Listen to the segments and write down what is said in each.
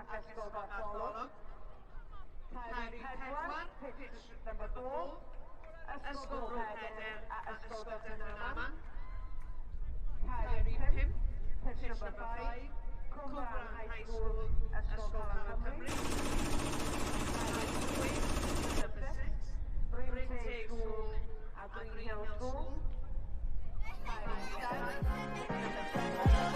Ac Ysgol Gartholwg. Cae rhif 4, pitch number 4, Ysgol Bro Pedr a Ysgol Dyffryn Aman. Cae rhif 5, pitch number 5, Cwmbran High School, Ysgol Calon Cymru. Cae rhif 6, number 6, Bryn Teg School a Green Hill School. Cae rhif 7, pitch number 7.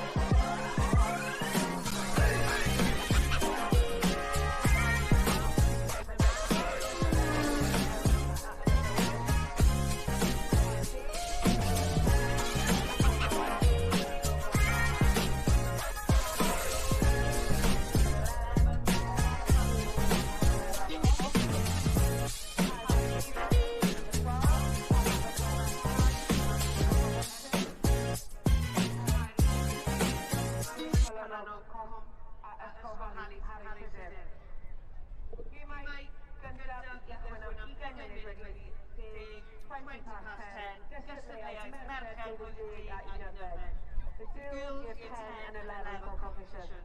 The girls year 10 and 11 competition.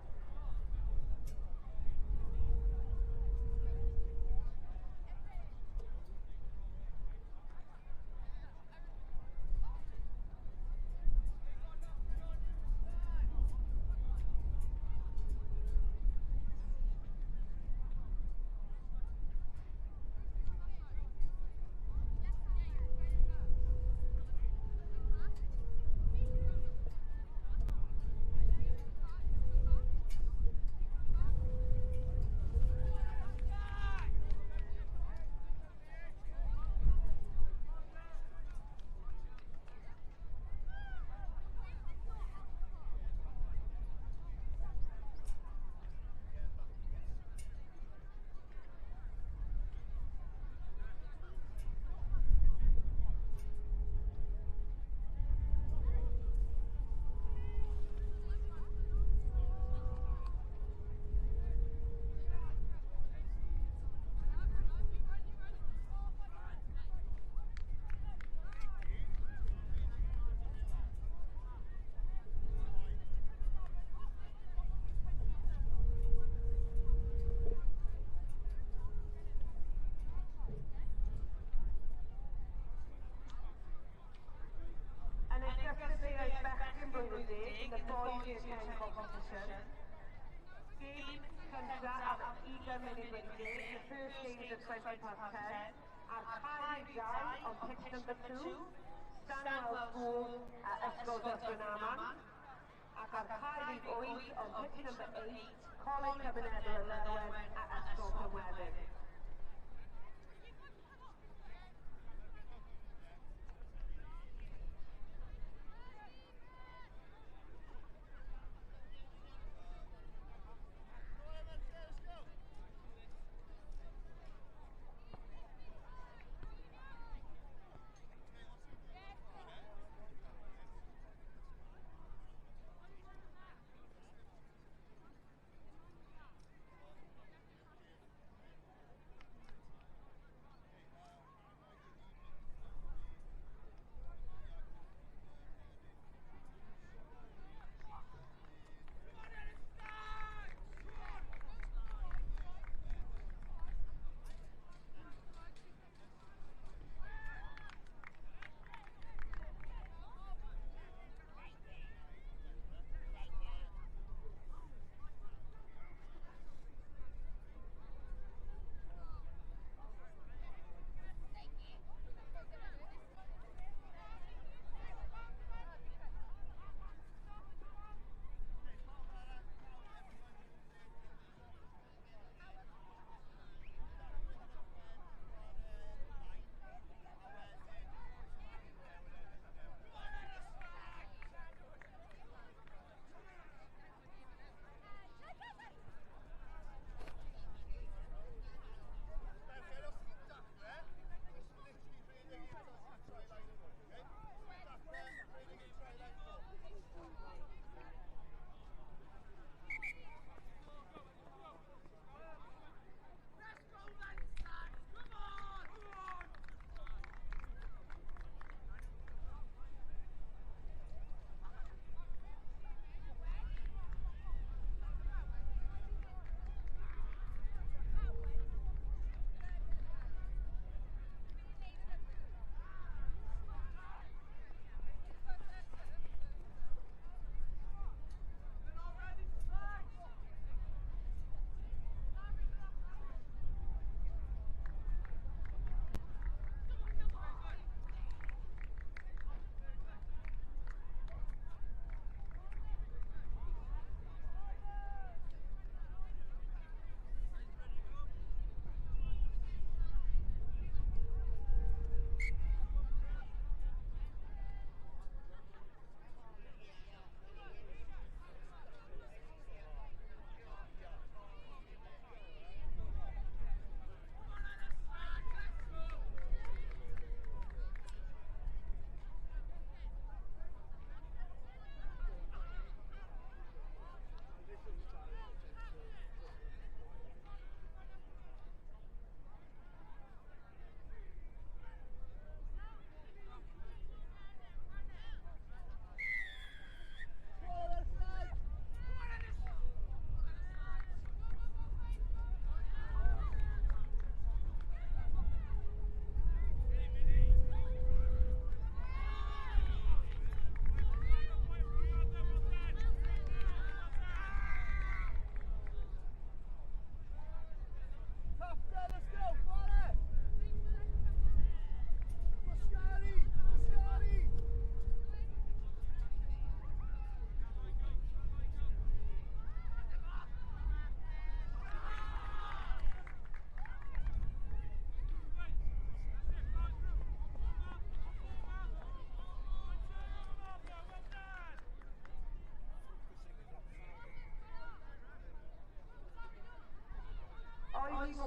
The boys year 10 competition. Game cyntaf am 20 munud wedi deg, the first game is at 10:20, ar cae 2 on pitch number 2, Stanwell School a Ysgol Dyffryn Aman, ac ar cae rhif 8 on pitch number 8, Coleg Cymunedol y Llywen a Ysgol Cymweddig.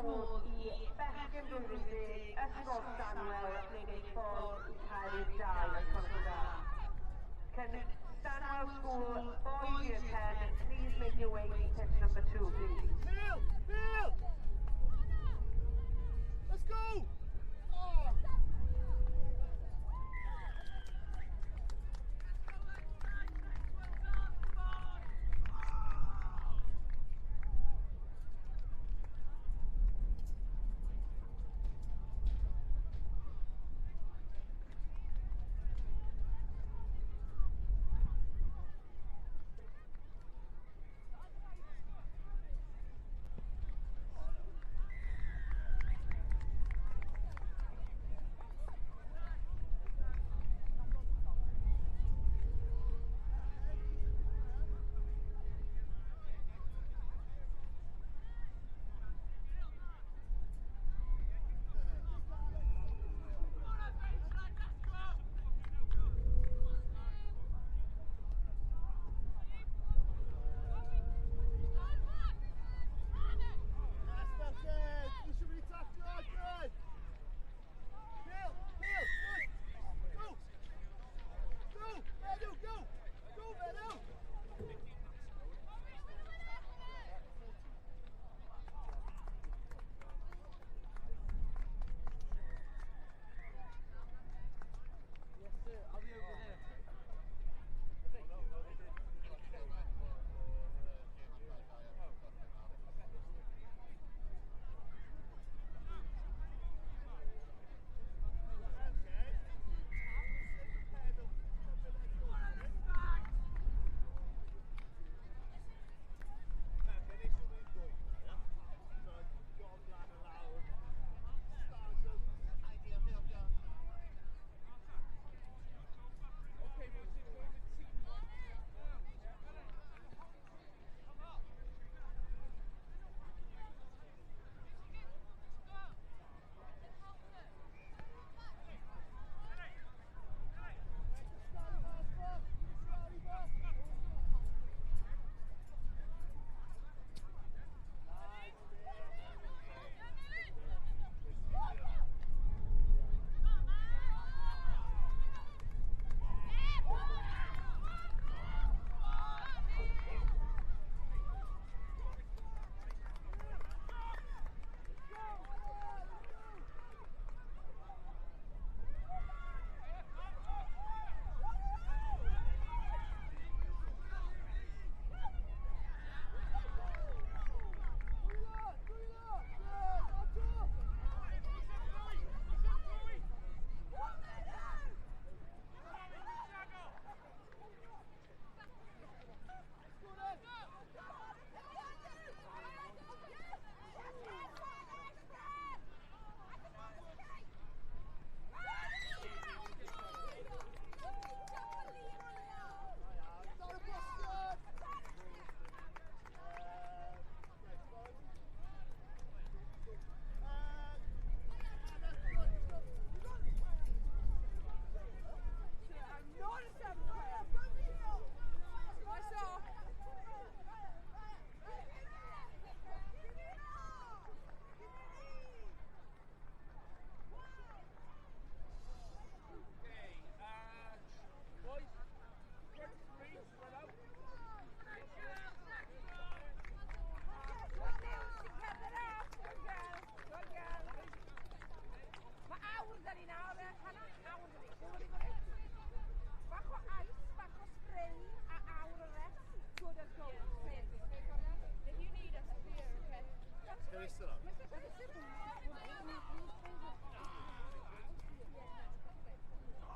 modd i bechgyn blwyddyn 10 Ysgol Stanwell wneud eu ffordd i cae rhif 2, os gwelwch yn dda. Can Stanwell School Boys Year 10 please make your way to pitch number 2, please. Neil! Neil! Let's go! Oh. Yes, that's it. You should be tackled. Good. Neil, Neil, good. Go. Go, Meadow, go. Go, Meadow. Yes, sir. I'll be over there.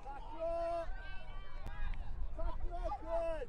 Tackle! Tackle, good!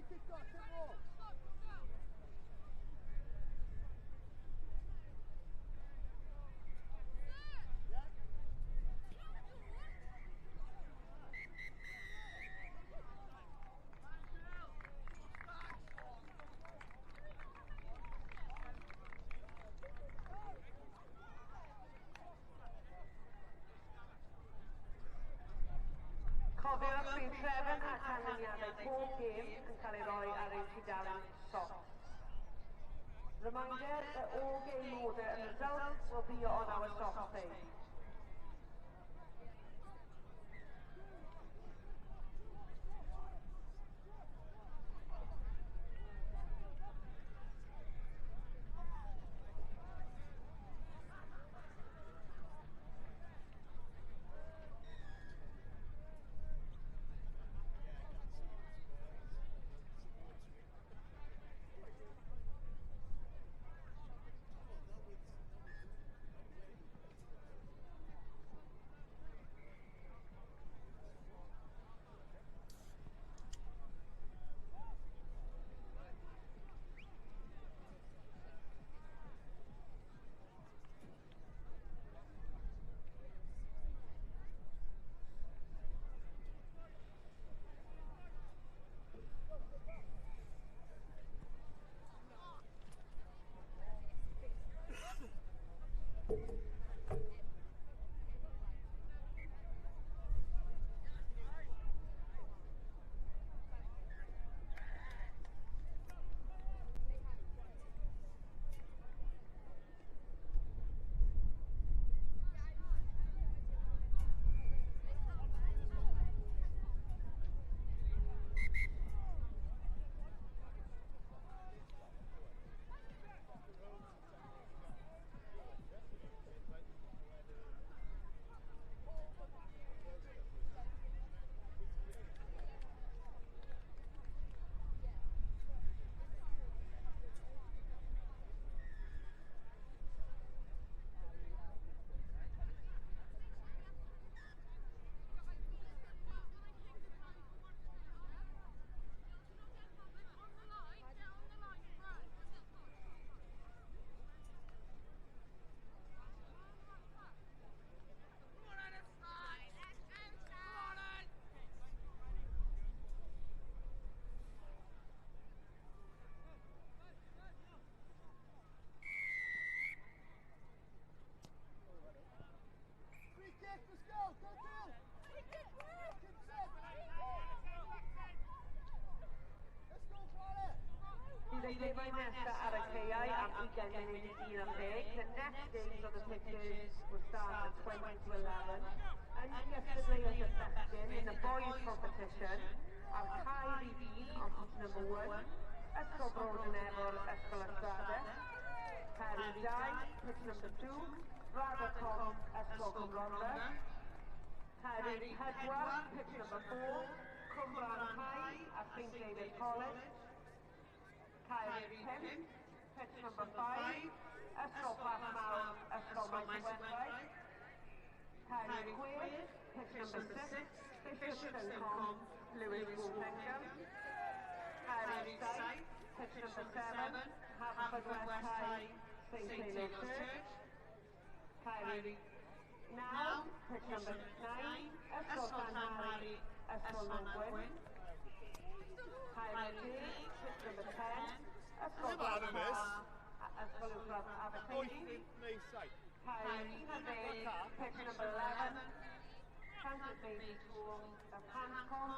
Ti cico, come on. Cofiwch bydd trefn a canlyniadau pob gêm yn cael ei roi ar ein tudalen Soc. Reminder that all game order and results will be on our Soc page. Free kick, let's go, go, go! Keep set. Let's go, Chwarae! Bydd y gemau nesaf ar y caeau am 20 munud i 11. The next games on the pitches will start at 20 to 11. Yn gystadleuaeth y bechgyn in the boys competition, ar cae rhif 1 on pitch number 1, Ysgol Bro Dinefwr, Ysgol Ystrade. Cae rhif 2, pitch number 2, Braddock Comp, Ysgol Cwm Rhondda. Cae rhif 4, pitch number 4, Cwmbran High a St David College. Cae rhif 5, pitch number 5, Ysgol Plasmawr, Ysgol Maesydwendraeth. Cae rhif 6, pitch number 6, Bishopston Comp, Lewis School Pengam. Cae rhif 7, pitch number 7, Haverfordwest High, St Teilo's Church. Cae rhif 9, pitch number 9, Ysgol Llanhari, Ysgol Nantgwyn. Cae rhif 10, pitch number 10, Ysgol Ddim ar y miss. Ysgol Uwchradd Wyth Aberteifi. neu saith. Cae rhif 11, pitch number 11, Llansantffraid Baby School, Pantcom.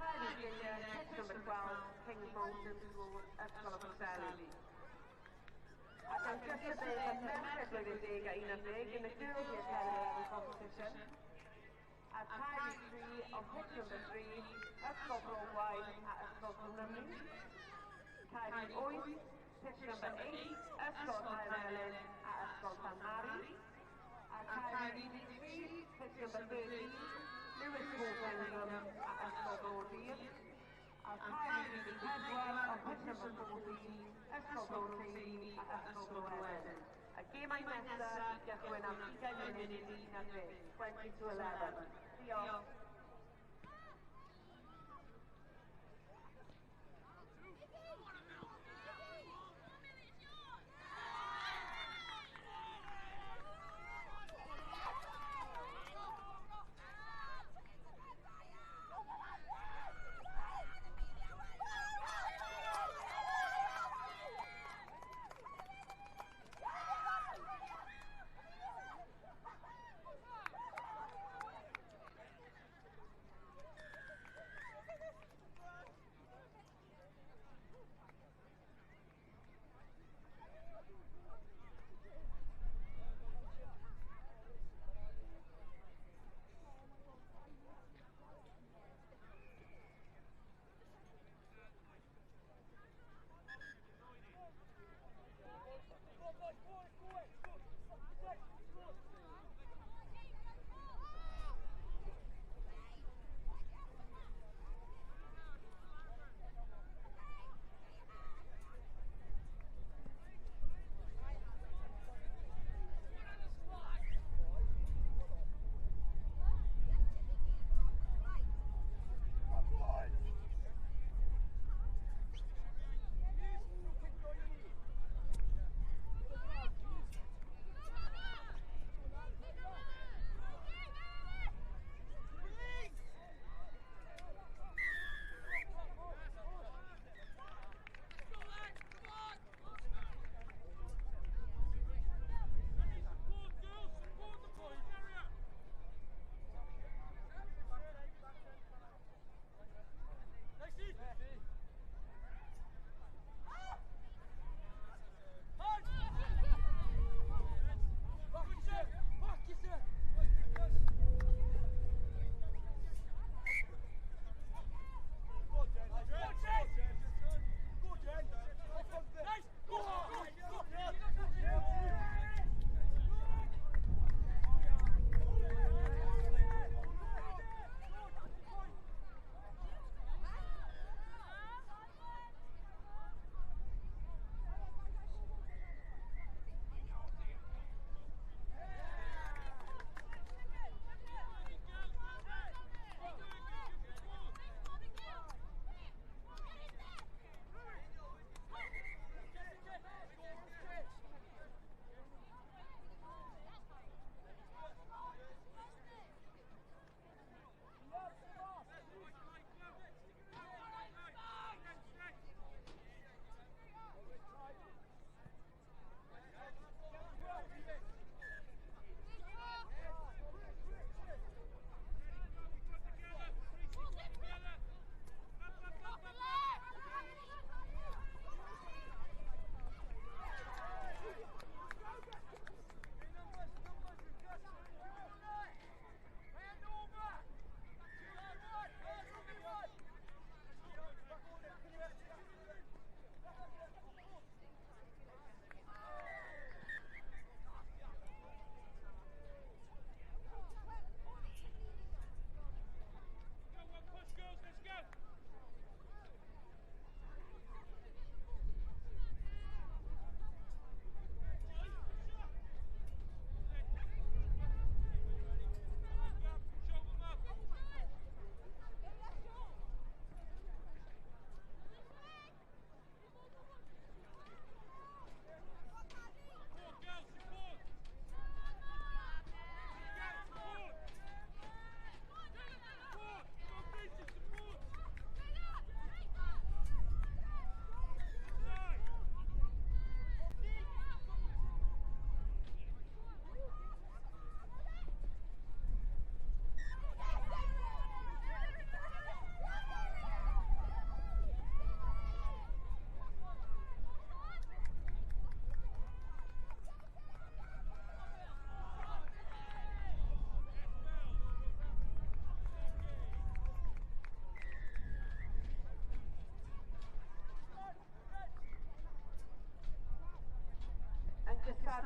Cae rhif 11, pitch number 12, Kings Moulton School, Ysgol y Preseli. Ac yn gystadleuaeth y merched blwyddyn 10 a 11 in the Girls Year 10 and 11 competition. Ar cae rhif 3 on pitch number 3, Ysgol Bro Gwaun a Ysgol Cwm Cae rhif 8, pitch number 8, Ysgol Caermelyn a Ysgol Llanhari. Ar cae rhif 3, pitch number 13, Lewis School Pengam a Ysgol Bro Dîr. Ar cae rhif 4 on pitch number 14, Ysgol Bro Teifi a Ysgol Bro Edern. Y gemau nesaf i gychwyn am 20 munud i 11, 20 to 11. Diolch.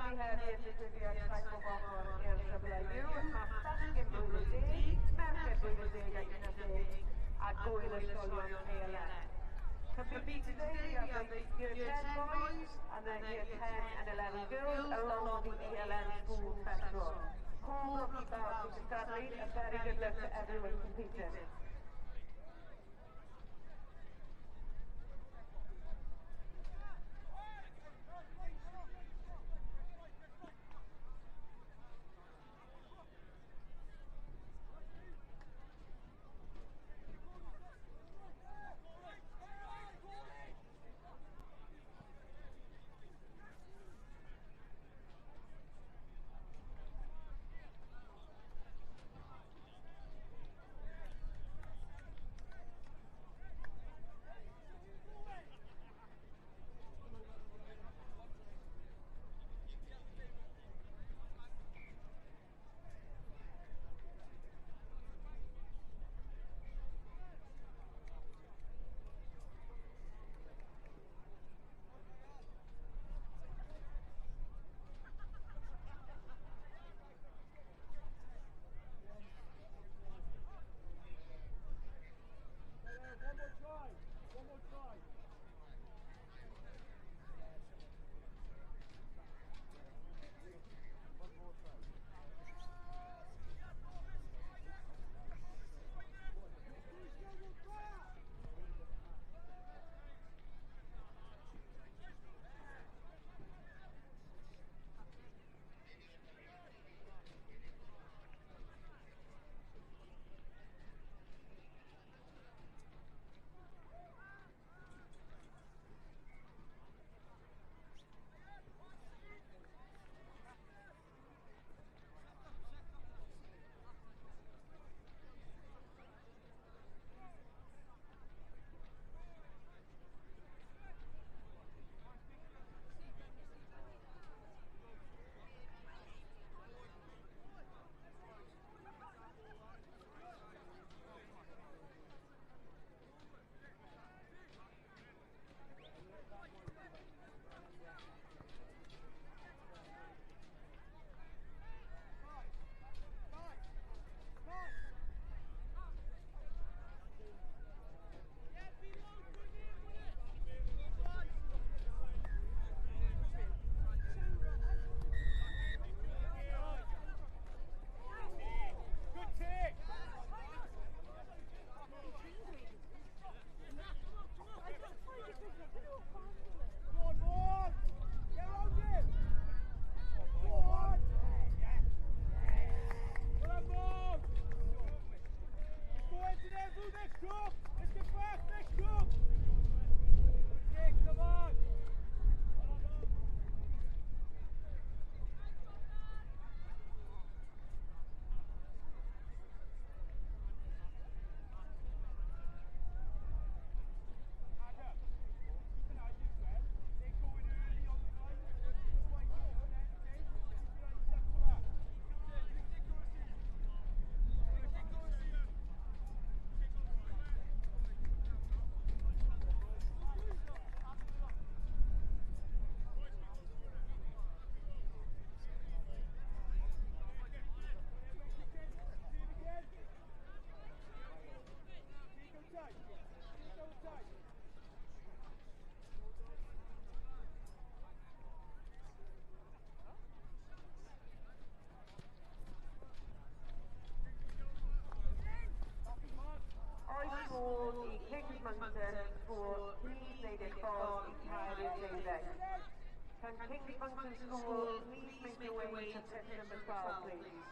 Cystadlu heddiw yn digwyddiad saith bob ochr i'r Triple U, mae bechgyn blwyddyn 10, merched blwyddyn 10 ac 11, a gwyl ysgolion ELN. Compete today, we have the Year 10 boys and the Year 10 and 11 girls, along with the ELN School Festival. Pob lwc i bawb sy'n cystadlu, a very good luck to everyone competing. One more try. One more try. One more try. Good take. Go on, Vaughan. Get around him. Go on. Well done, Vaughan. Go into there, do next go. Let's get back, next go. Good kick, come on. Adam, keep an eye on well. They go in early on the line. Just wide open, anything. Keep your eyes up for that. See him again. Keep him tight. Keep him tight. Oes modd i Kings Monkton School please wneud eich ffordd i Caer 12. Can Kings Monkton School please make your way to pitch number 12, please?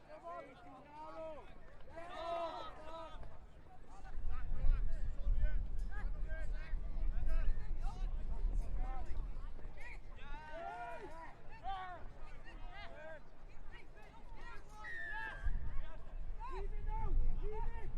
Come on, too narrow. Leave it now. Leave it.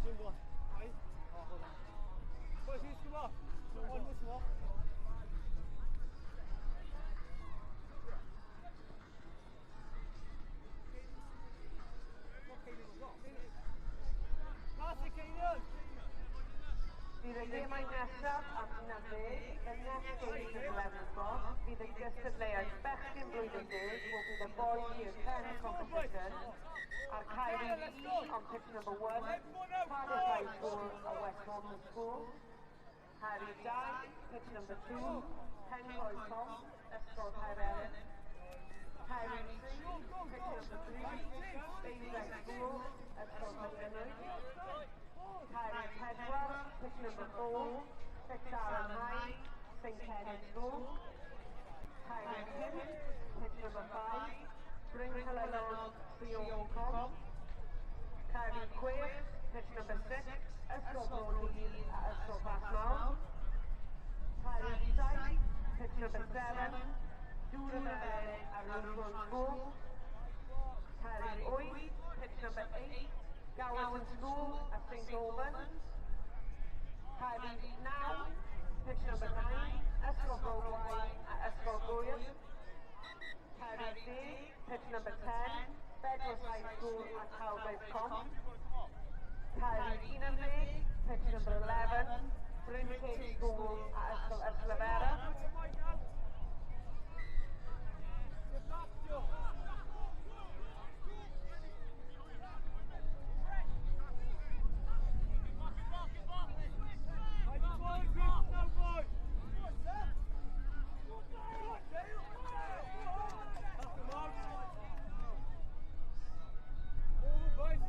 Right? Oh, hold on. Boys, please come off. One more come off. Pass it, Keenan! Bydd y gemau nesaf am 11, the next game is 11 o'clock. Bydd y gystadleuaeth bechgyn blwyddyn 10 will be the boys year 10 competition. Ar cae rhif 1 on pitch number 1, Cardiff High School a West Norton School. Cae rhif 2, pitch number 2, Pencoed Pont, Ysgol Caerelyn. Cae rhif 3, pitch number 3, Bayside School, Ysgol Tyddynwy. Cae rhif 4, pitch number 4, Six Aaron High, St Cenydd School. Cae rhif 5, pitch number 5, Bryn Helennog, Com. Cae rhif 6, pitch number 6, Ysgol Bro Llŷn a Ysgol Plasmawr. Cae rhif 7, pitch number 7, Dŵr y Felin a Rhywbron School. Cae rhif 8, pitch number 8, Gowerton School a St Albans. Cae rhif 9, pitch number 9, Ysgol Bro Gwaun a Ysgol Gŵyr. Cae rhif 10, pitch number 10, Bedwas High School a Talbot Comp. Cae rhif 11, pitch number 11, Brynteg School a Ysgol Ystalyfera. Get back, Joe! Right, boys, now, boys! That's the mark. Over, boys.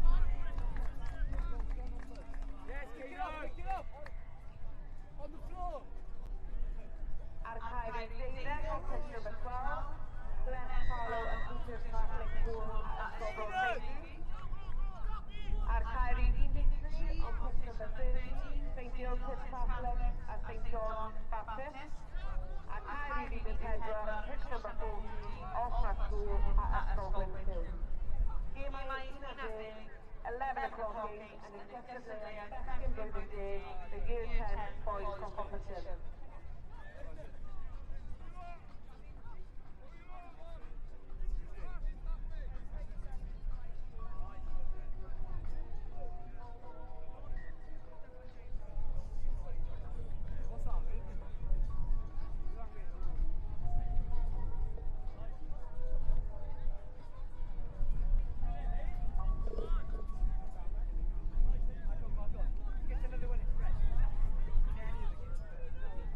Yes, pick it up, pick it up! On the floor! Ar cae rhif 12 on pitch number 12, Glen Carlo and Peters Catholic School a Ysgol Bro Teifi. Ar cae rhif 13 on pitch number 13, St Joseph Catholic a St John Baptist. A cae rhif 14, pitch number 14, Osma School a Ysgol Gwynfydd. Gemau 11, 11 o'clock games and y gystadleuaeth bechgyn blwyddyn 10, the Year 10 Boys Competition. What's that, mate? Back on, back on. Get another one in fresh. Any of the kids.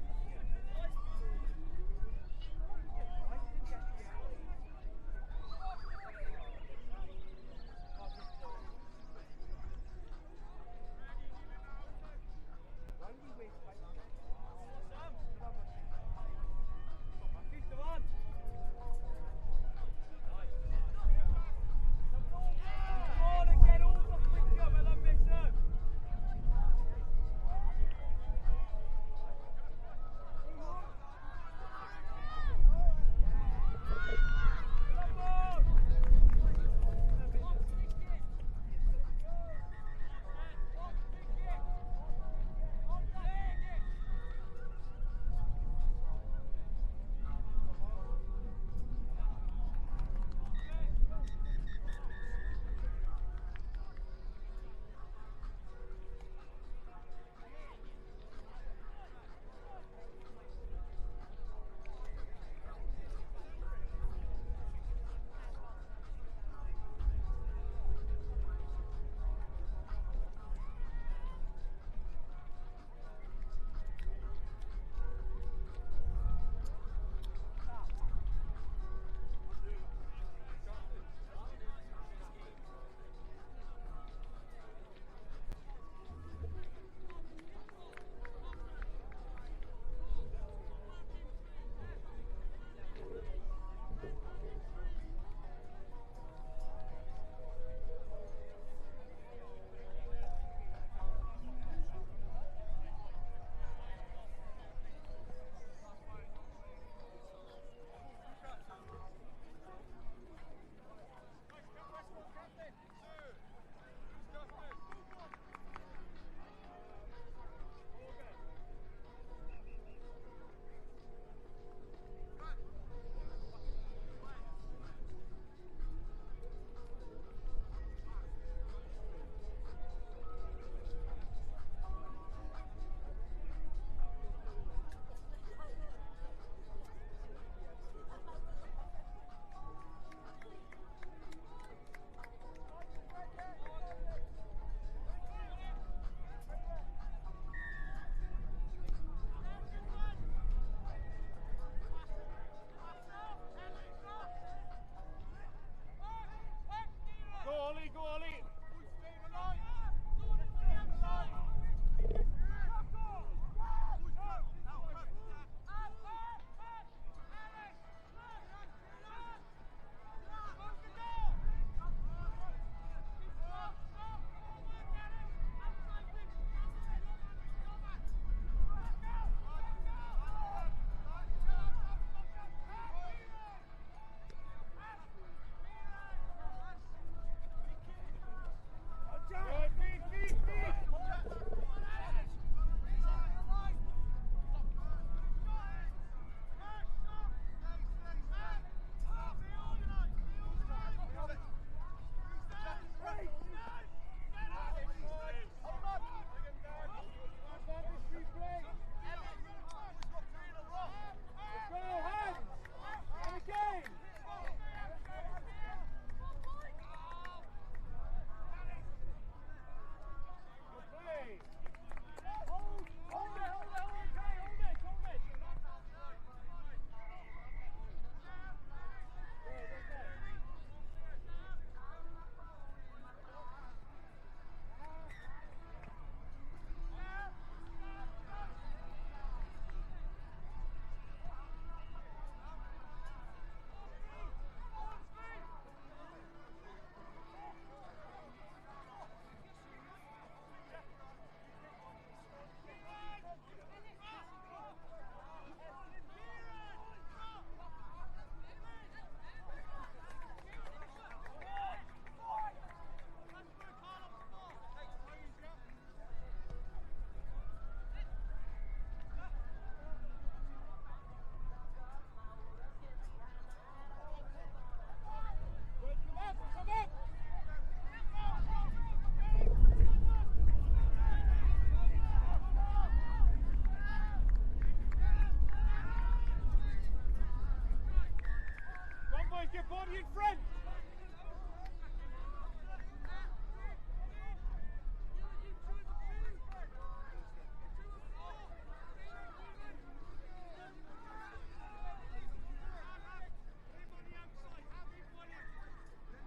Body in front.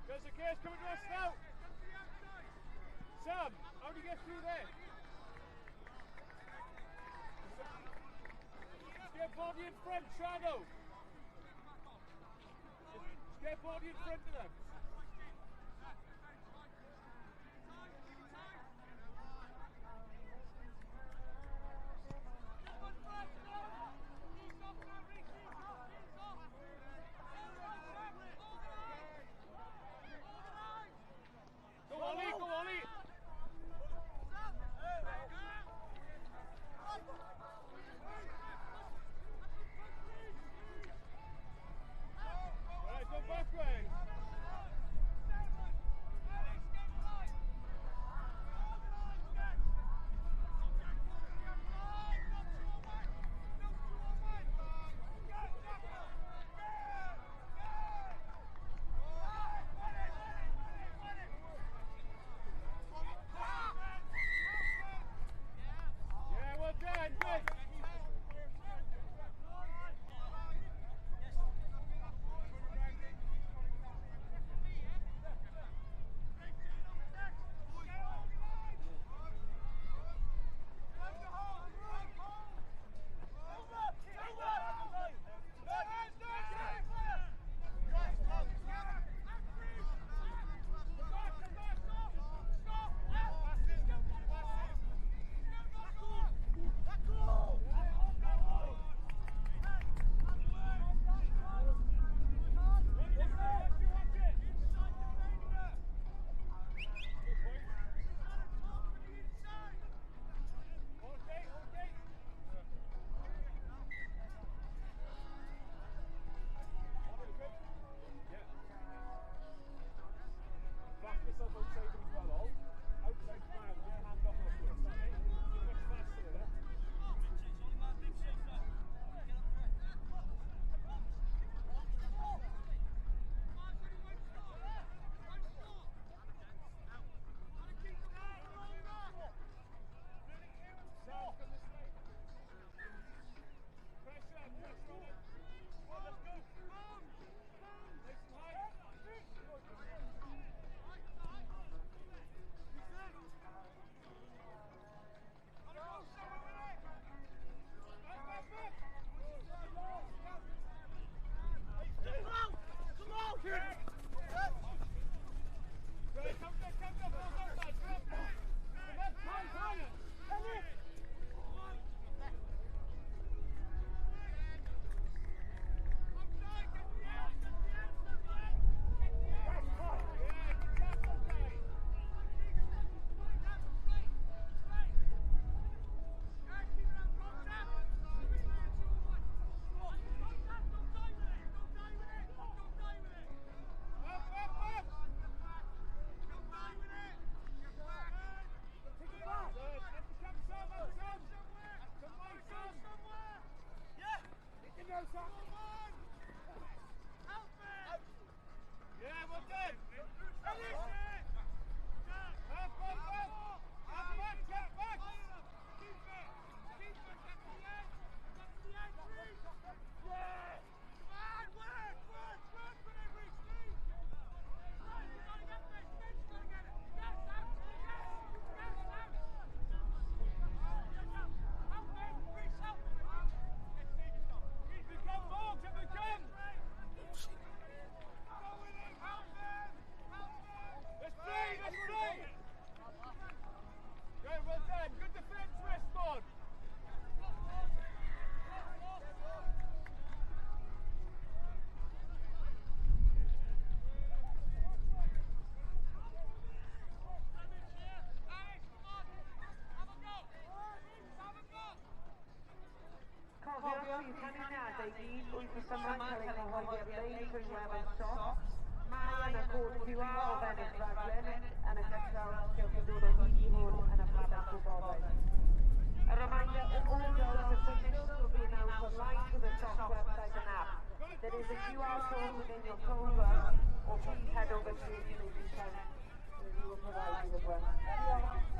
There's a case coming to us now. Sam, how do you get through there? Just get body in front, Shadow. Just get body in front of them. Go Ollie, go Ollie. Right, go backwards. Yeah, well done, good. Okay, okay. Yeah. Back yourself outside them as well, all. Outside man, get a hand off afterwards. Okay? You're much faster there. Sam, come this way. Pressure, pressure on it. Come on, let's go. Nice and high. Back, back, back. Right, come back, come back, go, go, lads, come up. Come up, come, come. Yeah, good tackle, guys. Up, up, up. Good. Up the come, Sam, up, Sam. Come on, Sam. Yeah, well done. Up, up, up. Up, back, up, back. Keep the come, ball, keep the come. Let's play, let's play. Good, well done. Good defence, Westbourne. Cofiwch bydd canlyniadau i gyd wythnos yma'n cael eu cyhoeddi ar-lein trwy wefan SOCS. Mae yna cod QR o fewn eich rhaglen yn ogystal gewch chi ddod o hyd i hwn yn y babell gwybodaeth. A reminder, all results have finished will be announced online through the SOCS website and app. There is a QR code within your programme, or please head over to the community tent and we will provide you with one. Diolch.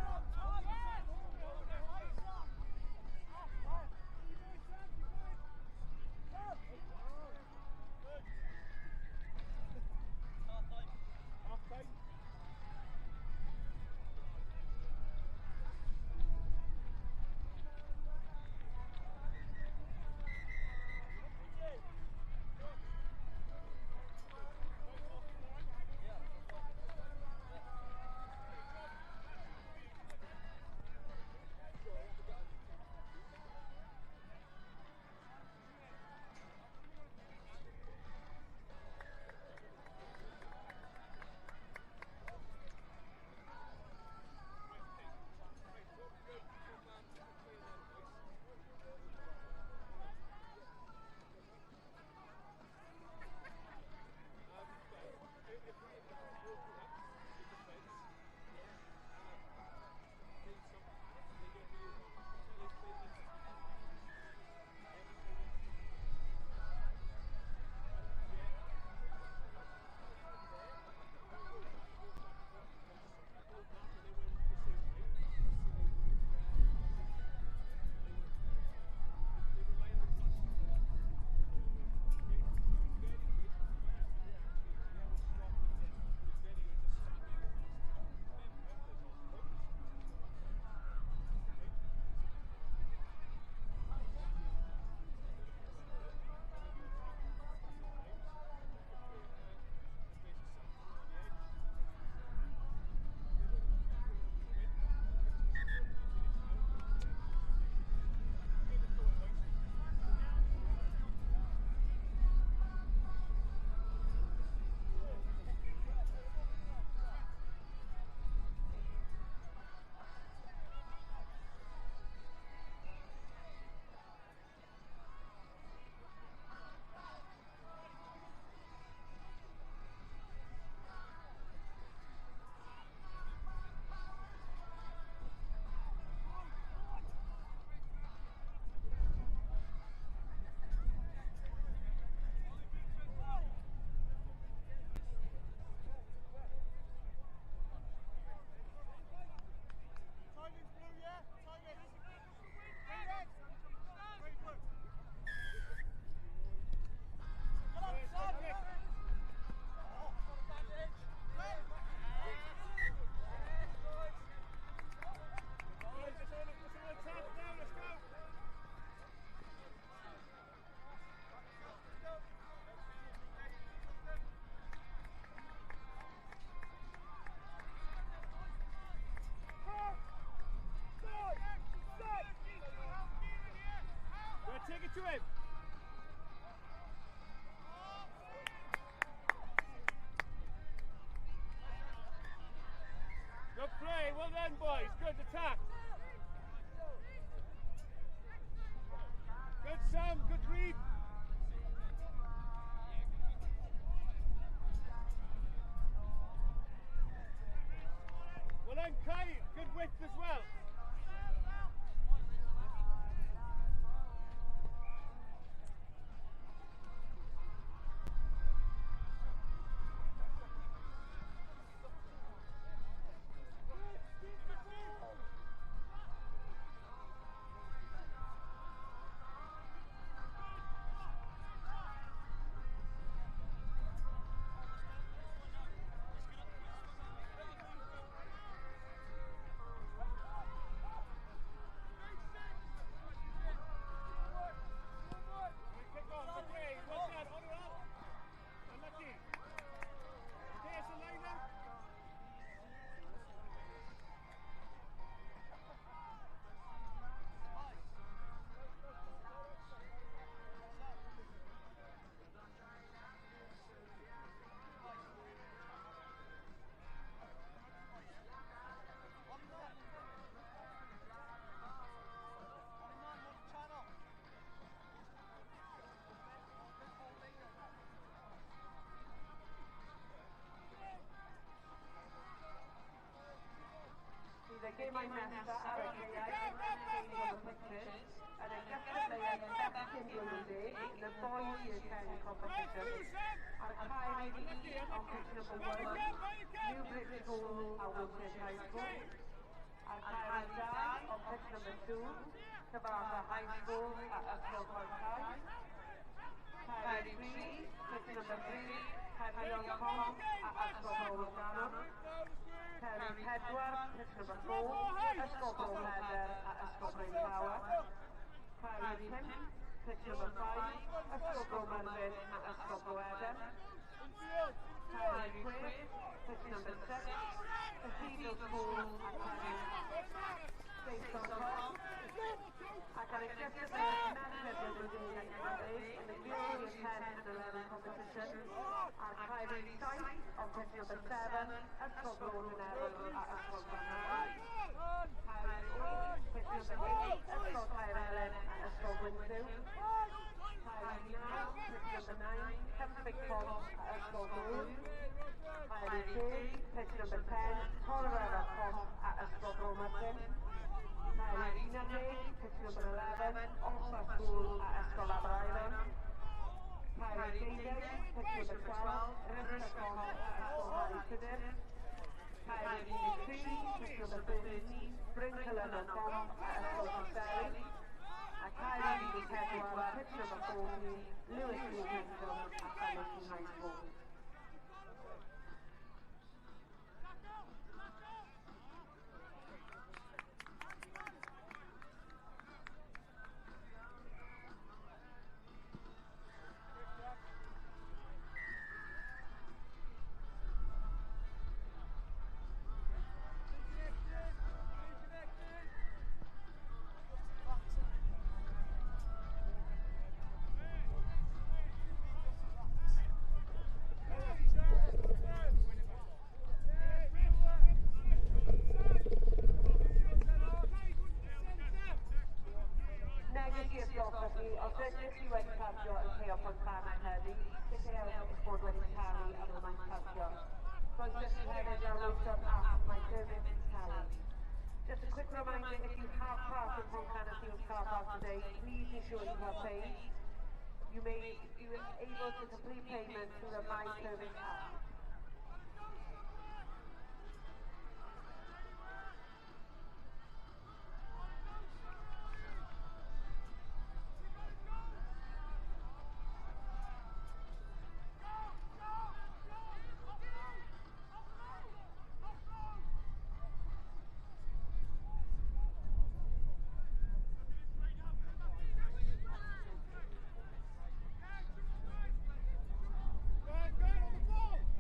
Take it to him. Good play, well done boys, good attack. Good Sam, good read. Well done Kai, good width as well. Bydd y gemau nesaf ar y caeau yn y pitches yn y gystadleuaeth Bechgyn Blwyddyn 10. the boys year 10 competition are Cae 1 on pitch number 1, New Bridge School at Wiltshire High School. Ar cae 2 on pitch number 2, Cyfarthfa High School at Ysgol Pontcanna. Cae 3, pitch number 3, Caerllion Com at Ysgol Bro Morgannwg. Cae 4, pitch number 4, Ysgol Bro Pedr at Ysgol Bryn Tawe. Cae 5, pitch number 5, Ysgol Bro Myrddin at Ysgol Bro Edern. Cae 6, pitch number 6, Cathedral School at Saint Cross. Ac ar y gystadleuaeth merched in the girls year 10 and 11 competition ar cae 7 on pitch number 7, Ysgol Bro Dinefwr at Ysgol Glanhawen. Cae 8, pitch number 8, Ysgol Caerhelen at Ysgol Gwynthiw. Cae 9, pitch number 9, Cynffig Pont at Ysgol Gŵyr. Cae 10, pitch number 10, Tonyrefail Pont at Ysgol Bro Myrddin. Cae 11, pitch number 11, Ossa School at Ysgol Aberaeron. Cae 12, pitch number 12, Rhys Pont at Ysgol Harri Tudur. Cae 13, pitch number 13, Bryn Celynnon Bont at Ysgol Pwllheli. A cae 14, pitch number 14, Lewis Newton at Llanelli High School. Neges i atgoffa chi, os ydych chi wedi parcio yn Caeau Pontcanna heddi, sicrhewch eich bod wedi talu am y maes parcio. Croeso chi hefyd lawrlwytho'r app My Permit Talu. Just a quick reminder, if you have parked in Pontcanna Fields car park today, please ensure you have paid. You are able to complete payment through the My Permit app. Go, go, on the ball!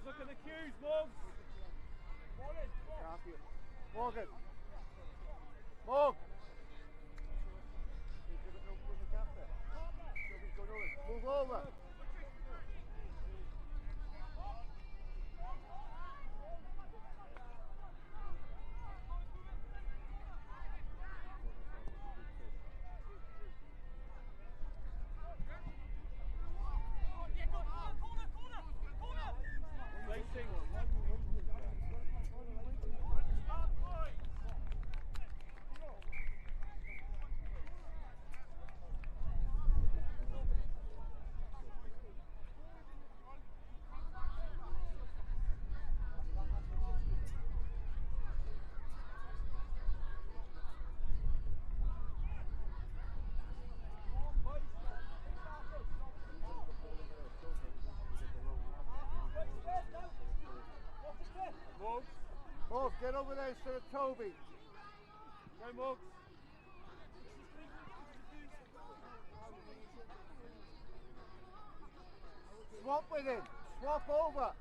Look at the cues, Morgs. Morgan. Morg. Move over. Get over there instead of Toby. Go, Morgs. Swap with him. Swap over.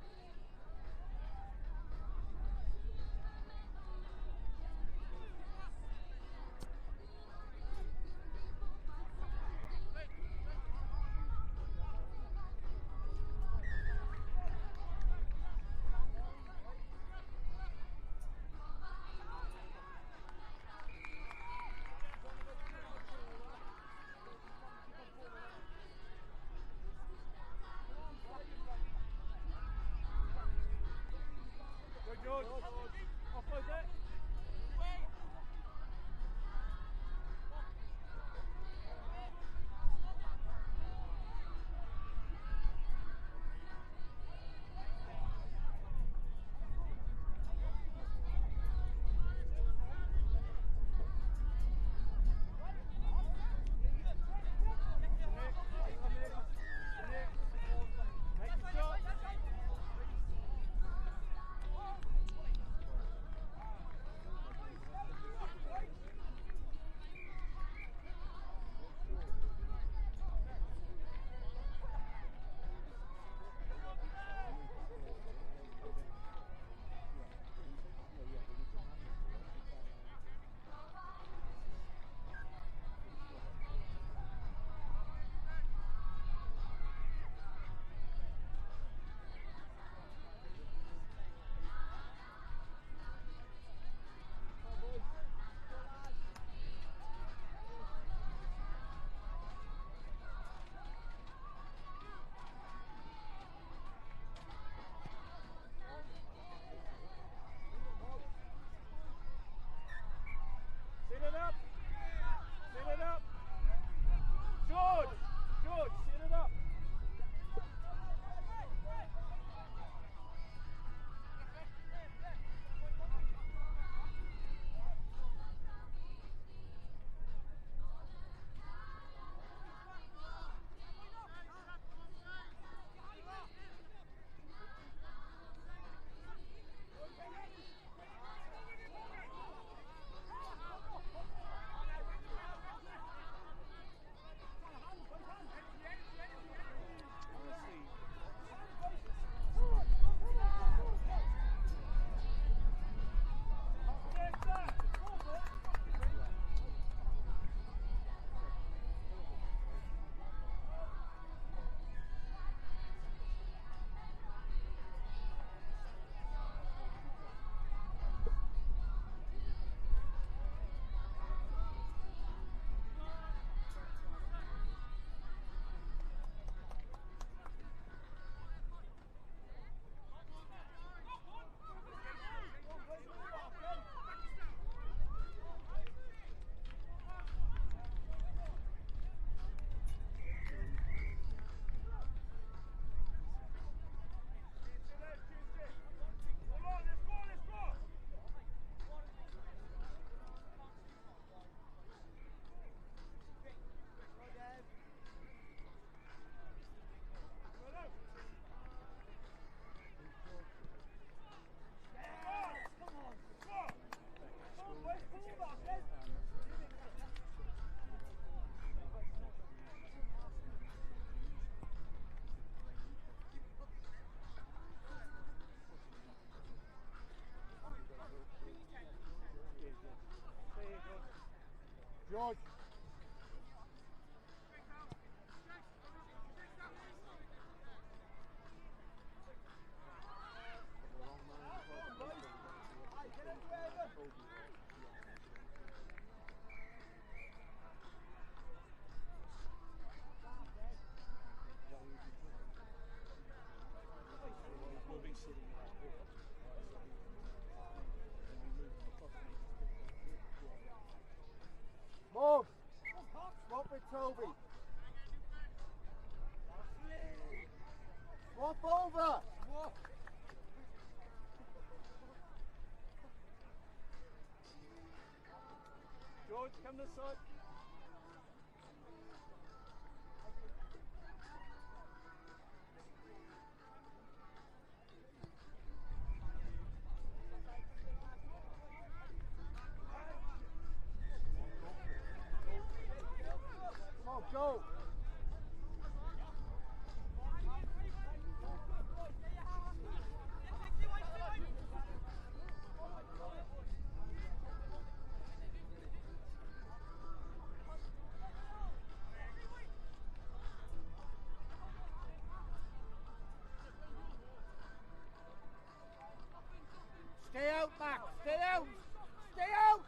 George. Move! Swap with Toby. Swap over! Swap! George, come this side. Go! Stay out, Max! Stay out! Stay out!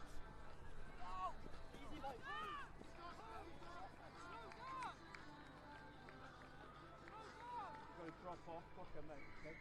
Drop off quicker, mate. Okay.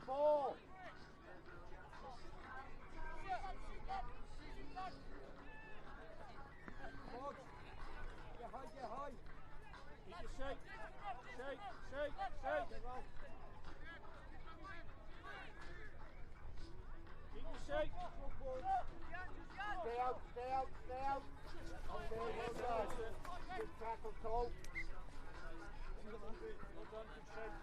Ball. Get high, get high. Keep your shape. Shake, shake, shake. Keep your shape. Stay out, stay out, stay out. Okay, well done. Good tackle, Cole. Well done, good shape.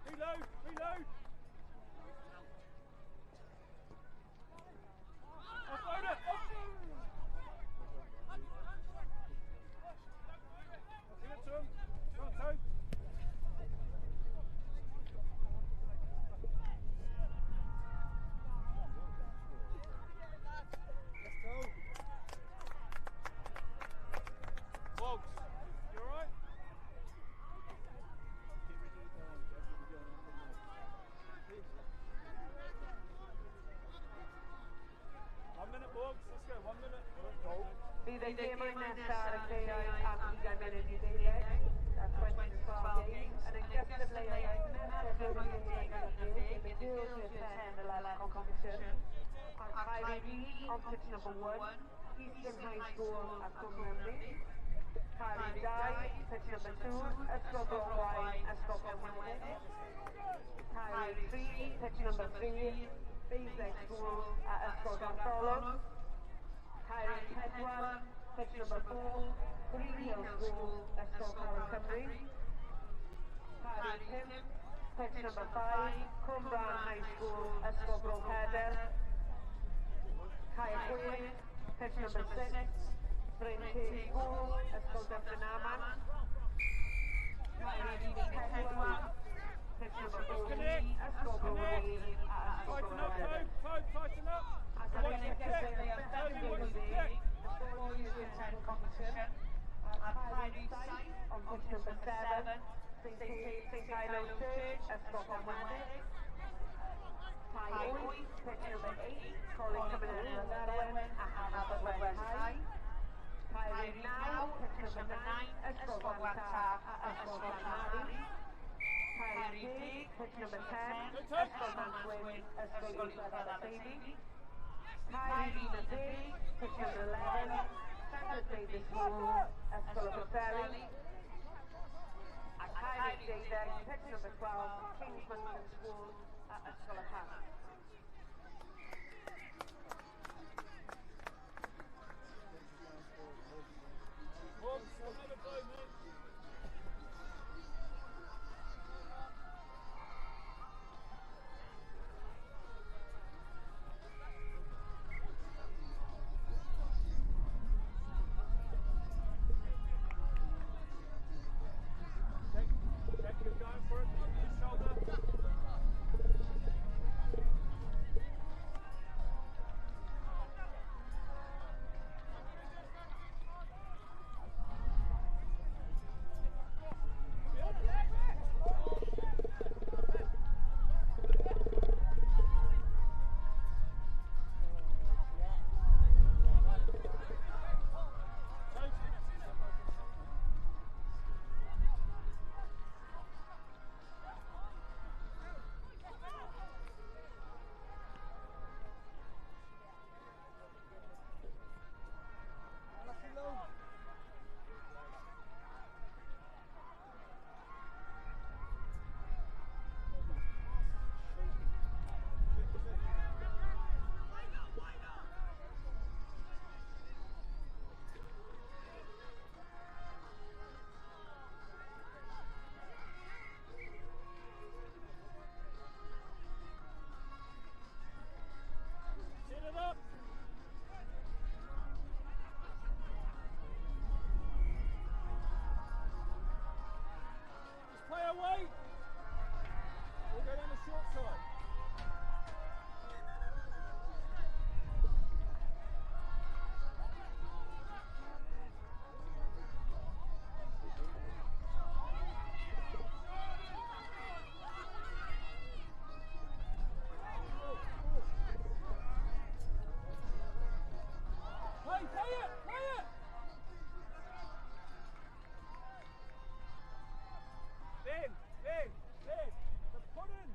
Reload, reload. Offload it, offload. Give it to him. Go on, Tobe. Let's go. Wogs, you all right? Get rid of the ball. That's what we're going on now. 1 minute, Wogs. Let's go. 1 minute. Go. Bydd ein gemau nesaf ar y caeau am 20 munud i 12, a 20 to 12 games, yn y gystadleuaeth merched blwyddyn 10 in the girls year 10 11 competition. Ar cae rhif 1 on pitch number 1, Eastern High School at Cwm Rhymni. Cae rhif 2, pitch number 2, Ysgol Bro Gwaun, Ysgol Penweddig. Cae rhif 3, pitch number 3, Bassaleg School at Ysgol Gartholwg. Cae rhif 4, pitch number 4, Green Hill School, Ysgol Calon Cymru. Cae rhif 5, pitch number 5, Cwmbran High School, Ysgol Bro Pedr. Cae 6, pitch number 6, Bryn Teg School, Ysgol Dyffryn Aman. Cae rhif 4, pitch number 4, Connect. Ysgol Bro Connect. Wyn a Ysgol Tighten Bro up, Pedr. Tobe. Tobe, tighten up. Ac Watch the kick. Toby, watch the kick. Ar cae rhif 7, on pitch number 7, St Teilo Church, Ysgol Penweddig. Cae 8, pitch number 8, Coleg Cymunedol Llanderwen a Haverfordwest High. Cae rhif 9, pitch number 9, Ysgol Glantaf a Ysgol Llanhari. Cae rhif 10, pitch number 10, Ysgol Nantgwyn, Ysgol Uwchradd Aberteifi. Cae rhif 11, pitch number 11, Sandra Davies School, Ysgol y Preseli. A cae rhif 12, pitch number 12, Kings Mountain School a Ysgol y Parc. Wogs, another go, mate. Jack, Jack, you're going for it. Look at your shoulder. Lucky low. Set it up. Just play away. We'll go down the short side. Play, play it, play it. Ben, Ben, Ben. The put in.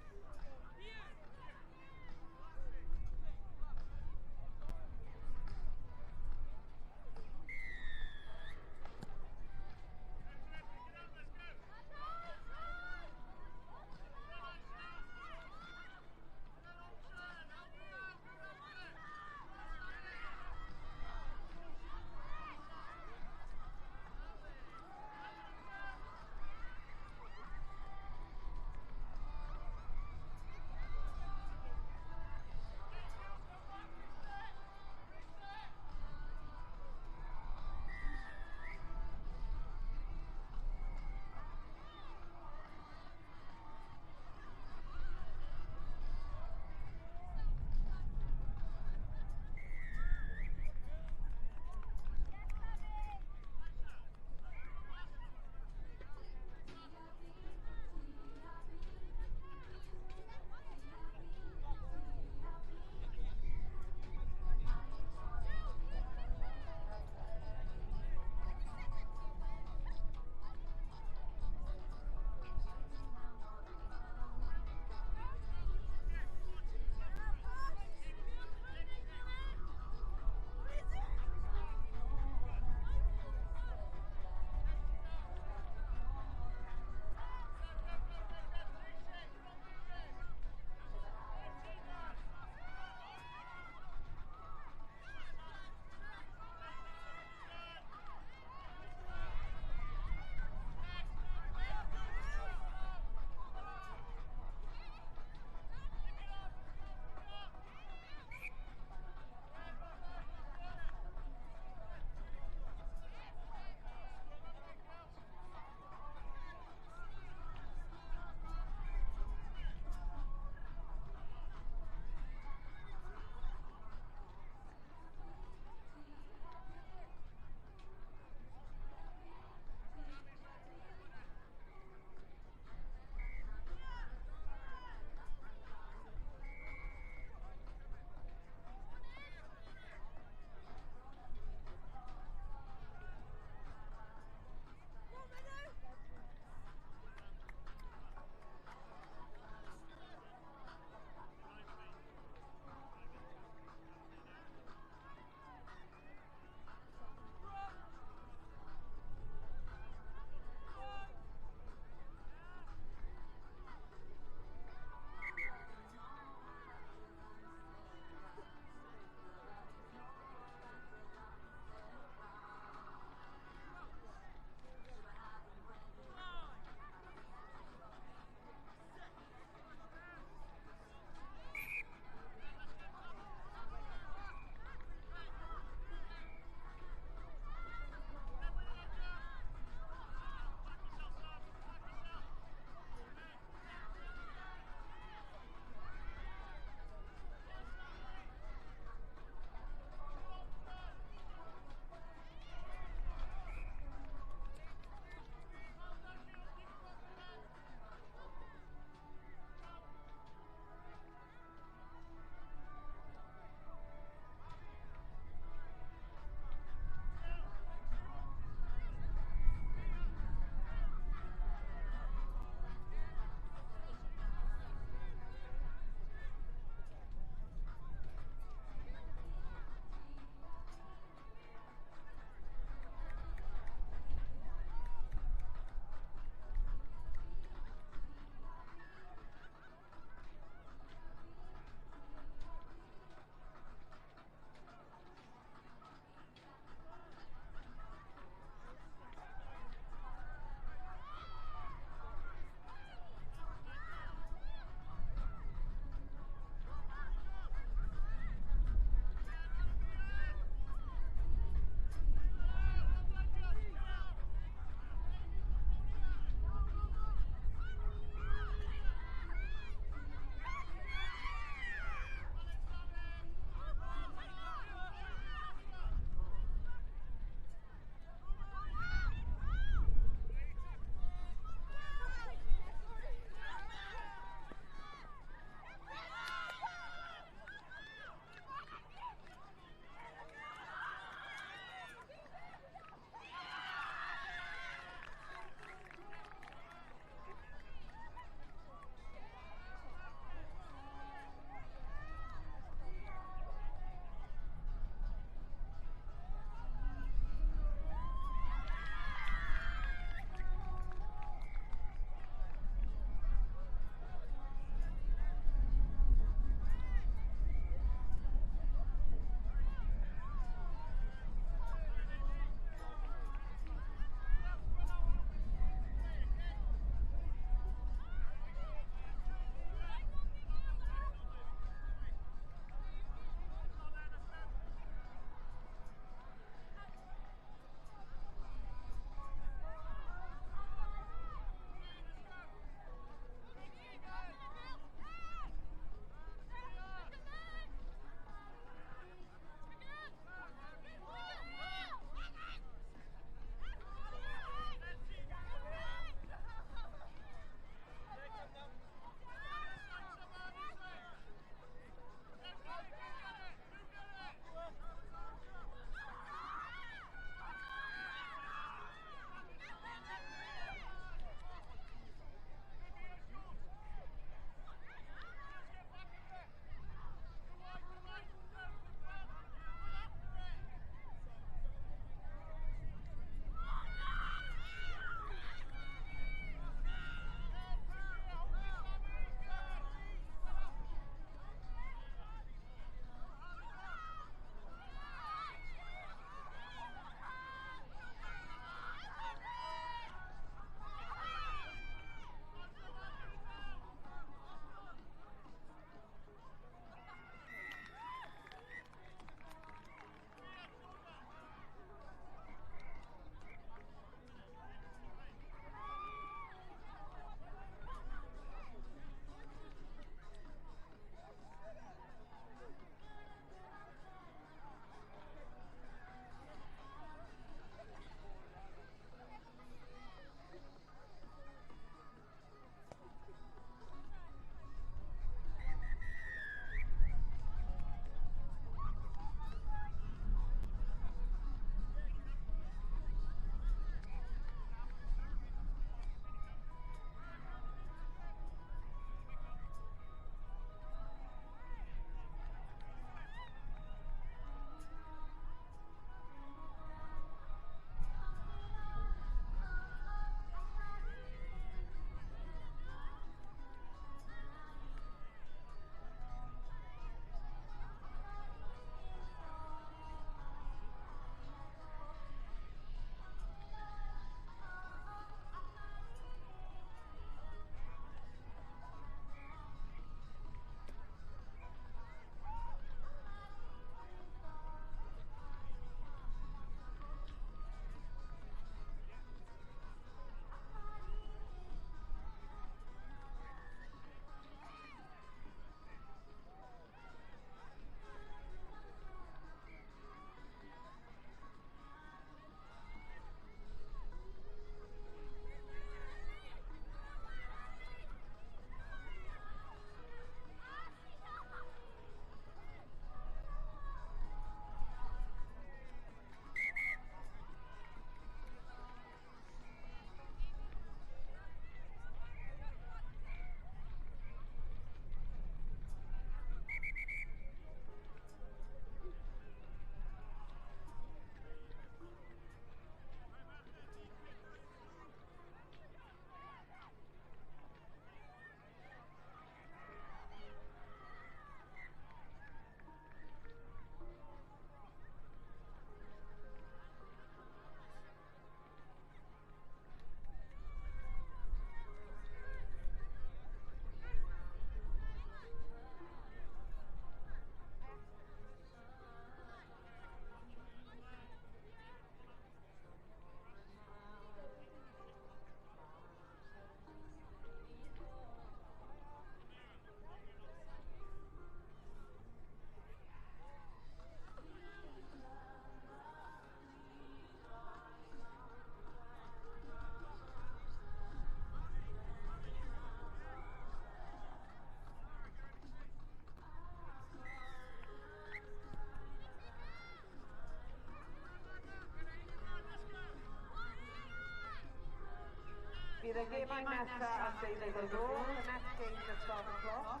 y gemau nesaf am 12 o'r gloch, the next game at 12 o'clock.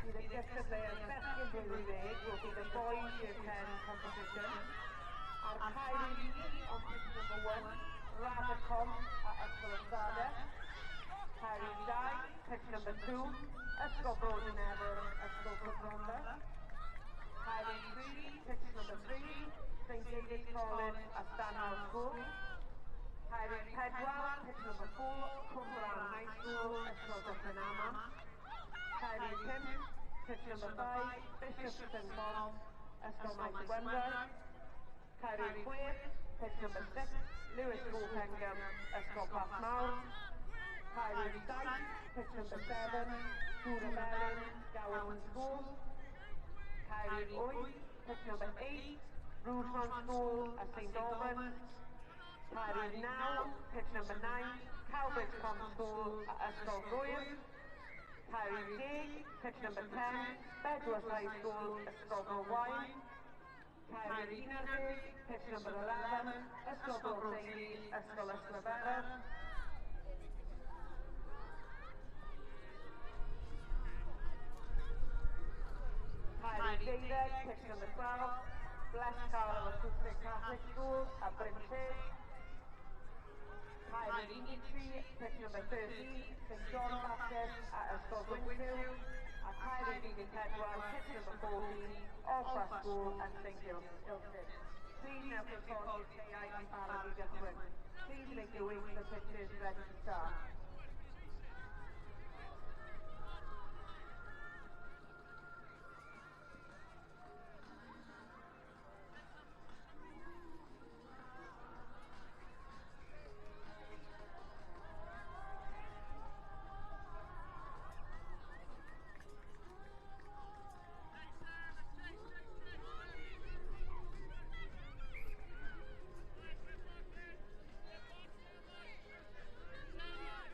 Bydd y gystadleuaeth bechgyn blwyddyn 10 will be the boys year 10 competition. Ar cae 1 on pitch number 1, Radacom a Ysgol y Stade. Cae 2, pitch number 2, Ysgol Bro Dinefwr, Ysgol Cwm Rhondda. Cae 3, pitch number 3, St David's College a Stanhouse School. Cae 4, pitch number 4, Cwmbran High School, Ysgol Dyffryn Aman. Cae 5, pitch number 5, Bishop St Thomas, Ysgol Maes Gwendraeth. Cae 6, pitch number 6, Lewis School Pengam, Ysgol Plasmawr. Cae 7, pitch number 7, Dŵr y Felin, Gowan School. Cae 8, pitch number 8, Rudman School at St Albans. Cae 9, pitch number 9, Cowbridge Com School at Ysgol Gŵyr. Cae 10, pitch number 10, Bedwas High School, Ysgol Bro Waun. Cae 11, pitch number 11, Ysgol Bro Teifi, Ysgol Ystalyfera. Cae 12, pitch number 12, Bless Carol Acoustic Catholic School at Bryn Teg. Cae 13, pitch number 13, St John Baptist at Ysgol Gwynthiw. A Cae 14, pitch number 14, Allcross School and St Illtyd. Please now click on caeau yn barod i gychwyn. Please make your way to the pitches ready to start. Sam,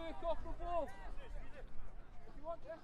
Work off the ball. If you want, yeah.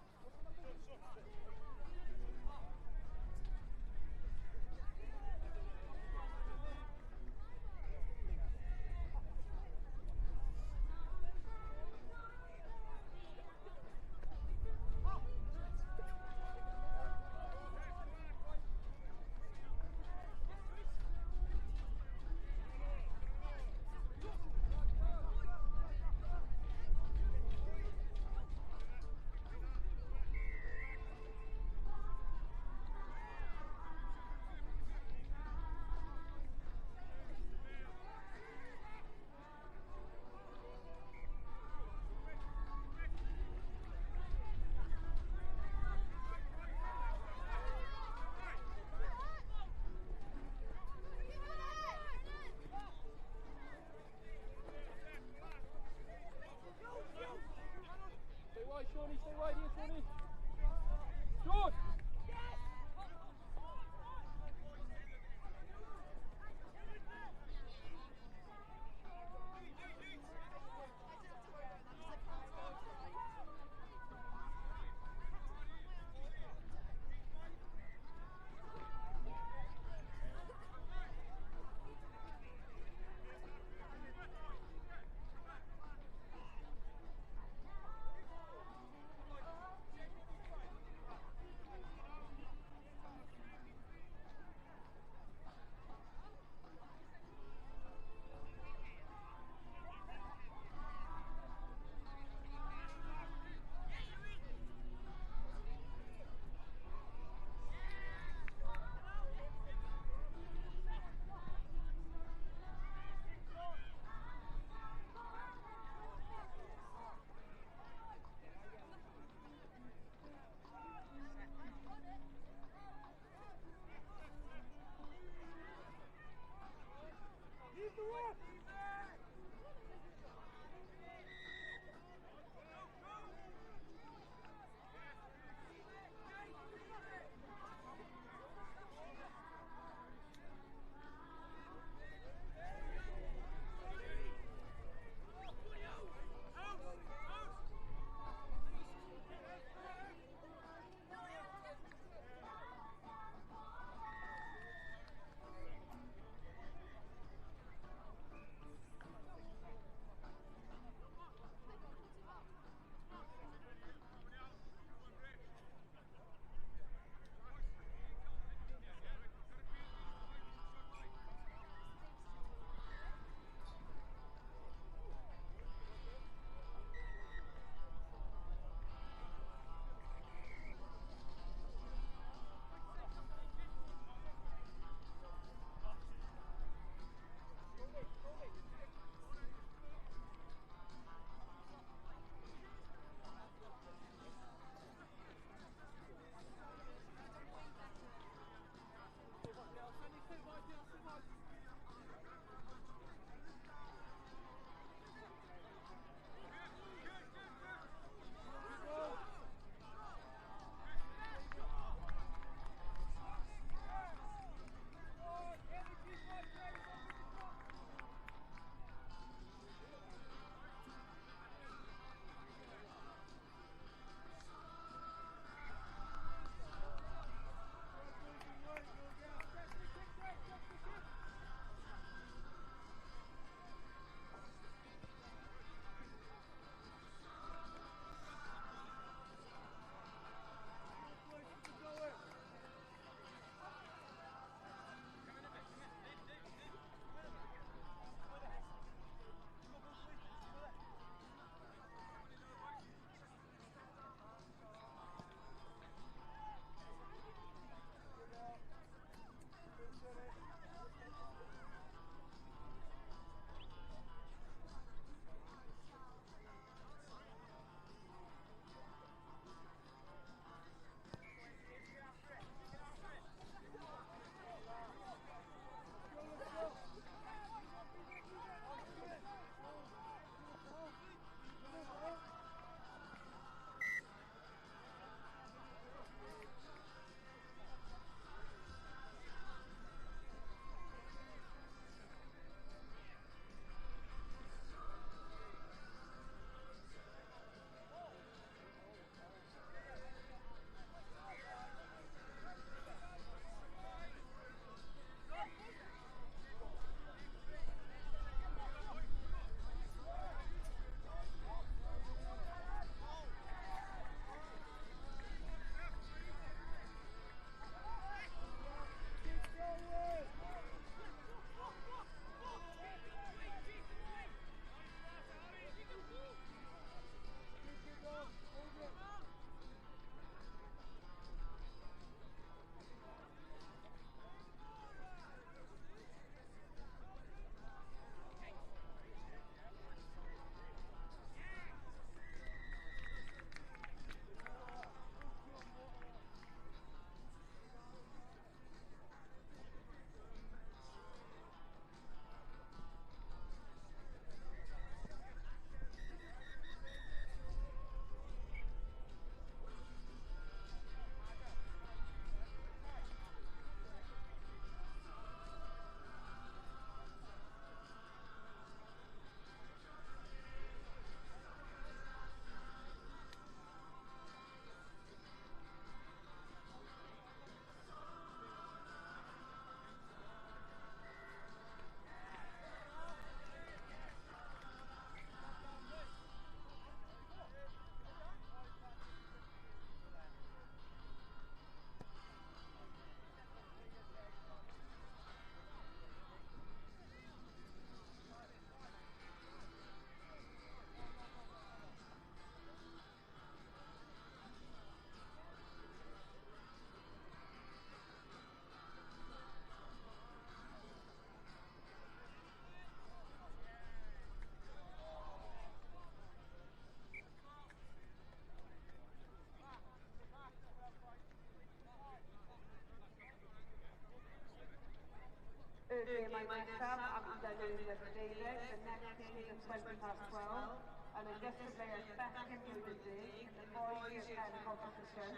blwyddyn 11, the next game is at 12:20, and yn gystadleuaeth bechgyn blwyddyn 10 in the boys year 10 competition.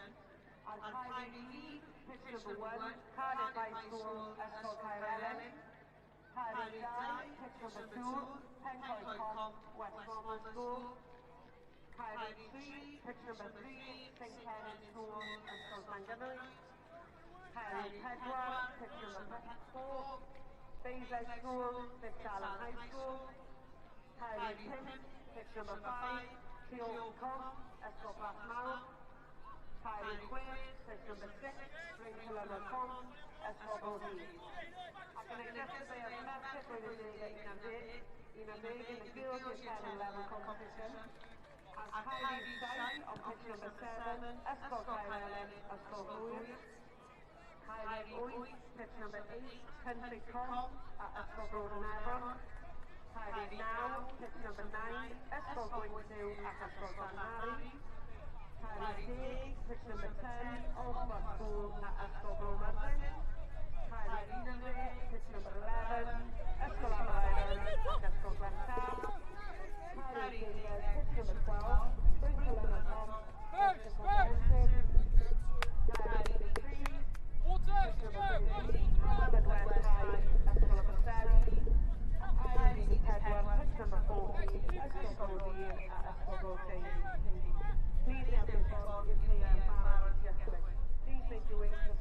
Ar cae rhif 1, pitch number 1, Cardiff High School, Ysgol Caerelyn. Cae rhif 2, pitch number 2, Pencoed Comp, West Monmouth School. Cae rhif 3, pitch number 3, St Cenydd School, Ysgol Llangynwy. Cae rhif 4, pitch number 4, Bayside School, Fitzalan High School. Cae rhif 5, pitch number 5, Treorchy Comp, Ysgol Plasmawr. Cae rhif 6, pitch number 6, Bryncelynnog Comp, Ysgol Bro Rhyd. Ac yn y gystadleuaeth merched blwyddyn 10 11 in the girls year 10 and 11 competition. Ar cae rhif 7 on pitch number 7, Ysgol Caerelyn, Ysgol Gŵyr. Cae rhif 8, pitch number 8, Cynffig Comp a Ysgol Bro Anafon. Cae rhif 9, pitch number 9, Ysgol Gwynthiw ac Ysgol Llanhari. Cae rhif 10, pitch number 10, Allsworth School a Ysgol Bro Myrddin. Cae rhif 11, pitch number 11, Ysgol Aberaeron ac Ysgol Glantaf. Cae rhif 12, pitch number 12, Bryncelynnog Comp, Back, Ysgol back. Brenton. Cae rhif 13, Walter, pitch let's number go. 15, Walter, Mohamed West High, Ysgol y Preseli. Cae rhif 14, pitch number 14, Ysgol Bro Dîn a Ysgol Bro Teifi. Please help yourself i'r caeau yn barod i gychwyn. Please make your way to the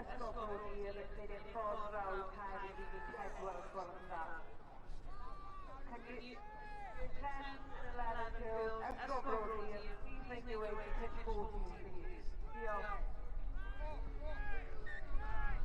Ysgol Bro Hir wneud eu ffordd draw i cae rhif 14 os gwelwch yn dda. Can you, Year 10 and 11 girls, Ysgol Bro Hir, please make your way to pitch 14, please. Diolch. Yes, get back, get back.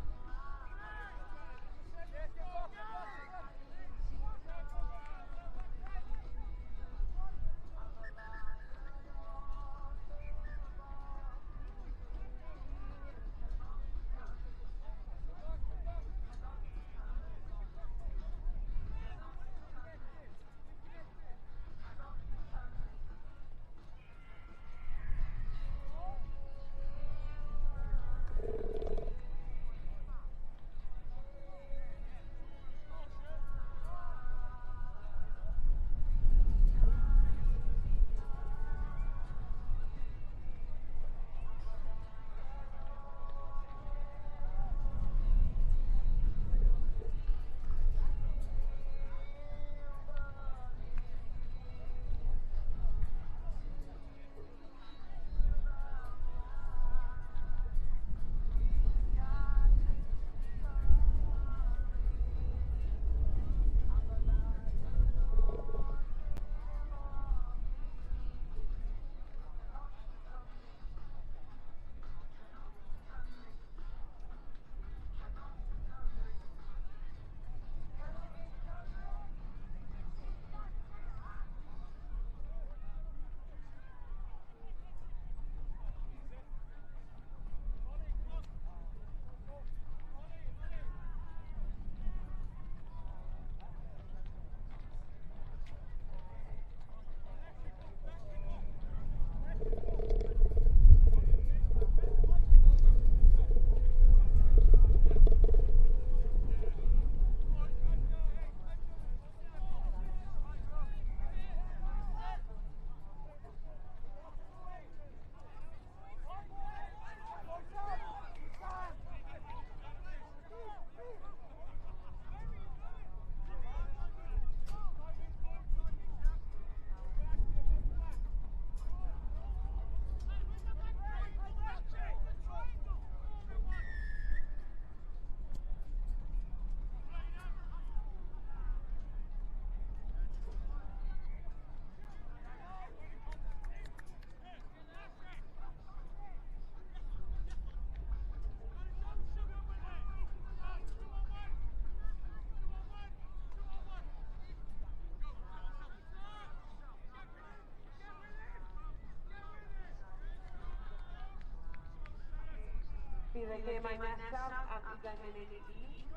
Bydd y gemau nesaf am 12:40,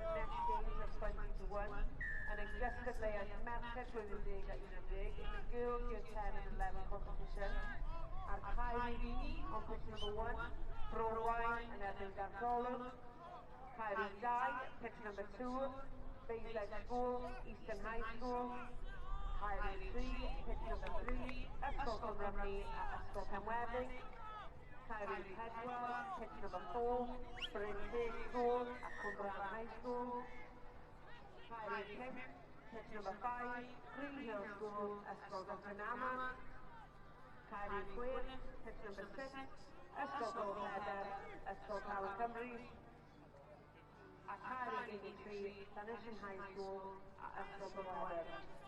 the next games at 12:40, yn y gystadleuaeth Merched Blwyddyn 10 a 11, in the Girls Year 10 and 11 competition. Ar cae rhif 1 on pitch number 1, Bro Waun yn erbyn Garth Olwg. Cae rhif 2, pitch number 2, Bayside School, Eastern High School. Cae rhif 3, pitch number 3, Ysgol Cwm Rhymni a Ysgol Penweddig. Cae rhif 4, pitch number 4, Bryn Teg School a Cwmbran High School. Cae rhif 5, pitch number 5, Green Hill School, Ysgol Dyffryn Aman. Cae rhif 6, pitch number 6, Ysgol Bro Pedr, Ysgol Tawe Cymru. A cae rhif 13, Llanishen High School a Ysgol Bro Pedr. Yeah.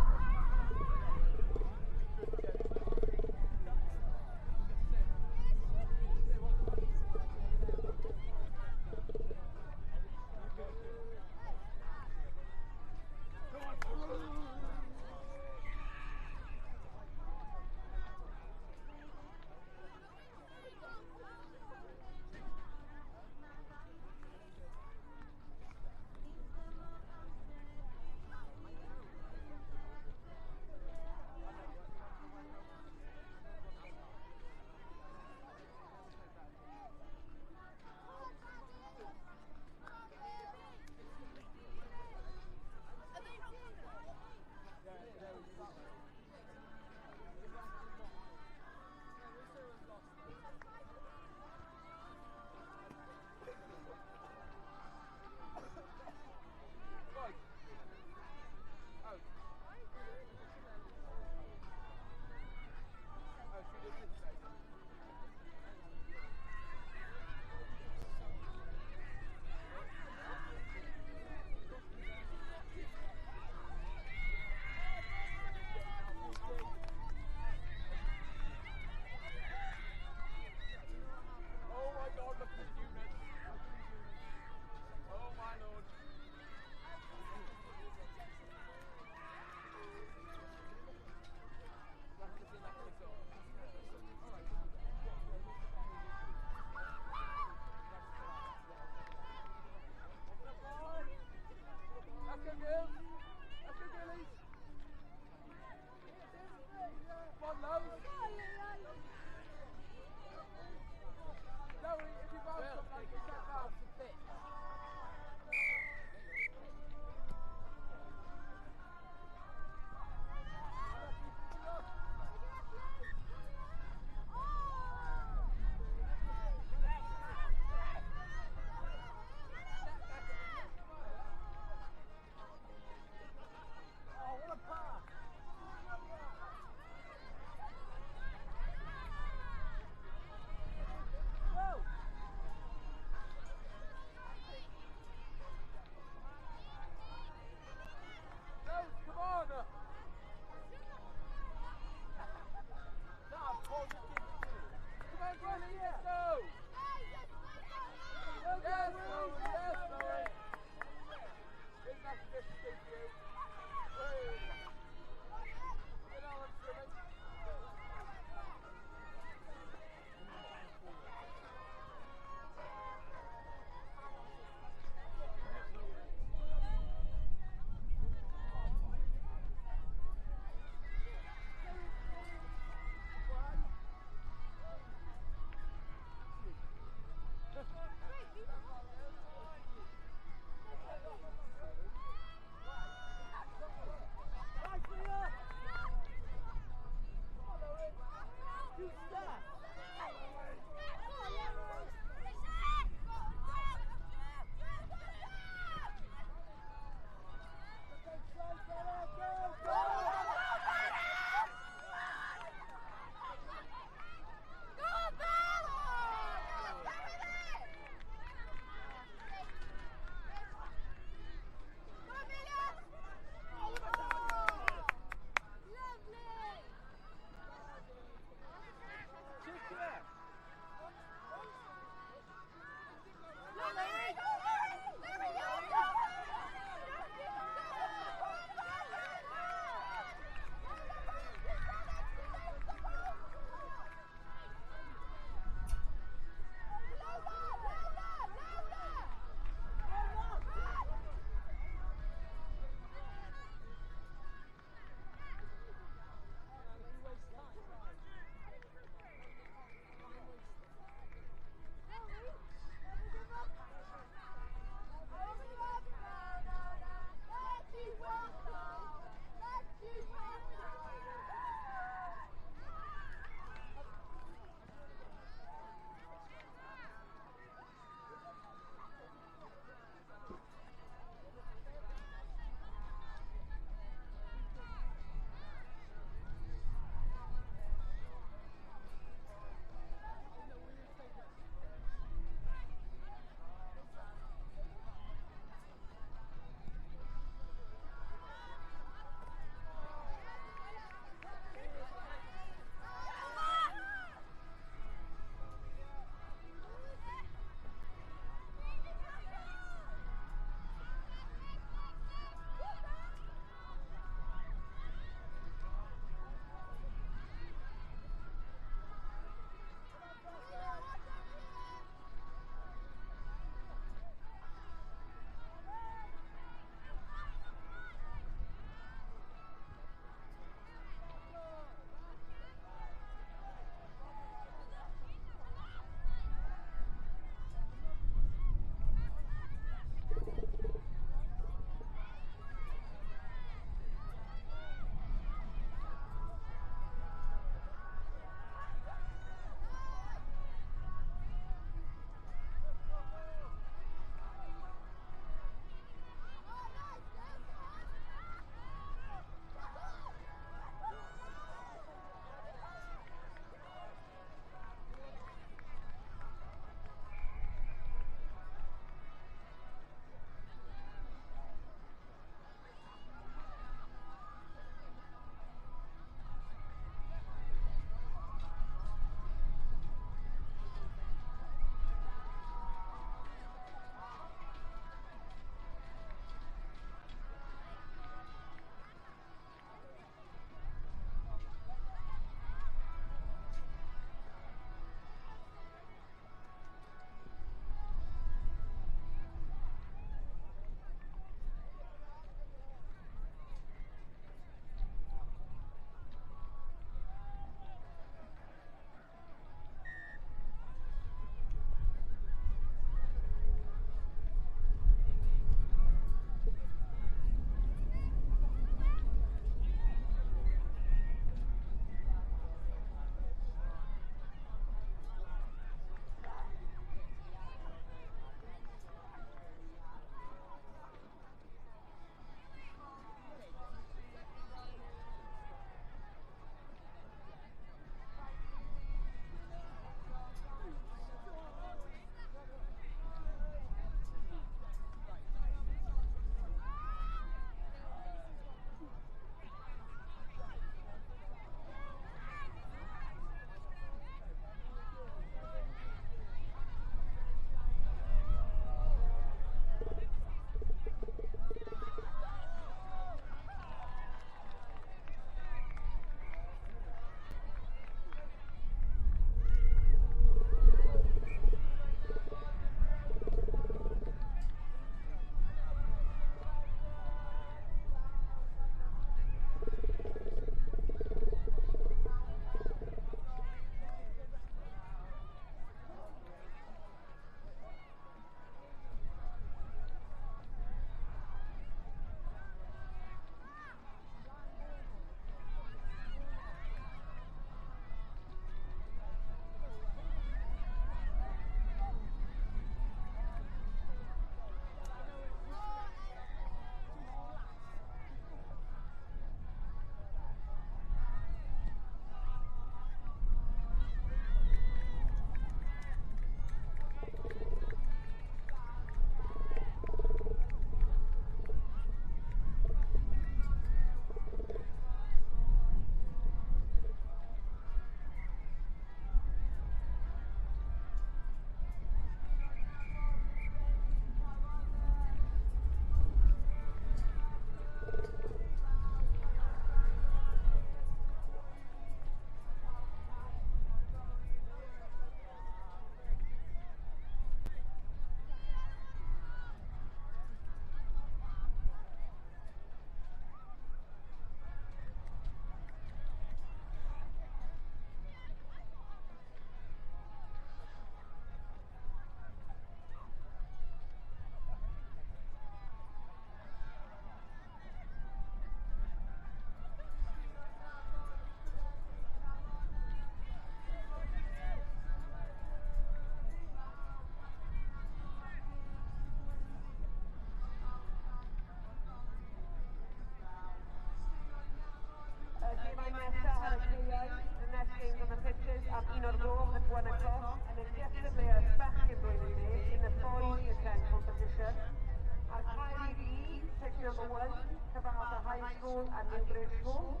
Cambridge School.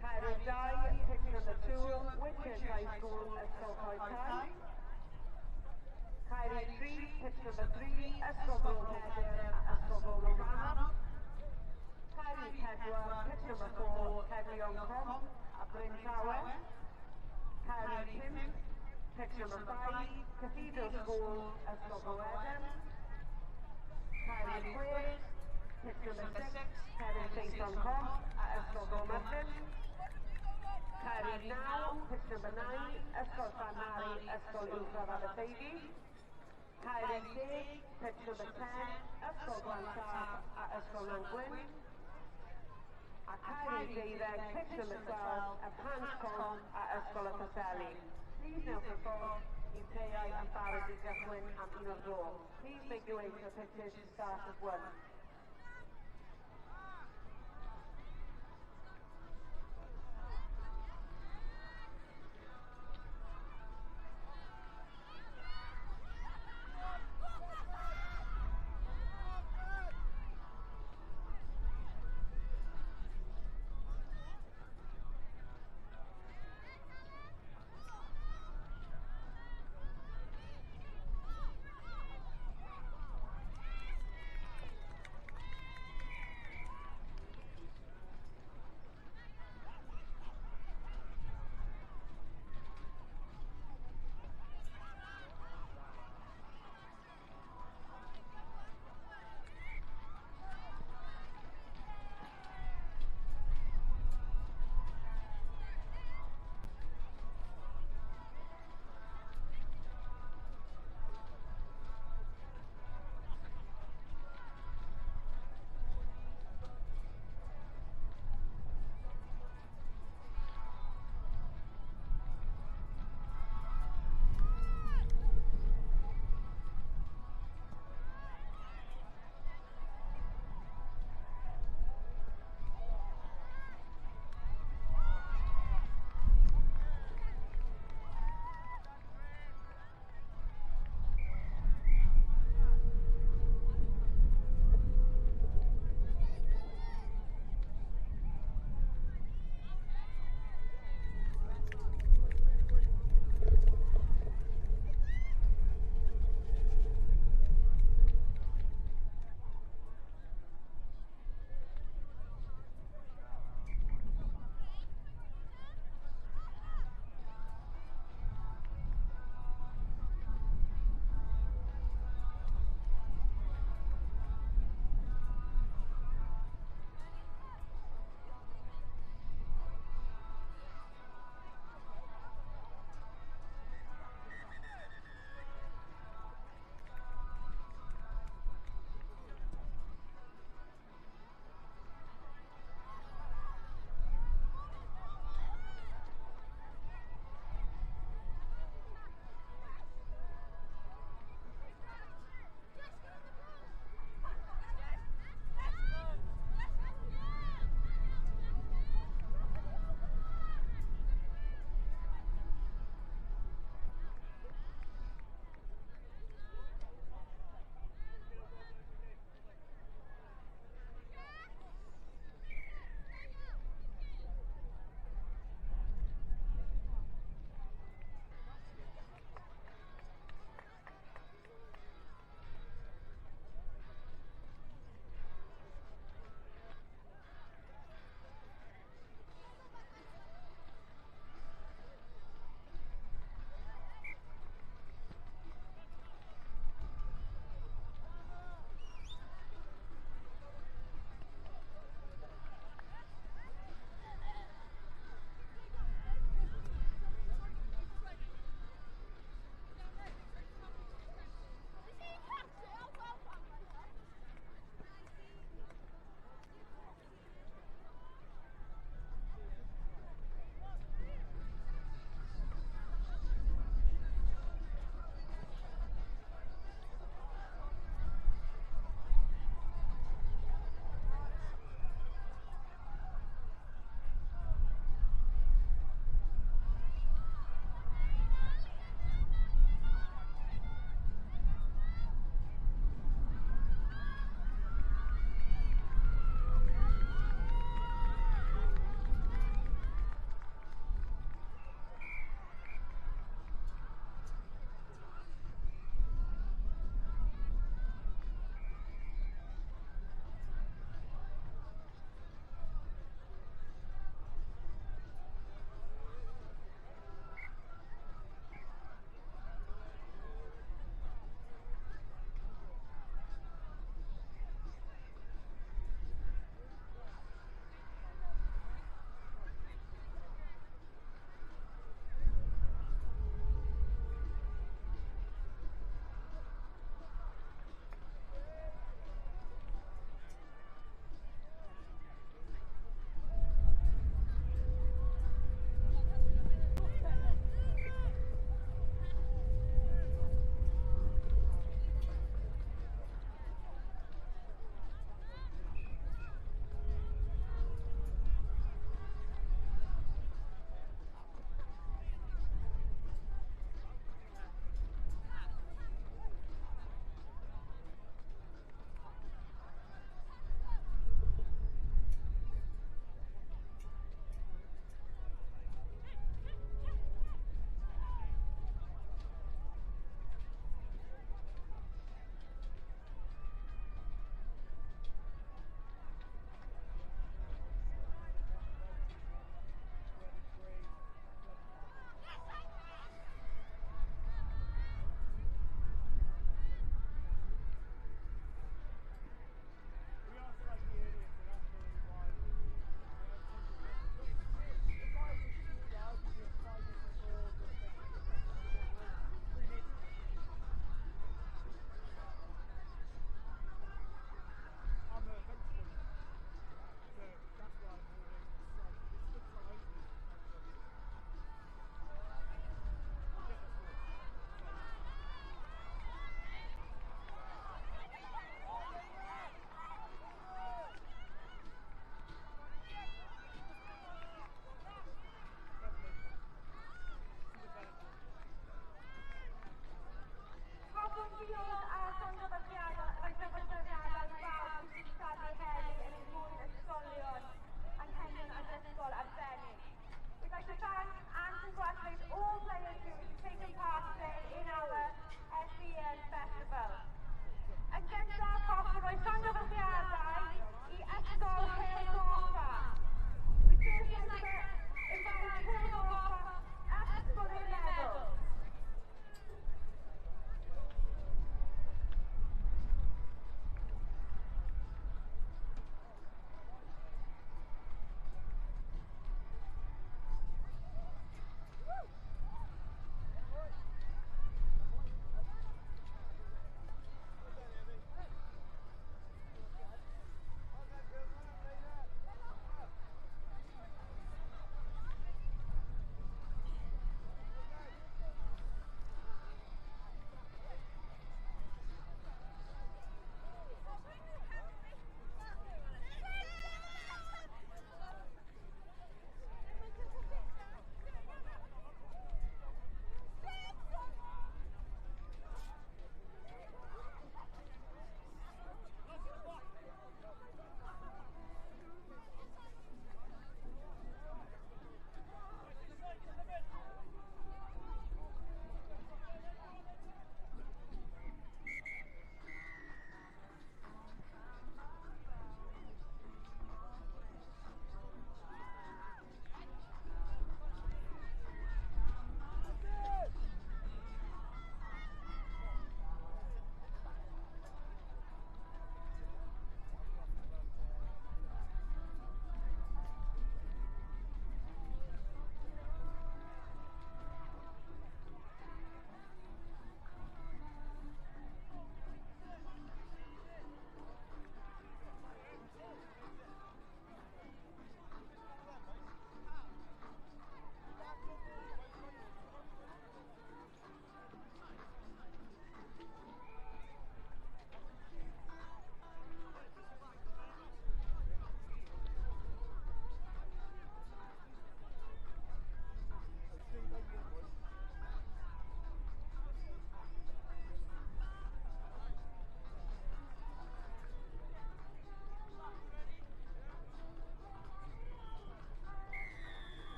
Cae rhif 2, pitch number 2, Whitchurch High School, Ysgol Coed Cae. Cae rhif 3, pitch number 3, Ysgol Bro Pedr a Ysgol Bro Morgannwg. Cae rhif 4, pitch number 4, Cadlion Com a Bryn Tawe. Cae rhif 5, pitch number 5, Cathedral School, Ysgol Bro Edern. Cae rhif 6, pitch number 6, Cerrig Saeson Com a Ysgol Bro Myrddin. Cae rhif 9, pitch number 9, Ysgol Llanhari, Ysgol Uwchradd Aberteifi. Cae rhif 10, pitch number 10, Ysgol Glantaf a Ysgol Nantgwyn. A cae rhif 12, pitch number 12, y Pant Com a Ysgol y Preseli. Please newch y ffordd i'r caeau yn barod i gychwyn am 1 o'r gloch. Please make your way to the pitches to start at 1.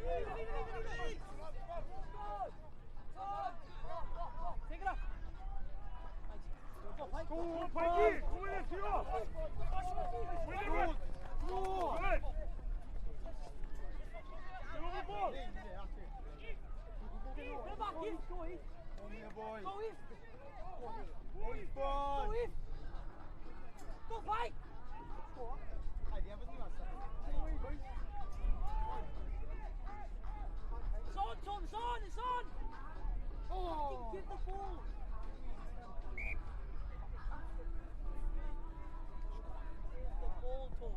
Take it up. Go on, Pikey! Go in there, Theo! Win it, Good! Good! Get on the ball! Go back in. Go in. Come here, boy. Go in. Go, Go in. Go, Pike. It's on, Tom. It's on. It's on. Oh. Give the ball. Give the ball, Tom.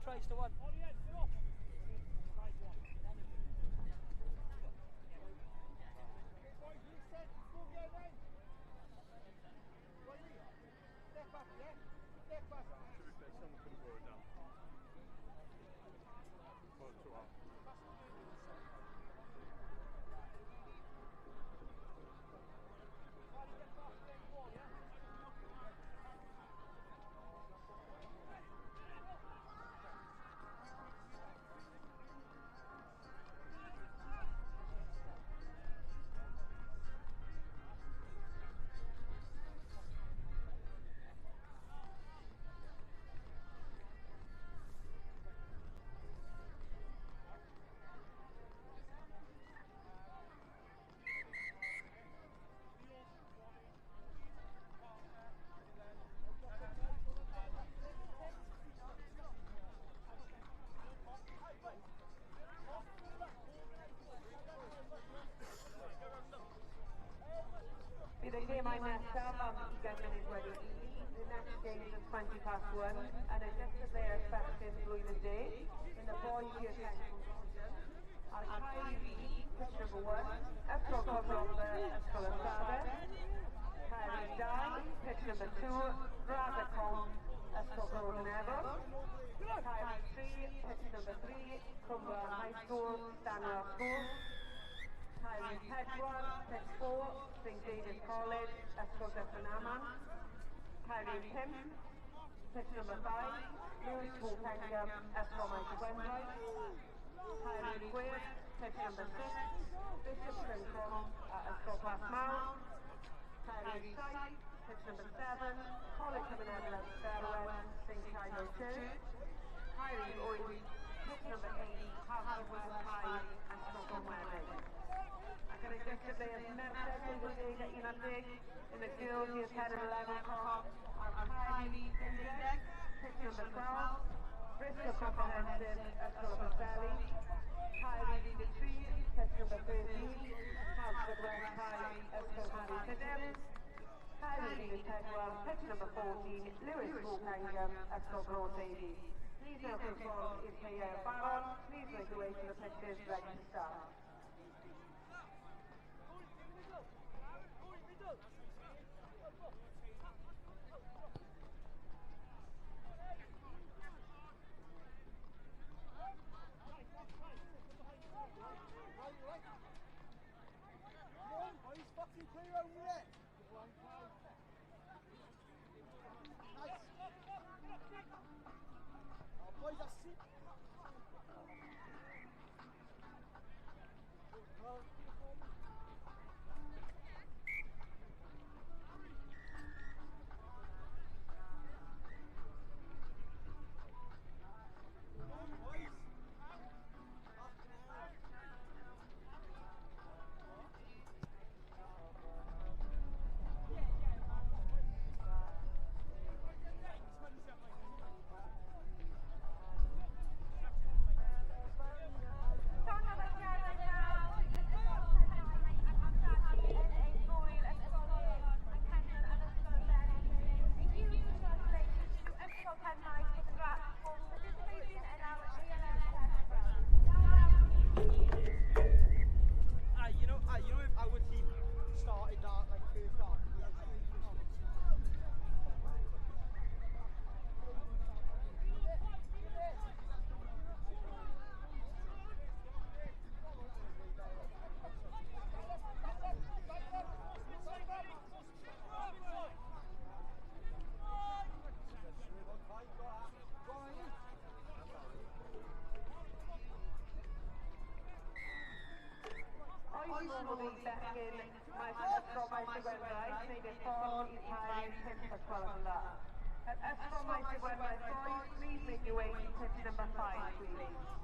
Tries to 1. Bydd y gemau nesaf am 20 munud wedi 1. The next game is at 1:20 yn y gystadleuaeth bechgyn blwyddyn deg in the boys year 10 competition. Ar cae 1, pitch number 1, Ysgol Cwm Rhondda, Ysgol y Sade. Cae 2, pitch number 2, Gradd Comp, Ysgol Bro Dinefwr. Cae 3, pitch number 3, Cwmbran High School, Stanwell School. Cae 4, pitch 4, St David's College, Ysgol Dyffryn Aman. Cae 5, pitch number 5, Lewis Paul Pengam, Ysgol Maes y Gwendraeth. Cae 6, pitch number 6, Bishop Trimcombe at Ysgol Plasmawr. Cae 7, pitch number 7, Coleg Cymunedol Berwen, St Teilo Church. Cae 8, pitch number 8, Haverfordwest High, Ysgol Cwmwedig. Ac yn y gystadleuaeth merched blwyddyn 10 a 11 in the girls year 10 and 11 comp ar cae 11, pitch number 12, Bristol Comprehensive, Ysgol y Preseli. Cae 13, pitch number 13, Haverfordwest High, Ysgol Harri Tudur. Cae 14, pitch number 14, Lewis Paul Pengam, Ysgol Bro Teifi. Please newch eich ffordd i'r caeau barod. Please make your way to the pitches ready to start. Boys, fucking clear your own net. Nice. Oh, boys, that's it. Come on, boys. Fucking hell. You know, if our team started that, like, first half, we had 3. Oes modd i bechgyn maes Ysgol Maes y Gwendraeth wneud eu ffordd i'r cae 5 os gwelwch yn dda. At Ysgol Maes y Gwendraeth boys, please make your way to pitch number 5, please.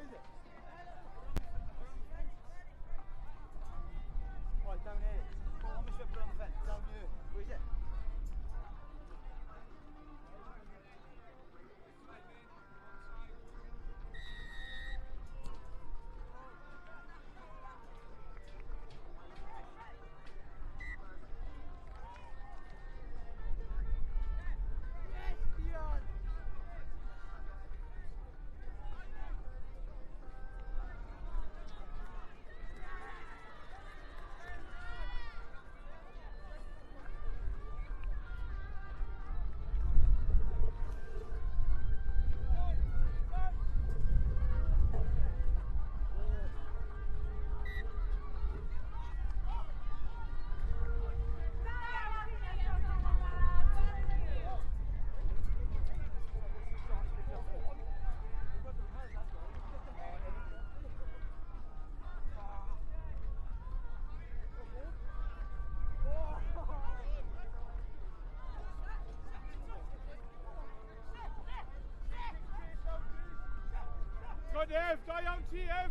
Where is it? Oh, down here. Oh, I'm just put on the fence. Down here. Where is it? Ev, da iawn ti, Ev!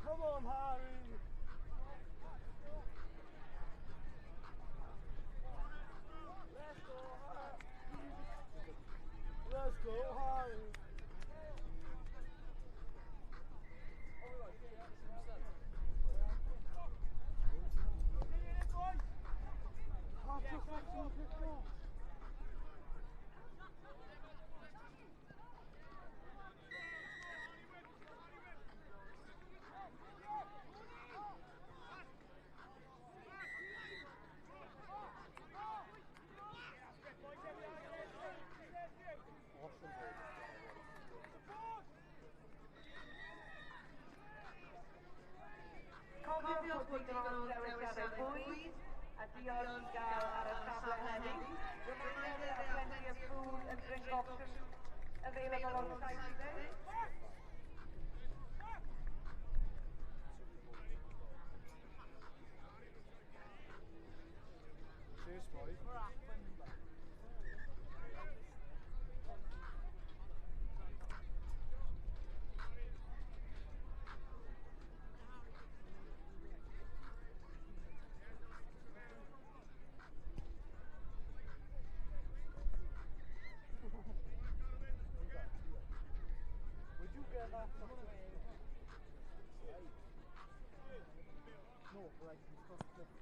Come on, Harry. Let's go, Harry. Let's go, Harry. Cofiwch bod digon o ddewisiadau bwyd a diod i gael ar y safle heddi. Reminder, there are plenty of food and drink options available on site today. Cheers, boys. Would you get that? No, right, you've got to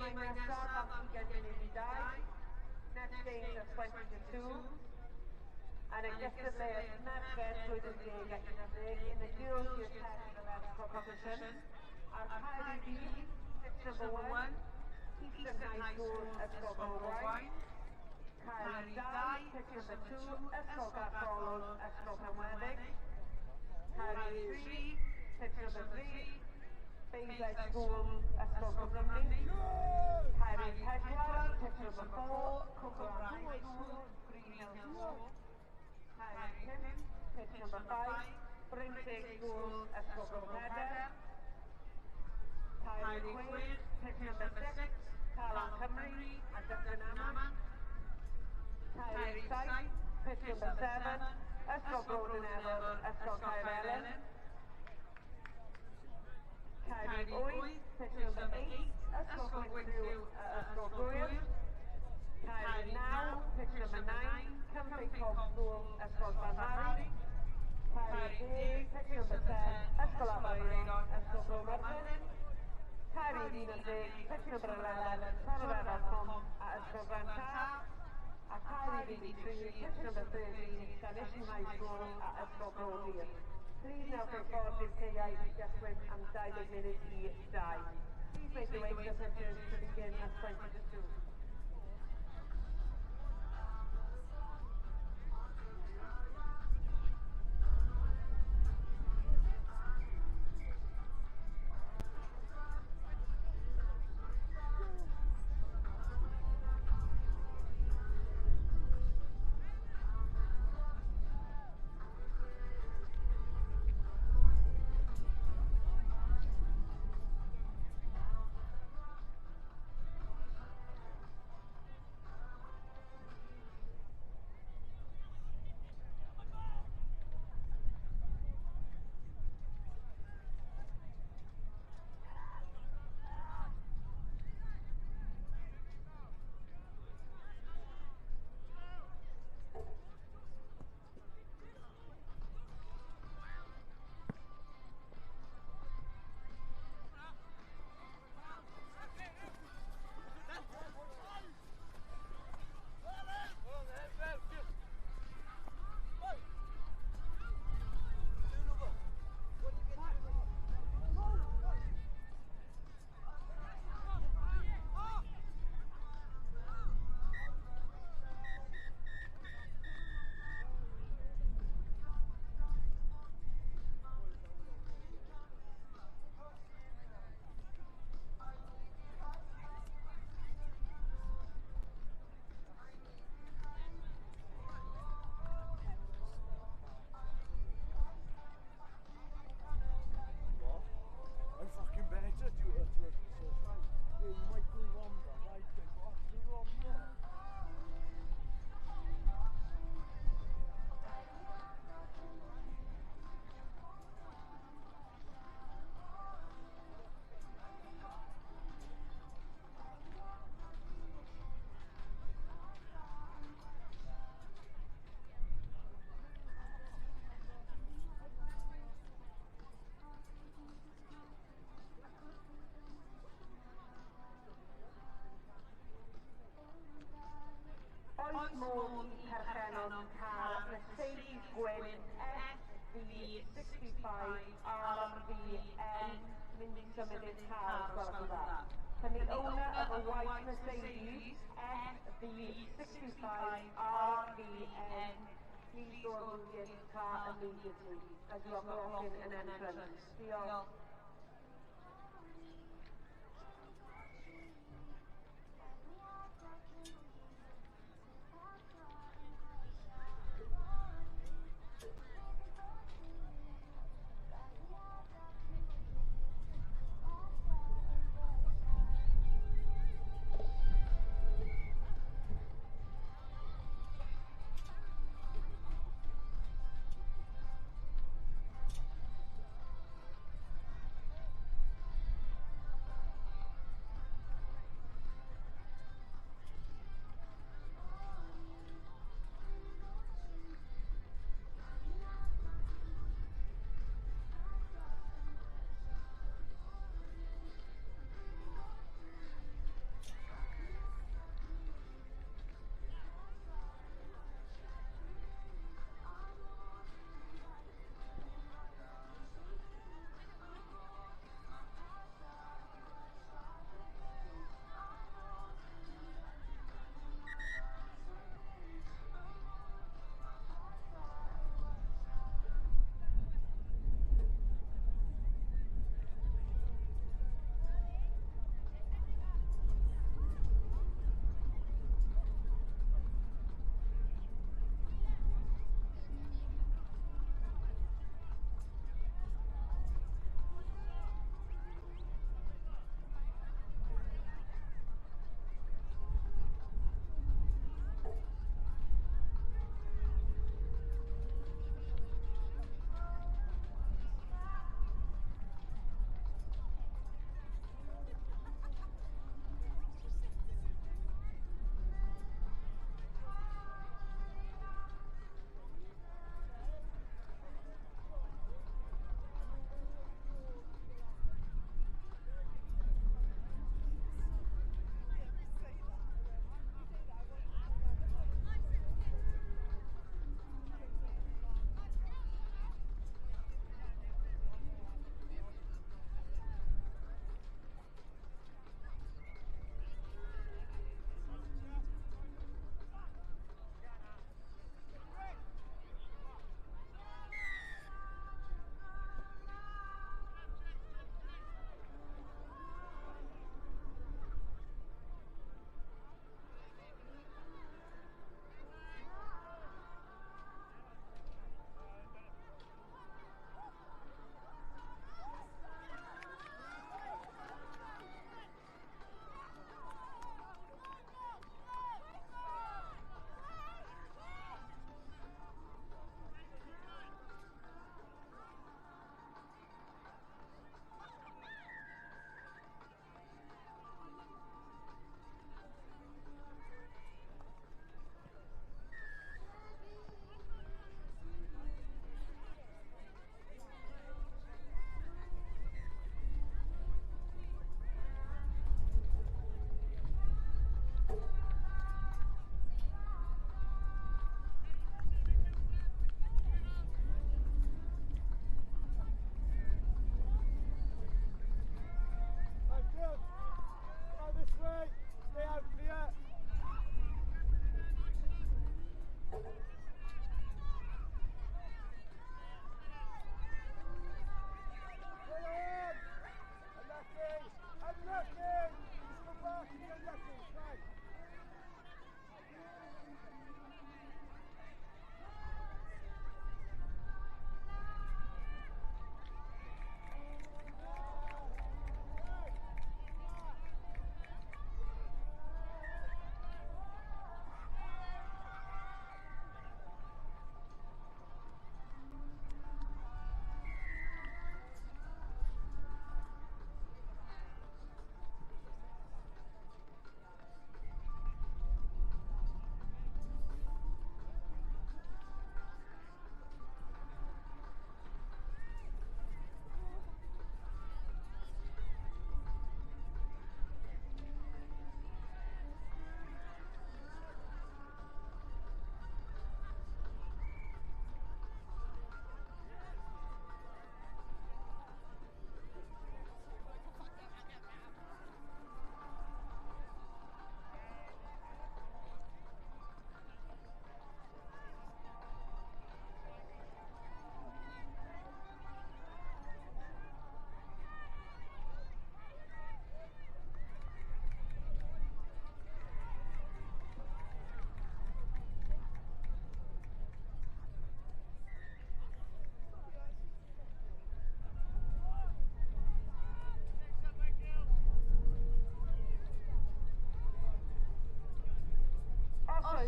Gemau nesaf am 1:40. Next games at 1:40. Yn y gystadleuaeth merched blwyddyn 10 ac 11 in the girls year 10 and 11 competition. A'r cae B, pitch number 1, Eastern High School, Ysgol Bro Gwaun. Cae 2, pitch number 2, Ysgol Garth Olwg, Ysgol Penweddig. Cae 3, pitch number 3, Bayside School, Ysgol Cymru. Cae 4, pitch number 4, Cwmbran High School, Green Hill School. Cae 5, pitch number 5, Brynteg School, Ysgol Bro Pedr. Cae 6, pitch number 6, Calon Cymru a Dyffryn Aman. Cae 7, pitch number 7, Ysgol Bro Dinefwr, Ysgol Caerelyn. Cae 8, pitch number 8, Ysgol Gwynthiw, Ysgol Gŵyr. Cae 9, pitch number 9, Cymru Cob School, Ysgol Llanhari. Cae 10, pitch number 10, Ysgol Aberaeron, Ysgol Bro Myrddin. Cae 11, pitch number 11, Llanfair Pump a Ysgol Bran Taf. A cae 13, pitch number 13, Llanelli High School a Ysgol Bro Dur. Please now go ffordd i'r caeau i gychwyn am 1:40. Please make your way to the pitches to begin at 1:40. I'm fucking better do it to Yeah, you might go wrong, but I think go wrong. Oes modd i perchennog car Mercedes gwyn SV65 RVN mynd i symud i'r car os gwelwch yn dda? Can the owner of a white Mercedes SV65 RVN please go and move your car immediately, as you are blocking an entrance? Diolch.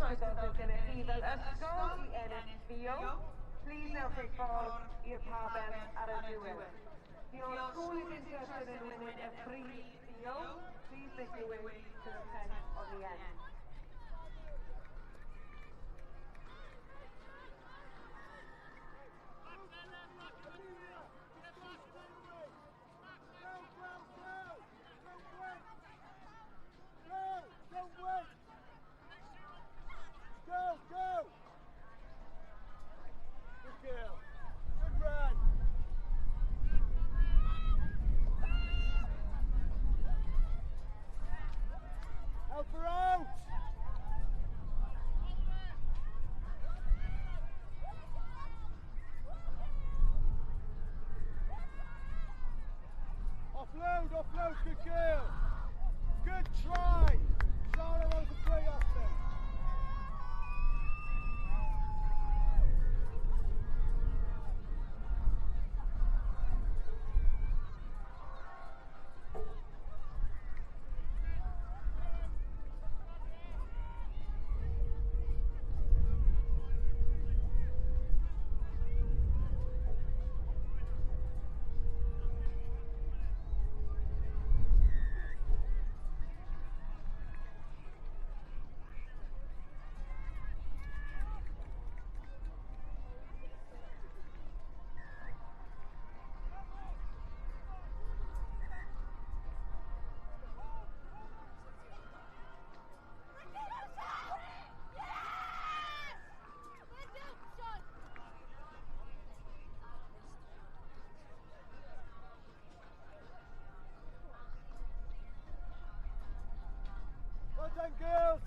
oes diddordeb gennych chi fel ysgol i ennill fio, please ewch eich ffordd i'r pabell ar y diwedd. If your school is interested in winning a free fio, please make your way to the tent on the end. Go, go, go! Don't wait! Go! Don't wait! Go, go! Good girl. Good run. Help her out! Offload, offload, good girl. Good try. Sarah, that was a great offload. Well done, girls.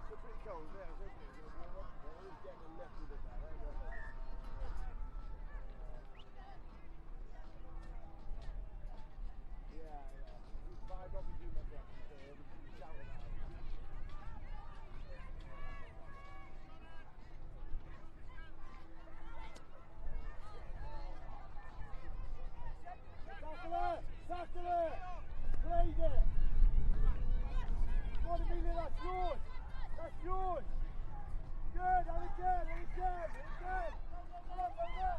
It's pretty cold, isn't it? I was hoping it was going to warm up, but it is getting a little bit better. Yeah. But I'd probably do my best to be shouting at it. Tackle it! Tackle it! Played it! Come on, Amelia, that's yours! That's yours! Good, and again, and again, and again! Come on, Lola!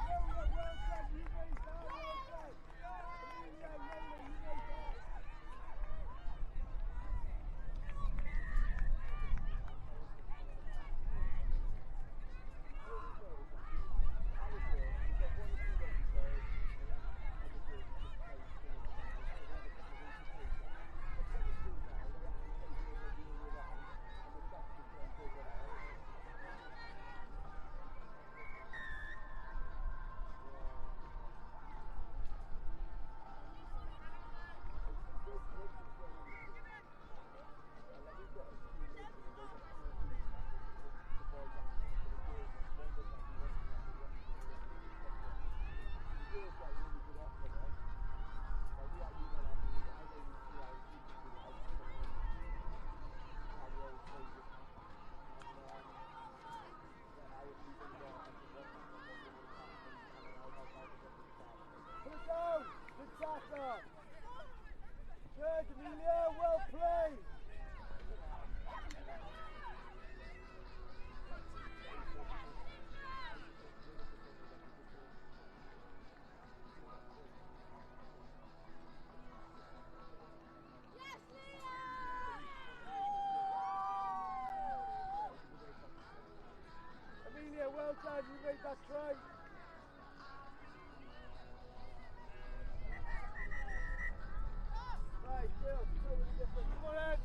Lola, well done, you made that, well done! Amelia, Lola, you made that! Put it down! Good tackle! Good, Amelia, well played! Yes, Leah! Amelia, well done, you made that try. Right, girls, totally different. Come on in.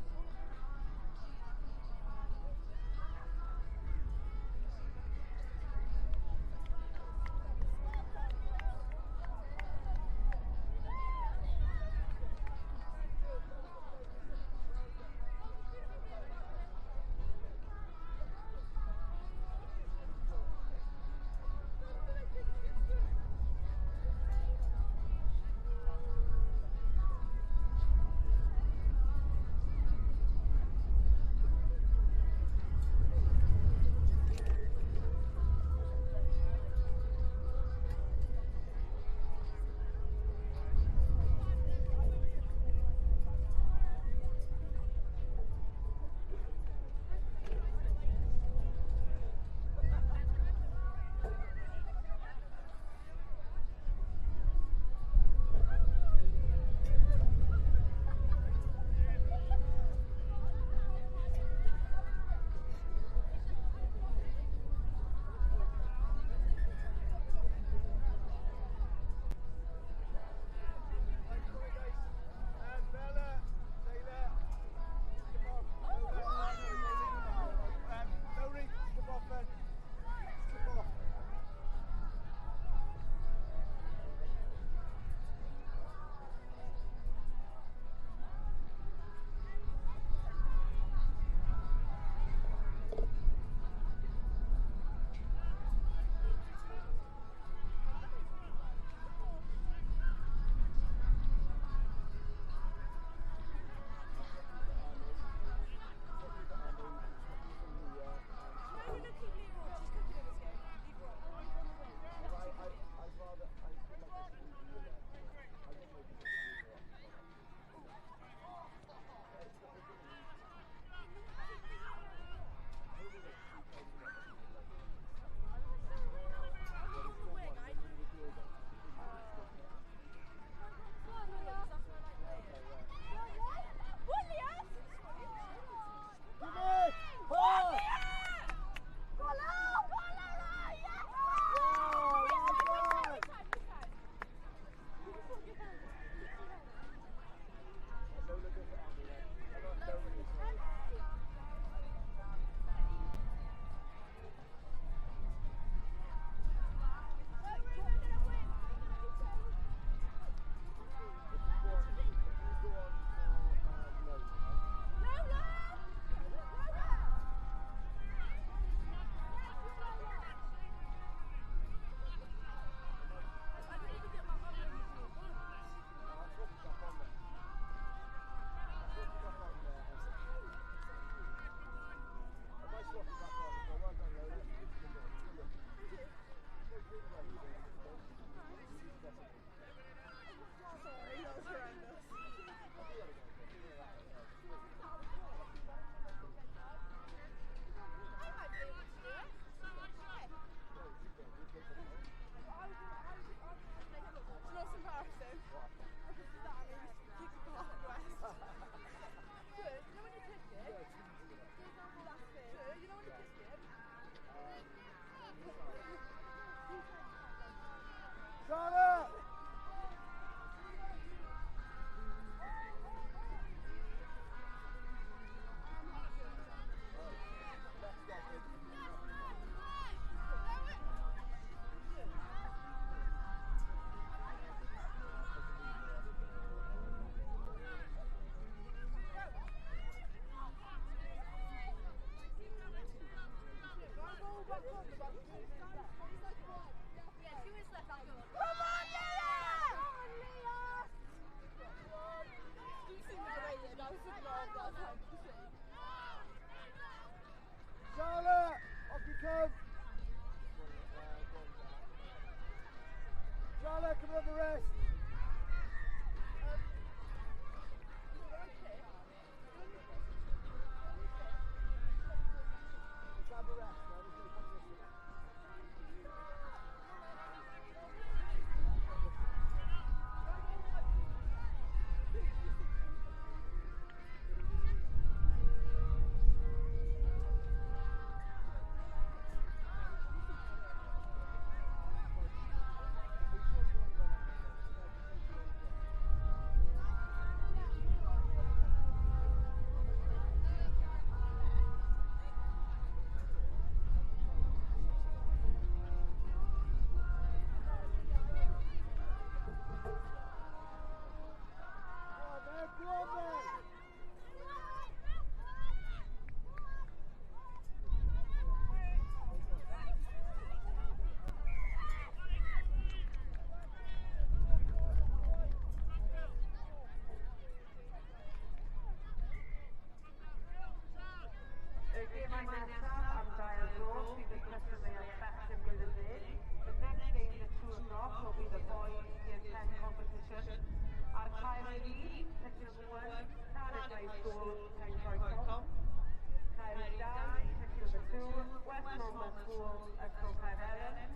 School, Ysgol Caerfelen.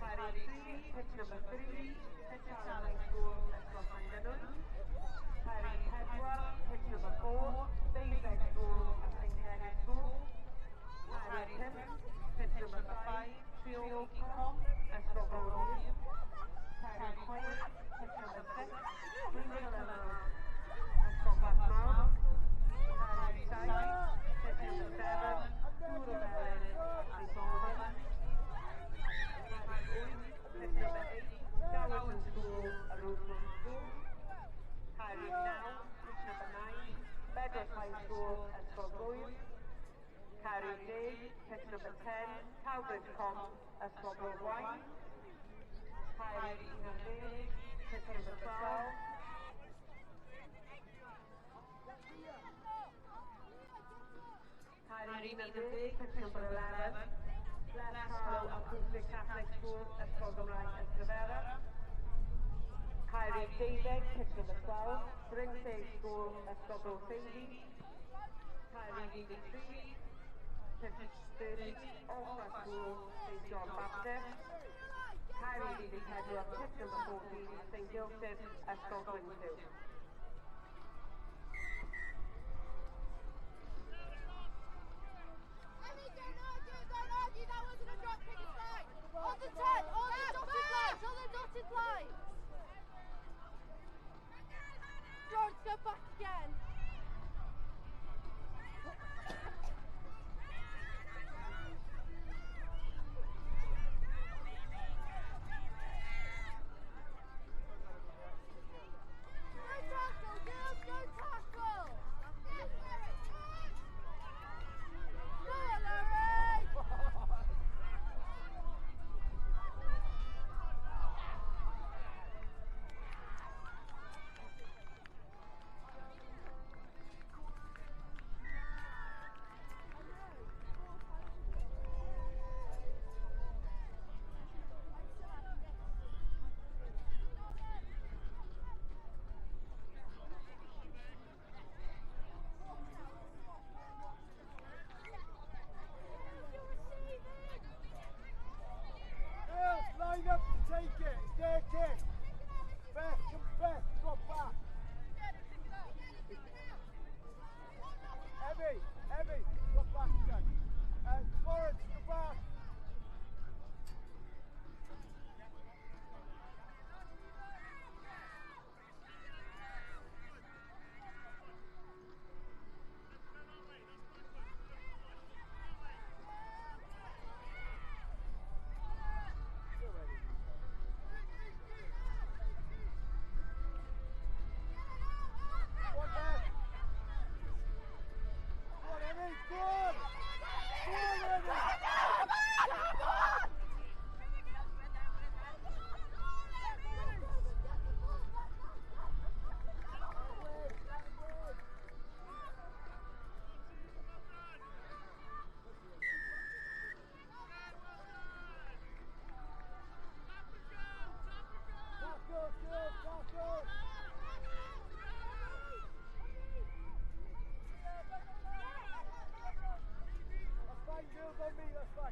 Cae 3, pitch number 3, Pitsalai School, Ysgol Llangynon. Cae 4, pitch number 4, Deuddeg School, St Henry School. Cae 5, pitch number 5, Treorci Com, Ysgol Bro Rhir. Cae 6, pitch number 6, Bryncynon, Ysgol Plasmawr. Cae 7, pitch number 7, Dŵr y Felin, St Olwen. Cae 8, pitch number 8, Gowerton School, Rowton School. Cae 9, pitch number 9, Bedwas High School, Ysgol Gŵyr. Cae 10, pitch number 10, Cowbridge Com, Ysgol Bro Gwaun. Cae 11, pitch number 12, Cae 11, pitch number 11, Glasgow Acoustic Catholic School, Ysgol Gymraeg Ystafelra. Cae 12, pitch number 12, Brynseg School, Ysgol Bro Teifi. Cae 13, pitch 13, Offa School, St John Baptist. Cae 14, pitch number 14, St Joseph, Ysgol Glyndŵr. Don't argue, that wasn't a drop kick, it's fine. On the 10, on the dotted lines, on the dotted lines. Florence, go back again. Go tackle, girls, go tackle. Yes, Larry. Go on, Larry. Girls, line up to take it. It's their kick. Beth, come Beth, drop back. Emmy, Emmy, drop back again. And Florence, go back. Go on, Beth. Go on, Emmy. Go on. Go on, Emmy. Tackle, girls, tackle. That's fine, girls, on me, that's fine.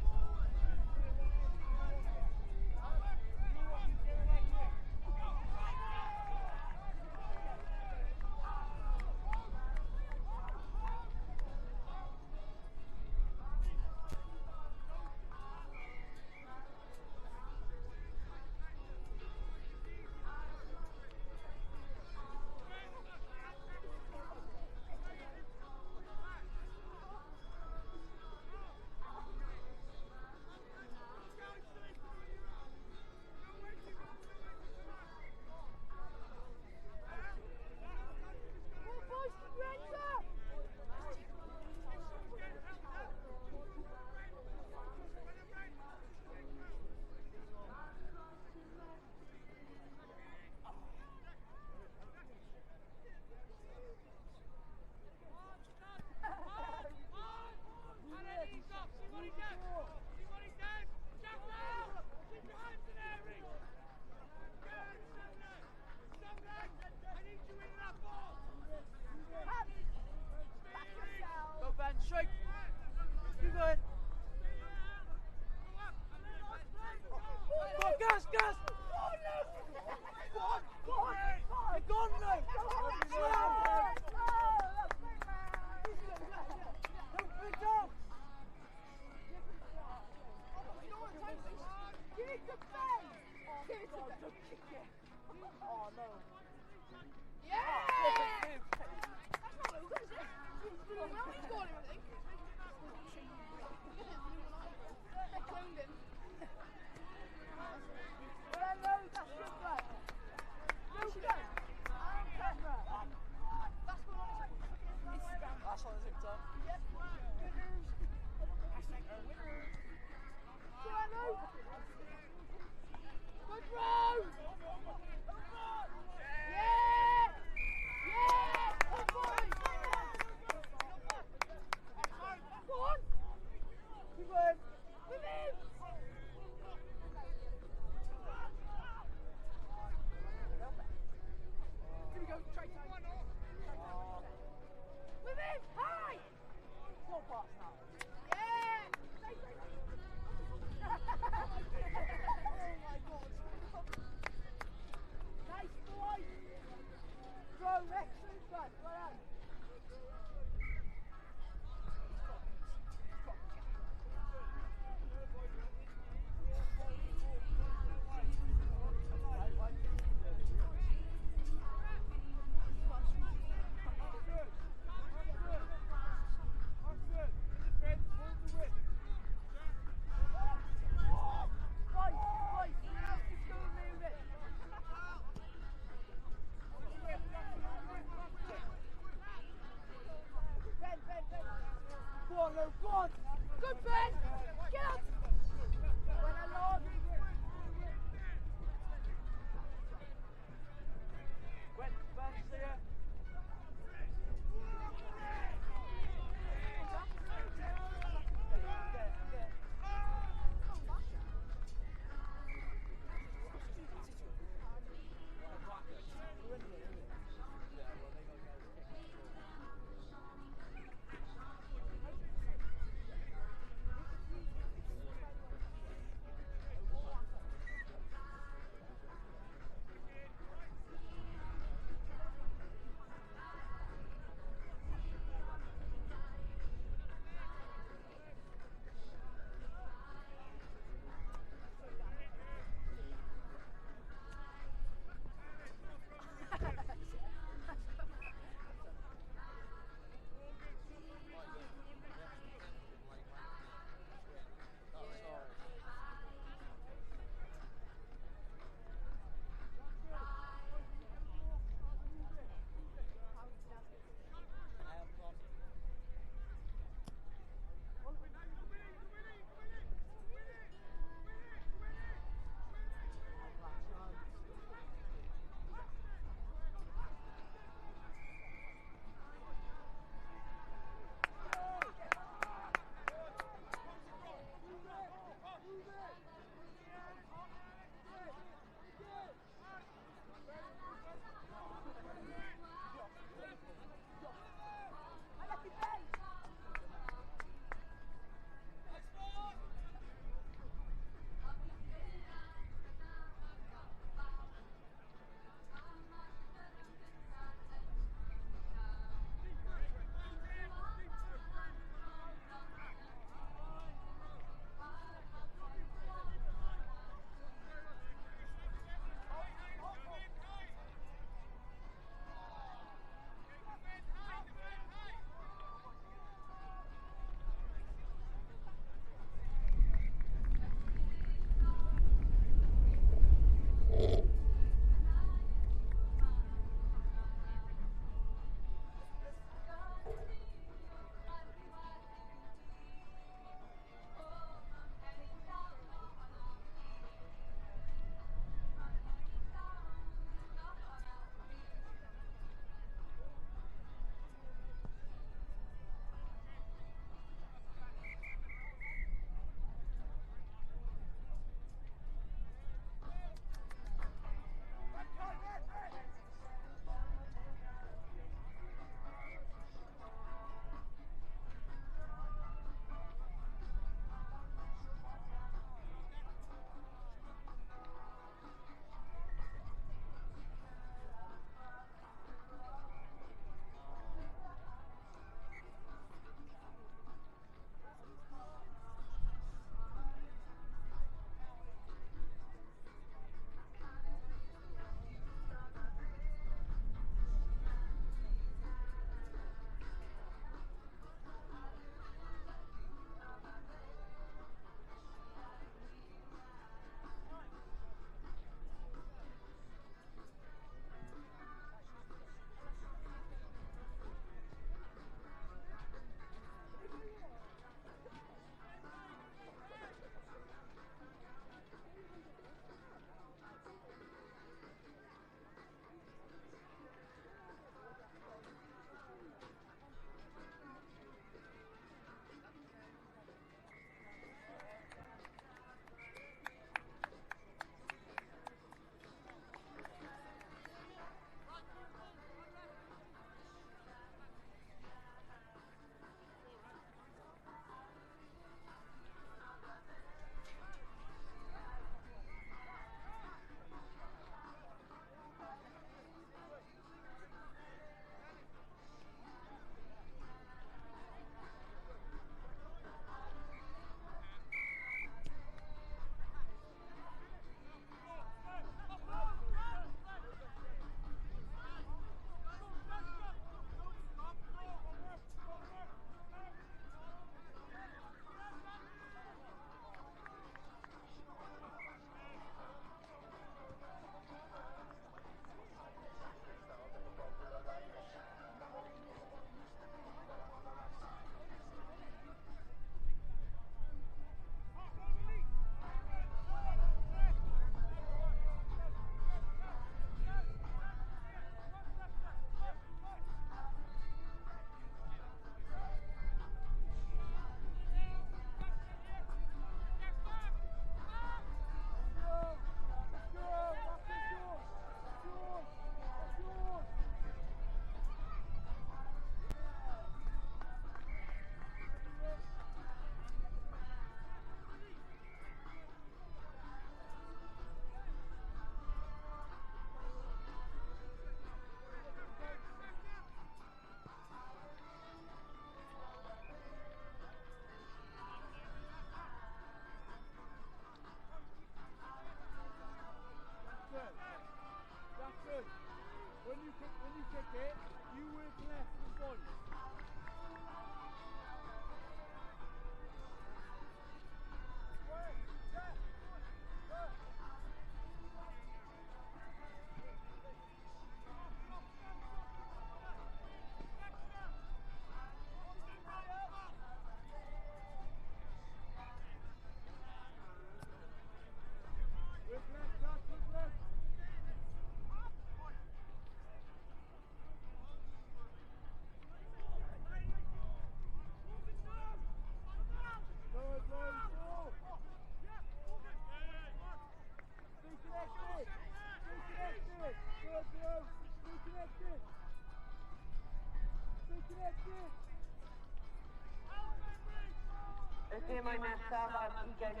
2:20,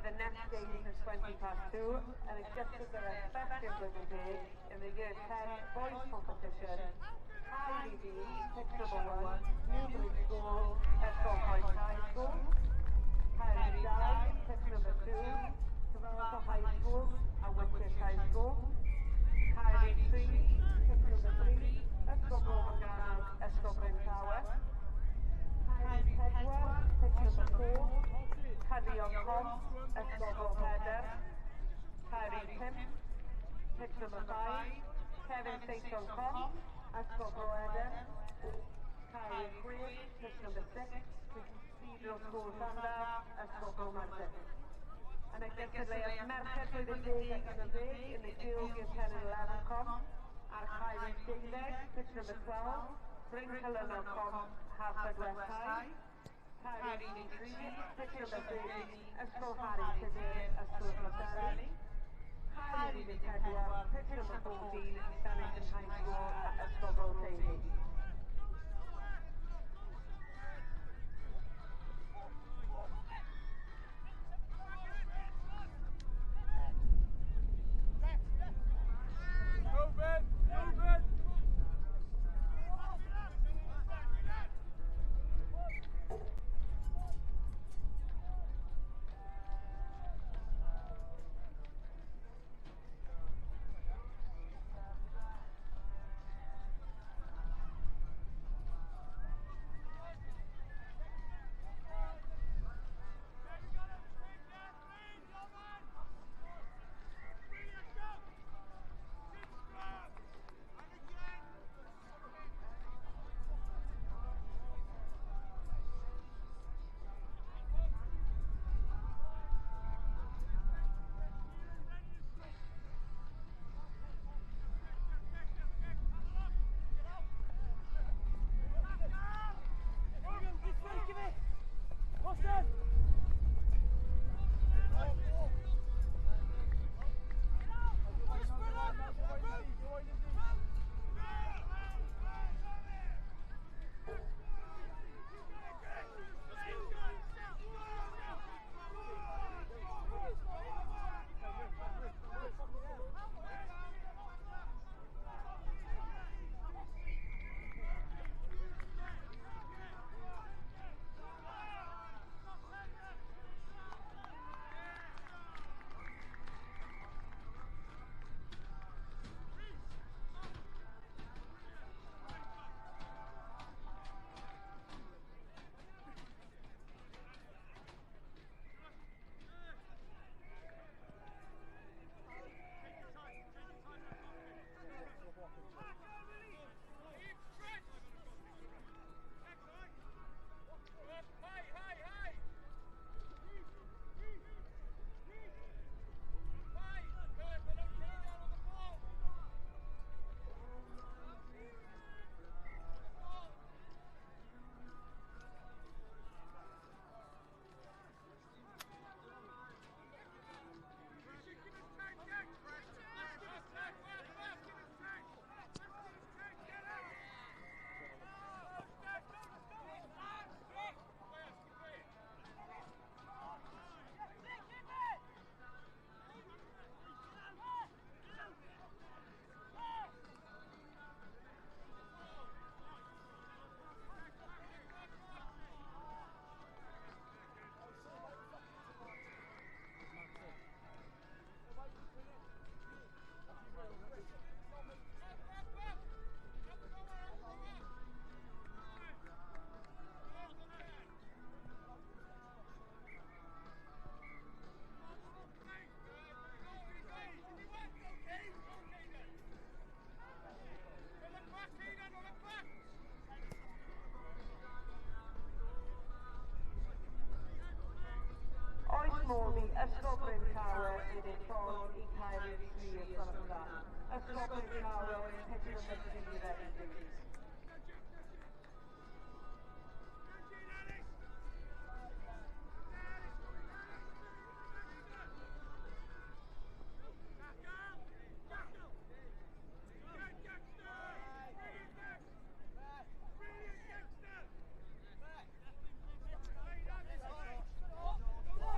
the next game is at 2:20, and it's just as the bechgyn blwyddyn 10 in the Year 10 Boys Competition. IDD, pitch number 1, Newbury School, Ysgol Coed High School. Caer 2, pitch number 2, Cyfarthfa High School and Whitchurch High School. Caer 3, pitch number 3, Ysgol Bro Morgannwg, Ysgol Bryn Tawe. Caer 4, pitch number 4, Caddion Com, Ysgol Bro Pedr. Caer 5, pitch number 5, Kevin Saison Com, Ysgol Bro Edern. Caer 6, pitch number 6, Cathedral School Llandaf, Ysgol Bro Myrddin. Yn y gystadleuaeth merched blwyddyn 10 ac 11 in the girls year 10 and 11 comp, ar cae 12, pitch number 12, Bryn Celynnog Com, Haverfordwest High. Caer 13, pitch number 13, Ysgol Harri Tudur, Ysgol Rhoseli. Caer 14, pitch number 14, Stannington High School, Ysgol Bro Teifi. Move it! Move it! Oes modd i Ysgol Bryn Tawe wneud ffordd i Caer 3 os gwelwch yn dda. Ysgol Bryn Tawe, pitch number 3 ready, please. Go!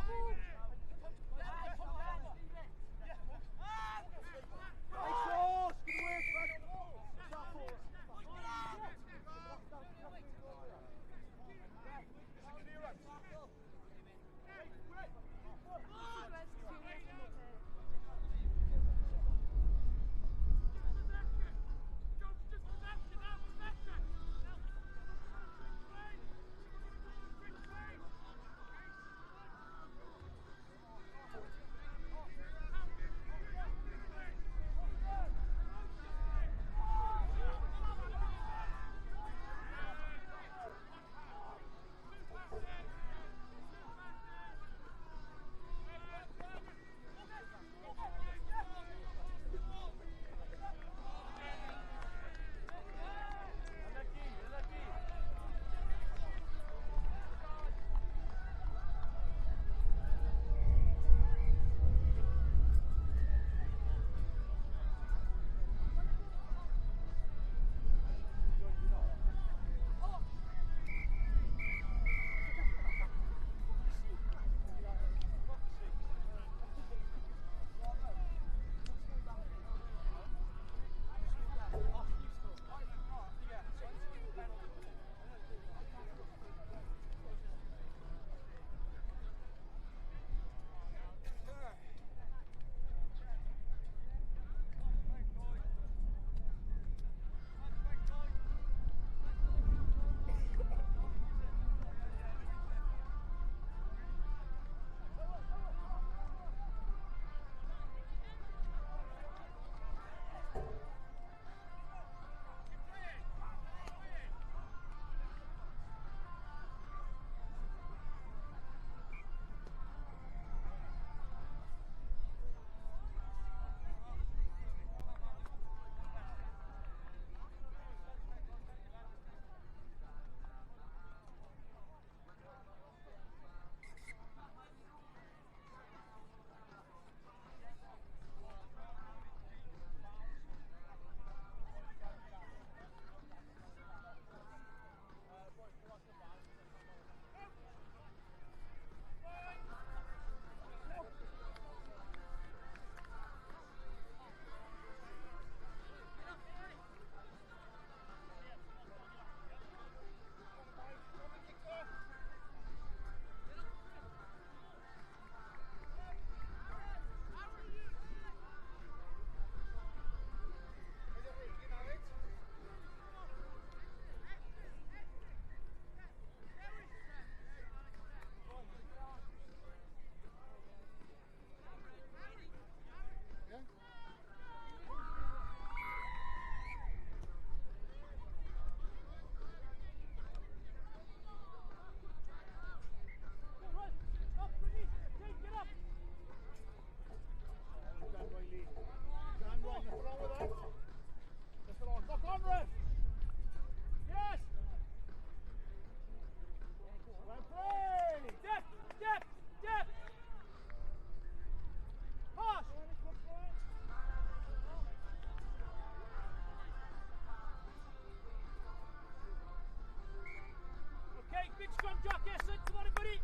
Jack Essen. Come on, everybody.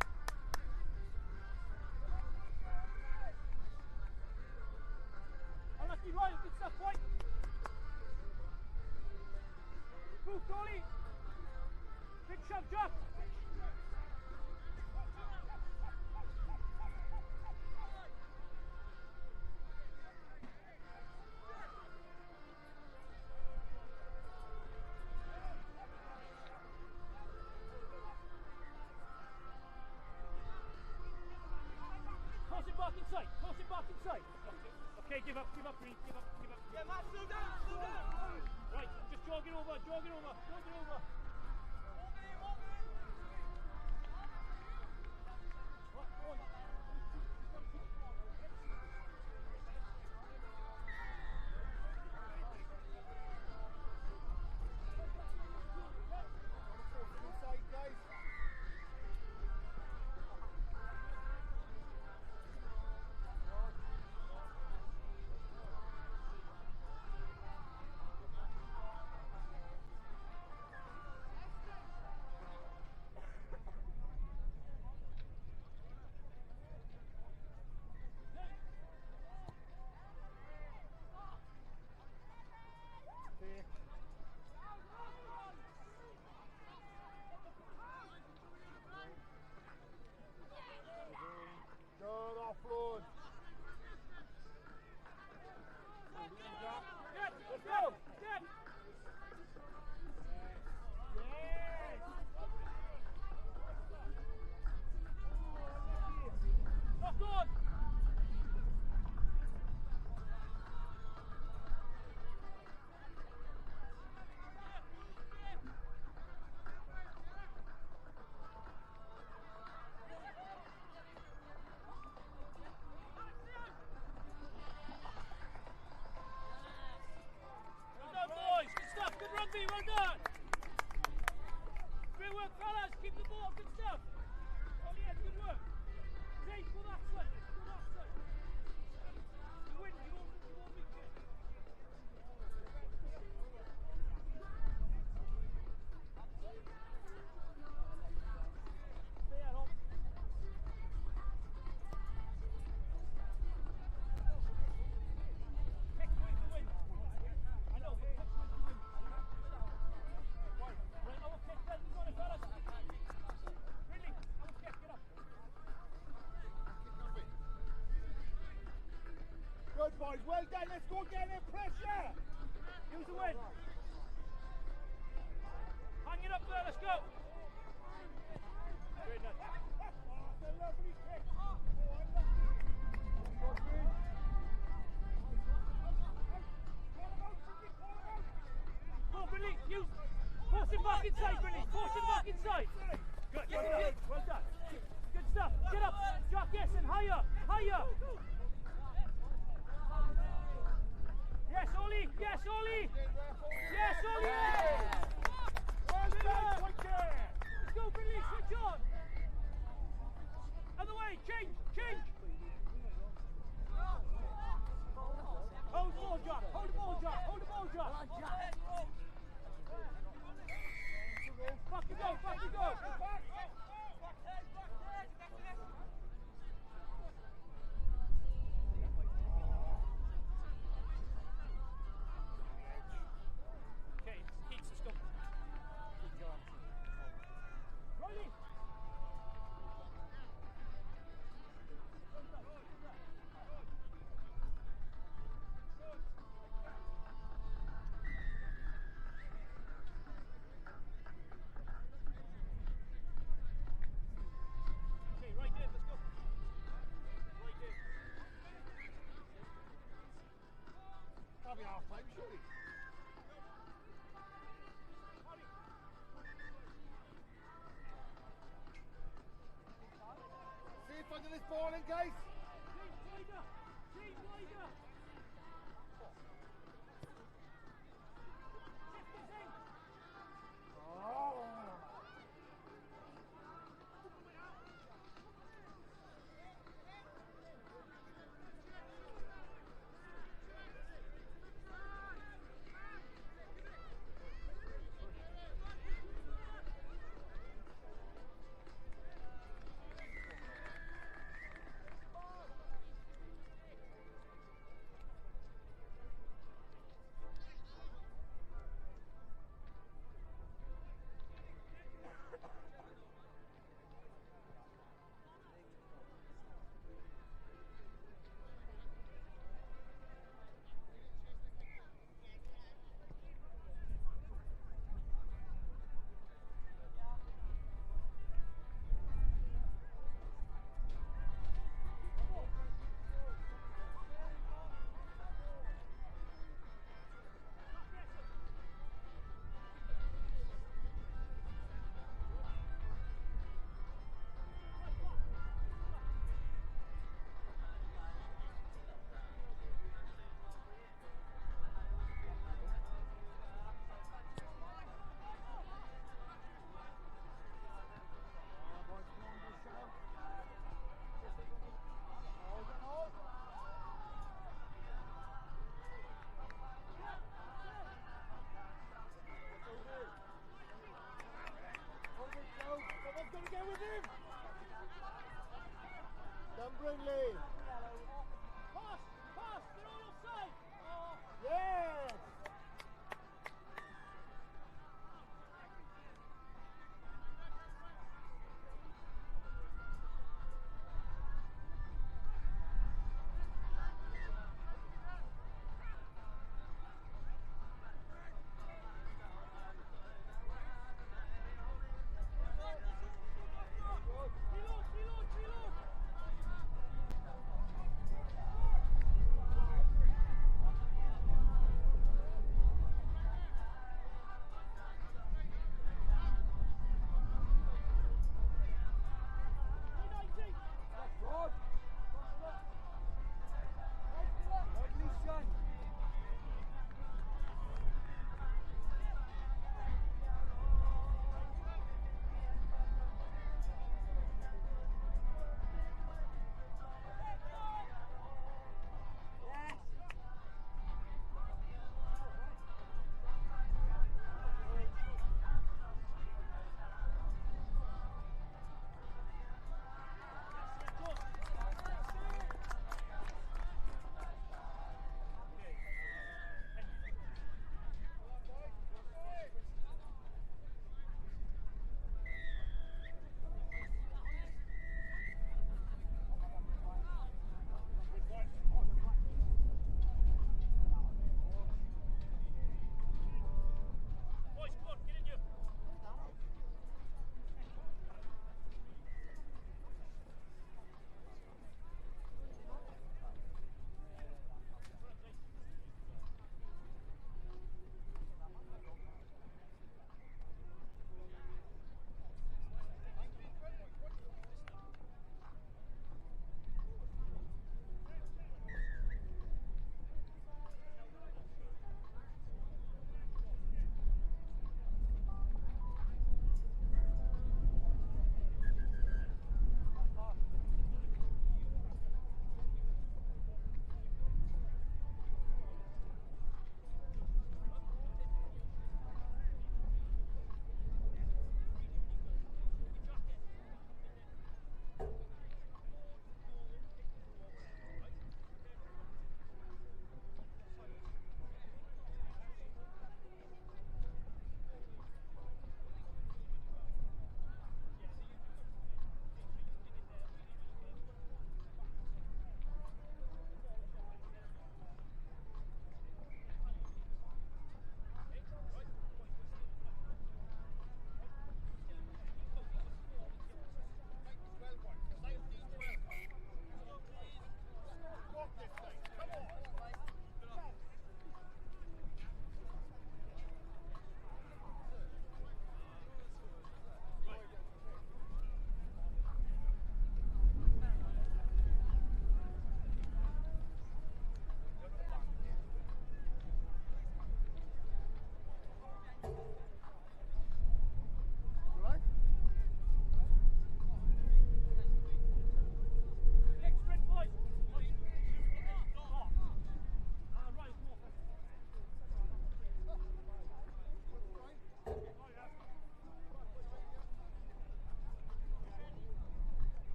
Unlucky Ryan. Good stuff, boy. Move, goalie. Big shove, Jack. Toss it back inside. Toss it back inside. Okay, give up, Reed. Give up, give up. Yeah, Matt, slow down, slow down. Right, just jog it over, jog it over, jog it over. Inside, guys. Take. Good offload. Get, let's go, get. Yes. Knock on. Well done, boys. Good stuff. Good rugby. Well done. Great work, fellas. Keep the ball. Good stuff. Oh, yeah, good work. Jake, go that side. Go that side. You win. You won't reach it. Stay at home. Kick wins the win. I know, but kick wins the win. Right, our kick then. Go on, fellas. Really, our kick, get up. Good boys, well done. Let's go get it. Pressure. Use the win. Hang it up there, let's go. Great night. Oh, it's a lovely kick. Oh, unlucky. Go, Green. Call him out, Sidney, call him out. Go, Brinley, use. Force him back inside, Brinley. Force him back inside. Good, well done. Well done. Good stuff. Get up. Jack Essen, higher, higher. Yes, Ollie. Yes, Ollie. Yes, Ollie. Well done, Pointer. Let's go, Brinley. Switch on. Other way. Change, change. Hold the ball, Jack. Hold the ball, Jack. Hold the ball, Jack. Back you go, back you go. Okay, Keats, let's go. Riley. Okay, right in, let's go. Right in. Can't be half time, surely. See if I get this ball in, guys. Change wider. Change wider. Shift this in. Oh.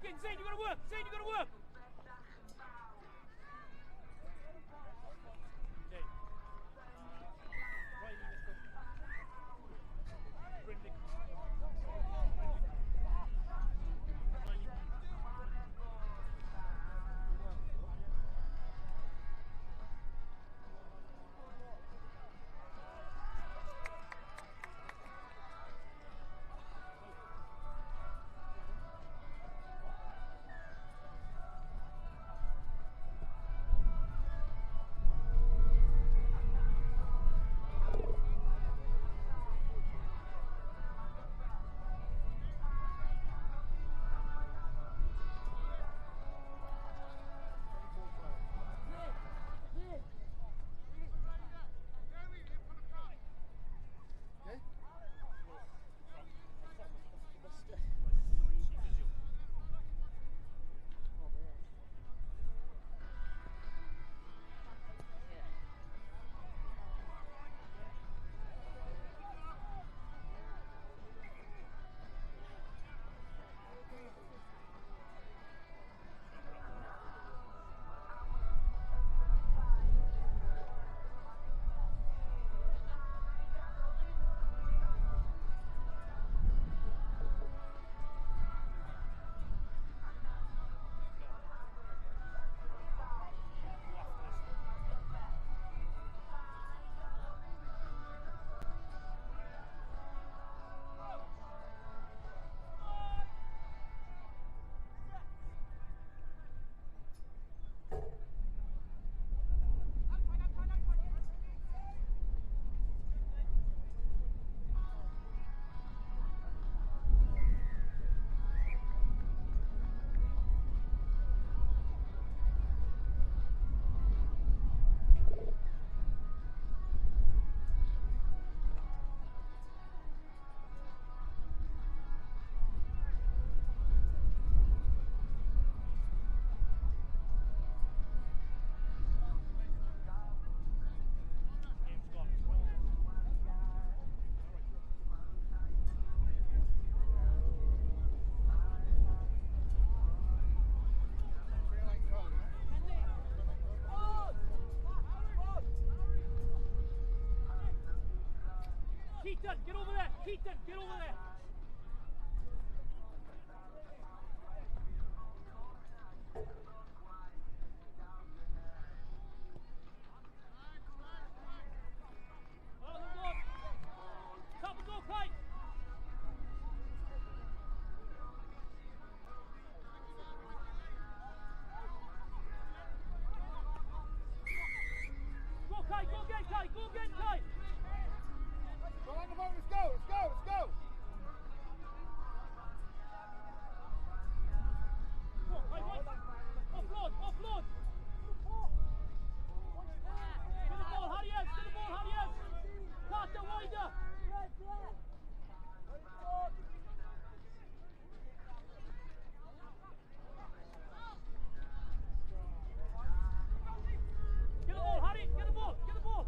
Working. Zane, you got to work. Zane, you got to work. Zane. Riley, let's go. Brindley. Riley. Keaton, get over there! Keaton, get over there! Well done. Top and go, Kai! Go, Kai! Go again, Kai! Go again, Kai! Go on the phone, let's go, let's go, let's go! Go, right, right. Offload, offload! Get the ball, Harry Evans, get the ball, Harry Evans! Carter, wider! Get the ball, Harry, get the ball, get the ball!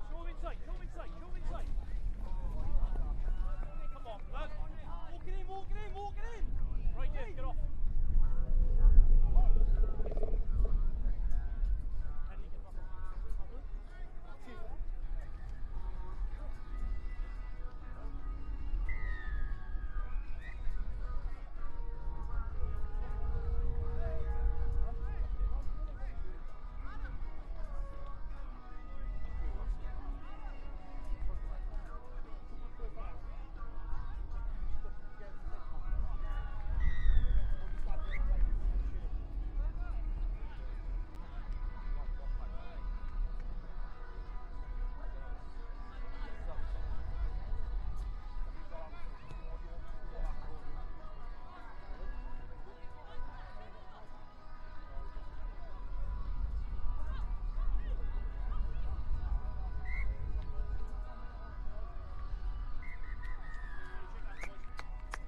Show him inside, show him inside, show him inside. Come on, lad. Walk it in, walk it in, walk it in. Right there, get off. Henley, get back.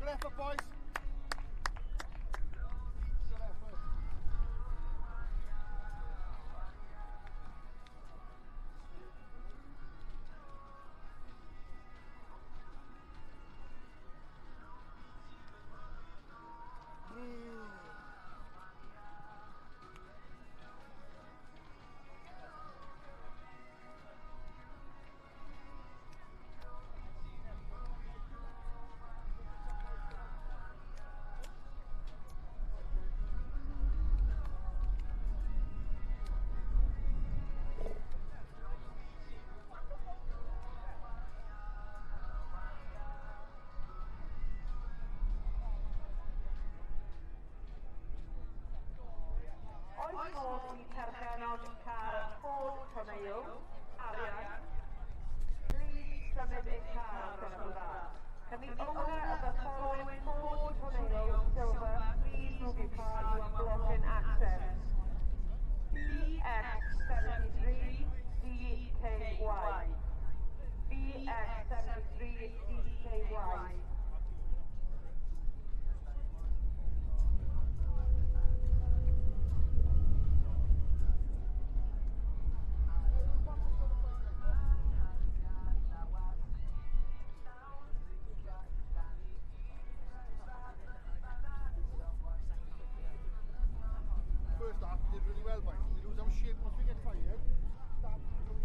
Good effort, boys. Good effort. well, boys. We lose our shape once we get tired. Start to lose.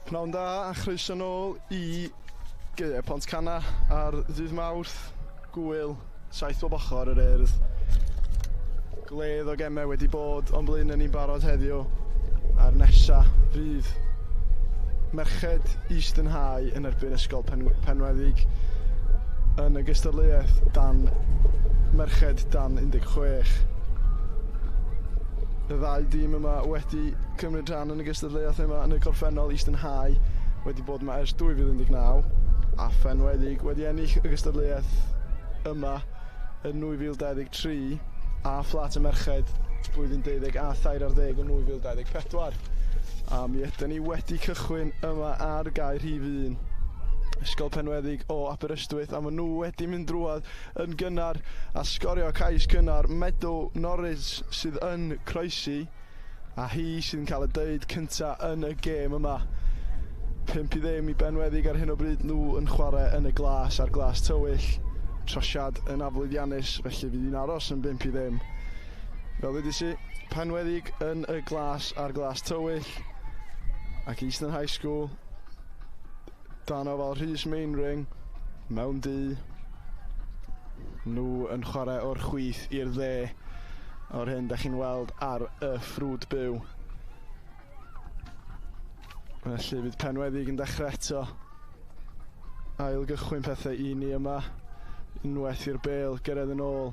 Pnawn da a chroeso nôl i Gaeau Pontcanna ar ddydd Mawrth, gwyl, 7 bob ochr yr Urdd. Gledd o gemau wedi bod o'n blaen ni'n barod heddiw, a'r nesa fydd Merched Eastern High yn erbyn Ysgol Penweddig yn y gystadleuaeth dan Merched dan 16. Y ddau dîm yma wedi cymryd rhan yn y gystadleuaeth yma yn y gorffennol. Eastern High wedi bod yma ers 2019 a Phenweddig wedi ennill y gystadleuaeth yma yn 2023 a Fflat y Merched blwyddyn 12 a 13 yn 2024. A mi ydyn ni wedi cychwyn yma ar gae rhif 1. Ysgol Penweddig o Aberystwyth, a maen nhw wedi mynd drwodd yn gynnar a sgorio cais cynnar. Meadow Norris sydd yn croesi, a hi sydd yn cael y deud cynta yn y gêm yma. 5-0 i Benweddig ar hyn o bryd, nhw yn chwarae yn y glas a'r glas tywyll. Trosiad yn aflwyddiannus, felly fydd hi'n aros yn 5-0. Fel ddudes i, Penweddig yn y glas a'r glas tywyll, ac Eastern High School dan ofal Rhys Mainring mewn du. Nhw yn chwarae o'r chwith i'r dde o'r hyn da chi'n weld ar y ffrwd byw. Felly fydd Penweddig yn dechrau eto ail gychwyn pethau i ni yma. Unwaith i'r bêl gyrraedd yn ôl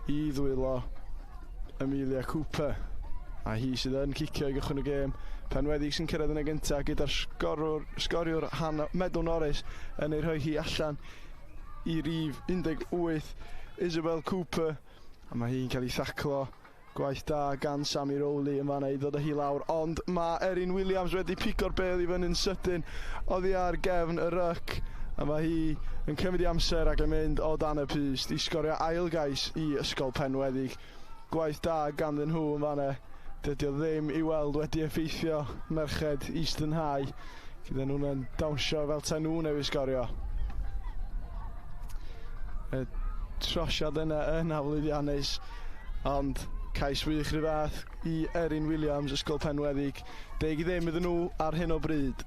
i ddwylo Amelia Cooper, a hi sydd yn cicio i gychwyn y gêm. Penweddig sy'n cyrraedd yn y gyntaf gyda'r sgoriwr Hannah Meadow Norris yn ei rhoi hi allan i rif 18 Isabel Cooper, a mae hi'n cael ei thaclo. Gwaith da gan Sammy Rowley yn fanna i ddod â hi lawr, ond mae Erin Williams wedi pigo'r bêl i fyny'n sydyn oddi ar gefn y ryc, a mae hi yn cymryd i amser ac yn mynd o dan y pyst i sgorio ail gais i Ysgol Penweddig. Gwaith da ganddyn nhw yn fanna. Dydy o ddim i weld wedi effeithio merched Eastern High, gyda nhw'n dawnsio fel ta nhw newydd sgorio. Y trosiad yna yn aflwyddiannus, ond cais wych rhyw fath i Erin Williams, Ysgol Penweddig. 10-0 iddyn nhw ar hyn o bryd.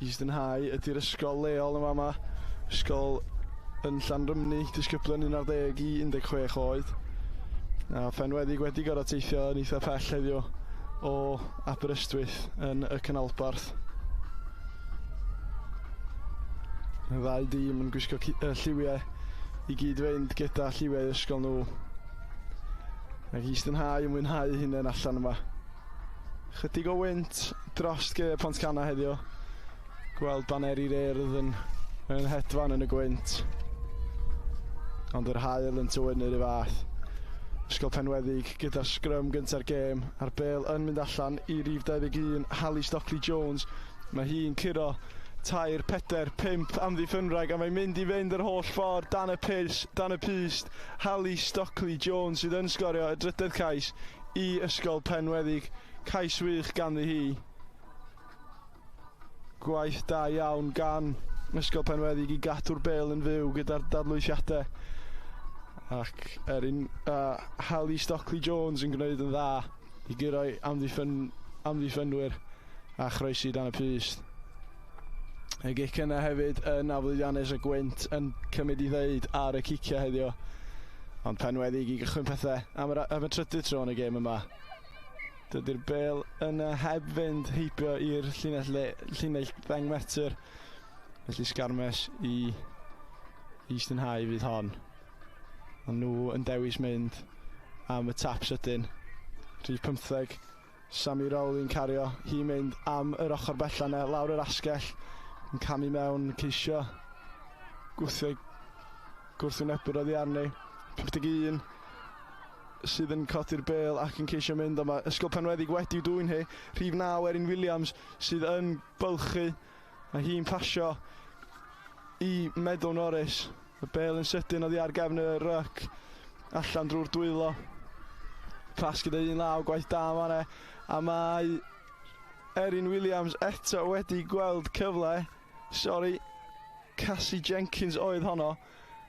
Eastern High ydy'r ysgol leol yma yma. Ysgol yn Llanrymni, disgyblion 11 i 16 oed. A Phenweddig wedi gorfod teithio yn eitha pell heddiw o Aberystwyth yn y Canolbarth. Y ddau dîm yn gwisgo lliwiau i gyd fynd gyda lliwiau ysgol nhw. Ac Eastern High yn mwynhau hunain allan yma. Chydig o wynt dros ge Pontcanna heddiw. Gweld baneri'r Urdd yn, yn hedfan yn y gwynt. Ond yr haul yn tywynnu'r un fath. Ysgol Penweddig gyda'r sgrym gynta'r gêm a'r bêl yn mynd allan i rif 21 Hallie Stockley Jones. Mae hi'n curo 3, 4, 5 amddiffynwraig a mae'n mynd i fynd yr holl ffordd dan y pys, dan y pyst. Hallie Stockley Jones sydd yn sgorio y drydedd cais i Ysgol Penweddig. Cais wych ganddi hi. Gwaith da iawn gan Ysgol Penweddig i gadw'r bêl yn fyw gyda'r dadlwythiadau. Ac Erin, Hallie Stockley Jones yn gwneud yn dda i gyrrau amddiffynwyr a chroesi dan y pyst. Y gic yna hefyd yn aflwyddiannus, y gwynt yn cymryd i ddeud ar y ciciau heddiw. Ond Penweddig i gychwyn pethau am y, am y trydydd tro yn y gêm yma. Dydy'r bêl yna heb fynd heibio i'r llinell, le, llinell 10 metr. Felly sgarmes i Eastern High fydd hon. Ond nhw yn dewis mynd am y tap sydyn. Rhif 15. Sammy Rowley yn cario hi'n mynd am yr ochr bella yna, lawr yr asgell, yn camu mewn, ceisio gwthio gwrthwynebwyr oddi arni. 51 sydd yn codi'r bêl ac yn ceisio mynd, ond mae Ysgol Penweddig wedi'w dwyn hi. Rhif 9 Erin Williams sydd yn bylchu. Mae hi'n pasio i Meadow Norris. Y bêl yn sydyn oddi ar gefn y ryc allan drwy'r dwylo. Pas gyda un law, gwaith da yma. A mae Erin Williams eto wedi gweld cyfle. Sori, Cassie Jenkins oedd honno.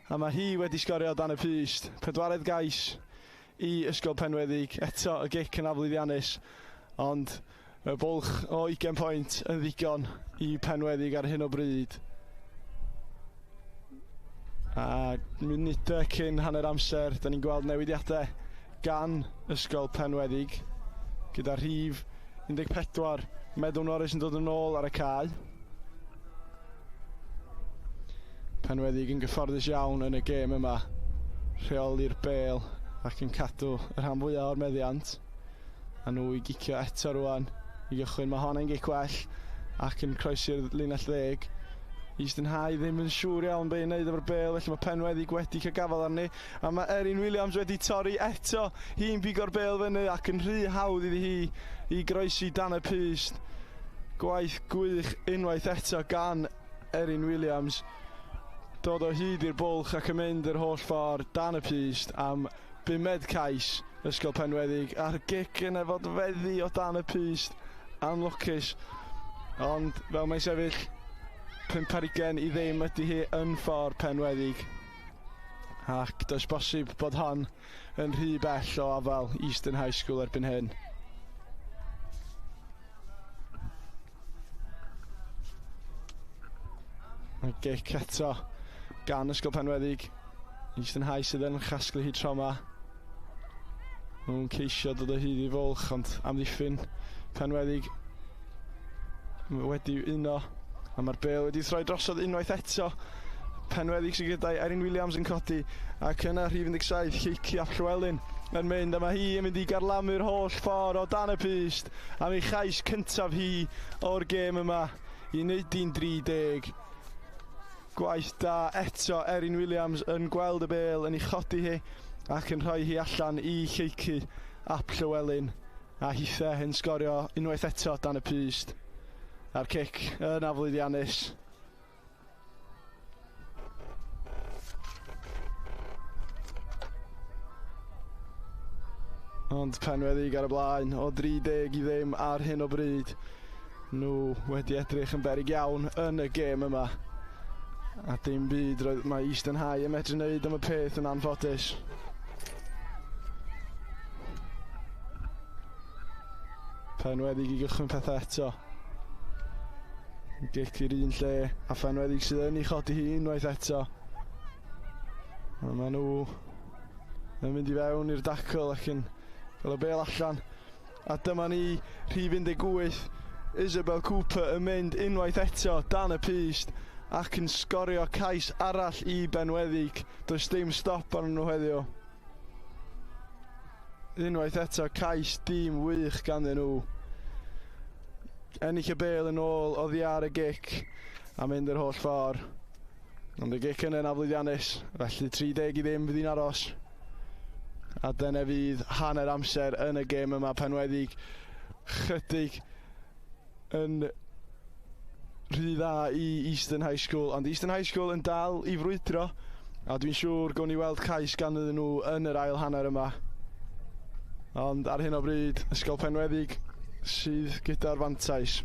A mae hi wedi sgorio dan y pyst. Pedwaredd gais i Ysgol Penweddig. Eto y gic yn aflwyddiannus. Ond y bwlch o 20 pwynt yn ddigon i Penweddig ar hyn o bryd. A munudau cyn hanner amser, da ni'n gweld newidiadau gan Ysgol Penweddig gyda rhif 14 Meadow Norris yn dod yn ôl ar y cae. Penweddig yn gyfforddus iawn yn y gêm yma. Rheoli'r bêl ac yn cadw y rhan fwyaf o'r meddiant. A nhw i gicio eto rwan i gychwyn. Mae hon yn gic well ac yn croesi'r linell ddeg. Eastern High ddim yn siŵr iawn be i wneud efo'r bêl, felly mae Penweddig wedi cael gafael arni. A mae Erin Williams wedi torri eto. Hi'n bigo'r bêl fyny ac yn rhy hawdd iddi hi i groesi dan y pyst. Gwaith gwych unwaith eto gan Erin Williams. Dod o hyd i'r bwlch ac yn mynd yr holl ffordd dan y pyst am bumed cais Ysgol Penweddig. A'r gic yna fod feddi o dan y pyst. Anlwcus. Ond fel mae'n sefyll, 25 i ddim ydy hi yn ffordd Penweddig. Ac does bosib bod hon yn rhy bell o afael Eastern High School erbyn hyn. Mae gic eto gan Ysgol Penweddig. Eastern High sydd yn chasglu hi tro yma. Nhw'n ceisio dod o hyd i fwlch, ond amddiffyn Penweddig wedi uno. A mae'r bêl wedi troi drosodd unwaith eto. Penweddig sydd gyda'i Erin Williams yn codi, ac yna rhif 17 Lleucu ap Llywelyn yn mynd, a mae hi yn mynd i garlamu'r holl ffordd o dan y pyst am ei chais cyntaf hi o'r gêm yma i wneud hi'n 30. Gwaith da eto Erin Williams yn gweld y bêl, yn ei chodi hi ac yn rhoi hi allan i Lleucu ap Llywelyn, a hithe yn sgorio unwaith eto dan y pyst. A'r cic yn aflwyddiannus. Ond Penweddig ar y blaen o 30 i ddim ar hyn o bryd. Nhw wedi edrych yn beryg iawn yn y gêm yma. A dim byd roedd mae Eastern High yn medru wneud am y peth yn anffodus. Penweddig i gychwyn pethau eto. Gic i'r un lle, a Phenweddig sydd yn ei chodi hi unwaith eto. A maen nhw yn mynd i fewn i'r dacl ac yn cael y bêl allan. A dyma ni, rhif 18, Isabel Cooper yn mynd unwaith eto dan y pyst ac yn sgorio cais arall i Benweddig. Does dim stop arnyn nhw heddiw. Unwaith eto, cais dîm wych ganddyn nhw. Ennill y bêl yn ôl oddi ar y gic a mynd yr holl ffordd. Ond y gic yna'n aflwyddiannus, felly 30-0 fydd hi'n aros. A dyna fydd hanner amser yn y gêm yma, Penweddig chydig yn rhy dda i Eastern High School, ond Eastern High School yn dal i frwydro, a dwi'n siŵr gawn ni weld cais ganddyn nhw yn yr ail hanner yma. Ond ar hyn o bryd, Ysgol Penweddig sydd gyda'r fantais.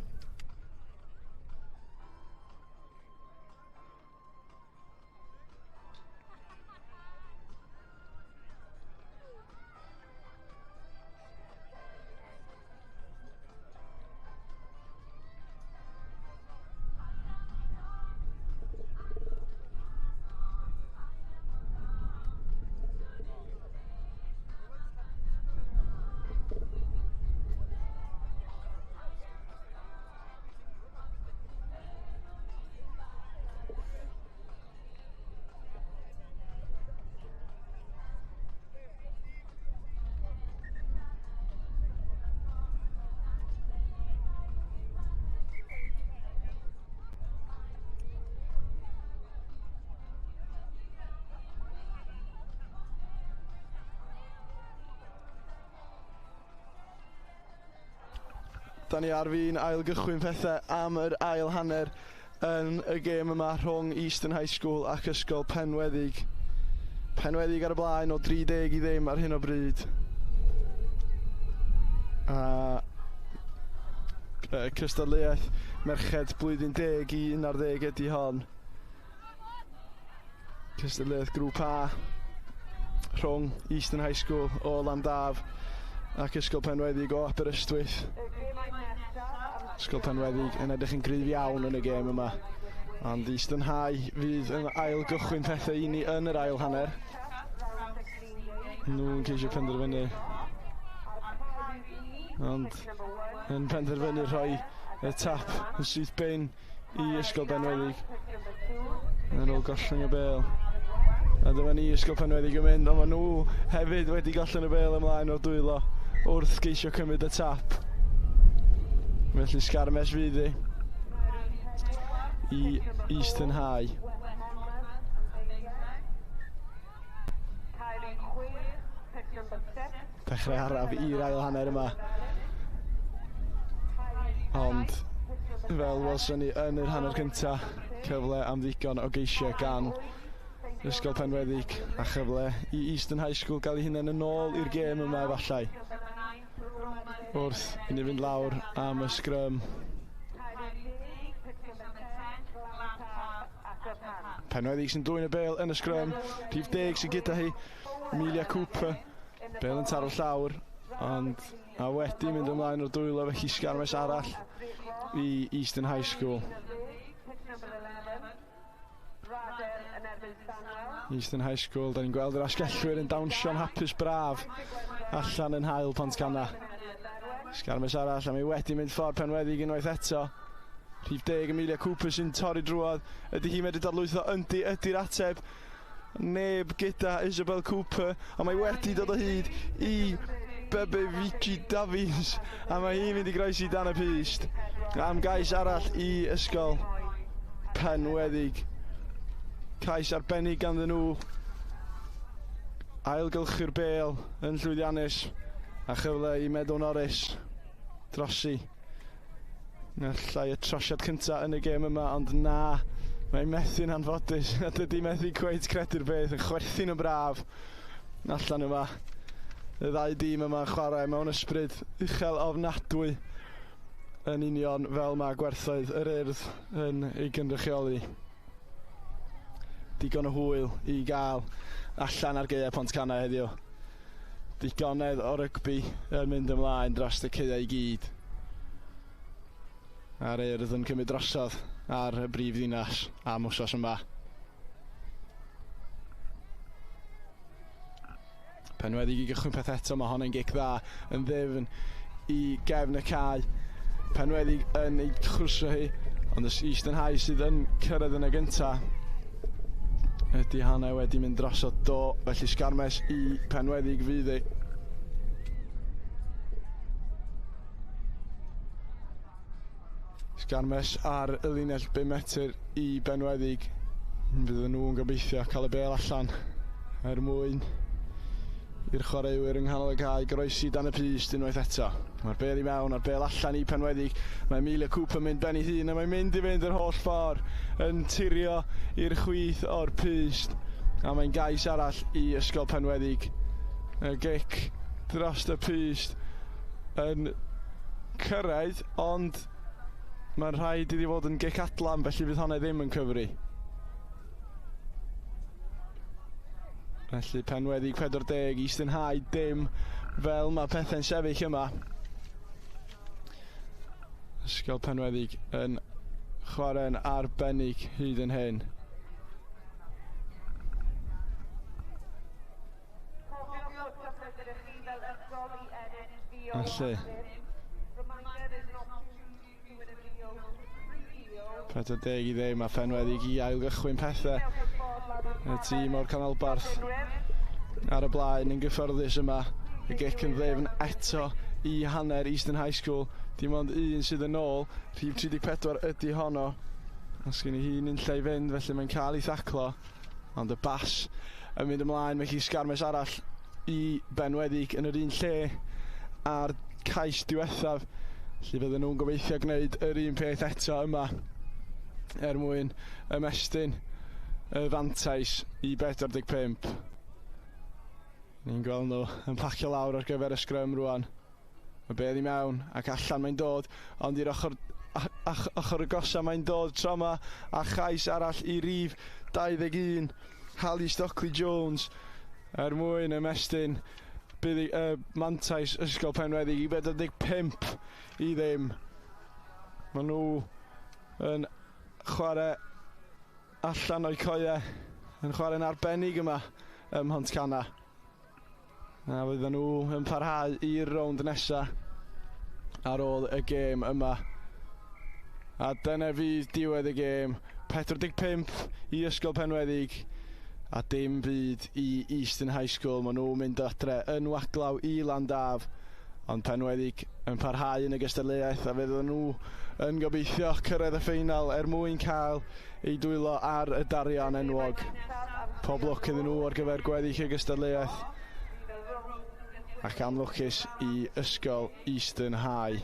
Da ni ar fin ail gychwyn pethau am yr ail hanner yn y gêm yma rhwng Eastern High School ac Ysgol Penweddig. Penweddig ar y blaen o 30-0 ar hyn o bryd. A cystadleuaeth merched blwyddyn 10 i 11 ydy hon. Cystadleuaeth grŵp A rhwng Eastern High School o Landaf ac Ysgol Penweddig o Aberystwyth. Ysgol Penweddig yn edrych yn gryf iawn yn y gêm yma. Ond Eastern High fydd yn ail gychwyn pethau i ni yn yr ail hanner. Nhw'n ceisio penderfynu. Ond yn penderfynu rhoi y tap yn syth bin i Ysgol Penweddig. Yn ôl gollwng y bêl. A dyma ni Ysgol Penweddig yn mynd, ond maen nhw hefyd wedi gollwng y bêl ymlaen o'r dwylo wrth geisio cymryd y tap. Felly sgarmes fydd hi i Eastern High. Dechrau araf i'r ail hanner yma. Ond fel welson ni yn yr hanner cyntaf, cyfle am ddigon o geisiau gan Ysgol Penweddig a chyfle i Eastern High School gael ei hunain yn ôl i'r gêm yma efallai. Wrth i ni fynd lawr am y sgrym. Penweddig sy'n dwyn y bêl yn y sgrym. Rhif 10 sy'n gyda hi, Amelia Cooper. Bêl yn taro llawr, ond a wedi mynd ymlaen o'r dwylo, felly sgarmes arall i Eastern High School. Eastern High School, da ni'n gweld yr asgellwyr yn dawnsio'n hapus braf allan yn haul Pontcanna. Sgarmes arall, a mae wedi mynd ffordd Penweddig unwaith eto. Rhif 10 Amelia Cooper sy'n torri drwodd. Ydy hi'n medru dadlwytho? Yndi, ydy'r ateb. Neb gyda Isabel Cooper, a mae wedi dod o hyd i Bebe Vici Davies, a mae hi'n mynd i groesi dan y pyst. Am gais arall i Ysgol Penweddig. Cais arbennig ganddyn nhw. Ailgylchu'r bêl yn llwyddiannus a chyfle i Meadow Norris drosi. Allai y trosiad cyntaf yn y gêm yma, ond na, mae'n methu'n anffodus. A dydy methu cweit credu'r beth, yn chwerthin yn braf allan yma. Y ddau dîm yma'n chwarae mewn ysbryd uchel ofnadwy yn union fel mae gwerthoedd yr Urdd yn ei gynrychioli. Digon o hwyl i gael allan ar gaeau Pontcanna heddiw. Digonedd o rygbi yn mynd ymlaen dros y caeau i gyd. A'r Urdd yn cymryd drosodd ar y brif ddinas am wsos yma. Penweddig i gychwyn peth eto, mae hon yn gic dda yn ddyfn i gefn y cae. Penweddig yn ei chwrsio hi, ond y Eastern High sydd yn cyrraedd yn y gynta. Ydy hanner wedi mynd drosodd do, felly sgarmes i Penweddig fydd hi. Sgarmes ar y linell 5 metr i Benweddig. Fydden nhw'n gobeithio cael y bêl allan er mwyn i'r chwaraewyr yng nghanol y cae groesi dan y pyst unwaith eto. Mae'r bêl i mewn a'r bêl allan i Penweddig. Mae Emilia Cooper mynd ben ei hun a mae'n mynd i fynd yr holl ffordd yn tirio i'r chwith o'r pyst. A mae'n gais arall i Ysgol Penweddig. Y gic dros y pyst yn cyrraedd, ond mae'n rhaid iddi fod yn gic adlam, felly fydd honna ddim yn cyfri. Felly Penweddig 40, Eastern High dim, fel mae pethau'n sefyll yma. Ysgol Penweddig yn chwarae'n arbennig hyd yn hyn. Felly 40 i ddim a Phenweddig i ailgychwyn pethau. Y tîm o'r canolbarth ar y blaen yn gyffyrddus yma. Y gic yn ddefn eto i hanner Eastern High School. Dim ond un sydd yn ôl. Rhif 34 ydy honno. Os gen i hi'n unlle i fynd, felly mae'n cael ei thaclo. Ond y bas yn mynd ymlaen, mae hi sgarmes arall i Benweddig yn yr un lle a'r cais diwethaf. Felly fydden nhw'n gobeithio gwneud yr un peth eto yma er mwyn ymestyn y fantais i 45. Ni'n gweld nhw yn pacio lawr ar gyfer y sgrym rwan. Mae bêl i mewn ac allan mae'n dod, ond i'r ochr, ochr y gosa mae'n dod tro yma, a chais arall i rif 21, Hallie Stockley Jones, er mwyn ymestyn bydd mantais Ysgol Penweddig i 45 i ddim. Maen nhw yn chwarae allan o'i coeau, yn chwarae'n arbennig yma ym Mhontcanna. A fydden nhw yn parhau i'r rownd nesaf ar ôl y gêm yma. A dyna fydd diwedd y gêm. 45 i Ysgol Penweddig a dim byd i Eastern High School. Maen nhw'n mynd adre yn waglaw i Landaf, ond Penweddig yn parhau yn y gystadleuaeth a fydden nhw yn gobeithio cyrraedd y ffeinal er mwyn cael ei dwylo ar y darian enwog. Pob lwc iddyn nhw ar gyfer gweddill y gystadleuaeth ac amlwcus i Ysgol Eastern High.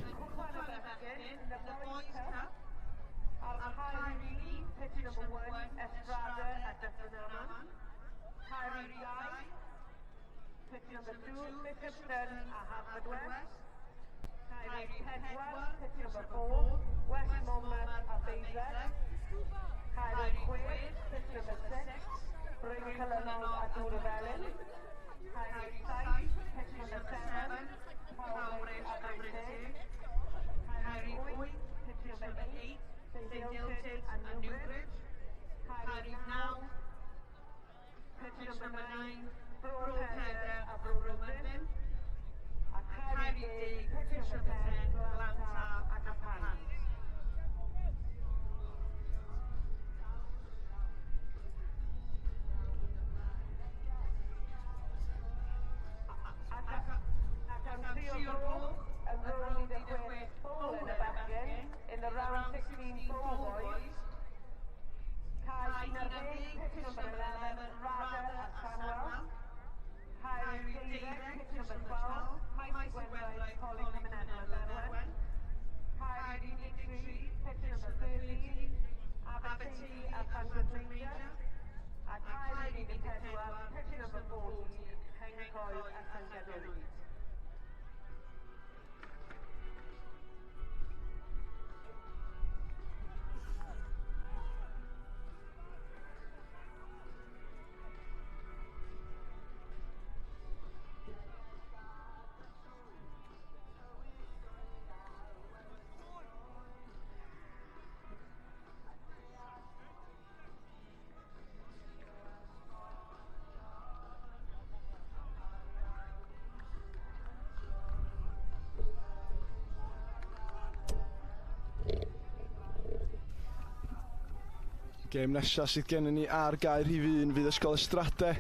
Gêm nesaf sydd gennym ni ar gair rhif 1 fydd Ysgol Ystrade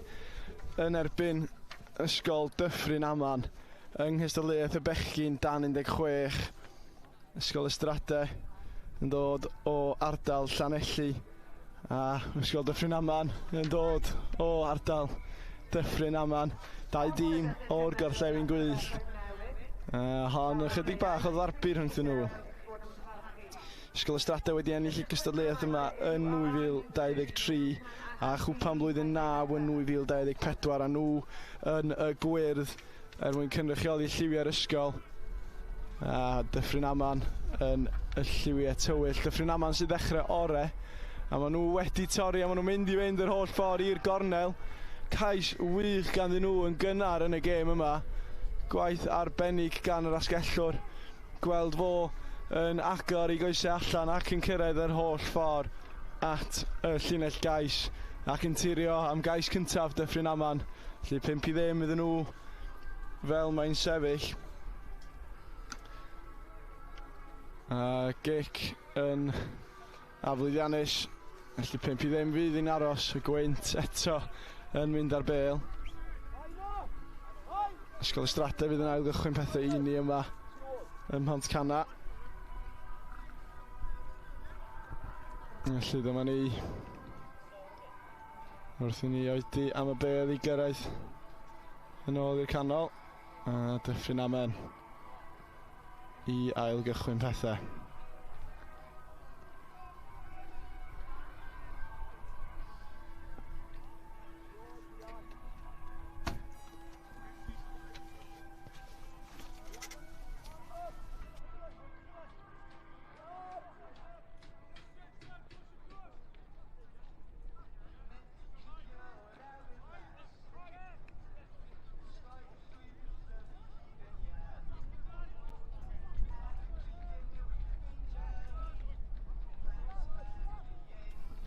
yn erbyn Ysgol Dyffryn Aman yng nghystadleuaeth y bechgyn dan 16. Ysgol Ystrade yn dod o ardal Llanelli a Ysgol Dyffryn Aman yn dod o ardal Dyffryn Aman. Dau dîm o'r Gorllewin Gwyllt. Hon ychydig bach o ddarbu rhyngthyn nhw. Ysgol y Strade wedi ennill y gystadleuaeth yma yn 2023 a chwpan blwyddyn 9 yn 2024 a nhw yn y gwyrdd er mwyn cynrychioli lliwiau'r ysgol. A Dyffryn Aman yn y lliwiau tywyll. Dyffryn Aman sydd ddechrau ore a maen nhw wedi torri a maen nhw'n mynd i fynd yr holl ffordd i'r gornel. Cais wych ganddyn nhw yn gynnar yn y gêm yma. Gwaith arbennig gan yr asgellwr. Gweld fo yn agor i goesau allan ac yn cyrraedd yr holl ffordd at y llinell gais ac yn tirio am gais cyntaf Dyffryn Aman. Felly 5-0 iddyn nhw fel mae'n sefyll. A gic yn aflwyddiannus. Felly 5-0 fydd hi'n aros. Y gwynt eto yn mynd ar bêl. Ysgol y Strade fydd yn ailgychwyn pethau i ni yma ym Mhontcanna. Felly dyma ni wrth i ni oedi am y bêl i gyrraedd yn ôl i'r canol a Dyffryn Aman i ailgychwyn pethau.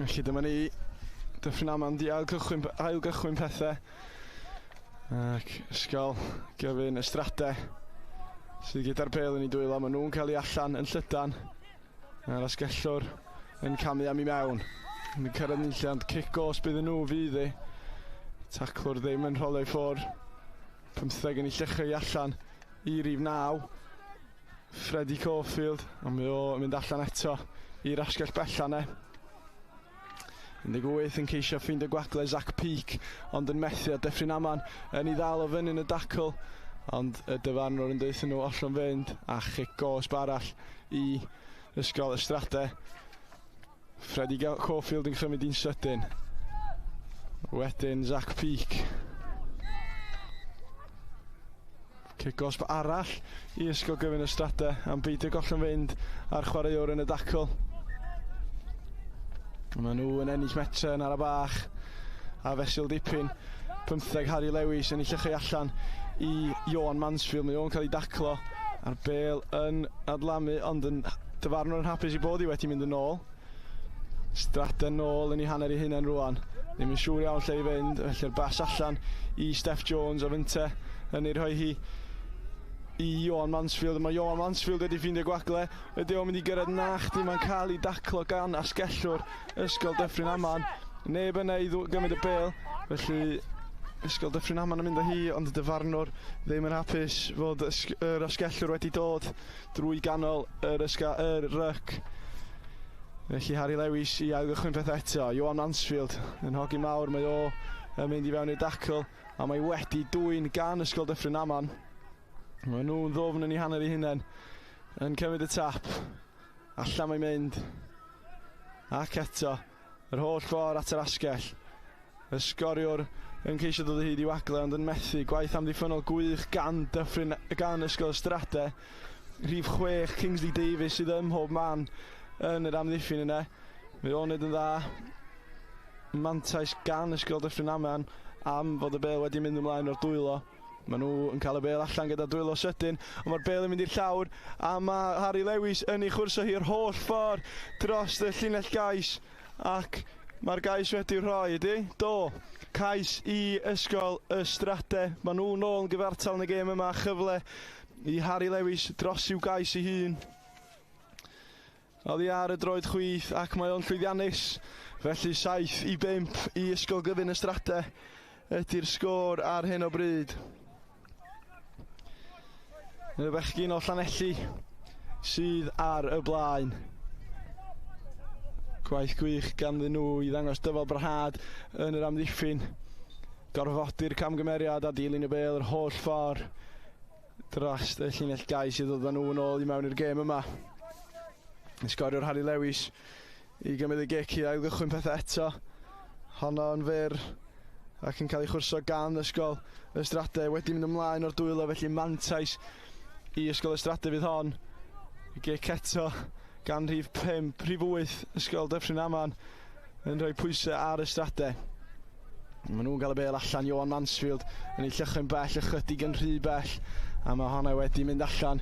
Felly dyma ni, Dyffryn Aman di ailgychwyn pethau. Ac Ysgol Gyfun y Strade sydd gyda'r bêl yn ei dwylo. Maen nhw'n cael ei allan yn llydan. A'r asgellwr yn camu am i mewn. Yn cyrraedd nunlle, ond cic gos bydd nhw fydd hi. Taclwr ddim yn rholio i ffwrdd. 15 yn ei llychau allan i rif 9. Freddie Caulfield, ond mae o yn mynd allan eto i'r asgell bella ne. 18 yn ceisio ffeindio gwagle Zach Peake, ond yn methu a Dyffryn Aman yn ei ddal o fyny yn y dacl, ond y dyfarnwr yn deuthyn nhw ollwng fynd a chic gosb arall i Ysgol y Strade. Freddie Caulfield yn chymryd un sydyn. Wedyn Zach Peake. Cic gosb arall i Ysgol Gyfun y Strade am beidio gollwng fynd a'r chwaraewr yn y dacl. Maen nhw yn ennill metre yn ara bach a fesul dipyn. 15 Harry Lewis yn ei llychau allan i Ioan Mansfield. Mae o'n cael ei daclo a'r bêl yn adlamu, ond yn dyfarnwr yn hapus i bod i wedi mynd yn ôl. Strade nôl yn ei hanner ei hunain rwan. Ddim yn siŵr iawn lle i fynd, felly'r bas allan i Steph Jones o fynte yn ei rhoi hi i Ioan Mansfield. Mae Ioan Mansfield wedi ffeindio gwagle. Ydy o'n mynd i gyrraedd nachdi, mae'n cael ei daclo gan asgellwr Ysgol Dyffryn Aman. Neb yna i gymryd y bêl, felly Ysgol Dyffryn Aman yn mynd â hi, ond y dyfarnwr ddim yn hapus fod yr asgellwr wedi dod drwy ganol yr ryc. Felly Harry Lewis i ailgychwyn peth eto. Ioan Mansfield yn hogi mawr, mae o yn mynd i fewn i'r dacl a mae wedi dwyn gan Ysgol Dyffryn Aman. Mae nhw'n ddofn yn ei hanner ei hunain yn cymryd y tap. Allan mae'n mynd. Ac eto, yr holl ffordd at yr asgell. Y sgoriwr yn ceisio dod o hyd i wagle ond yn methu. Gwaith amddiffynnol gwych gan Dyffryn, gan Ysgol y Strade. Rhif 6 Kingsley Davies sydd ym mhob man yn yr amddiffyn yna. Mae o'n neud yn dda. Mantais gan Ysgol Dyffryn Aman am fod y bêl wedi mynd ymlaen o'r dwylo. Maen nhw yn cael y bêl allan gyda dwylo sydyn, ond mae'r bêl yn mynd i'r llawr a mae Harry Lewis yn ei chwrso hi'r holl ffordd dros y llinell gais ac mae'r gais wedi'i rhoi, ydy? Do. Cais i Ysgol y Strade. Maen nhw nôl yn gyfartal yn y gêm yma, chyfle i Harry Lewis dros i'w gais ei hun. Oddi ar y droed chwith ac mae o'n llwyddiannus. Felly 7-5 i Ysgol Gyfun y Strade ydy'r sgôr ar hyn o bryd. Y bechgyn o Llanelli sydd ar y blaen. Gwaith gwych ganddyn nhw i ddangos dyfal barhad yn yr amddiffyn. Gorfodi'r camgymeriad a dilyn y bêl yr holl ffordd dros y llinell gais i ddod â nhw yn ôl i mewn i'r gêm yma. Sgoriwr Harry Lewis i gymryd y gic i ailgychwyn pethau eto. Honno yn fyr ac yn cael ei chwrso gan Ysgol y Strade, wedi mynd ymlaen o'r dwylo, felly mantais i Ysgol y Strade fydd hon. Y gic eto gan rhif 5, rhif 8 Ysgol Dyffryn Aman yn rhoi pwysau ar y Strade. Maen nhw'n cael y bêl allan, Johan Mansfield yn ei llychyn bell, ychydig yn rhy bell, a mae honna wedi mynd allan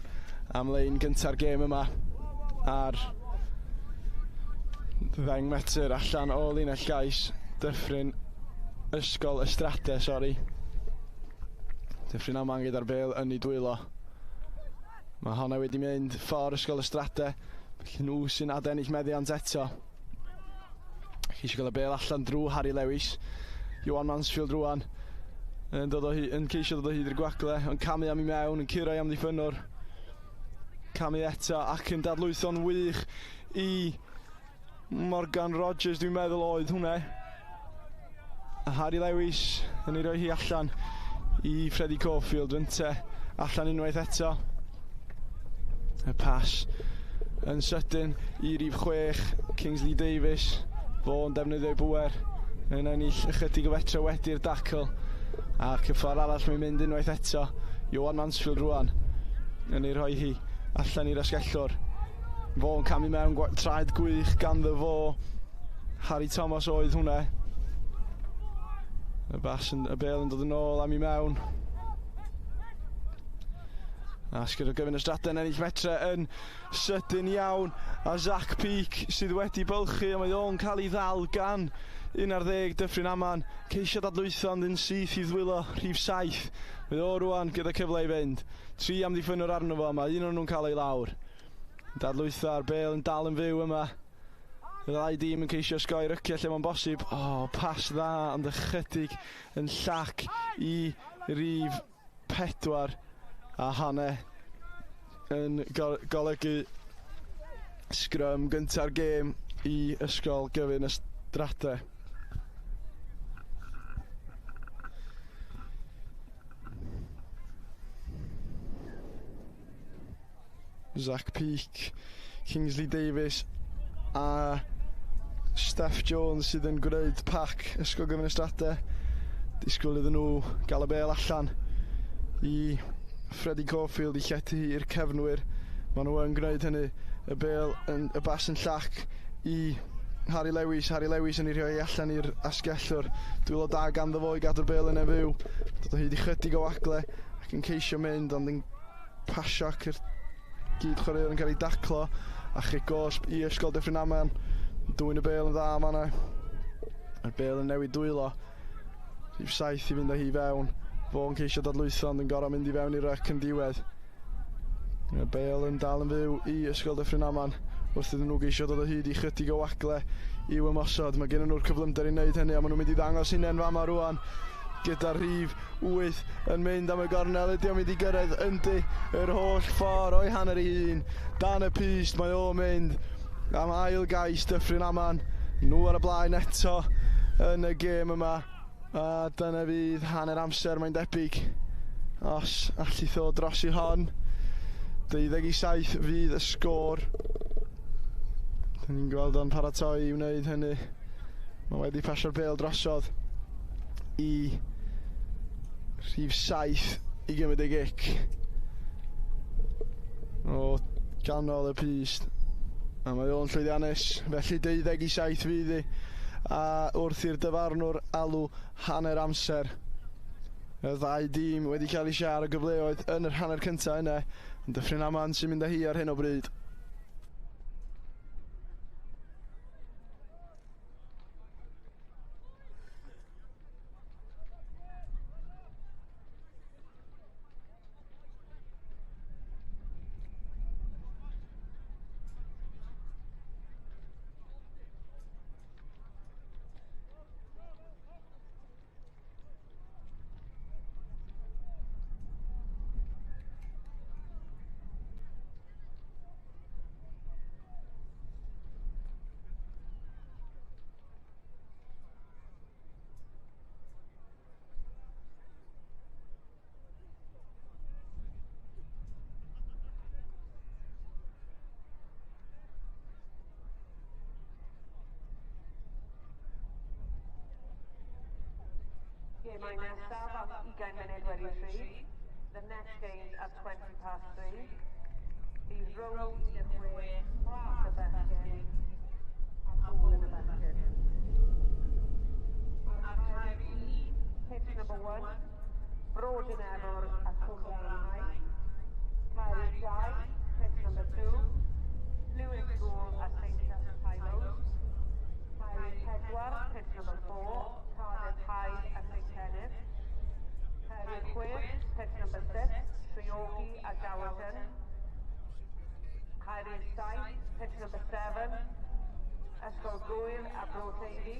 am lein gynta'r gêm yma ar 10 metr allan o linell gais Dyffryn Ysgol y Strade, sori. Dyffryn Aman gyda'r bêl yn ei dwylo. Mae honna wedi mynd ffordd Ysgol y Strade, felly nhw sy'n adennill meddiant eto. Ceisio gael y bêl allan drwy Harry Lewis. Johan Mansfield rwan yn dod o yn ceisio dod o hyd i'r gwagle, yn camu am i mewn, yn curo i amddiffynnwr. Camu eto ac yn dadlwytho'n wych i Morgan Rogers, dwi'n meddwl oedd hwnna. A Harry Lewis yn ei roi hi allan i Freddie Caulfield, fynte allan unwaith eto. Y pas yn sydyn i rif 6, Kingsley Davies, fo'n defnyddio'i bŵer yn ennill ychydig o fetra wedi'r dacl. Ac y ffordd arall mae'n mynd unwaith eto. Johan Mansfield rwan yn ei rhoi hi allan i'r asgellwr. Fo'n camu mewn, traed gwych ganddo fo. Harry Thomas oedd hwnna. Y bas yn, y bêl yn dod yn ôl am i mewn. A sgyr o gyfyn y Strade yn ennill metre yn sydyn iawn. A Zach Peake sydd wedi bylchu, a mae o'n cael ei ddal gan 11 Dyffryn Aman. Ceisio dadlwytho ond yn syth i ddwylo rhif 7. Mae o rwan gyda cyfle i fynd. 3 amddiffynnwr arno fo, mae un o'n nhw'n cael ei lawr. Dadlwytho a'r bêl yn dal yn fyw yma. Y ddau dîm yn ceisio sgoi ryciau lle mae'n bosib. O, pas dda ond ychydig yn llac i rif 4 a hanne yn golygu sgrym gynta'r gêm i Ysgol Gyfun y Strade. Zach Peake, Kingsley Davies a Steph Jones sydd yn gwneud pac Ysgol Gyfun y Strade. Disgwyl iddyn nhw gael y bêl allan i Freddie Caulfield i llety i'r cefnwyr. Maen nhw yn gwneud hynny. Y bêl yn, y bas yn llac i Harry Lewis. Harry Lewis yn ei rhoi allan i'r asgellwr. Dwylo da ganddo fo i gadw'r bêl yn ei fyw. Dod o hyd i chydig o wagle ac yn ceisio mynd, ond yn pasio ac yr gyd chwaraewr yn cael ei daclo. A chic gosb i Ysgol Dyffryn Aman. Dwyn y bêl yn dda fan'na. Mae'r bêl yn newid dwylo. Rhif 7 i fynd â hi fewn. Fo'n ceisio dadlwytho ond yn gorau mynd i fewn i'r ryc yn diwedd. Y bêl yn dal yn fyw i Ysgol Dyffryn Aman wrth iddyn nhw geisio dod o hyd i chydig o wagle i'w ymosod. Mae gen nhw'r cyflymder i wneud hynny a maen nhw'n mynd i ddangos hunain fama rwan gyda rhif 8 yn mynd am y gornel. Ydy o'n mynd i gyrraedd? Yndi, yr holl ffordd o'i hanner ei hun. Dan y pyst mae o'n mynd am ail gais Dyffryn Aman. Nhw ar y blaen eto yn y gêm yma. A dyna fydd hanner amser mae'n debyg. Os allith o dros i hon. 27 fydd y sgôr. Dyn ni'n gweld o'n paratoi i wneud hynny. Mae wedi pasio'r bêl drosodd i rhif 7 i gymryd ei gic. O ganol y pyst. A mae o'n llwyddiannus. Felly 27 fydd hi. A wrth i'r dyfarnwr alw hanner amser. Y ddau dîm wedi cael eu siar o gyfleoedd yn yr hanner cyntaf yna. Ond Dyffryn Aman sy'n mynd â hi ar hyn o bryd. Gemau nesaf am 3:20. The next game's at 3:20. Bydd rownd 16, Plas y bechgyn a Bwl yn y bechgyn. Ar cae 1, pitch number 1, Bro Dinefwr a Cwm High. Cae 2, pitch number 2, Lewis School a St Teilo's. Cae 4, pitch number 4, Cardiff High a St Cenydd. Cae 6, pitch number 6, Treorci a Gowerton. Cae 7, pitch number 7, Ysgol Gŵyr a Bro Teifi.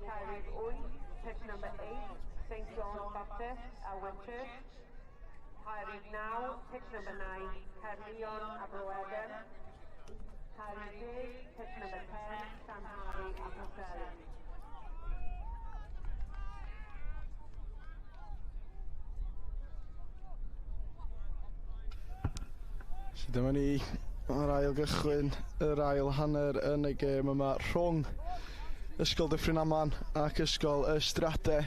Cae 8, pitch number 8, St John Baptist a Whitchurch. Cae 9, pitch number 9, Caerllion a Bro Edern. Cae 10, pitch number 10, Llanhari a Pwllheli. So dyma ni ar ail gychwyn yr ail hanner yn y gêm yma rhwng Ysgol Dyffryn Aman ac Ysgol Y Strade.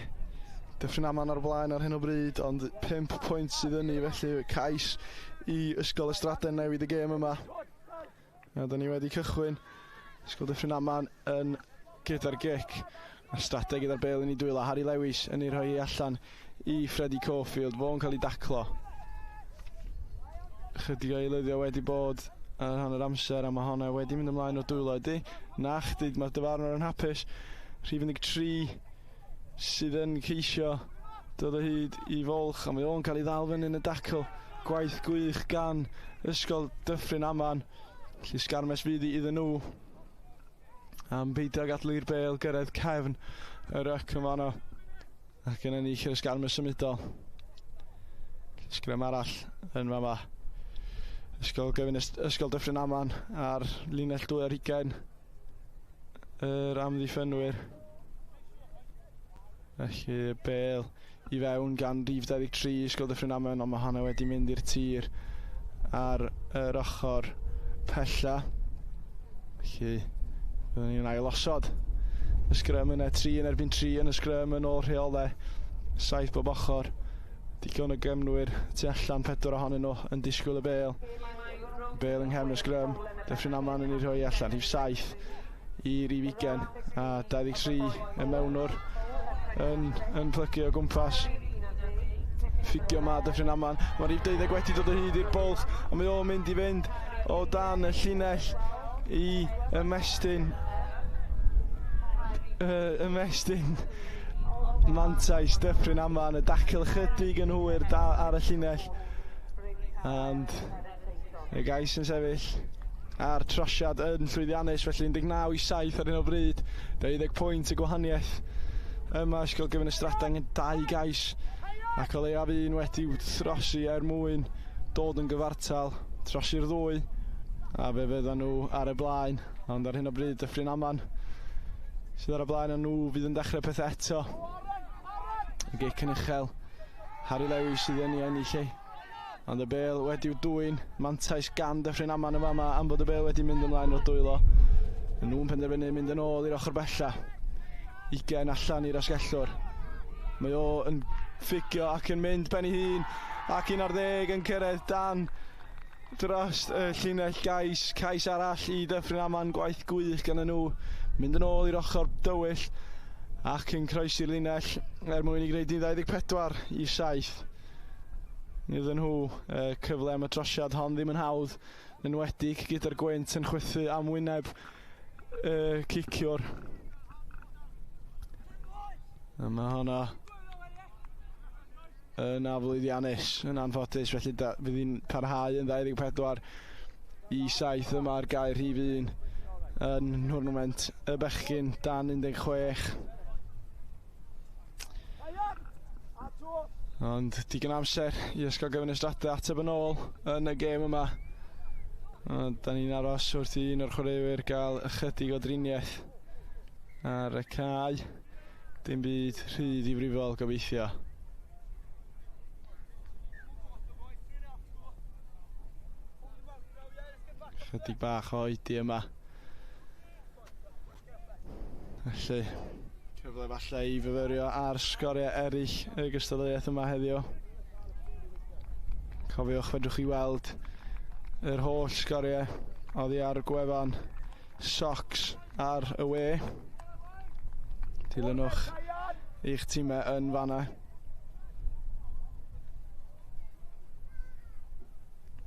Dyffryn Aman ar blaen ar hyn o bryd, ond 5 pwynt sydd yn ni, felly cais i Ysgol Y Strade newid y gêm yma. A da ni wedi cychwyn. Ysgol Dyffryn Aman yn gyda'r gic. Y Strade gyda'r bêl yn ei dwylo. Harry Lewis yn ei rhoi hi allan i Freddie Caulfield. Fo'n cael ei daclo. Chydig o eilyddio wedi bod ar hanner amser a mae honna wedi mynd ymlaen o dwylo ydy. Na chdi, mae'r dyfarnwr yn hapus. Rhif 13 sydd yn ceisio dod o hyd i fwlch a mae o'n cael ei ddal fyny yn y dacl. Gwaith gwych gan Ysgol Dyffryn Aman. Felly sgarmes fydd hi iddyn nhw am beidio gadael i'r bêl gyrraedd cefn y ryc yn fanno. Ac yn ennill yr ysgarmes symudol. Sgrym arall yn fama. Ysgol Gyfun Ysgol Dyffryn Aman ar linell 22 yr amddiffynwyr. Felly y bêl i fewn gan rhif 23 Ysgol Dyffryn Aman, ond mae honna wedi mynd i'r tir ar yr ochr pella. Felly byddwn ni'n ailosod y sgrym yna, 3 yn erbyn 3 yn y sgrym yn ôl rheolau, 7 bob ochr. Digon o gefnwyr tu allan, 4 ohonyn nhw yn disgwyl y bêl. Bêl yng nghefn y sgrym, Dyffryn Aman yn ei rhoi allan, rhif 7 i rhif 20 a 23 y mewnwr yn plygu o gwmpas. Ffugio ma Dyffryn Aman, mae rhif 12 wedi dod o hyd i'r bwlch a mae o'n mynd i fynd o dan y llinell i ymestyn mantais Dyffryn Aman, y dacl chydig yn hwyr ar y llinell. And y gais yn sefyll a'r trosiad yn llwyddiannus, felly 19-7 ar hyn o bryd, 20 pwynt y gwahaniaeth yma. Ysgol Gyfun y Strade angen 2 gais ac o leiaf un wedi trosi er mwyn dod yn gyfartal, trosi'r ddwy a fe fyddan nhw ar y blaen, ond ar hyn o bryd Dyffryn Aman sydd ar y blaen a nhw fydd yn dechrau pethau eto. Y gic yn uchel, Harry Lewis sydd yn ei ennill ei. Ond y bêl wedi'w dwyn, mantais gan Dyffryn Aman yn fama am bod y bêl wedi mynd ymlaen o'r dwylo. Nhw'n penderfynu mynd yn ôl i'r ochr bella. 20 allan i'r asgellwr. Mae o yn ffugio ac yn mynd ben ei hun ac 11 yn cyrraedd dan dros y llinell gais. Cais arall i Dyffryn Aman, gwaith gwych gan nhw. Mynd yn ôl i'r ochr dywyll ac yn croesi'r linell er mwyn i gwneud 24-7. Iddyn nhw cyfle am y trosiad hon ddim yn hawdd, yn enwedig gyda'r gwynt yn chwythu am wyneb y ciciwr. A mae honna yn aflwyddiannus, yn anffodus, felly fydd hi'n parhau yn 24-7 yma ar gair rhif 1 yn nhwrnament y bechgyn dan 16. Ond digon amser i Ysgol Gyfun y Strade ateb yn ôl yn y gêm yma. Da ni'n aros wrth i un o'r chwaraewyr gael ychydig o driniaeth ar y cae. Dim byd rhy ddifrifol gobeithio. Chydig bach o oedi yma. Felly, cyfle Cyfle falle i fyfyrio ar sgoriau eraill y gystadleuaeth yma heddiw. Cofiwch fedrwch chi weld yr holl sgoriau oddi ar gwefan Socs ar y we. Dilynwch eich tîmau yn fanna.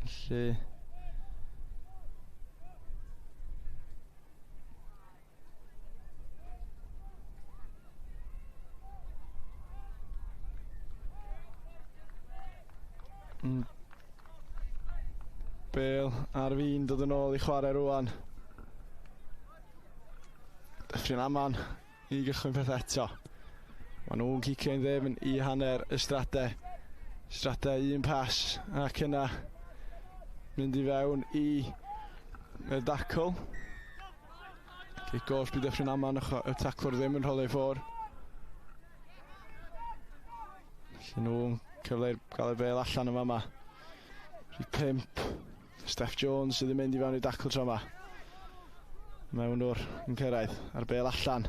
Felly Bale ar fin dod yn ôl i chwarae rwan. Dyffryn Aman i gychwyn peth eto. Maen nhw'n cicio'n ddefn i hanner y Strade. Strade un pas ac yna mynd i fewn i y dacl. Cic gosb i Dyffryn Aman, y taclwr ddim yn rhoi ei ffwr. Felly nhw'n cyfle gael y bel allan yma yma. Rhif 5, Steph Jones sydd yn mynd i fewn i dacl tro yma. Mewnwr yn cyrraedd a'r bel allan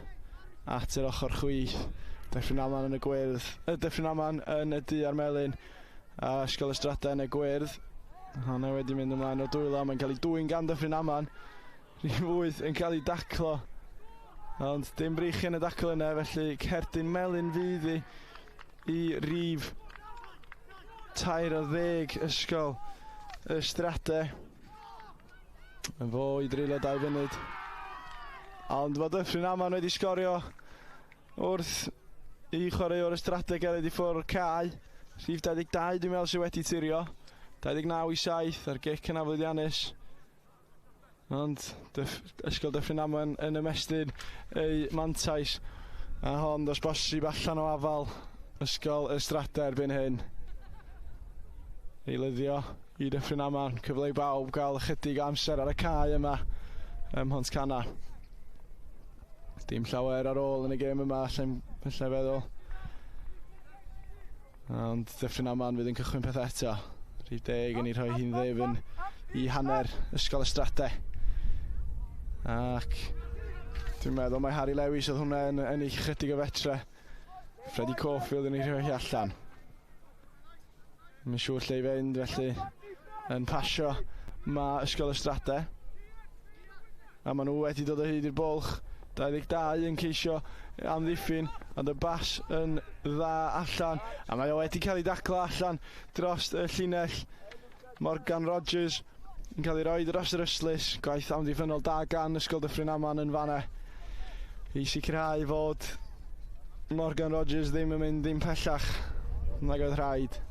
at yr ochr chwith. Dyffryn Aman yn y gwyrdd. Y Dyffryn Aman yn y du a'r melyn. A Ysgol y Strade yn y gwyrdd. Honna wedi mynd ymlaen o dwylo. Mae'n cael ei dwyn gan Dyffryn Aman. Rhif 8 yn cael ei daclo. Ond dim breichiau yn y dacl yna, felly cerdyn melyn fydd i rif 13 Ysgol y Strade. Yn fo i dreulio 2 funud. Ond mae Dyffryn Aman wedi sgorio wrth i chwaraewr y Strade gerdded i ffwrdd cae. Rhif 22 dwi'n meddwl sydd wedi tirio. 29-7 a'r gic yna lwyddiannus. Ond Ysgol Dyffryn Aman yn ymestyn ei mantais. A hon dos bosib allan o afal Ysgol y Strade erbyn hyn. Eilyddio i Dyffryn Aman. Cyfle i bawb gael ychydig o amser ar y cae yma ym Mhontcanna. Dim llawer ar ôl yn y gêm yma, allai feddwl. Ond Dyffryn Aman fydd yn cychwyn peth eto. Rhif 10 yn ei rhoi hi'n ddefn i hanner Ysgol y Strade. Ac dwi'n meddwl mai Harry Lewis oedd hwnna yn ennill chydig o fetre. Freddie Caulfield yn ei rhoi hi allan. Mae'n siŵr lle i fynd, felly yn pasio mae Ysgol y Strade. A maen nhw wedi dod o hyd i'r bwlch. 22 yn ceisio amddiffyn, ond y bas yn dda allan. A mae o wedi cael ei daclo allan dros y llinell. Morgan Rogers yn cael ei roi dros yr ystlys. Gwaith amddiffynnol da gan Ysgol Dyffryn Aman yn fanna i sicrhau fod Morgan Rogers ddim yn mynd ddim pellach nag oedd rhaid.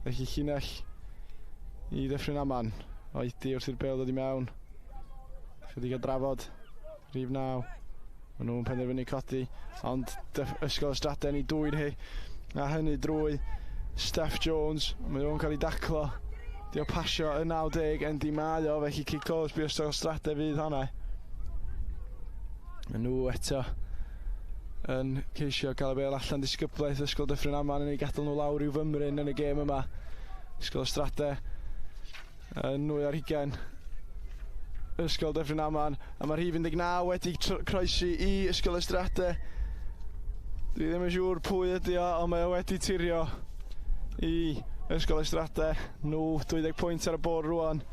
Felly llinell i Dyffryn Aman. Oedi wrth i'r bêl ddod i mewn. Chydig o drafod. Rhif 9. Maen nhw'n penderfynu codi, ond Ysgol y Strade yn ei dwyn hi. A hynny drwy Steph Jones. Mae nhw'n cael ei daclo. Di o pasio y 90 yn di mae o, felly cic cosb i Ysgol y Strade fydd honna. Maen nhw eto yn ceisio cael y bêl allan disgyblaeth Ysgol Dyffryn Aman yn ei gadael nhw lawr i'w fymryn yn y gêm yma. Ysgol y Strade yn 2 ar 20. Ysgol Dyffryn Aman, a mae'r rhif 19 wedi croesi i Ysgol y Strade. Dwi ddim yn siŵr pwy ydi o, ond mae o wedi tirio i Ysgol y Strade. Nhw 20 pwynt ar y bwrdd rwan.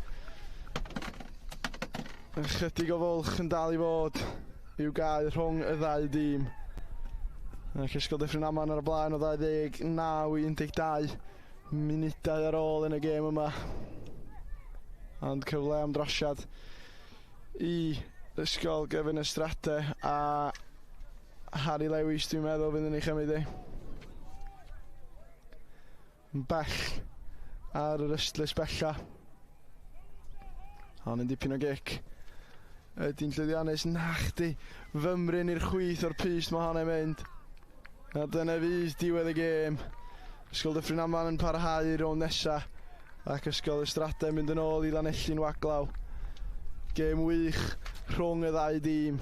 Ychydig o fwlch yn dal i fod i'w gael rhwng y ddau dîm. Ac Ysgol Dyffryn Aman ar y blaen o 29 i 12 munudau ar ôl yn y gêm yma. Ond cyfle am drosiad i Ysgol Gyfun y Strade a Harry Lewis dwi'n meddwl fydd yn ei chymryd i. Yn bell ar yr ystlys bella. Hon yn dipyn o gic. Ydy'n llwyddiannus? Nachdi. Fymryn i'r chwith o'r pyst mae hon yn mynd. A dyna fydd diwedd y gêm. Ysgol Dyffryn Aman yn parhau i'r rownd nesa. Ac Ysgol y Strade yn mynd yn ôl i Lanelli'n waglaw. Gêm wych rhwng y ddau dîm.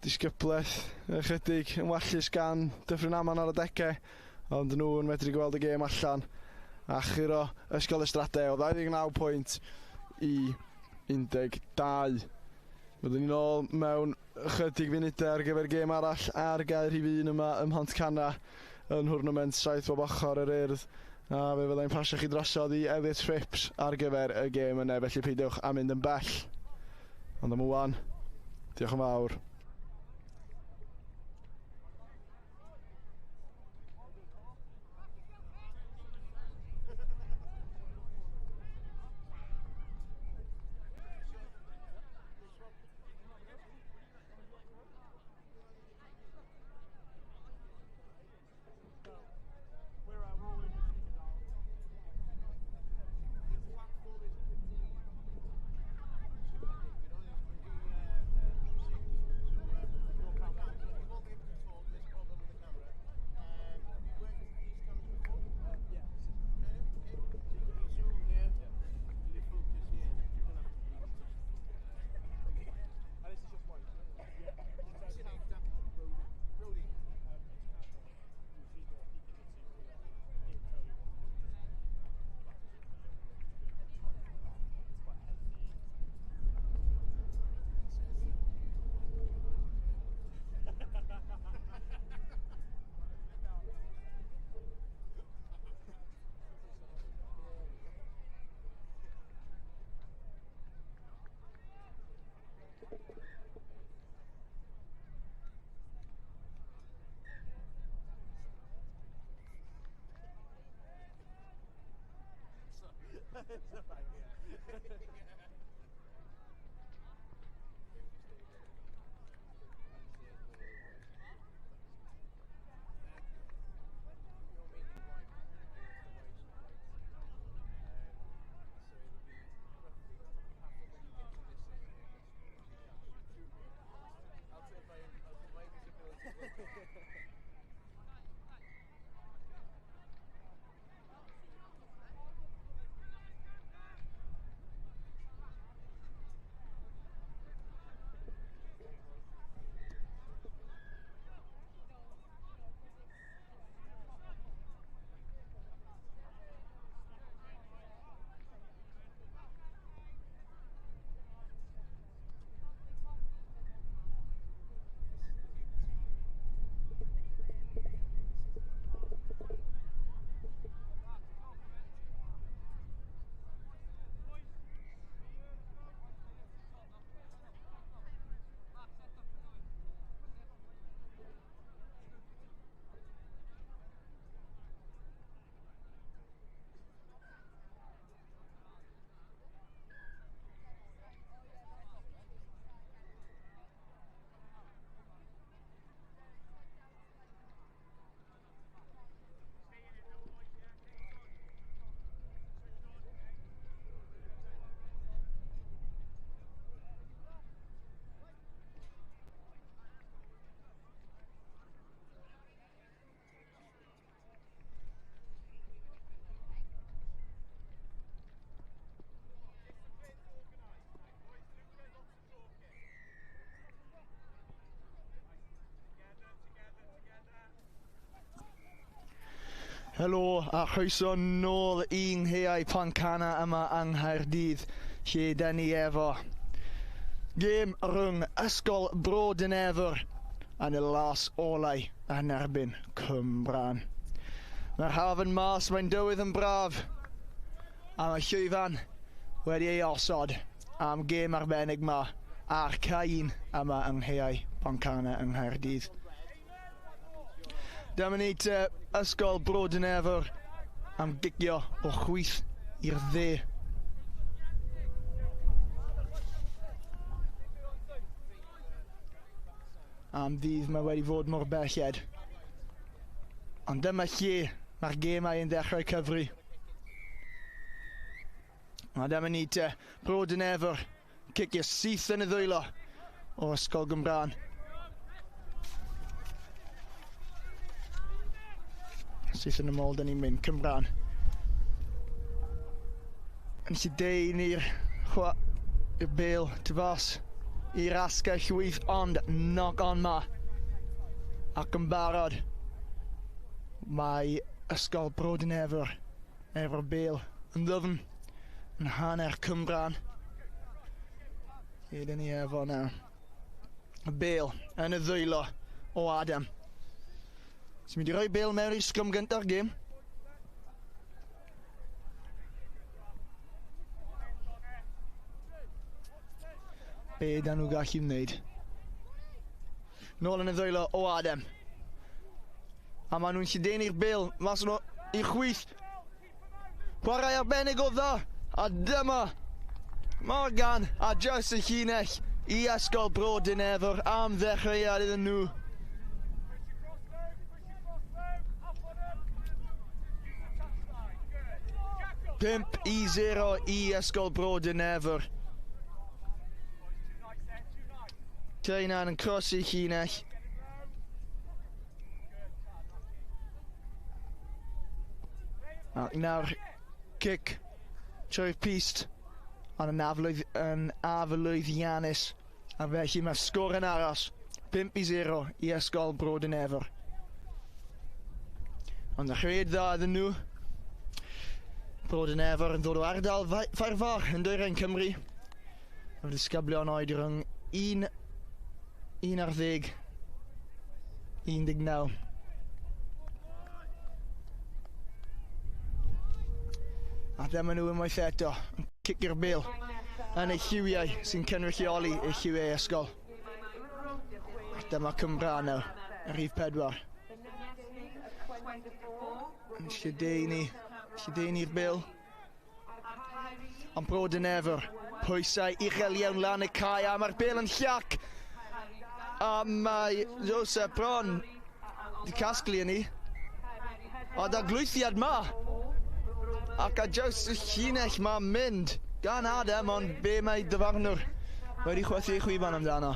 Disgyblaeth ychydig yn wallus gan Dyffryn Aman ar y degau. Ond nhw yn medru gweld y gêm allan. A churo Ysgol y Strade o 29 pwynt i 12. Byddwn ni'n ôl mewn Ychydig funudau ar gyfer gêm arall ar gael rhif 1 yma ym Mhontcanna yn nhwrnament 7 bob ochr yr Urdd. A fe fyddai'n pasio chi drosodd i Elliot Phipps ar gyfer y gêm yna, felly peidiwch a mynd yn bell. Ond am ŵan, diolch yn fawr. Helo a chroeso nôl i'n nghaeau Pontcanna yma yng Nghaerdydd, lle da ni efo gêm rhwng Ysgol Bro Dinefwr yn y las olau yn erbyn Cwmbran. Mae'r haf yn mas, mae'n dywydd yn braf, a mae llwyfan wedi ei osod am gêm arbennig ma a'r cae un yma yng nghaeau Pontcanna yng Nghaerdydd. Dyma ni te Ysgol Bro Dinefwr am gicio o chwith i'r dde. Am ddydd mae wedi fod mor belled. Ond dyma lle mae'r gemau yn dechrau cyfri. A dyma ni te Bro Dinefwr, cicio syth yn y ddwylo o Ysgol Gymraeg. Syth yn y môl, dyn ni'n mynd, Cymran. Yn lledaenu i'r bêl tu fas i'r asgell chwith, ond knock on ma. Ac yn barod, mae Ysgol Bro Dinefwr efo'r bêl yn ddyfn yn hanner Cymran. Lle dyn ni efo nawr? Y bêl yn y ddwylo o Adam. Sy'n mynd i roi bêl mewn i'r sgrym gynta'r gêm. Be da nhw gallu wneud? Nôl yn y ddwylo o Adam. A maen nhw'n lledaenu'r bêl mas nhw i chwith. Chwarae arbennig o dda. A dyma Morgan a draws y llinell i Ysgol Bro Dinefwr am ddechreuad iddyn nhw. 5-0 i Ysgol Bro Dinefwr. Cainan yn croesi llinell. Ac nawr cic trwy'r pyst. Ond yn aflwyddiannus. A felly mae'r sgôr yn aros. 5-0 i Ysgol Bro Dinefwr. Ond dechreuad dda iddyn nhw. Bro Dinefwr yn dod o ardal Ffair-fach yn dwyrain Cymru. Mae'r disgyblion oed rhwng 1, 11, 19. A dyma nhw unwaith eto yn cicio'r bêl yn eu lliwiau sy'n cynrychioli eu lliwiau ysgol. A dyma Cwmbran nawr, y rhif 4. Yn lledaenu'r bêl. Ond Bro Dinefwr, pwysau uchel iawn lan y cae, a mae'r bêl yn llac. A mae Joseph Bron wedi casglu yn ni. A daglwythiad ma. Ac a draws y llinell mae'n mynd gan Adam, ond be mae dyfarnwr wedi chwythu ei chwiban amdano.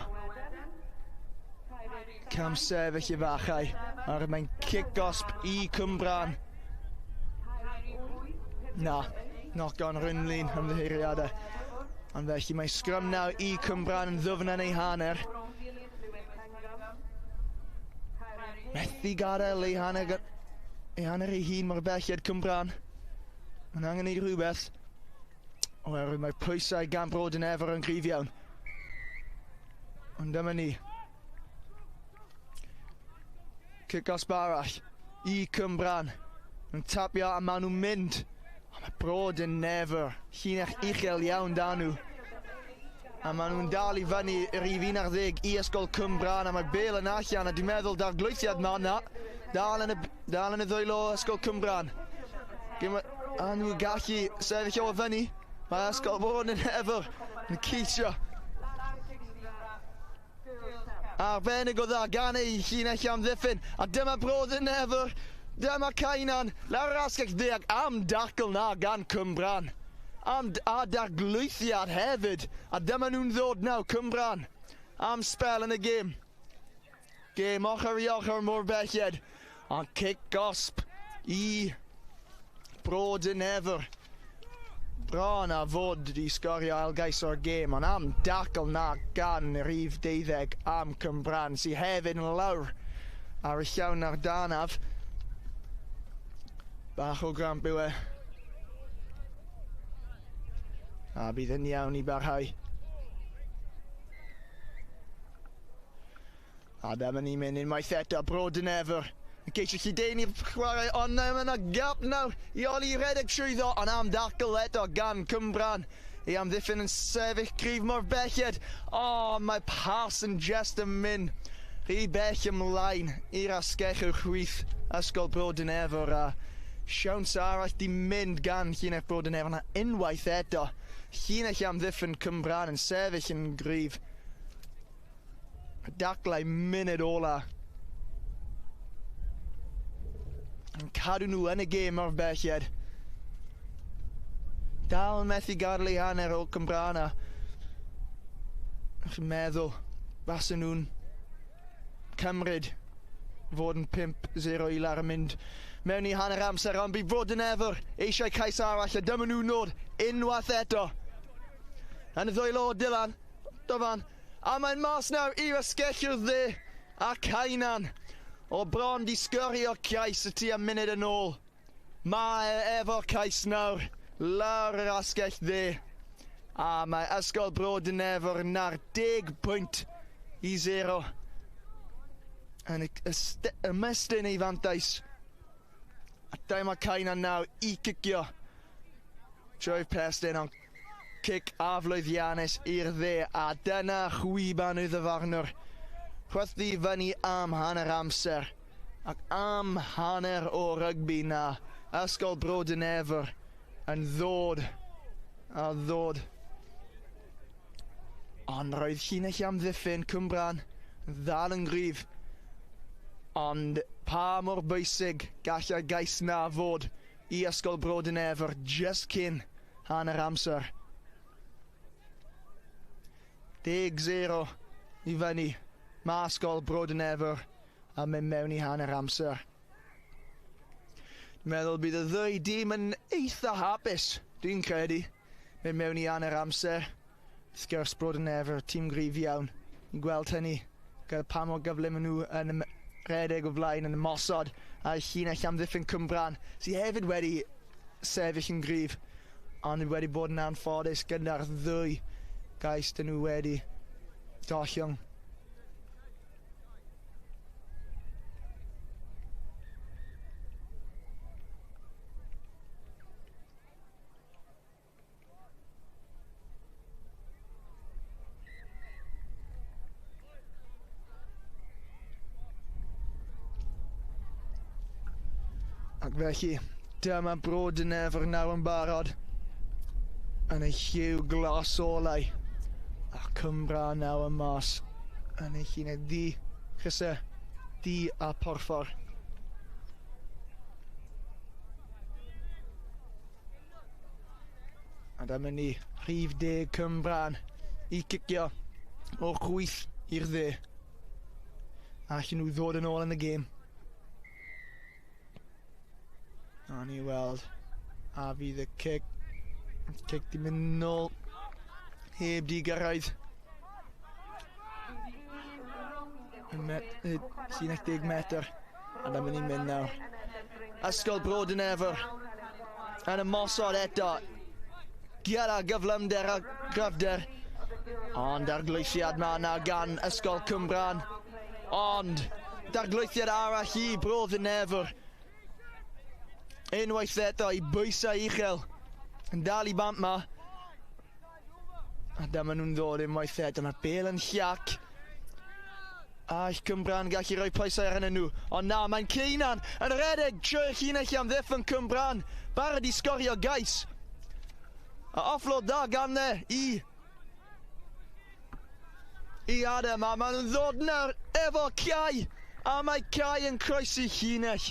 Cam sefyll i fachau, a mae'n cic gosb i Cwmbran. Na, knock on Rynlin ymddiheuriadau. Ond felly mae sgrym nawr i Cwmbran yn ddwfn yn ei hanner. Methu gadael ei hanner ei hun mor belled Cwmbran. Mae'n angen neud rhywbeth. Oherwydd mae pwysau gan Bro Dinefwr yn gryf iawn. Ond dyma ni. Cic gosb arall i Cwmbran. Yn tapio a maen nhw'n mynd. Ond mae Bro Dinefwr, llinell uchel iawn da nhw. A maen nhw'n dal i fyny yr rhif 11 i Ysgol Cwmbran. A mae bêl yn allan a dwi'n meddwl da'r glwythiad ma na. Dal yn y ddwylo Ysgol Cwmbran. A nhw gallu sefyll o fyny. Mae Ysgol Bro Dinefwr yn ceisio. Arbennig o dda gan ei llinell amddiffyn. A dyma Bro Dinefwr. Dyma Cainan. Lawr yr asgell dde ac am dacl na gan Cwmbran. A darglwythiad hefyd. A dyma nhw'n ddod nawr, Cwmbran. Am spel yn y gêm. Gêm ochr i ochr mor belled. Ond cic gosb i Bro Dinefwr. Bron a fod di sgorio ail gais o'r gêm, ond am dacl na gan rhif 12 am Cwmbran, sydd hefyd yn lawr ar y llawn ar danaf. Bach o gramp yw e. A bydd yn iawn i barhau. A dyma ni'n mynd unwaith eto, Bro Dinefwr. Yn ceisio lledaenu'r chwarae, ond mae yna gap nawr i Oli redeg trwyddo, ond am dacl eto gan Cwmbran. I amddiffyn yn sefyll cryf mor belled. O, mae pas yn just yn mynd rhy bell ymlaen i'r asgell o'r chwith Ysgol Bro Dinefwr. A siawns arall di mynd gan llinell Bro Dinefwr na unwaith eto. Llinell amddiffyn Cwmbran yn sefyll yn gryf. Daclau munud ola. Yn cadw nhw yn y gêm o'r belled. Dal yn methu gadael ei hanner o Cwmbran a chi'n meddwl fasen nhw'n cymryd fod yn 5-0 i lawr yn mynd mewn i hanner amser, ond bydd Bro Dinefwr eisiau cais arall a dyma nhw'n nod unwaith eto. Yn y ddwylo o Dylan, Dyfan, a mae'n mas nawr i'r asgellwr dde a Cainan. O bron di sgorio cais y tua munud yn ôl. Mae efo'r cais nawr lawr yr asgell dde. A mae Ysgol Bro Dinefwr na'r 10 pwynt i 0. Yn ymestyn ei fantais. A dyma Cainan nawr i cicio. Trwy'r pestyn, ond cic aflwyddiannus i'r dde. A dyna chwiban y ddyfarnwr. Chwythu fyny am hanner amser. Ac am hanner o rygbi na. Ysgol Bro Dinefwr yn ddod a ddod. Ond roedd llinell amddiffyn Cwmbran ddal yn gryf. Ond pa mor bwysig gallai'r gais na fod i Ysgol Bro Dinefwr just cyn hanner amser. 10-0 i fyny. Mae Ysgol Bro Dinefwr yn mynd mewn i hanner amser. Dwi'n meddwl bydd y ddwy dîm yn eitha hapus, dwi'n credu, mynd mewn i hanner amser. Wrth gwrs, Bro Dinefwr, tîm gryf iawn. Ni'n gweld hynny gyda pa mor gyflym maen nhw yn rhedeg o flaen yn ymosod ar llinell amddiffyn Cwmbran, sydd hefyd wedi sefyll yn gryf, ond wedi bod yn anffodus gyda'r ddwy gais dyn nhw wedi dollwng. Ac felly, dyma Bro Dinefwr nawr yn barod yn ei lliw glas olau. A Cwmbran nawr yn mas yn ei llinell ddu, crysau du a porffor. A dyma ni, rhif 10 Cwmbran i cicio o'r chwith i'r dde. Allan nhw ddod yn ôl yn y gêm. A ni weld a fydd y cic di mynd nôl heb di gyrraedd. Llinell 10 metr. A dyma ni'n mynd nawr. Ysgol Bro Dinefwr yn ymosod eto gyda gyflymder a gryfder. Ond arglwythiad ma na gan Ysgol Cwmbran. Ond darglwythiad arall i Bro Dinefwr. Unwaith eto i bwysau uchel yn dal i bant ma. A dyma nhw'n ddod unwaith eto. Mae'r bel yn llac. A Cwmbran gallu rhoi pwysau arnyn nhw. Ond na, mae'n Ceinan yn rhedeg trwy'r llinell amddiffyn Cwmbran. Barod i sgorio gais. A offload da gan i Adam. A maen nhw'n ddod nawr efo Cai. A mae Cai yn croesi llinell.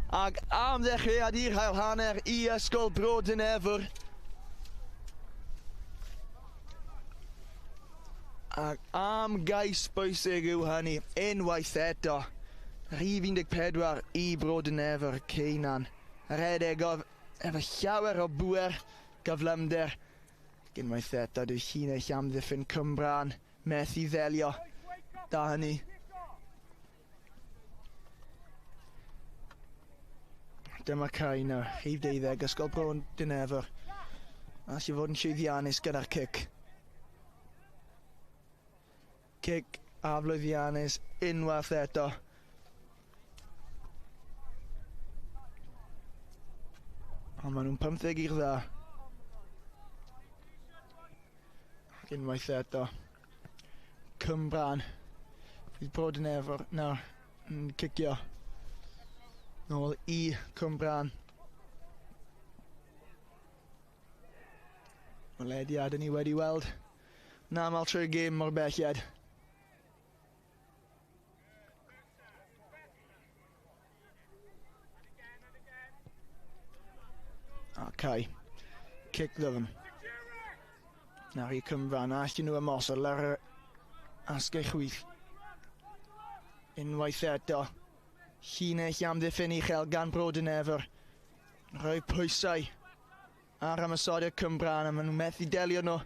Ac am ddechreuad i'r hail hanner i Ysgol Bro Dinefwr. Ac am gais bwysig yw hynny, unwaith eto. Rhif 14 i Bro Dinefwr, Ceinan. Rhedeg efo llawer o bŵer, gyflymder. Ac unwaith eto, dyw llinell amddiffyn Cwmbran methu ddelio. Da hynny. Dyma Cai nawr, rhif 12, Ysgol Bro Dinefwr. All i fod yn llwyddiannus gyda'r cic. Cic aflwyddiannus unwaith eto. Ond maen nhw'n 15 i'r dda. Ac unwaith eto. Cwmbran. Fydd Bro Dinefwr nawr yn cicio. Nôl i Cwmbran. Welediad ni wedi weld. Na amal trwy'r gêm mor belled. Okay. Cic ddwfn. Nawr i Cwmbran. Allan nhw ymosod lawr yr asgell chwith. Unwaith eto. Llinell amddiffyn uchel gan Bro Dinefwr. Rhoi pwysau ar ymosodiad Cwmbran a maen nhw'n methu delio nhw.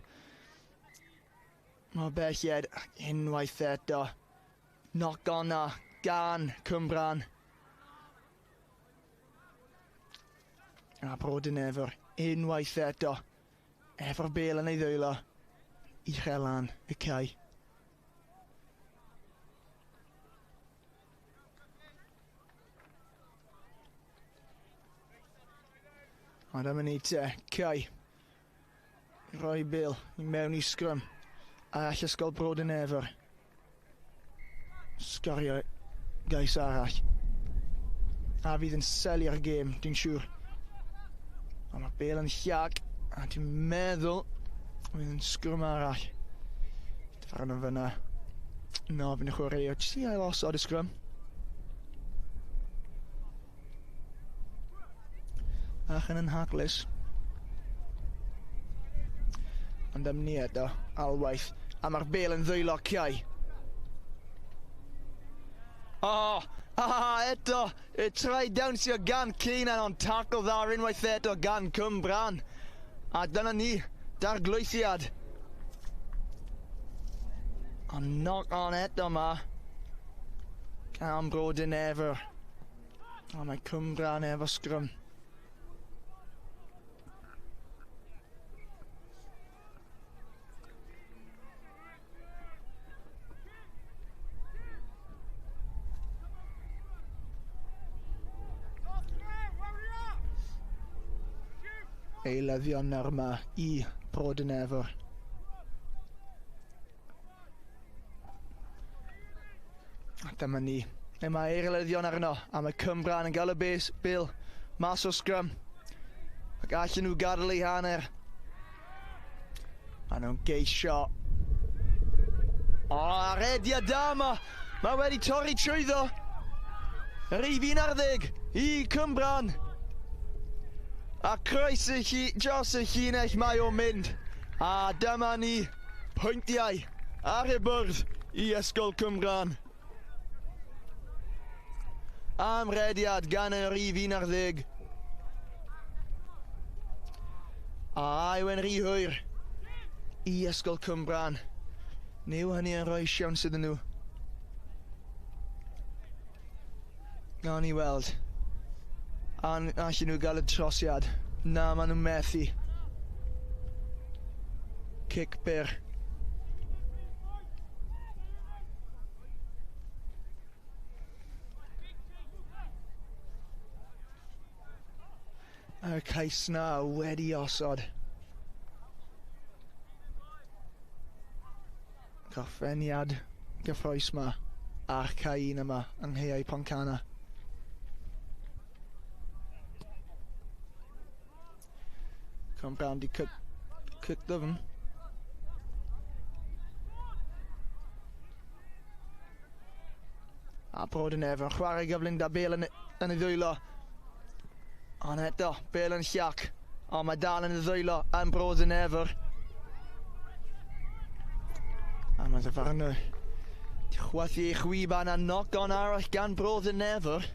Mor belled unwaith eto. Knock on na gan Cwmbran. A Bro Dinefwr unwaith eto. Efo'r bel yn ei ddwylo. Uchel lan y cae. A dyma ni te, Cai. Roi bêl i mewn i sgrym. A all Ysgol Bro Dinefwr sgorio gais arall. A fydd yn selio'r gêm, dwi'n siŵr. Ond mae bêl yn llac, a dwi'n meddwl fydd yn sgrym arall. Dyfarn yn fyna. No, fi'n chwarae o jyst i ail osod y sgrym. Ach yn anhaglus. Ond am ni eto, alwaith. A mae'r bêl yn ddwylo Ciau. O, oh, eto, y trai dawnsio gan Keenan, ond tackle dda unwaith eto gan Cwmbran. A dyna ni, darglwythiad. Ond knock on eto ma. Gan Bro Dinefwr. O, mae Cwmbran efo sgrym. Eilyddion yma i Bro Dinefwr. A dyma ni. Mae eilyddion arno, a mae Cwmbran yn gael y base, Bill, mas o sgrym. Ac allan nhw gadael eu hanner. Maen nhw'n geisio. O, a rediad da yma. Mae wedi torri trwyddo. Rhif 11 i Cwmbran. A croes y chi, dros y llinell mae o'n mynd. A dyma ni pwyntiau ar y bwrdd i Ysgol Cwmbran. Am rediad gan y rhif 11. A yw e'n rhy hwyr i Ysgol Cwmbran. Neu hynny yn rhoi siawns iddyn nhw. Gawn ni weld. A allan nhw gael y trosiad. Na, maen nhw'n methu. Cic byr. Y cais na wedi osod. Gorffeniad gyffrous ma a'r cae un yma yng Nghaeau Pontcanna. Cwmbran di cic ddyfn. A Bro Dinefwr yn chwarae gyflym da bêl yn ei ddwylo. Ond eto, bêl yn llac. Ond mae dal yn ei ddwylo yn Bro Dinefwr. A mae ddyfarnwr chwythu ei chwiban a knock-on arall gan Bro Dinefwr.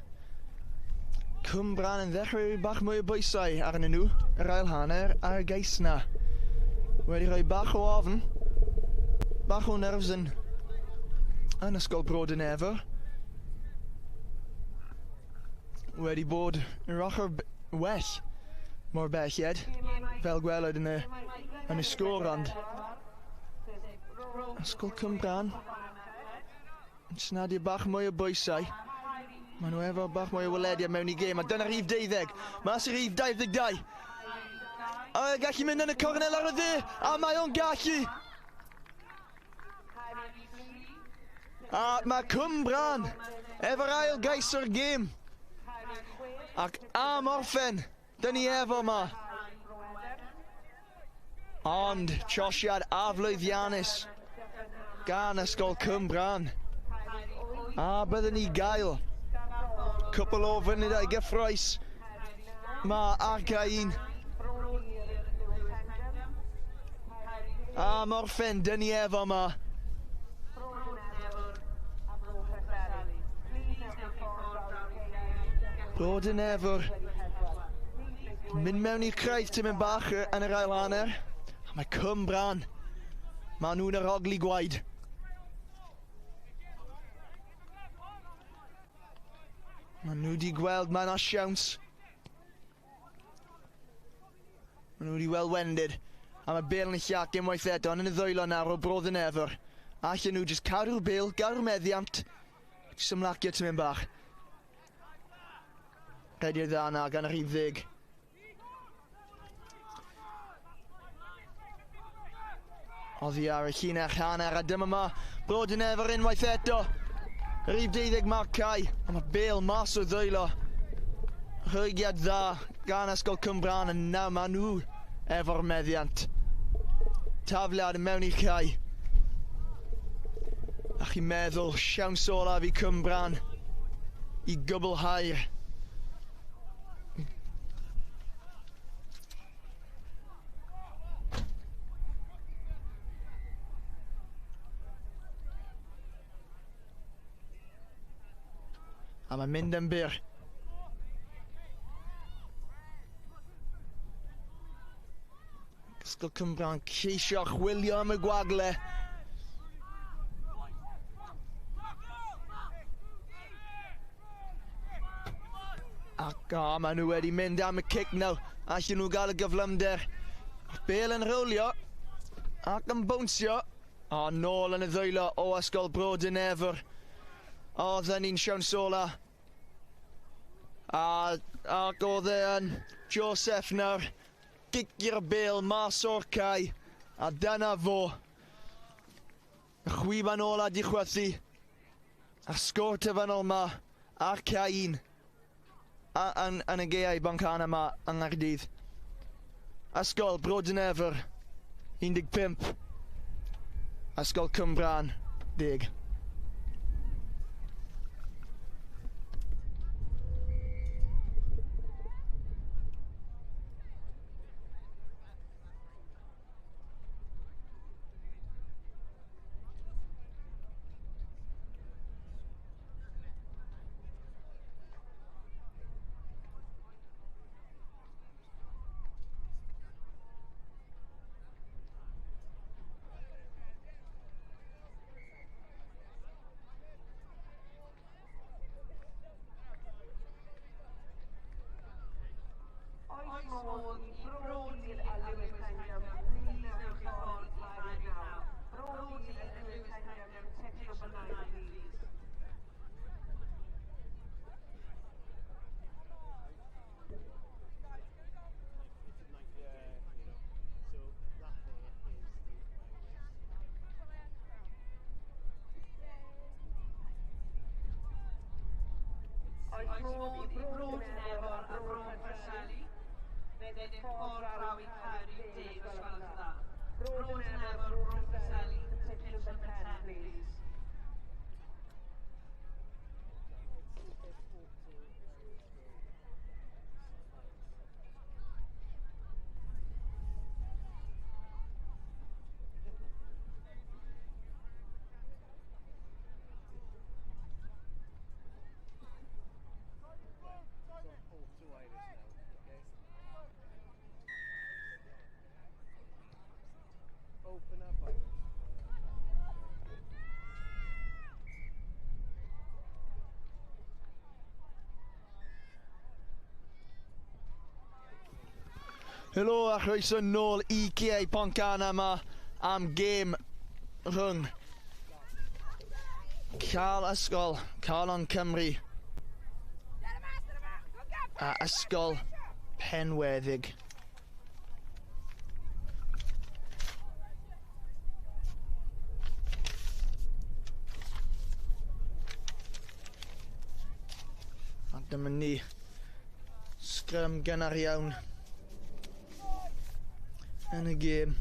Cwmbran yn ddechrau bach mwy o bwysau arnyn nhw, yr ail hanner a'r gais na. Wedi rhoi bach o ofn, bach o nerves yn Ysgol Bro Dinefwr. Wedi bod yn ochr well mor belled, fel gwelwyd yn y sgôr, ond Ysgol Cwmbran yn snadio bach mwy o bwysau. Maen nhw efo bach mwy o welediad mewn i gêm, a dyna rhif 12, mas i rhif 22. A gallu mynd yn y cornel ar y dde, a mae o'n gallu. A mae Cwmbran efo'r ail gais o'r gêm. Ac am orffen, dyn ni efo yma. Ond trosiad aflwyddiannus gan Ysgol Cwmbran. A byddwn ni gael cwpl o funudau gyffrous. Mae ar cae un. Am orffen, dyn ni efo yma. Bro Dinefwr mynd mewn i'r craidd tipyn bach yn yr ail hanner. A mae Cwmbran, maen nhw'n arogli gwaed. Maen nhw wedi gweld mae yna siawns. Maen nhw wedi weld wendid. A mae bêl yn y llac unwaith eto, yn y ddwylo nawr o Bro Dinefwr. Allan nhw jyst cadw'r bêl, gadw'r meddiant. Jyst ymlacio tipyn bach. Rediad dda na gan y rhif 10. Oddi ar y llinell hanner, a dyma ma Bro Dinefwr unwaith eto. Rhif 12 Mark Cai, a mae Bale mas o ddwylo. Rhwygiad dda gan Ysgol Cwmbran, a na ma nhw efo'r meddiant. Tafliad mewn i'r cae. A chi'n meddwl, siawns olaf i Cwmbran i gwblhau'r A mae'n mynd yn byr. Ysgol Cwmbran ceisio chwilio am y gwagle. Ac maen nhw wedi mynd am y cic nawr. Allan nhw gael y gyflymder. Bale yn rowlio ac yn bownsio. A nôl yn y ddwylo o Ysgol Bro Dinefwr. Oedden ni'n siawns ola. Ac oedd e yn Joseph nawr. Gicio'r bêl mas o'r cae. A dyna fo. Y chwiban ola di chwythu. A'r sgôr terfynol ma a'r cae un. Yn y gaeau Pontcanna yma yng Nghaerdydd. Ysgol Bro Dinefwr 15. Ysgol Cwmbran 10. Oes modd i Brody a Lewis Pengam, please newch eich ffordd i Cae 9. Brody and Lewis Pengam, pitch number 9, please. So that there is the Oes modd i Bro Dinefwr a Bro Preseli wneud eich ffordd draw i Cae 10, os gwelwch yn dda. Bro Dinefwr, Bro Preseli, pitch number 10, please. It's on auto iris now, okay? Open up iris. Helo a chroeso nôl i Caeau Pontcanna yma am gêm rhwng Cal Ysgol Calon Cymru a Ysgol Penweddig. A dyma ni sgrym gynnar iawn yn y gêm.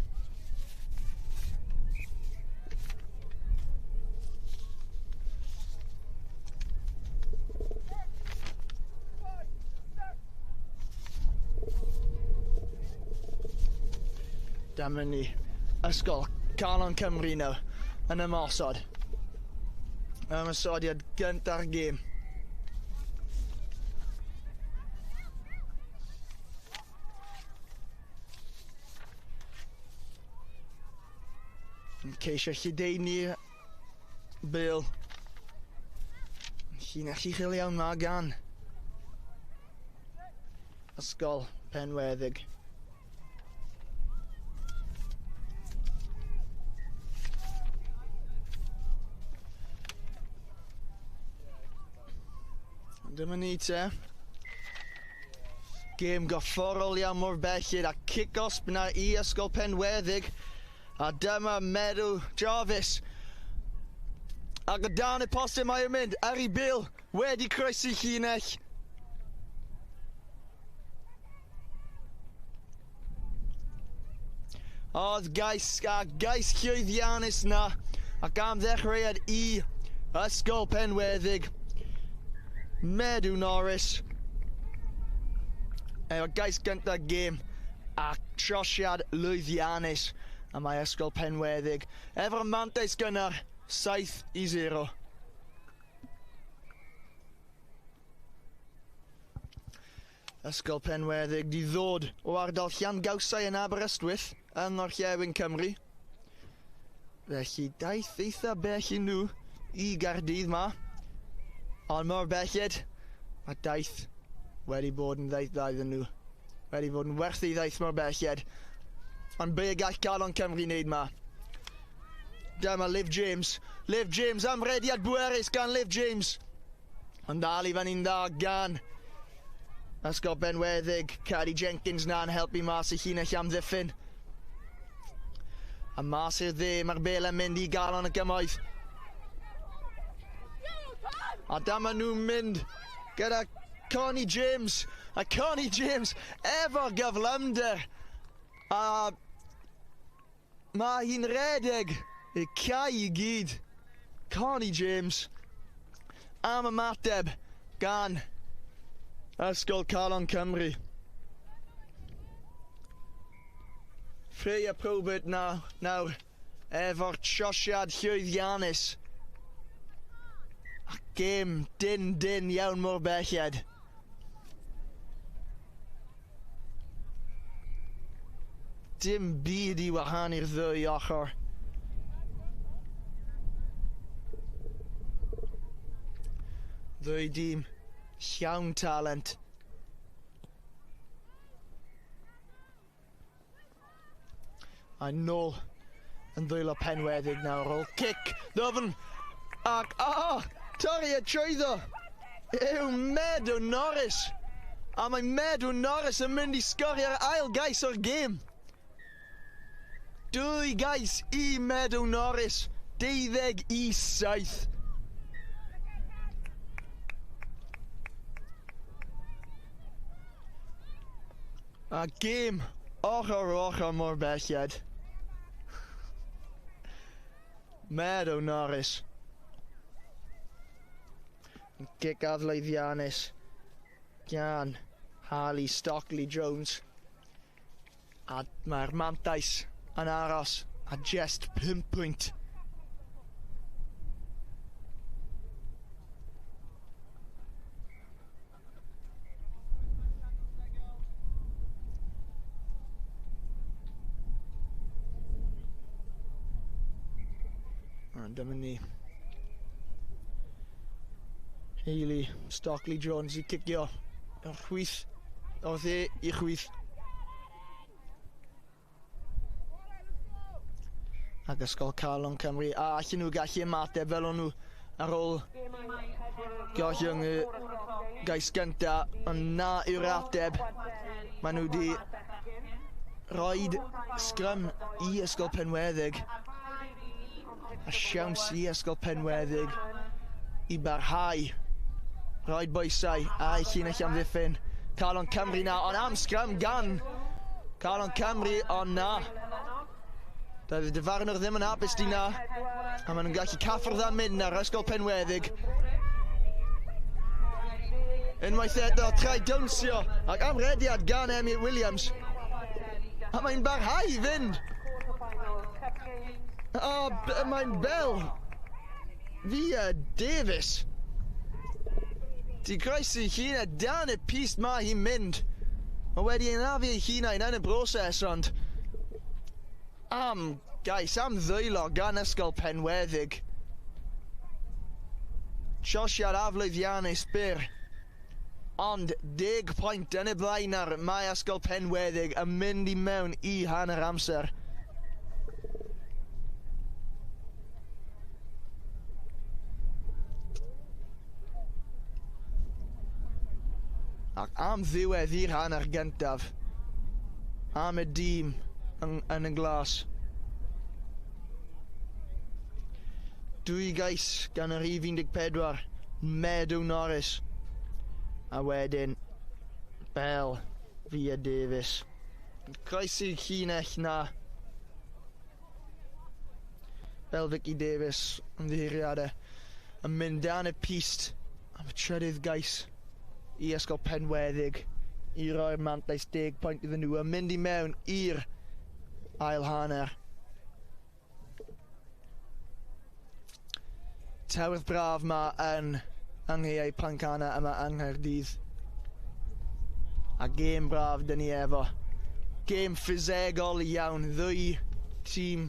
Dyma ni Ysgol Calon Cymru nawr yn ymosod. Ymosodiad gynta'r gêm. Yn ceisio lledaenu Bale. Llinell uchel iawn ma gan Ysgol Penweddig. Dyma ni te. Gêm gorfforol iawn mor belled a cic-osb na i Ysgol Penweddig. A dyma Meadow Jarvis. Ac o dan y postau mae o'n mynd. Ari Bill wedi croesi llinell. Oedd gais, a gais llwyddiannus na. Ac am ddechreuad i Ysgol Penweddig. Meadow Norris. Efo gais gyntaf gêm a trosiad lwyddiannus. A mae Ysgol Penweddig efo'r mantais gynnar 7-0. Ysgol Penweddig di ddod o ardal Llanggawsau yn Aberystwyth yng Ngorllewin Cymru. Felly daith eitha bell i nhw i Gaerdydd ma. Ond mor belled, mae daith wedi bod yn ddaith dda iddyn nhw. Wedi bod yn werth ei ddaith mor belled. Ond be y gall Calon Cymru wneud ma? Dyma Liv James. Liv James am rediad bwerus gan Liv James. Ond dal i fyny'n dda gan Ysgol Benweddig. Cadi Jenkins na'n helpu mas y llinell amddiffyn. A mas i'r dde, mae'r bel yn mynd i galon y gymoedd. A dyma nhw'n mynd gyda Connie James. A Connie James efo gyflymder. A mae hi'n redeg y cae i gyd. Connie James am ymateb gan Ysgol Calon Cymru. Freya Probert nawr efo'r trosiad llwyddiannus. A gêm dyn iawn mor belled. Dim byd i wahanu'r ddwy ochr. Ddwy dîm llawn talent. A nôl yn ddwylo Penweddig nawr. Ôl cic ddofn ac torri y trwyddo yw Meadow Norris. A mae Meadow Norris yn mynd i sgorio'r ail gais o'r gêm. 2 gais i Meadow Norris, 27. A gêm ochr ochr mor belled. Meadow Norris. Gic aflwyddiannus gan Harley Stockley Jones. A mae'r mantais yn aros a just 5 pwynt. A dyma ni. Hayley Stockley Jones i cicio o'r chwith, o'r dde i chwith. Ac Ysgol Calon Cymru, a allan nhw gallu ymateb fel o'n nhw ar ôl gollwng y gais gynta, ond na yw'r ateb. Maen nhw wedi rhoid sgrym i Ysgol Penweddig, a siawns i Ysgol Penweddig i barhau. Rhoid bwysau a'i llinell amddiffyn. Calon Cymru na, ond am sgrym gan Calon Cymru, ond na. Doedd y dyfarnwr ddim yn hapus di na. A maen nhw'n gallu caffwrdd a mynd ar Ysgol Penweddig. Unwaith eto, trai dawnsio ac amrediad gan Emyr Williams. A mae'n barhau i fynd. A mae'n bel. Via Davis. Di groesi hun a dan y pist mae hi'n mynd. Mae wedi anafu ei hunain yn y broses, ond am gais, am ddwylo gan Ysgol Penweddig. Trosiad aflwyddiannus byr. Ond 10 pwynt yn y blaen ar mae Ysgol Penweddig yn mynd i mewn i hanner amser. Ac am ddiwedd i'r hanner gyntaf, am y dîm yn y glas. Dwy gais gan yr rhif 14, Meadow Norris. A wedyn, Bell, Via Davies. Croesi'r llinell na. Bell Vicky Davies, ymddiheuriadau, yn mynd dan y pist am y trydydd gais i Ysgol Penweddig i roi'r mantais 10 pwynt iddyn nhw a mynd i mewn i'r ail hanner. Tywydd braf ma yn yng Pontcanna yma yng Nghaerdydd. A gêm braf dyn ni efo. Gêm ffisegol iawn, ddwy tîm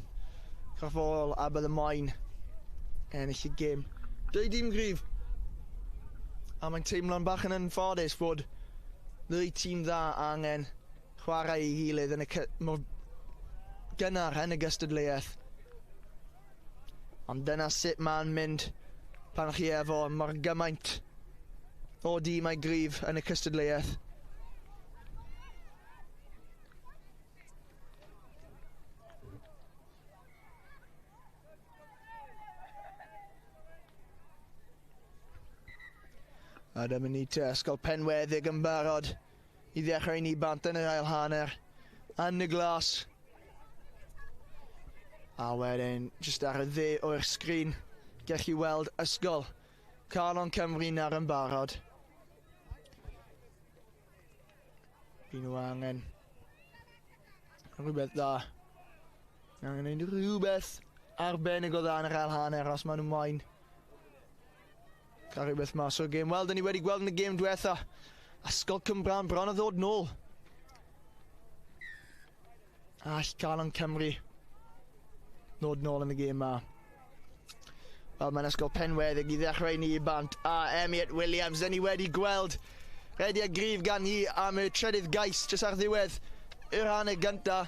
corfforol a bydde moyn ennill y gêm. Dwy dîm gryf. A mae'n teimlo'n bach yn anffodus fod ddwy tîm dda angen chwarae ei gilydd yn y mor gynnar yn y gystadleuaeth. Ond dyna sut mae'n mynd pan chi efo mor gymaint o dîmau gryf yn y cystadleuaeth. A dyma ni te Ysgol Penweddig yn barod i ddechrau ni bant yn yr ail hanner. Yn y glas. A wedyn, jyst ar y dde o'r sgrin, gallwch chi weld Ysgol Calon Cymru nawr yn barod. By nhw angen rhywbeth dda. Angen gwneud rhywbeth arbennig o dda yn yr ail hanner os maen nhw moyn cael rhywbeth mas o'r gêm. Wel, dyn ni wedi gweld yn y gêm diwetha, Ysgol Cwmbran bron o ddod nôl. All Calon Cymru ddod nôl yn y gêm ma. Wel, mae'n Ysgol Penweddig i ddechrau ni bant a Elliot Williams. Dyn ni wedi gweld rediad gryf gan hi am y trydydd gais jyst ar ddiwedd yr hanner gynta.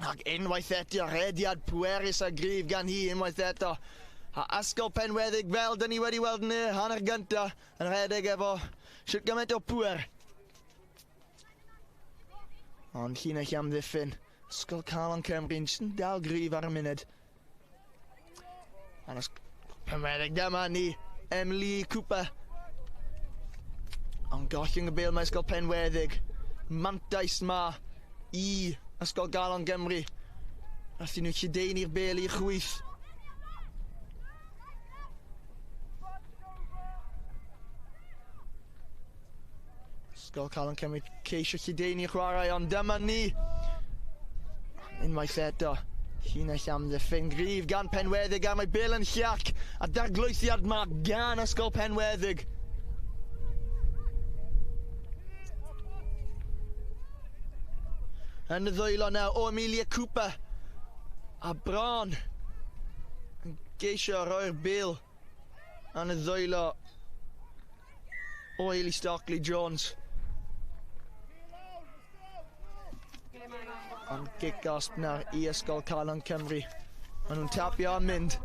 Ac unwaith eto, rediad pwerus a gryf gan hi unwaith eto. A Ysgol Penweddig, fel dyn ni wedi weld yn y hanner gynta, yn rhedeg efo sut gymaint o pwer. Ond llinell amddiffyn, Ysgol Calon Cymru yn jyst yn dal gryf ar y munud. Ond Ysgol Penweddig, dyma ni, Emily Cooper. Ond gollwng y bêl mae Ysgol Penweddig. Mantais ma i Ysgol Galon Gymru. Nathyn nhw lledaenu'r bêl i'r chwith. Ysgol Calon Cymru ceisio lledaenu'r chwarae, ond dyma ni. Unwaith eto, llinell amddiffyn gryf gan Penweddig a mae bêl yn llac a darglwythiad ma gan Ysgol Penweddig. Yn y ddwylo nawr o Amelia Cooper. A bron yn geisio roi'r bêl yn y ddwylo o Hayley Stockley Jones. Ond gic gosb nawr i Ysgol Calon Cymru. Maen nhw'n tapio a mynd.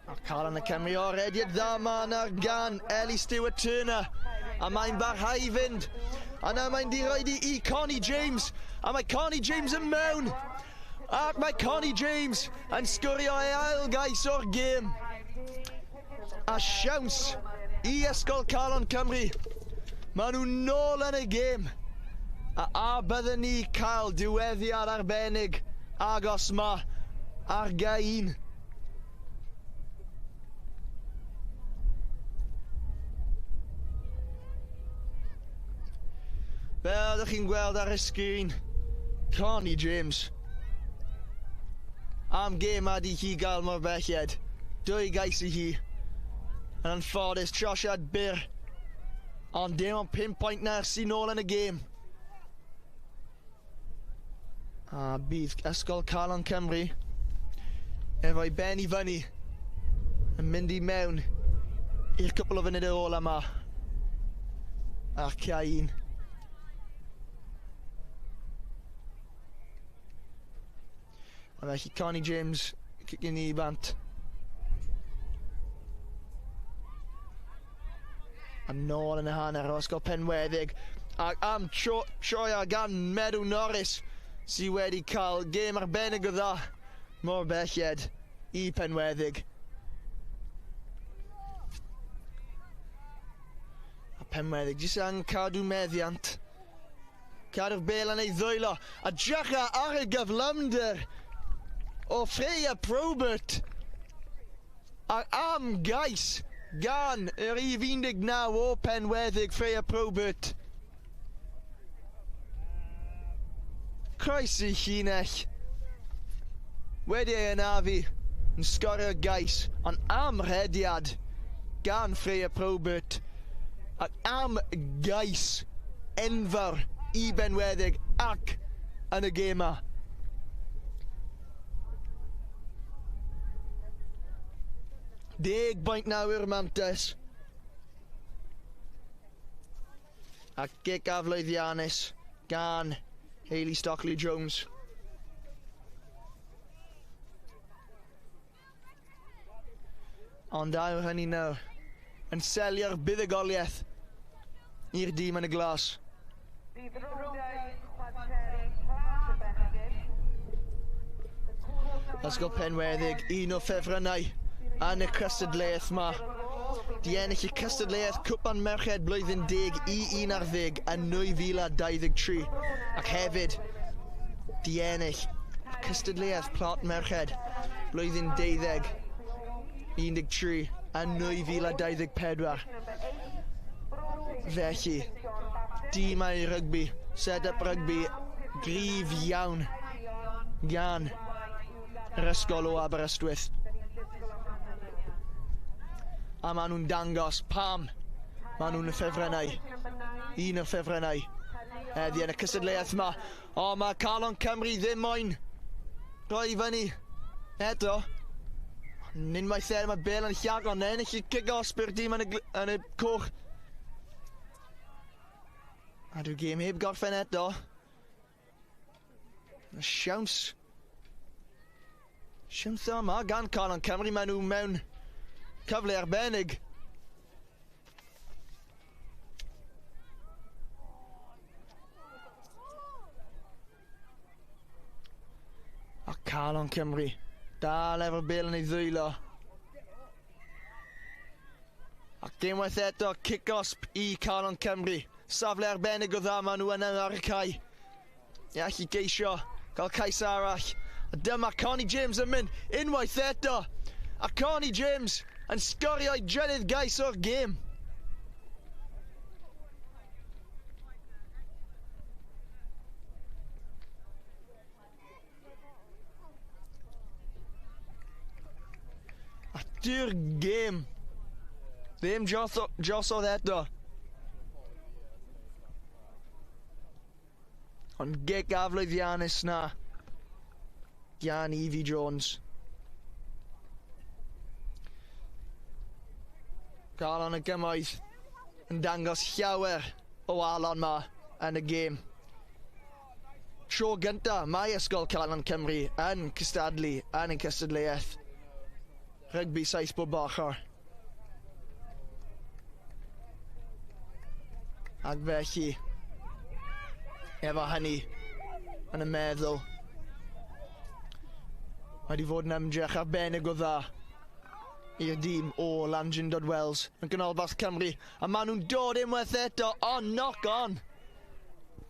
A Calon y Cymru o rediad dda ma nawr gan Ellie Stewart Turner. A mae'n barhau i fynd. A nawr mae'n di roed i Connie James. A mae Connie James yn mewn. Ac mae Connie James yn sgorio ei ail gais o'r gêm. A siawns i Ysgol Calon Cymru. Maen nhw nôl yn y gêm. A byddwn ni cael diweddiad arbennig agos ma ar gain. Fel ydych chi'n gweld ar y sgrin, Connie James. Am gêm a di hi gael mor belled. Dwy gais i hi. Yn anffodus, trosiad byr. Ond dim ond 5 pwynt nawr sy'n nôl yn y gêm. A bydd Ysgol Calon Cymru efo'i ben i fyny yn mynd i mewn i'r cwpl o funudau ola yma. A'r cae un. A felly Connie James cicio ni bant. A nôl yn y hanner o Ysgol Penweddig. Ac am troia gan Meadow Norris. sydd wedi cael gêm arbennig o dda mor belled i Penweddig. A Penweddig jyst angen cadw meddiant. Cadw'r bel yn ei ddwylo. A drycha ar y gyflymder o Freya Probert. A am gais gan yr rhif 19 o Penweddig, Freya Probert. Croesi llinell. Wedi ei anafu yn sgorio gais, ond am rhediad gan Freya Probert ac am gais enfawr i Benweddig ac yn y gêm 'ma. Deg bwynt nawr yw'r mantais. A gic aflwyddiannus gan Hayley Stockley-Jones. Ond ail hynny nawr yn selio'r buddugoliaeth i'r dîm yn y glas. Bydd rowndiau chwarteri plant y bechgyn. Ysgol Penweddig, un o ffefrynnau yn y cystadleuaeth ma. Di ennill y cystadleuaeth Cwpan Merched blwyddyn 10 i 11 yn 2023 ac hefyd di ennill cystadleuaeth Plant Merched blwyddyn 12 13 yn 2024. Felly, dîmau rygbi, set-up rygbi gryf iawn gan yr ysgol o Aberystwyth. A maen nhw'n dangos pam maen nhw'n y ffefrynnau. Un o'r ffefrynnau heddi yn y cystadleuaeth yma. O, mae Calon Cymru ddim moyn rhoi i fyny eto. Unwaith er mae Bale yn llago, ond ennill y kick-off i'r dîm yn y, yn y coch. A dyw'r gêm heb gorffen eto. Siawns. Siawns dda yma gan Calon Cymru, maen nhw mewn cyfle arbennig. A Calon Cymru dal efo'r bel yn ei ddwylo. Ac unwaith eto, cic-osb i Calon Cymru. Safle arbennig o dda maen nhw yna ar y cae. I allu geisio gael cais arall. A dyma Connie James yn mynd unwaith eto. A Connie James yn sgorio ei drydydd gais o'r gêm. A dyw'r gêm ddim drosodd eto. Ond gic aflwyddiannus na gan Evie Jones. Calon y Gymoedd yn dangos llawer o alon ma yn y gêm. Tro gynta mae Ysgol Calon Cymru yn cystadlu yn y cystadleuaeth rygbi saith bob ochr. Ac felly, efo hynny yn y meddwl, mae wedi fod yn ymdrech arbennig o dda i'r dîm o Llandrindod Wells yn ganolbarth Cymru. A maen nhw'n dod unwaith eto, o, knock on!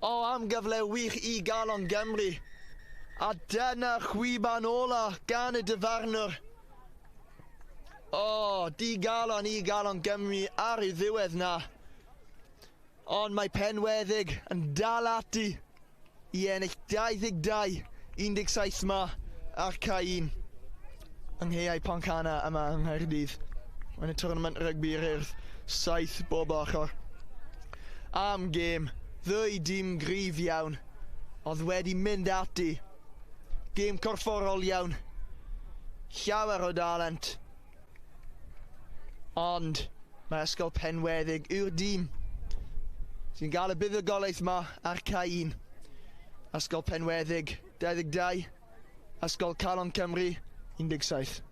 O, am gyfle wych i Galon Gymru. A dyna chwiban ola gan y dyfarnwr. O, di galon i Galon Gymru ar ei ddiwedd na. Ond mae Penweddig yn dal ati i ennill 22-17 ma ar cae 1 yng Nghaeau Pontcanna yma yng Nghaerdydd. Yn y tournament rygbi'r Urdd, 7 bob ochr. Am gêm, ddwy dîm gryf iawn, oedd wedi mynd ati. Gêm corfforol iawn, llawer o dalent. Ond mae Ysgol Penweddig yw'r dîm sy'n gael y buddugoliaeth ma ar cae 1. Ysgol Penweddig 22, Ysgol Calon Cymru 17.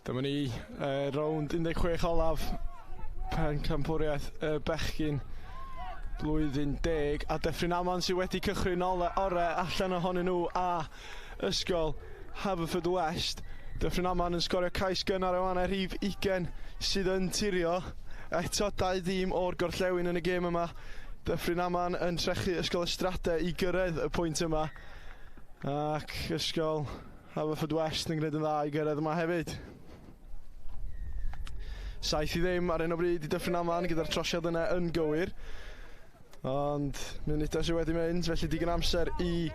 Dyma ni, rownd 16 olaf pencampwriaeth y bechgyn blwyddyn 10, a Dyffryn Aman sydd wedi cychwyn orau allan ohonyn nhw a Ysgol Haverfordwest. Dyffryn Aman yn sgorio cais gynnar o hanner, rhif 20 sydd yn tirio. Eto dau dîm o'r gorllewin yn y gêm yma. Dyffryn Aman yn trechu Ysgol y Strade i gyrraedd y pwynt yma. Ac Ysgol Haverfordwest yn gwneud yn dda i gyrraedd yma hefyd. 7-0 ar hyn o bryd i Dyffryn Aman gyda'r trosiad yna yn gywir. Ond munudau sydd wedi mynd, felly digon amser i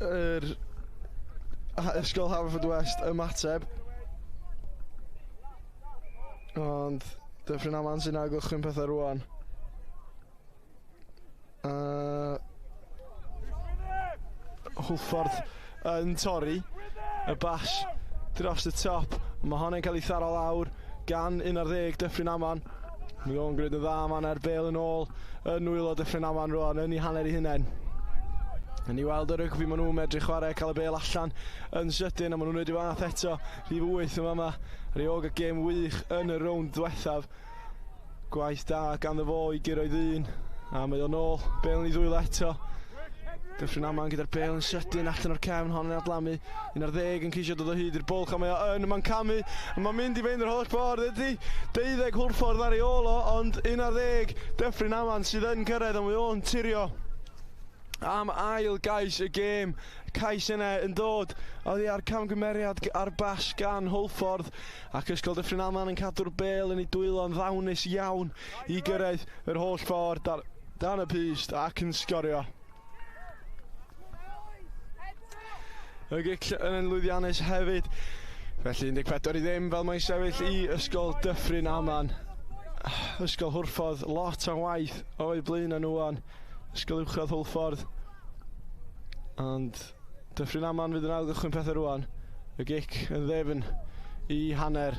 yr Ysgol Haverfordwest ymateb. Ond Dyffryn Aman sy'n ailgychwyn pethau rwan. Hwlffordd yn torri y bas dros y top. Mae honna'n cael ei tharo lawr gan 11 Dyffryn Aman. Mae o'n gwneud yn dda, mae'n er bel yn ôl yn nwylo Dyffryn Aman rwan yn ei hanner ei hunain. Yn i weld y rygbi maen nhw'n medru chwarae, cael y bel allan yn sydyn, a maen nhw'n gwneud i fath eto. Rhif 8 yma yma, Rioga gêm wych yn y rownd ddiwethaf. Gwaith da ganddo fo i gyrraedd un, a mae o'n ôl, bel yn ei ddwylo eto. Dyffryn Aman gyda'r bel yn sydyn allan o'r cefn, hon yn adlamu. 11 yn ceisio dod o hyd i'r bwlch, a mae o yn, mae'n camu, a mae'n mynd i fynd yr holl ffordd, ydy 12 Hwlffordd ar ei ôl o, ond 11 Dyffryn Aman sydd yn cyrraedd, a mae o'n tirio am ail gais y gêm. Cais yna yn dod oddi ar camgymeriad ar bas gan Hwlffordd, ac Ysgol Dyffryn Aman yn cadw'r bel yn ei dwylo'n ddawnus iawn i gyrraedd yr holl ffordd dan y pyst ac yn sgorio. Y gic yn lwyddiannus hefyd. Felly 14-0 fel mae'n sefyll i Ysgol Dyffryn Aman. Ysgol Hwlffordd, lot o waith o'i blaen nhw wan. Ysgol Uwchradd Hwlffordd. Ond Dyffryn Aman fydd yn ailgychwyn pethau rwan. Y gic yn ddefn i hanner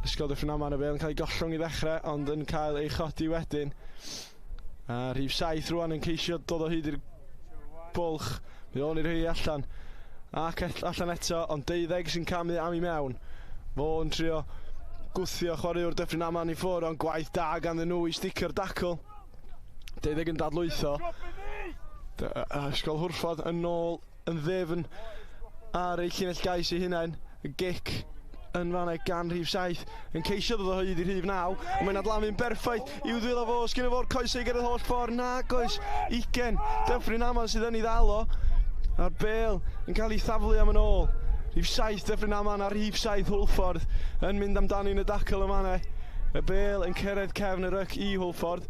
Ysgol Dyffryn Aman. Y bel yn cael ei gollwng i ddechrau, ond yn cael ei chodi wedyn. A rhif 7 rwan yn ceisio dod o hyd i'r bwlch. Mae o'n i rhoi allan. Ac allan eto, ond 12 sy'n camu am i mewn. Fo'n trio gwthio chwaraewr Dyffryn Aman i ffwrdd, ond gwaith da ganddyn nhw i sticio'r dacl. 12 yn dadlwytho. Ysgol Hwlffordd yn ôl yn ddefn ar ei llinell gais ei hunain. Y gic yn fanna gan rhif 7 yn ceisio dod o hyd i rhif 9. Mae'n adlamu'n berffaith i'w ddwylo fo. Sgynno fo'r coesau i gyrraedd holl ffordd. Nag oes, 20 Dyffryn Aman sydd yn ei ddal o. A'r bel yn cael ei thaflu am yn ôl. Rhif 7 Dyffryn Aman a rhif 7 Hwlffordd yn mynd amdani yn y dacl yma. Y bel yn cyrraedd cefn y ryc i Hwlffordd.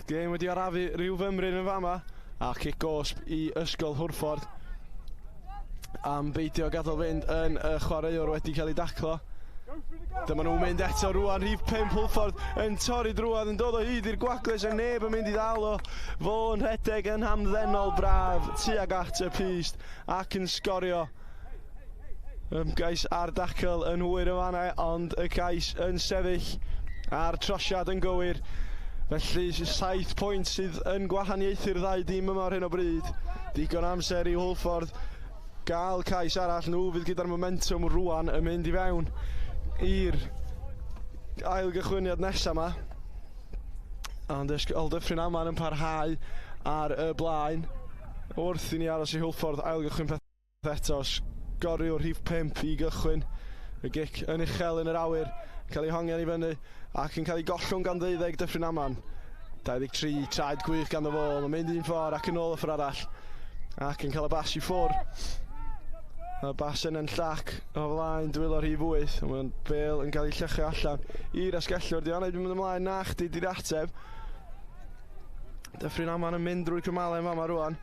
Gêm wedi arafu rhyw fymryn yn fama. A cic gosb i Ysgol Hwlffordd am beidio gadael fynd yn y chwaraewr wedi cael ei daclo. Dyma nhw'n mynd eto rwan, rhif 5 Hwlffordd yn torri drwadd, yn dod o hyd i'r gwagles, a neb yn mynd i ddal o. Fo'n rhedeg yn hamddenol braf tuag at y pyst ac yn sgorio. Gais ar dacl yn hwyr yn fanna, ond y cais yn sefyll a'r trosiad yn gywir. Felly 7 pwynt sydd yn gwahaniaethu'r ddau dîm yma ar hyn o bryd. Digon amser i Hwlffordd gael cais arall. Nhw fydd gyda'r momentum rwan yn mynd i fewn i'r ail gychwyniad nesaf yma. Ond Ysgol Dyffryn Aman yn parhau ar y blaen. Wrth i ni aros i Hwlffordd ail gychwyn peth eto. Sgoriwr rhif 5 i gychwyn. Y gic yn uchel yn yr awyr, cael ei hongian i fyny ac yn cael ei gollwng gan 12 Dyffryn Aman. 23, traed gwych ganddo fo. Mae'n mynd un ffordd ac yn ôl y ffordd arall. Ac yn cael y bas i ffwrdd. Y bas yn llac o flaen dwylo rhif 8. Mae'n bel yn cael ei llychu allan i'r asgellwr. Di o'n mynd ymlaen, na chdi di'r ateb. Dyffryn Aman yn mynd drwy'r cymalau yma rwan.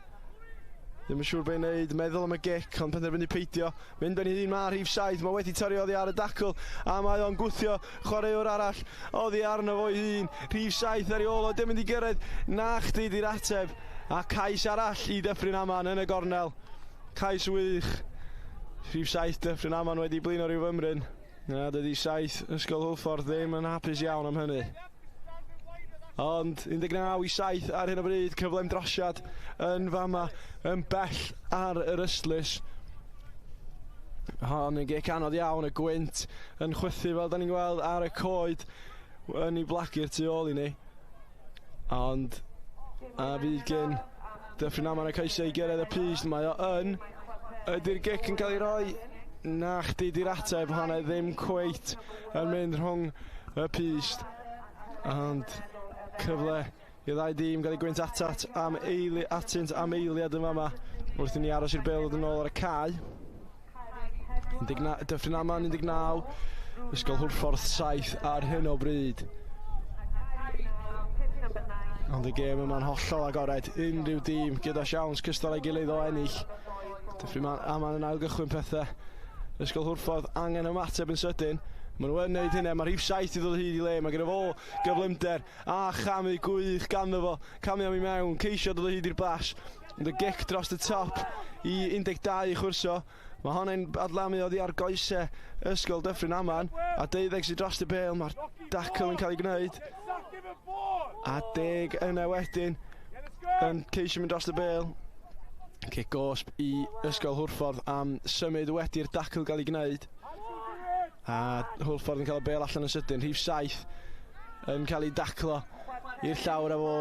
Ddim yn siŵr beth i wneud, meddwl am y gic, ond penderfynu peidio. Mynd ben i ddyn ma rhif 7, mae wedi torri oddi ar y dacl, a mae o'n gwthio chwaraewr arall oddi arno fo'i hun. Rhif 7 ar ei ôl o, dim mynd i gyrraedd, na chdi di'r ateb. A cais arall i Dyffryn Aman yn y gornel. Cais wych. Rhif 7 Dyffryn Aman wedi blino rhyw fymryn. Na, dydy 7 Ysgol Hwlffordd ddim yn hapus iawn am hynny. Ond 19-7 ar hyn o bryd, cyflym drosiad yn fama, yn bell ar yr ystlys. Hon yn gic anodd iawn, y gwynt yn chwythu fel da ni'n gweld ar y coed yn ei blagu'r tu ôl i ni. Ond a fydd gen Dyffryn Aman y ceisio i gyrraedd y pyst, mae o yn. Ydy'r gic yn cael ei roi? Na chdi di'r ateb, hwnna ddim cweit yn mynd rhwng y pyst. Ond cyfle i ddau dîm gael ei gwynt atat am eili, atynt am eiliad yn fama wrth i ni aros i'r bêl ddod yn ôl ar y cae. 19, Dyffryn Aman 19, Ysgol Hwlffordd 7 ar hyn o bryd. Ond y gêm yma'n hollol agored, unrhyw dîm gyda siawns cystal â'i gilydd o ennill. Dyffryn Aman yn ailgychwyn pethau. Ysgol Hwlffordd angen ymateb yn sydyn. Maen nhw yn neud hynny, mae rhif 7 i ddod o hyd i le, mae gyda fo gyflymder a chamu gwych ganddo fo. Camu am i mewn, ceisio dod o hyd i'r bas. Ond y gic dros y top i 12 i chwrso. Mae honna'n adlamu oddi ar goesau Ysgol Dyffryn Aman. A 12 sydd dros y bêl, mae'r dacl yn cael ei gwneud. A 10 yna wedyn yn ceisio mynd dros y bêl. Cic gosb i Ysgol Hwlffordd am symud wedi'r dacl gael ei gwneud. A Hwlffordd yn cael y bêl allan yn sydyn. Rhif 7 yn cael ei daclo i'r llawr efo.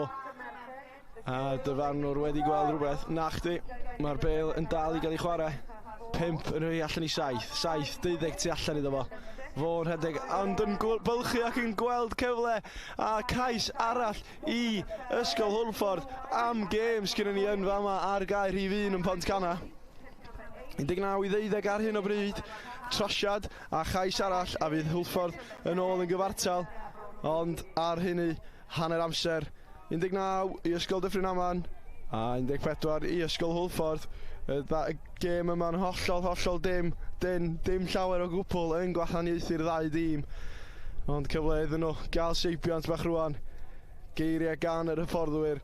A dyfarnwr wedi gweld rhywbeth. Na chdi, mae'r bêl yn dal i gael ei chwarae. 5 yn rhoi allan i 7. 7, 12 tu allan iddo fo. Fo'n rhedeg, ond yn bylchu ac yn gweld cyfle a cais arall i Ysgol Hwlffordd am gêm sgynnon ni yn fama ar gae rhif 1 yn Pontcanna. 19 i 12 ar hyn o bryd. Trosiad a chais arall a fydd Hwlffordd yn ôl yn gyfartal. Ond ar hynny, hanner amser. 19 i Ysgol Dyffryn Aman a 14 i Ysgol Hwlffordd. Y gêm yma'n hollol, hollol dim llawer o gwpl yn gwahaniaethu'r ddau dîm. Ond cyfle iddyn nhw gael seibiant bach rwan. Geiriau gan yr hyfforddwyr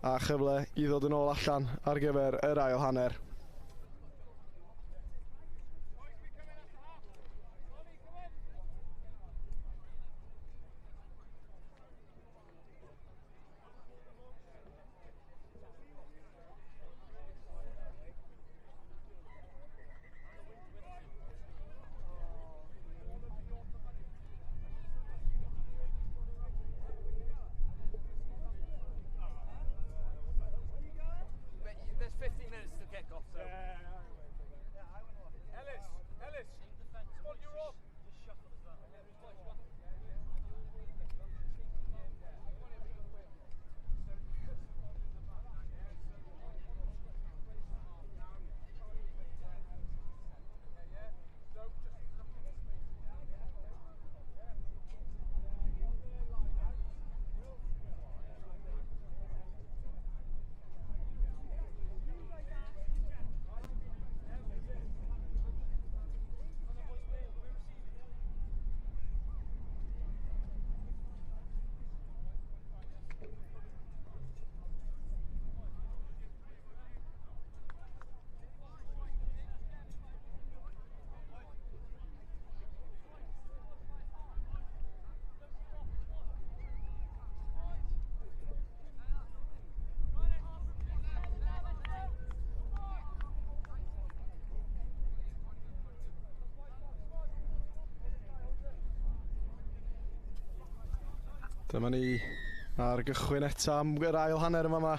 a chyfle i ddod yn ôl allan ar gyfer yr ail hanner. There's 15 minutes to kick off, so. Ellis, Ellis, spot you're off. Dyma ni ar gychwyn eto am yr ail hanner yma. Mae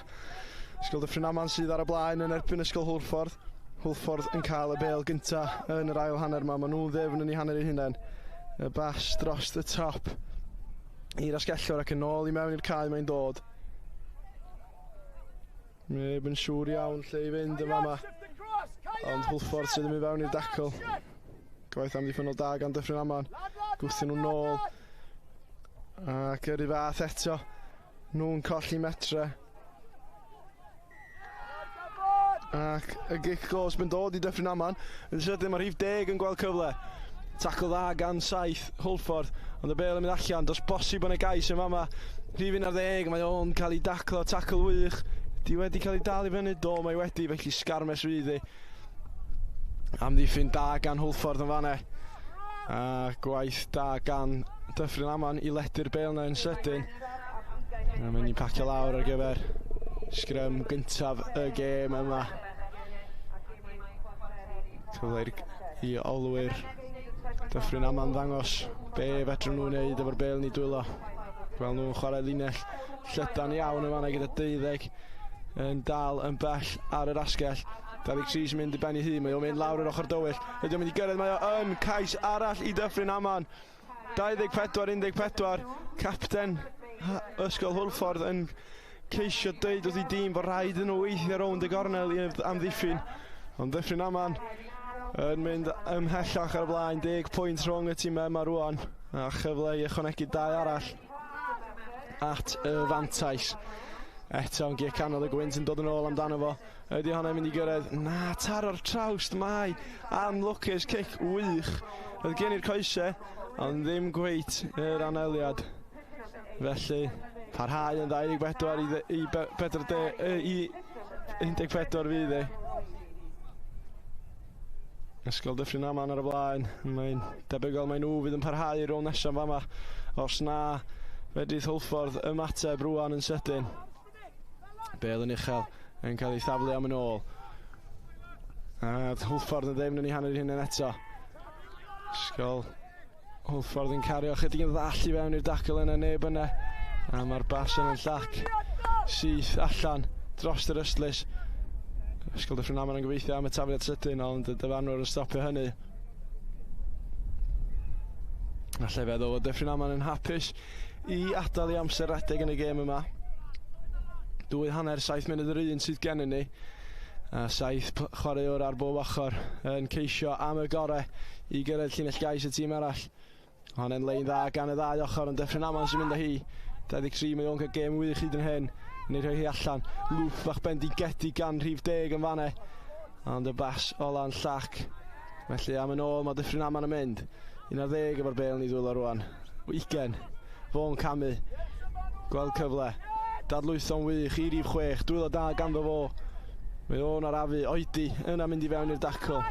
Ysgol Dyffryn Aman sydd ar y blaen yn erbyn Ysgol Hwlffordd. Hwlffordd yn cael y bêl gynta yn yr ail hanner yma. Maen nhw'n ddefn yn eu hanner eu hunain. Y bas dros y top i'r asgellwr ac yn ôl i mewn i'r cae mae'n dod. Neb yn siŵr iawn lle i fynd yn fama. Ond Hwlffordd sydd yn mynd fewn i'r dacl. Gwaith amddiffynnol da gan Dyffryn Aman. Gwthio nhw nôl. Ac yr un fath eto, nhw'n colli metre. Ac y gic gosb yn dod i Dyffryn Aman. Yn sydyn mae rhif 10 yn gweld cyfle. Tacl dda gan 7 Hwlffordd, ond y bêl yn mynd allan. Does bosib yn y gais yn fama. Rhif 11, mae o'n cael ei daclo, tacl wych. Di wedi cael ei dal i fyny, do mae wedi, felly sgarmes ryddi. Amddiffyn da gan Hwlffordd yn fanne. A gwaith da gan Dyffryn Aman i ledu'r bêl yna yn sydyn. A mynd i pacio lawr ar gyfer sgrym gyntaf y gêm yma. Cyfle i'r i olwyr Dyffryn Aman ddangos be fedrwn nhw wneud efo'r bêl yn eu dwylo. Gweld nhw'n chwarae linell llydan iawn yn fanna gyda 12 yn dal yn bell ar yr asgell. 23 sy'n mynd i ben ei hun, mae o'n mynd lawr yr ochr dywyll. Ydy o'n mynd i gyrraedd, mae o yn cais arall i Dyffryn Aman. 24-14, capten Ysgol Hwlffordd yn ceisio deud wrth ei dîm bod rhaid iddyn nhw weithio rownd y gornel i amddiffyn. Ond Dyffryn Aman yn mynd ymhellach ar y blaen, 10 pwynt rhwng y tîmau yma rwan, a chyfle i ychwanegu dau arall at y fantais. Eto yn gic canol y gwynt yn dod yn ôl amdano fo. Ydy hwnna'n mynd i gyrraedd? Na, taro'r trawst mae. Anlwcus, cic wych. Oedd gen i'r coesau, ond ddim gweit yr aneliad. Felly, parhau yn 24 i, i, 40, i 14 fydd e. Ysgol Dyffryn Aman ar y blaen. Mae'n debygol mae nhw fydd yn parhau i'r rownd nesaf fama. Os na, fedrith Hwlffordd ymateb rwan yn sydyn. Bale yn uchel yn cael ei thaflu am yn ôl. A Hwlffordd yn ddim yn ei hanner hunain eto. Ysgol Hwlffordd yn cario chydig yn ddall i fewn i'r dacl yna, neb yna. A mae'r bas yn llac syth allan dros yr ystlys. Ysgol Dyffryn Aman yn gobeithio am y tafliad sydyn, ond y dyfarnwr yn stopio hynny. Allai feddwl fod Dyffryn Aman yn hapus i adael i amser redeg yn y gêm yma. 2.5 7 munud yr un sydd gennym ni. A saith chwaraewr ar bob ochr yn ceisio am y gorau i gyrraedd llinell gais y tîm arall. Hon yn lein dda gan y ddau ochr, ond Dyffryn Aman sy'n mynd â hi. 23, mae o'n cael gêm wych hyd yn hyn. Yn ei rhoi hi allan. Lwp fach bendigedig gan rhif 10 yn fanne. Ond y bas ola'n llac. Felly am yn ôl mae Dyffryn Aman yn mynd. 11 efo'r bêl yn ei ddwylo rwan. 20. Fo'n camu. Gweld cyfle. Dadlwytho'n wych i rhif 6. Dwylo da ganddo fo. Mae o'n arafu. Oedi. Yna mynd i fewn i'r dacl.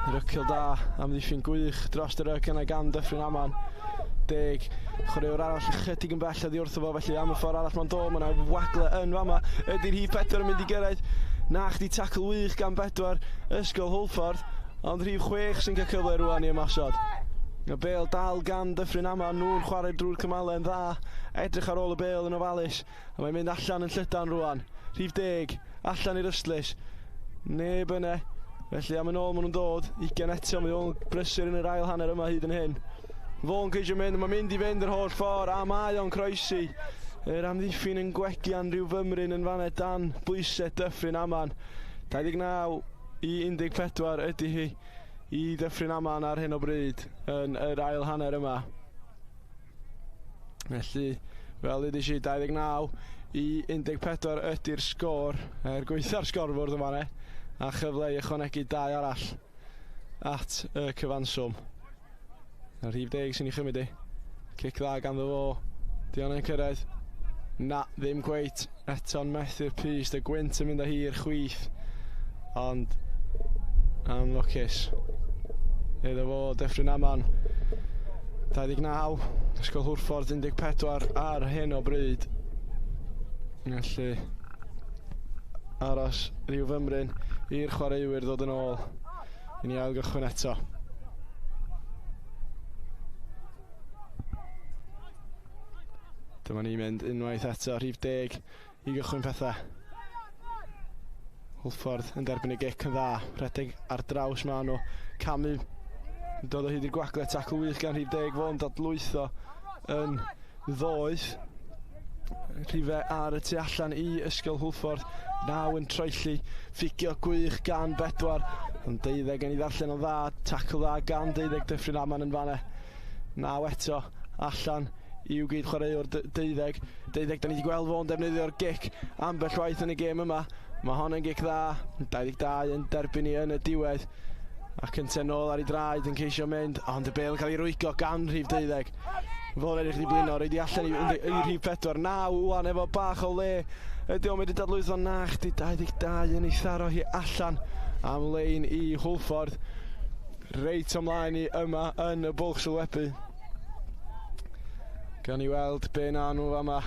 Rycil da. Amddiffyn gwych dros yr ryc yna gan Dyffryn Aman. 10. Chwaraewr arall ychydig yn bell oddi wrtho fo, felly am y ffordd arall mae'n dod, mae yna wagle yn fama. Ydy'r rhif 4 yn mynd i gyrraedd? Na, chdi, tacl wych gan bedwar Ysgol Hwlffordd, ond rhif 6 sy'n cael cyfle rwan i ymosod. Y bêl dal gan Dyffryn Aman, nhw'n chwarae drwy'r cymalau yn dda, edrych ar ôl y bêl yn ofalus, a mae'n mynd allan yn llydan rwan. Rhif 10, allan i'r ystlys. Neb yna. Felly am yn ôl maen nhw'n dod. 20 eto, mae o'n brysur yn yr ail hanner yma hyd yn hyn. Fo'n ceisio mynd, mae'n mynd i fynd yr holl ffordd, a mae o'n croesi. Yr amddiffyn yn gwegian rhyw fymryn yn fanna dan bwysau Dyffryn Aman. 29 i 14 ydy hi i Ddyffryn Aman ar hyn o bryd yn yr ail hanner yma. Felly, fel ddudis i, 29 i 14 ydy'r sgôr, er gweitha'r sgorfwrdd yma ne, a chyfle i ychwanegu dau arall at y cyfanswm. Y rhif 10 sy'n ei chymryd i. Cic dda ganddo fo. Di hwnna'n cyrraedd? Na, ddim cweit. Eto'n methu'r pyst. Y gwynt yn mynd â hi i'r chwith. Ond anlwcus iddo fo, Dyffryn Aman. 29, Ysgol Hwlffordd 14 ar hyn o bryd. Felly aros rhyw fymryn i'r chwaraewyr ddod yn ôl i ni ailgychwyn eto. Dyma ni'n mynd unwaith eto, rhif 10 i gychwyn pethau. Hwlffordd yn derbyn y gic yn dda, rhedeg ar draws ma nhw, camu, dod o hyd i'r gwagle, tacl wych gan rhif 10, fo'n dadlwytho yn ddoeth. Rhifau ar y tu allan i Ysgol Hwlffordd, 9 yn troelli, fficio gwych gan bedwar, ond 12 yn ei ddarllen o'n dda, tacl dda gan 12 Dyffryn Aman yn fanna. 9 eto, allan i'w gyd chwaraewr 12. 12, da ni wedi gweld fo'n defnyddio'r gic ambell waith yn y gêm yma. Mae hon yn gic dda, 22 yn derbyn i yn y diwedd. Ac yn nôl ar ei draed yn ceisio mynd, ond y bêl yn cael ei rwygo gan rhif 12. Fo'n edrych i blino, roed i allan i rhif 4. 9 wwan efo bach o le. Ydy o'n mynd i dadlwytho? Na, chdi, 22 yn ei tharo hi allan am lein i Hwlffordd. Reit ymlaen i yma yn y bwlch sylwebu. Gawn ni weld be na nhw fama.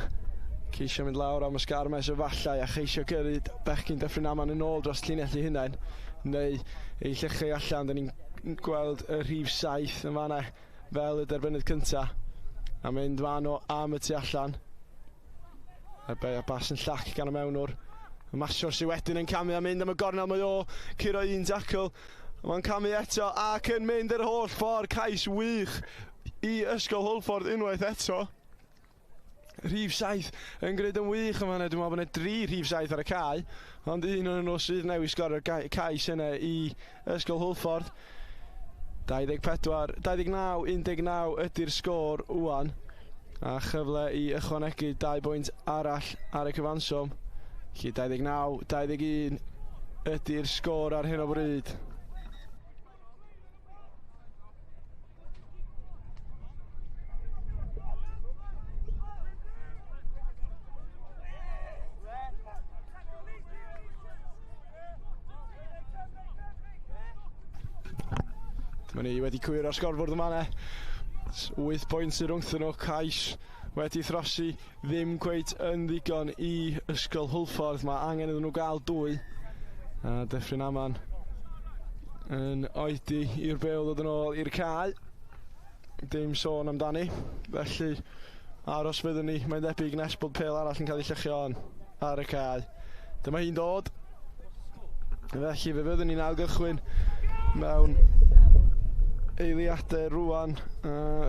Ceisio mynd lawr am y sgarmes efallai a cheisio gyrru bechgyn Dyffryn Aman yn ôl dros llinell eu hunain. neu ei llechu allan. Da ni'n gweld y rhif 7 yn fanna fel y derbynnydd cynta. A mynd fan o am y tu allan. A bas yn llac gan y mewnwr. Y masiwr sydd wedyn yn camu a mynd am y gornel, mae o curo un tackle. Mae'n camu eto ac yn mynd yr holl ffordd, cais wych i Ysgol Hwlffordd unwaith eto. Rhif 7 yn gwneud yn wych yma, dwi'n meddwl bod yna 3 rhif 7 ar y cae, ond un o'n nhw sydd newydd sgorio'r cais yna i Ysgol Hwlffordd. 24, 29, 19 ydy'r sgôr wwan, a chyfle i ychwanegu 2 bwynt arall ar y cyfanswm. Felly 29, 21 ydy'r sgôr ar hyn o bryd. Dyma ni wedi cwyro'r sgorfwrdd yma ne. 8 pwynt sy'n rhwngthyn nhw, cais wedi throsi ddim cweit yn ddigon i Ysgol Hwlffordd. Mae angen iddyn nhw gael 2. A Dyffryn Aman yn oedi i'r bêl ddod yn ôl i'r cae. Dim sôn amdani. Felly aros fyddwn ni, mae'n debyg nes bod pêl arall yn cael ei lluchio ar y cae. Dyma hi'n dod. Felly fe fyddwn ni'n ailgychwyn mewn eiliadau rwan.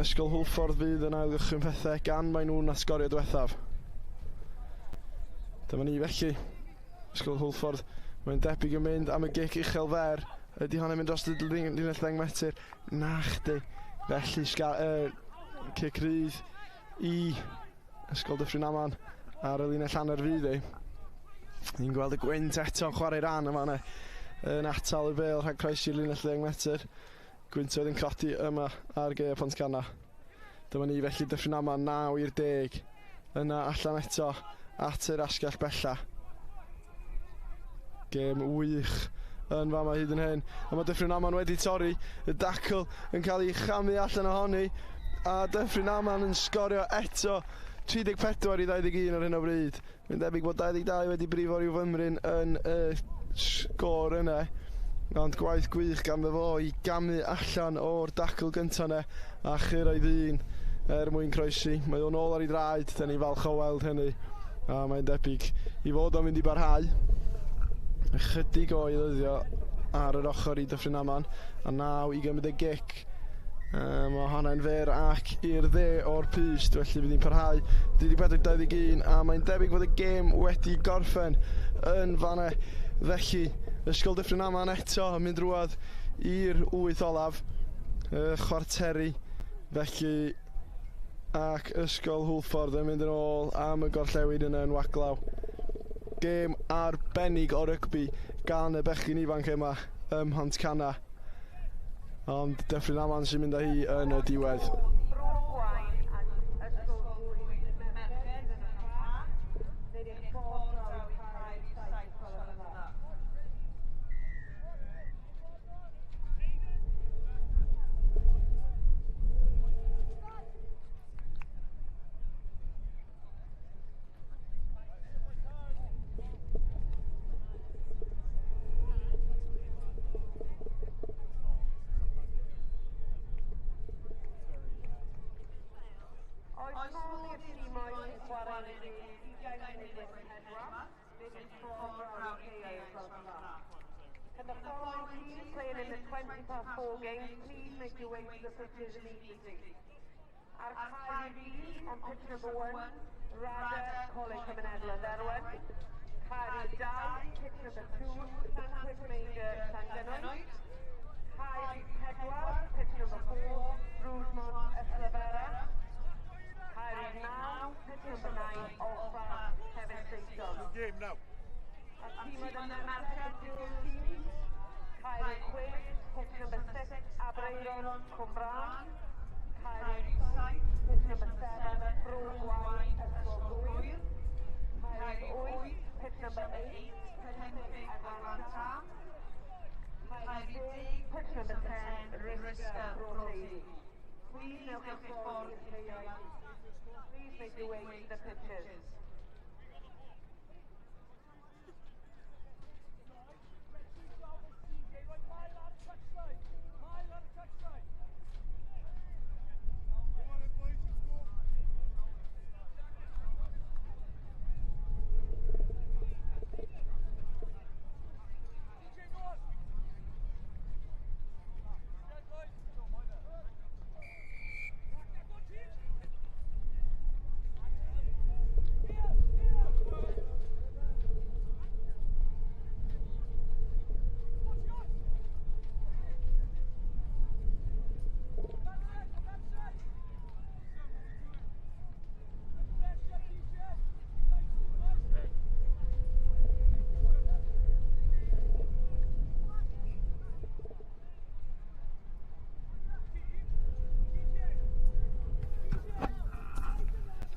Ysgol Hwlffordd fydd yn ailgychwyn pethau gan mae nhw'n sgorio diwethaf. Dyma ni felly. Ysgol Hwlffordd mae'n debyg yn mynd am y gic uchel fer. Ydy hwnna'n mynd dros y linell 10 metr? Na chdi. Felly cic rydd i Ysgol Dyffryn Aman ar y linell hanner fydd ei. Ni'n gweld y gwynt eto'n chwarae ran yma yn atal y bêl rhag croesi'r linell 10 metr. Gwyntoedd yn codi yma ar Gaeau Pontcanna. Dyma ni felly Dyffryn Aman 9 i'r 10. Yna allan eto at yr asgell bella. Gêm wych yn fama hyd yn hyn. A mae Dyffryn Aman wedi torri. Y dacl yn cael ei chamu allan ohoni. A Dyffryn Aman yn sgorio eto. 34 i 21 ar hyn o bryd. Mae'n debyg bod 22 wedi brifo rhyw fymryn yn y sgôr yna. Ond gwaith gwych gan fo i gamu allan o'r dacl gyntaf yna a chyrraedd un er mwyn croesi. Mae o'n ôl ar ei draed, da ni falch o weld hynny. A mae'n debyg i fod o'n mynd i barhau. Ychydig o eilyddio ar yr ochr i Dyffryn Aman a 9 i gymryd y gic. Mae hwnna'n fer ac i'r dde o'r pyst, felly fydd hi'n parhau 34-21 a mae'n debyg fod y gêm wedi gorffen yn fanna. Felly Ysgol Dyffryn Aman eto yn mynd rwadd i'r 8 olaf, chwarteri, felly, ac Ysgol Hwlffordd yn mynd yn ôl am y gorllewin yna yn Waglaw. Gêm arbennig o rygbi gan y bechgyn ifanc yma ym Mhontcanna. Ond Dyffryn Aman sy'n mynd â hi yn y diwedd. Can the following teams playing in the 4:20 game please make your way to the pitches immediately? Ar cae B on pitch number 1, Rada Coleg Cymunedol Llandderwen. Cae 2, pitch number 2, Llantwit Major Llangynnoed. Cae 4, pitch number 4, Rougemont Ystalyfera. Cae 9, pitch number 9, Offa Cefn Saeson. Game now. A tîm yn y merched teams, Cae 6, pitch number 6, Aberaeron Cwmbran. Cae 7, pitch number 7, Bro Gwaun Ysgol Gŵyr. Cae 8, pitch number 8, Penfig Glan Taf. Cae 10, pitch number 10, Risca Bro Teifi. Please newch eich ffordd i'r caeau. Please make your way to the pitches.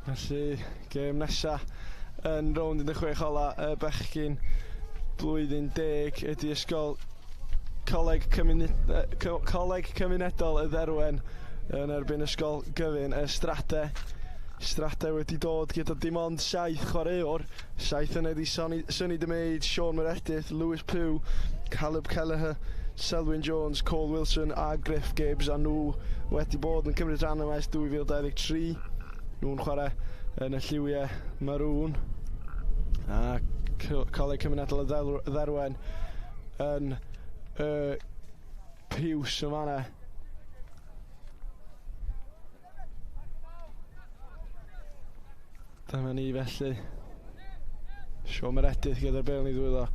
Felly, gêm nesa yn rownd 16 ola y bechgyn blwyddyn 10 ydy ysgol Coleg, Coleg Cymunedol y Dderwen yn erbyn Ysgol Gyfun y Strade. Strade wedi dod gyda dim ond 7 chwaraewr. 7 yna ydi Sonny DeMaid, Sean Meredith, Lewis Pugh, Caleb Kelleher, Selwyn Jones, Cole Wilson a Griff Gibbs, a nhw wedi bod yn cymryd rhan yma ers 2023. Nhw'n chwarae yn y lliwiau maroon. A Coleg Cymunedol y Dderwen yn y piws yn fanna. Dyma ni felly. Sean Meredith gyda'r bêl yn ei ddwylo.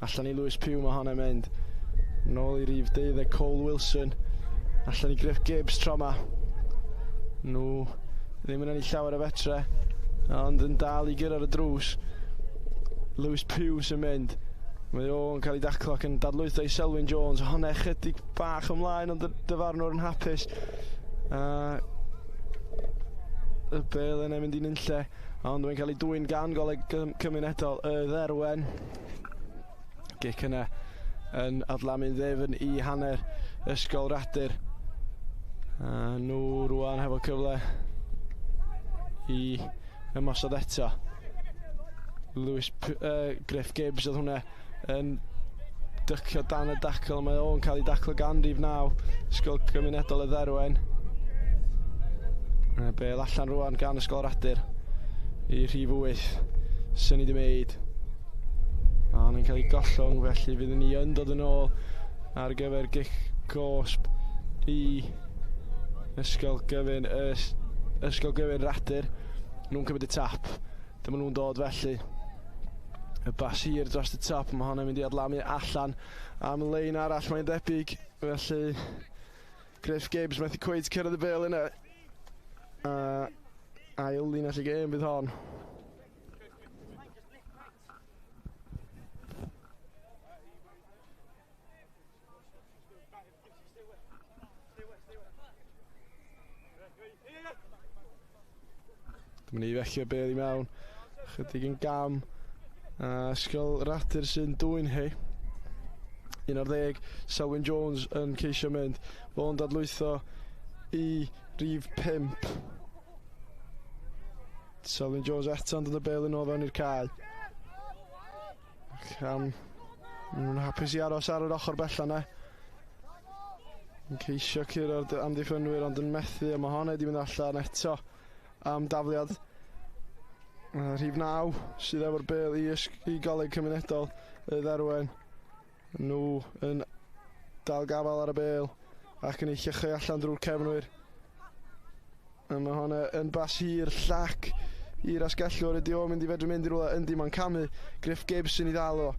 Allan i Lewis Pugh mae hwnna'n mynd. Nôl i rif 12 Cole Wilson. Allan i Griff Gibbs tro yma. Nhw ddim yn ennill llawer o fetre, ond yn dal i gyrraedd y drws. Lewis Pugh sy'n mynd. Mae o'n cael ei daclo ac yn dadlwytho i Selwyn Jones. Hwnna chydig bach ymlaen, ond y dyfarnwr yn hapus. Y bêl yna mynd i'n unlle, ond mae'n cael ei dwyn gan Goleg Cymunedol y Dderwen. Gic yna yn adlamu'n ddefn i hanner Ysgol Radur. A nhw rwan hefo cyfle i ymosod eto. Lewis Griff Gibbs oedd hwnna yn dycio dan y dacl. Mae o'n cael ei daclo gan rif 9 Ysgol Gymunedol y Dderwen. A bêl allan rwan gan Ysgol Radur i rhif 8 Sonny DeMaid. A nhw'n cael ei gollwng, felly fyddwn ni yn dod yn ôl ar gyfer gic gosb i Ysgol Gyfun, Ysgol Gyfun Radur. Nhw'n cymryd y tap. Dyma nhw'n dod felly. Y bas hir dros y top, mae hwnna'n mynd i adlamu allan am lein arall, mae'n debyg. Felly Griff Gibbs methu cweit cyrraedd y bêl yna. Ail linell y gêm bydd hon. Dyma ni felly y bêl i mewn. Chydig yn gam. Ysgol Radur sy'n dwyn hi. 11, Selwyn Jones yn ceisio mynd. Fo'n dadlwytho i rif 5. Selwyn Jones eto'n dod y bêl yn ôl fewn i'r cae. Cam. Nhw'n hapus i aros ar yr ochr bella yna. Yn ceisio curo'r amddiffynwyr ond yn methu, a mae honna wedi mynd allan eto am dafliad. Rhif 9 sydd efo'r bêl i, i Goleg Cymunedol y Dderwen. Nhw yn dal gafel ar y bêl ac yn ei llychau allan drwy'r cefnwyr. A mae honna yn bas hir llac i'r asgellwr. Ydy o'n mynd i fedru mynd i rywle? Yndi, mae'n camu. Griff Gibbs sy'n ei ddal o.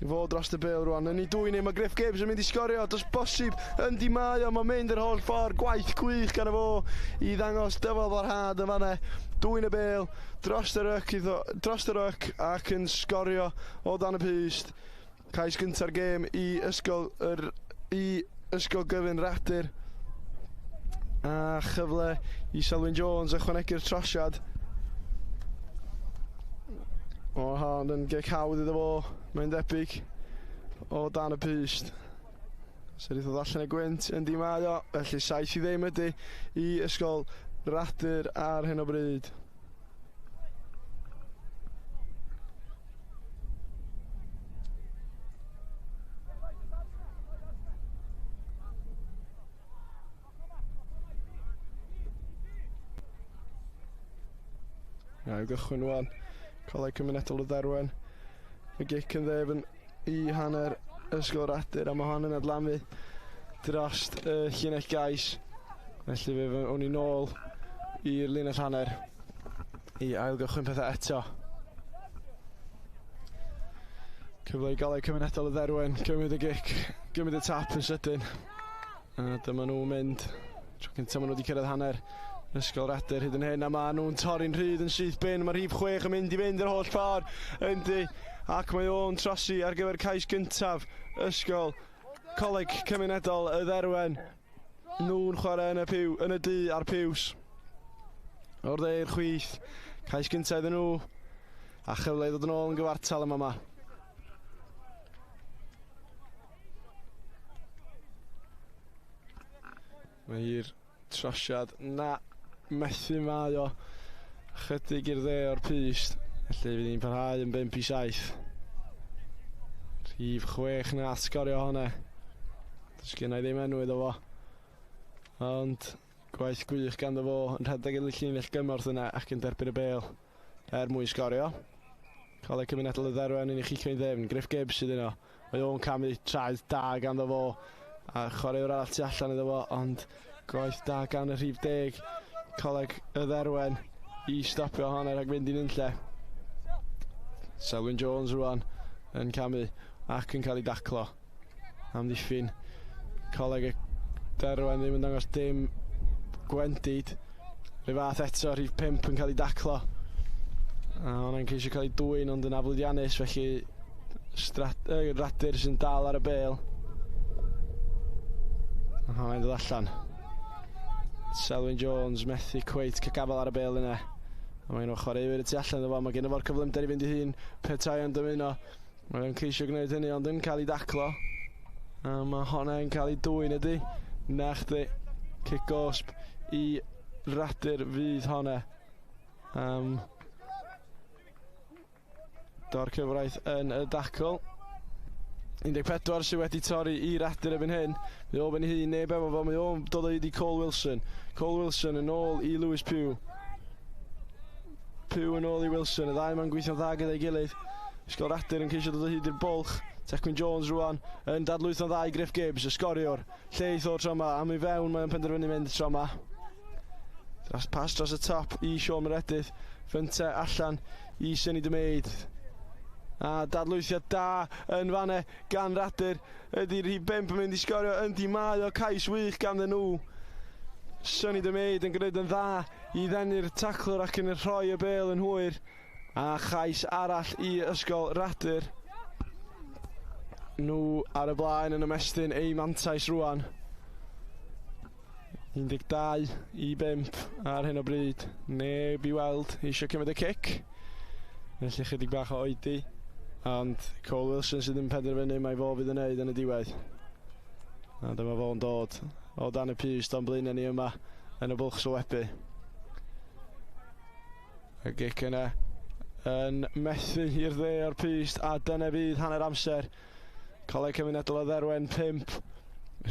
I fod dros y bêl rwan. Yn ei dwyn mae Griff Gibbs yn mynd i sgorio. Does bosib, yndi mae o, mae'n mynd yr holl ffordd. Gwaith gwych gan y fo i ddangos dyfal barhad yn fanna. Dwyn y bêl dros y ryc, dros y ryc ac yn sgorio o dan y pyst. Cais gynta'r gêm i Ysgol, i Ysgol Gyfun Radur. A chyfle i Selwyn Jones ychwanegu'r trosiad. O, hon yn gic hawdd iddo fo, mae'n debyg, o dan y pyst. So wrth allan y gwynt yn di mae o, felly 7-0 ydy i Ysgol Radur ar hyn o bryd. Ail gychwyn rwan. Coleg Cymunedol y Dderwen. Y gic yn ddefn i hanner Ysgol Radur, a mae hon yn adlamu dros y llinell gais. Felly fe o'n i nôl i'r linell hanner i ail gychwyn pethau eto. Cyfle i Goleg Cymunedol y Dderwen gymryd y gic, gymryd y tap yn sydyn. A dyma nhw'n mynd. Tro cyntaf maen nhw wedi cyrraedd hanner Ysgol Radur hyd yn hyn, a maen nhw'n torri'n rhydd yn syth bin. Mae rhif 6 yn mynd i fynd yr holl ffordd, yndi, ac mae o'n trosi ar gyfer cais gyntaf Ysgol Coleg Cymunedol y Dderwen. Nhw'n chwarae yn y piw, yn y du a'r piws. O'r dde i'r chwith. Cais gyntaf iddyn nhw. A chyfle i ddod yn ôl yn gyfartal yma. Mae hi'r trosiad na methu mae o. Chydig i'r dde o'r pyst. Felly fydd hi'n parhau yn 5-7. Rhif 6 nath sgorio hwnna. Does gen i ddim enw iddo fo. Ond gwaith gwych ganddo fo yn rhedeg i'r llinell gymorth yna ac yn derbyn y bêl er mwyn sgorio. Coleg Cymunedol y Dderwen yn ei chicio'n ddefn. Griff Gibbs sydd yno. Mae o'n camu traed da ganddo fo a chwaraewr arall tu allan iddo fo, ond gwaith da gan y rhif 10 Coleg y Dderwen i stopio hwnna rhag fynd i'n unlle. Selwyn Jones rwan yn camu ac yn cael ei daclo. Amddiffyn Coleg y Derwen ddim yn dangos dim gwendid. Rhyw fath eto, rhif 5 yn cael ei daclo. A hwnna'n ceisio cael ei dwyn ond yn aflwyddiannus, felly Radur sy'n dal ar y bêl. A hwnna'n dod allan. Selwyn Jones methu cweit cael gafel ar y bêl yna. A mae'n chwaraewyr y tu allan iddo fo, mae gen fo'r cyflymder i fynd i hun petai yn dymuno. Mae'n ceisio gwneud hynny ond yn cael ei daclo. A mae hwnna'n cael ei dwyn ydy. Na chdi. Cic gosb i Radur fydd hwnna. Dor cyfraith yn y dacl. 14 sydd wedi torri i Radur erbyn hyn. Mae o ben ei hun, neb efo fo, mae o'n dod o hyd i Cole Wilson. Cole Wilson yn ôl i Lewis Pugh. Pugh yn ôl i Wilson, y ddau ma'n gweithio'n dda gyda'i gilydd. Ysgol Radur yn ceisio dod o hyd i'r bwlch. Tecwyn Jones rwan yn dadlwytho'n dda i Griff Gibbs, y sgoriwr. Lleith o'r tro yma, am i fewn mae'n penderfynu mynd tro yma. Pas dros y top i Sean Meredith. Fynte allan i Sonny DeMaid. A dadlwythiad da yn fanne gan Radur. Ydy'r rhif 5 yn mynd i sgorio? Yndi, mae o, cais wych ganddyn nhw. Sonny DeMaid yn gwneud yn dda i ddenu'r taclwr ac yn rhoi y bêl yn hwyr. A chais arall i Ysgol Radur. Nhw ar y blaen yn ymestyn eu mantais rwan. 12 i 5 ar hyn o bryd. Neb i weld eisiau cymryd y cic. Felly chydig bach o oedi. Ond Cole Wilson sydd yn penderfynu mai fo fydd yn neud yn y diwedd. A dyma fo'n dod o dan y pyst o'n blaenau ni yma yn y bwlch sylwebu. Y gic yna yn methu i'r dde o'r pyst a dyna fydd hanner amser. Coleg Cymunedol y Dderwen 5,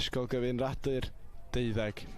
Ysgol Gyfun Radur 12.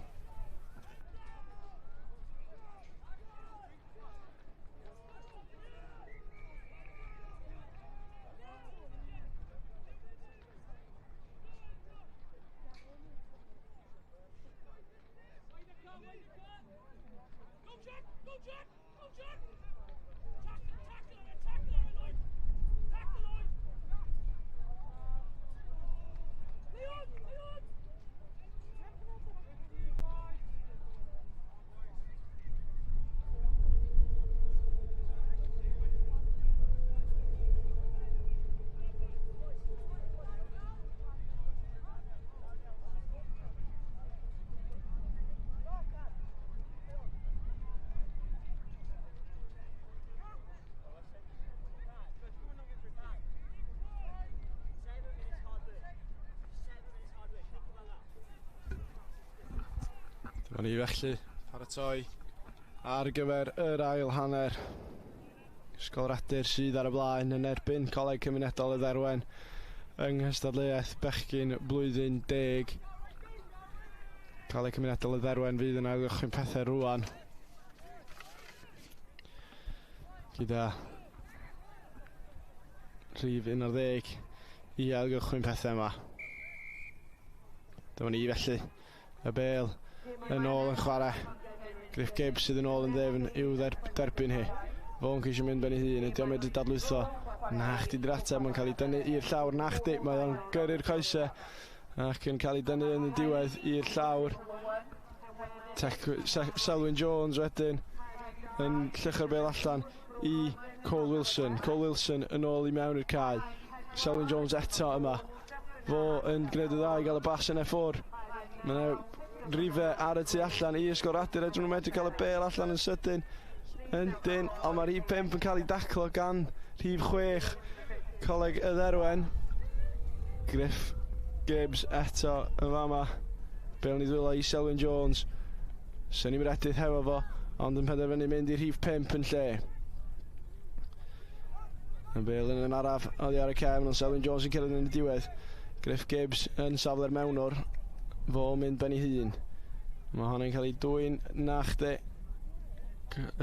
Dyma ni felly paratoi ar gyfer yr ail hanner. Ysgol Radur sydd ar y blaen yn erbyn Coleg Cymunedol y Dderwen yng nghystadleuaeth bechgyn blwyddyn 10. Coleg Cymunedol y Dderwen fydd yn ailgychwyn pethau rwan. Gyda rhif 11 i ailgychwyn pethau yma. Dyma ni felly, y bêl yn ôl yn chwarae. Griff Gibbs sydd yn ôl yn ddefn i'w derbyn hi. Fo'n ceisio mynd ben ei hun, ydy o'n medru dadlwytho? Na chdi di'r ateb, mae'n cael ei dynnu i'r llawr. Na chdi, mae o'n gyrru'r coesau ac yn cael ei dynnu yn y diwedd i'r llawr. Selwyn Jones wedyn yn lluchio'r bêl allan i Cole Wilson. Cole Wilson yn ôl i mewn i'r cae. Selwyn Jones eto yma. Fo yn gwneud y dda i gael y bas yn F4. Mae yna rifau ar y tu allan i Ysgol Radur. Ydyn nhw'n medru cael y bêl allan yn sydyn. Yndyn, ond mae rhif 5 yn cael ei daclo gan rhif 6 Coleg y Dderwen. Griff Gibbs eto yn fama. Bêl yn ei ddwylo i Selwyn Jones. Syni Meredydd hefo fo, ond yn penderfynu mynd i rhif 5 yn lle. Y bêl yn araf oddi ar y cefn, ond Selwyn Jones yn cyrraedd yn y diwedd. Griff Gibbs yn safle'r mewnwr. Fo mynd ben ei hun. Mae hon yn cael ei dwyn na chdi.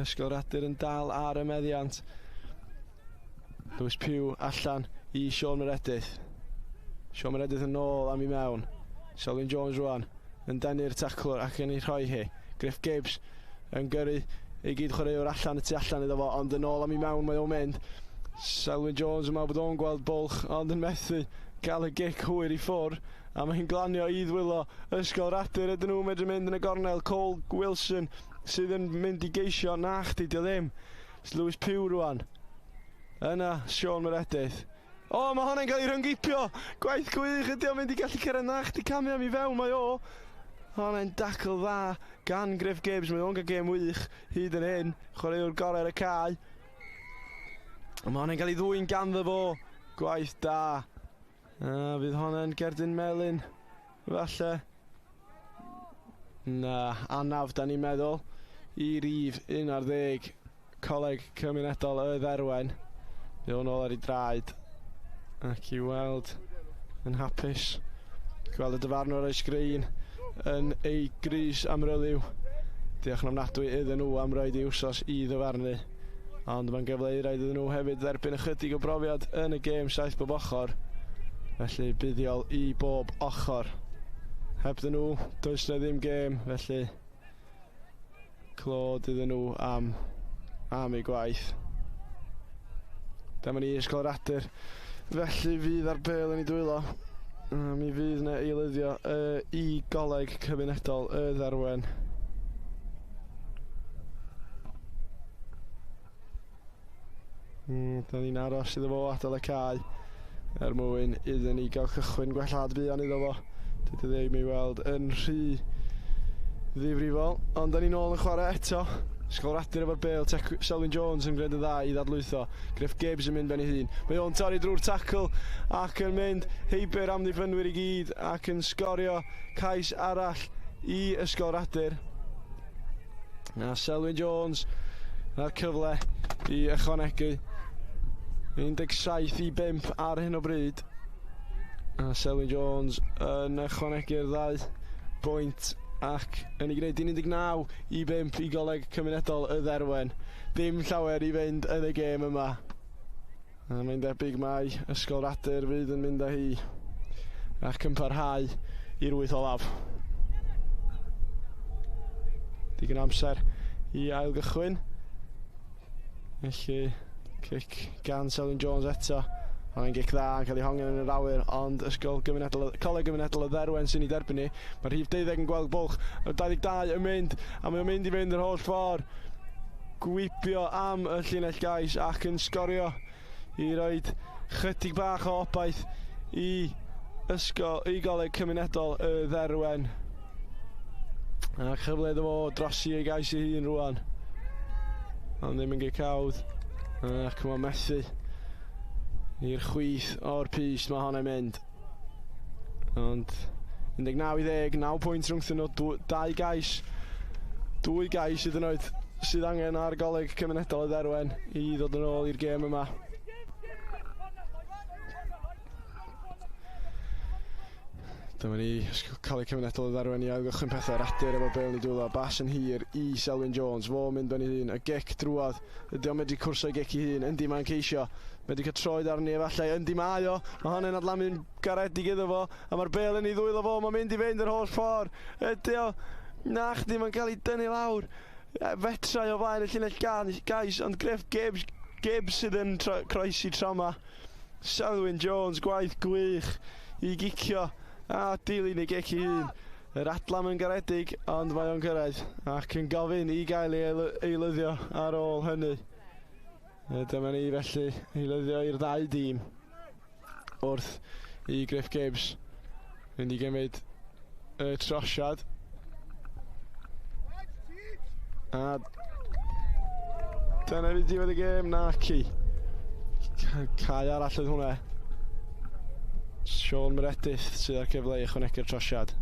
Ysgol Radur yn dal ar y meddiant. Lewis Pugh allan i Sean Meredydd. Sean Meredydd yn ôl am i mewn. Selwyn Jones rwan yn denu'r taclwr ac yn ei rhoi hi. Griff Gibbs yn gyrru ei gyd chwaraewr allan y tu allan iddo fo, ond yn ôl am i mewn mae o'n mynd. Selwyn Jones yn meddwl bod o'n gweld bwlch, ond yn methu gael y gic hwyr i ffwr, a mae hi'n glanio i ddwylo Ysgol Radur. Ydyn nhw'n medru mynd yn y gornel? Cole Wilson sydd yn mynd i geisio, na chdi, dio ddim. Lewis Pugh rwan. Yna, Sean Meredydd. O, mae hwnna'n cael ei rhyngipio. Gwaith gwych ydi o'n mynd i gallu cyrraedd, na chdi, camu am i fewn mae o. Hwnna'n dacl dda gan Griff Gibbs. Mae o'n cael gêm wych hyd yn hyn. Chwaraewr gorau ar y cae. Mae hwnna'n cael ei ddwyn ganddo fo. Gwaith da. A fydd hwnna'n gerdyn melyn, falle. Na, anaf da ni'n meddwl. I rif 11, Coleg Cymunedol y Dderwen. Fydd o'n ôl ar ei draed. Ac i weld yn hapus. Gweld y dyfarnwr ar ei sgrin yn ei grys amryliw. Diolch yn ofnadwy iddyn nhw am roed i wsos i ddyfarnu. Ond mae'n gyfle i raid iddyn nhw hefyd dderbyn ychydig o brofiad yn y gêm 7 bob ochr. Felly buddiol i bob ochr. Hebddyn nhw, does na ddim gêm, felly clod iddyn nhw am eu gwaith. Dyma ni Ysgol Radur. Felly fydd ar bêl yn ei dwylo. Mi fydd yna eilyddio i Goleg Cymunedol y Dderwen. Da ni'n aros iddo fo adael y cae er mwyn iddyn ni gael cychwyn gwellhad buan iddo fo. Dydy ddim i weld yn rhy ddifrifol, ond da ni'n ôl yn chwarae eto. Ysgol Radur efo'r bêl, Selwyn Jones yn gwneud yn dda i ddadlwytho. Griff Gibbs yn mynd ben ei hun. Mae o'n torri drwy'r tacl ac yn mynd heibio'r amddiffynwyr i gyd ac yn sgorio cais arall i Ysgol Radur. A Selwyn Jones a'r cyfle i ychwanegu 17-5 ar hyn o bryd. A Selwyn Jones yn ychwanegu'r ddau bwynt ac yn ei gwneud 19-5 i Goleg Cymunedol y Dderwen. Dim llawer i fynd yn y gêm yma. A mae'n debyg mai Ysgol Radur fydd yn mynd â hi ac yn parhau i'r wyth olaf. Digon amser i ailgychwyn. Felly, cic gan Selwyn Jones eto. Mae'n gic dda yn cael ei hongen yn yr awyr, ond Ysgol Gymunedol, Coleg Gymunedol y Dderwen sy'n ei derbyn ni. Mae'r rhif 12 yn gweld bwlch, y 22 yn mynd, a mae'n mynd i fynd yr holl ffordd. Gwibio am y llinell gais ac yn sgorio i roed chydig bach o obaith i Ysgol, i Goleg Cymunedol y Dderwen. A chyfle iddo fo drosi ei gais ei hun rwan. Ond ddim yn gic hawdd, ac mae'n methu. I'r chwith o'r pys mae honna'n mynd. Ond 19-10, 9 pwynt rhwngthyn nhw, 2 gais. 2 gais hyd yn oed sydd angen ar Goleg Cymunedol y Dderwen i ddod yn ôl i'r gêm yma. Dyma ni, Coleg Cymunedol y Dderwen i ailgychwyn pethau. Radur efo bêl yn ei dwylo, bas yn hir i Selwyn Jones, fo mynd ben ei hun, y gic drwodd. Ydy o'n medru cwrso ei gic ei hun? Yndi, mae'n ceisio. Medru cael troed arni efallai, yndi mae o. Mae hwnna'n adlamu'n garedig iddo fo, a mae'r bêl yn ei ddwylo fo, mae'n mynd i fynd yr holl ffordd. Ydy o, na chdi, mae'n cael ei dynnu lawr. Fetrau o flaen y llinell gais, ond Griff Gibbs sydd yn croesi trauma. Selwyn Jones, gwaith gwych i gicio a dilyn ei gic ei hun. Yr adlam yn garedig, ond mae o'n cyrraedd ac yn gofyn i gael ei eilyddio ar ôl hynny. Dyma ni felly eilyddio i'r ddau dîm wrth i Griff Gibbs mynd i gymryd y trosiad. A dyna fi diwedd y gêm, naci. Cae arall oedd hwnna. Sean Meredith sydd ar cyfle i ychwanegu'r trosiad.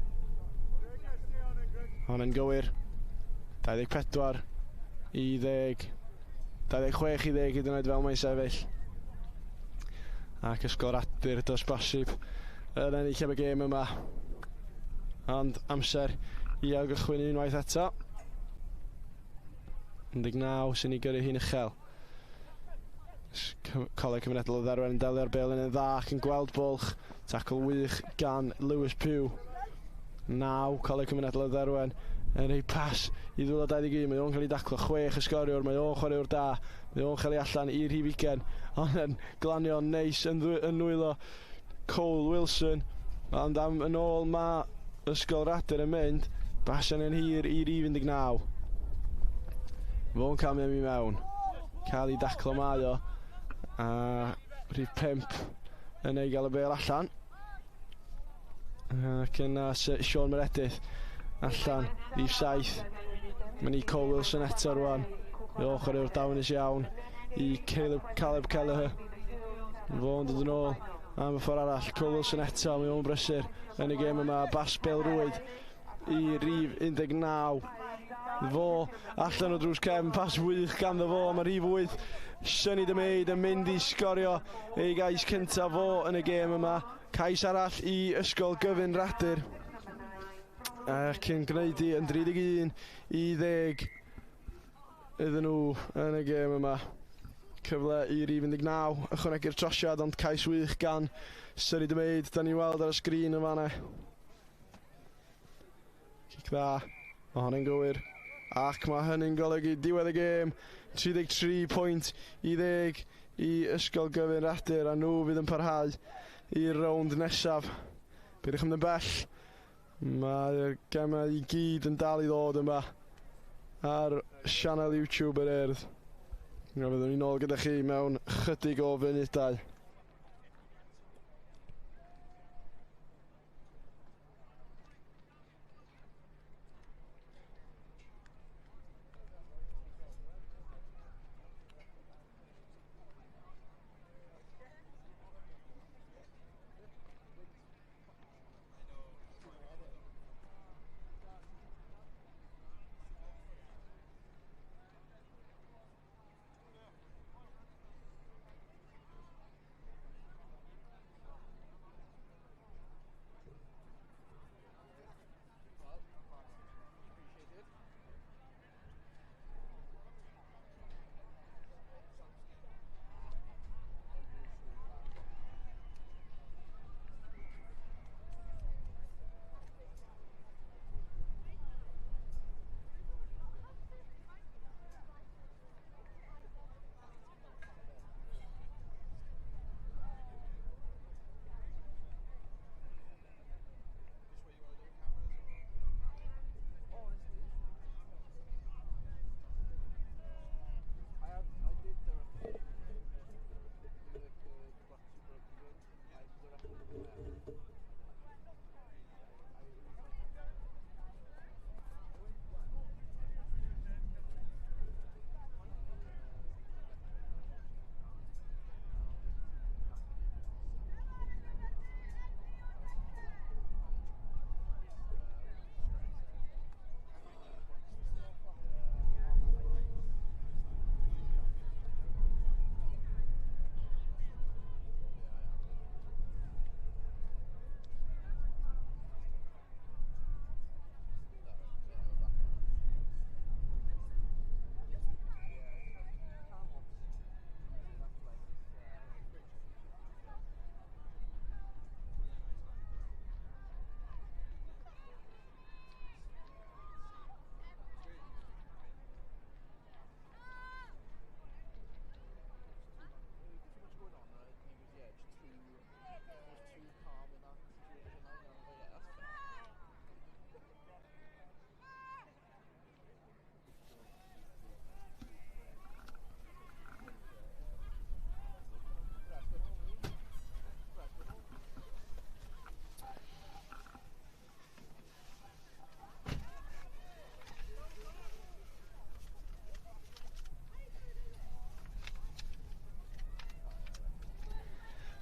Hwna'n gywir. 24 i 10. 26 i 10 hyd yn oed fel mae'n sefyll. Ac Ysgol Radur does bosib yn ennill am y gêm yma. Ond amser i ailgychwyn unwaith eto. 19 sy'n ei gyrru hi'n uchel. Coleg Cymunedol y Dderwen yn delio'r bêl yn dda ac yn gweld bwlch. Tacl wych gan Lewis Pugh. 9, Coleg Cymunedol y Dderwen yn rhoi pas i ddwylo 21. Mae o'n cael ei daclo 6 y sgoriwr, mae o'n chwaraewr da. Mae o'n cael ei allan i'r rhif 20, ond yn glanio neis yn nwylo Cole Wilson. Ond am yn ôl mae Ysgol Radur yn mynd, basen yn hir i rhif 19. Fo'n cael mynd i mewn. Cael ei daclo mae o. A rhif 5 yn ei gael y bêl allan. Ac yna Sean Meredith allan, rhif 7. Mae'n i Cole Wilson eto rwan. Mae o'n chwaraewr dawnus iawn i Caleb Kelleher. Fo'n dod yn ôl am y ffordd arall. Cole Wilson eto, mae o'n brysur yn y gêm yma. Bas bêl rwyd i rhif 19. Fo allan o drws cefn, pas wych ganddo fo, mae rhif 8 Sonny Demaid yn mynd i sgorio ei gais cyntaf fo yn y gêm yma. Cais arall i Ysgol Gyfun Radur. Ac yn gwneud i yn 31 i 10 iddyn nhw yn y gêm yma. Cyfle i rhif 19 ychwanegu'r trosiad, ond cais wych gan Sonny Demaid. Da ni'n weld ar y sgrin yn fanna. Cic dda, mae hon yn gywir. Ac mae hynny'n golygu diwedd y gêm. 33 pwynt i 10 i Ysgol Gyfun Radur, a nhw fydd yn parhau i'r rownd nesaf. Peidiwch mynd yn bell. Mae'r gemau i gyd yn dal i ddod yma ar sianel YouTube yr Urdd. A fyddwn ni'n ôl gyda chi mewn chydig o funudau.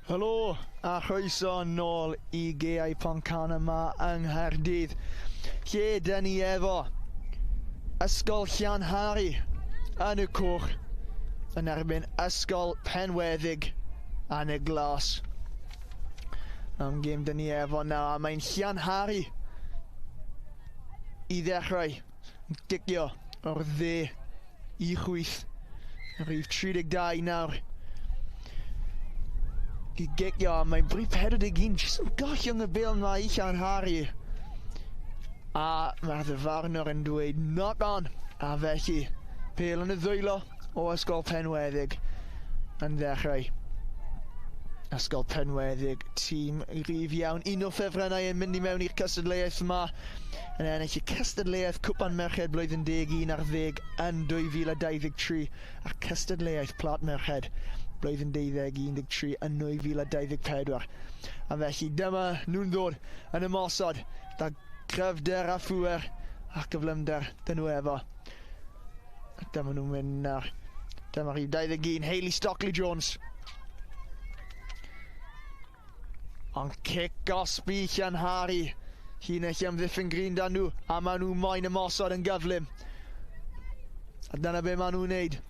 Helo a chroeso nôl i Gaeau Pontcanna yma yng Nghaerdydd, lle dyn ni efo Ysgol Llanhari yn y coch yn erbyn Ysgol Penweddig yn y glas. Am gêm dyn ni efo nawr, a mae'n Llanhari i ddechrau gicio o'r dde i chwith. Rhif 32 nawr i gicio, a mae'n brif 41 jyst yn gollwng y bêl yma i Llanhari. A mae'r ddyfarnwr yn dweud knock on, a felly pêl yn y ddwylo o Ysgol Penweddig yn ddechrau. Ysgol Penweddig, tîm gryf iawn, un o ffefrynnau yn mynd i mewn i'r cystadleuaeth yma, yn ennill y cystadleuaeth Cwpan Merched blwyddyn 11 ar 10 yn 2023 a'r cystadleuaeth Plant Merched blwyddyn 12 13 yn 2024. A felly dyma nhw'n ddod yn ymosod da cryfder a phŵer a gyflymder dyn nhw efo. A dyma nhw'n mynd nawr. Dyma rhif 21, Hayley Stockley Jones. Ond cic gosbi Llanhari. Llinell amddiffyn green dan nhw, a maen nhw moyn ymosod yn gyflym. A dyna be maen nhw'n neud.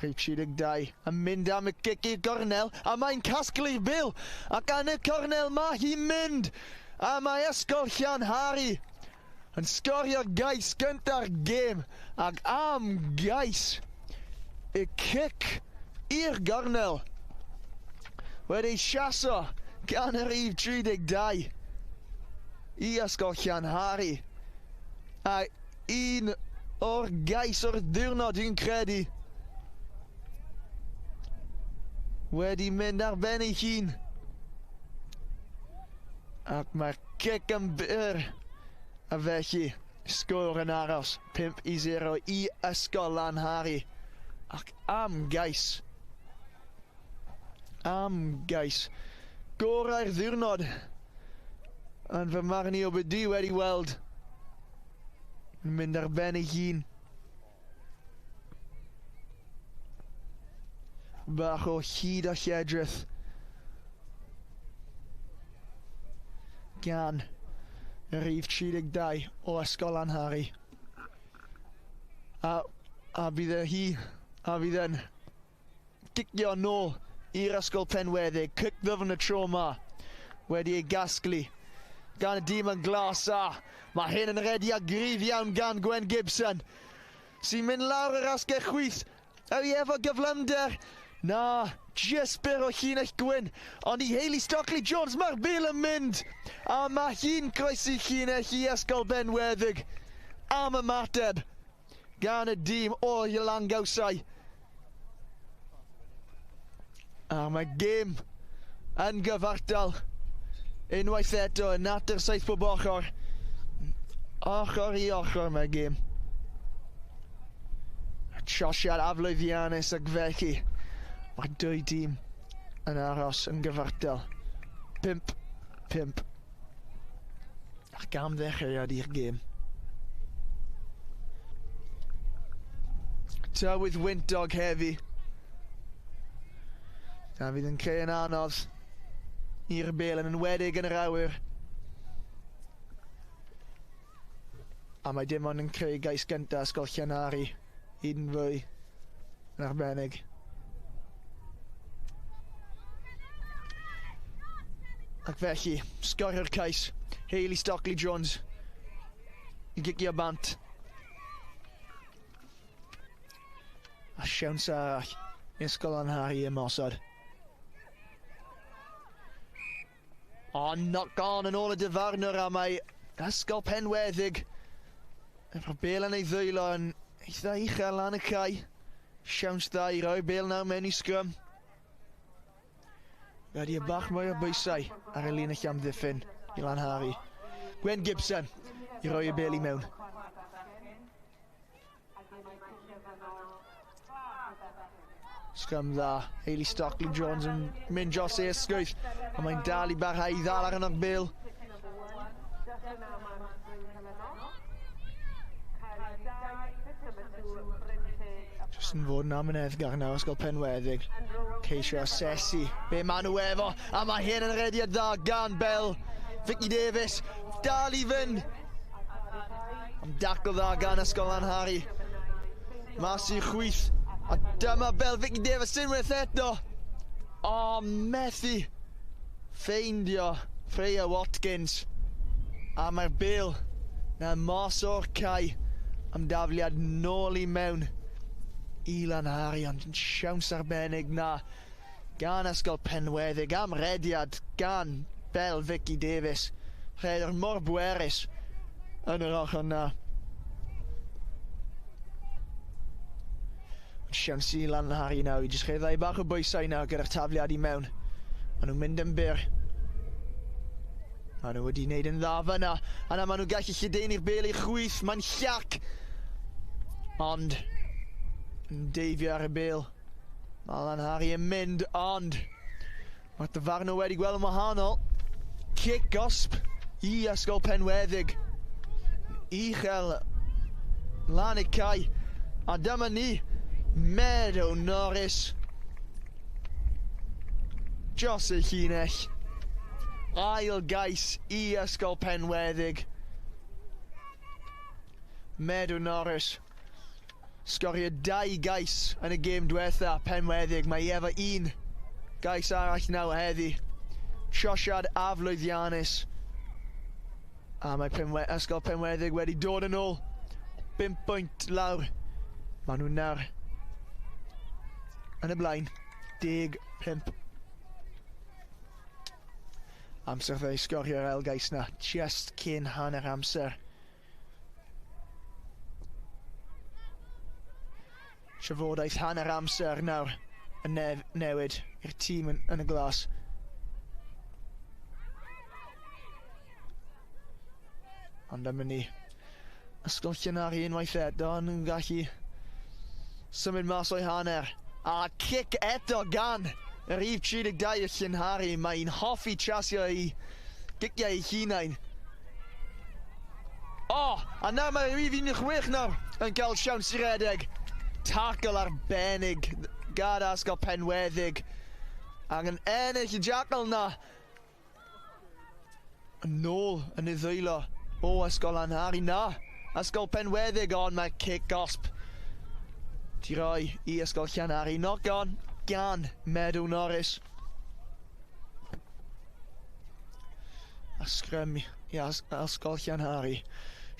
Rhif 32 yn mynd am y gic i'r gornel, a mae'n casglu'r bil, ac yn y cornel mae hi'n mynd, a mae Ysgol Llanhari yn sgorio gais gynta'r gêm, ac am gais y cic i'r gornel wedi siaso gan y rhif 32 i Ysgol Llanhari, a un o'r gais o'r diwrnod dwi'n credu wedi mynd ar ben ei hun. Ac mae'r cic yn byr, a felly sgôr yn aros 5-0 i Ysgol Llanhari. Ac am gais. Am gais. Gorau'r ddiwrnod yn fy marn i o beth dwi wedi weld. Yn mynd ar ben ei hun. Bach o hyd a lledrith gan y rhif 32 o Ysgol Llanhari. A bydd hi, a fydd yn gicio nôl i'r Ysgol Penweddig. Cic ddyfn y tro yma wedi ei gasglu gan y dîm yn glas, a mae hyn yn rediad gryf iawn gan Gwen Gibson sy'n mynd lawr yr asgell chwith. Yw efo gyflymder? Na, just byr o llinell gwyn. Ond i Hayley Stockley Jones, mae'r bil yn mynd. A mae hi'n croesi llinell i Ysgol Benweddig am ymateb gan y dîm o Langawsau. A mae gêm yn gyfartal. Unwaith eto yn natur saith pob ochr. Ochr i ochr mae gêm. Trosiad aflwyddiannus, ac felly mae dwy dîm yn aros yn gyfartal. 5-5. Ac am ddechreuad i'r gêm. Tywydd wyntog heddi. A fydd yn creu yn anodd i'r bêl, yn enwedig yn yr awyr. A mae dim ond yn creu gais gyntaf Ysgol Llanhari. Un fwy yn arbennig. Ac felly, sgorio'r cais, Hayley Stockley Jones i gicio bant. A siawns arall i Ysgol Llanhari ymosod. O, knock on yn ôl y dyfarnwr, a mae Ysgol Penweddig efo'r bêl yn ei ddwylo yn eitha uchel lan y cae. Siawns dda i roi bêl nawr mewn i sgrym. Wedi y bach mwy o bwysau ar y linell amddiffyn i Lanhari. Gwen Gibson i roi y bêl i mewn. Sgrym dda. Hayley Stockley Jones yn mynd dros ei ysgwydd, ond mae'n dal i barhau i ddal ar yno'r bêl. Jyst yn fod yn amyneddgar nawr, Ysgol Penweddig. Ceisio asesu be maen nhw efo. A mae hyn yn rediad dda gan Bell. Vicky Davies, dal i fynd. Am dacl dda gan Ysgol Llanhari. Mas i'r chwith. A dyma Bell Vicky Davies unwaith eto. O, methu ffeindio Freya Watkins. A mae'r bêl na mas o'r cae am dafliad nôl i mewn i Lanhari, ond yn siawns arbennig na gan Ysgol Penweddig am rediad gan Bell Vicky Davies. Rhedwr mor bwerus yn yr ochr na. Siawns i Lanhari nawr i jyst rhyddhau bach o bwysau nawr gyda'r tafliad i mewn. Maen nhw'n mynd yn byr. Maen nhw wedi wneud yn dda fyna. A na maen nhw'n gallu lledaenu'r bêl i'r chwith. Mae'n llac. Ond yn deifio ar y bêl. Mae Lanhari yn mynd, ond mae'r dyfarnwr wedi gweld yn wahanol. Cic gosb i Ysgol Penweddig. Uchel lan y cae. A dyma ni, Meadow Norris. Dros y llinell. Ail gais i Ysgol Penweddig. Meadow Norris. Sgorio 2 gais yn y gêm diwetha, Penweddig. Mae hi efo 1 gais arall nawr heddi. Trosiad aflwyddiannus. A mae Ysgol Penweddig wedi dod yn ôl. 5 pwynt lawr. Maen nhw nawr yn y blaen. 15. Amser dda i sgorio'r ail gais na. Just cyn hanner amser. Trafodaeth hanner amser nawr yn newid i'r tîm yn y glas. Ond am ni. Ysgol Llanhari unwaith eto yn gallu symud mas o'i hanner. A cic eto gan y rhif 32 y Llanhari. Mae'n hoffi trasio i giciau ei hunain. O, a nawr mae rhif 16 nawr yn cael siawns i redeg. Tackle arbennig gan Ysgol Penweddig. Angen ennill y jackal na. Yn ôl yn ei ddwylo o Ysgol Llanhari na. Ysgol Penweddig, ond mae cic gosb di roi i Ysgol Llanhari. Knock on gan Meadow Norris. A sgrym i Ysgol Llanhari.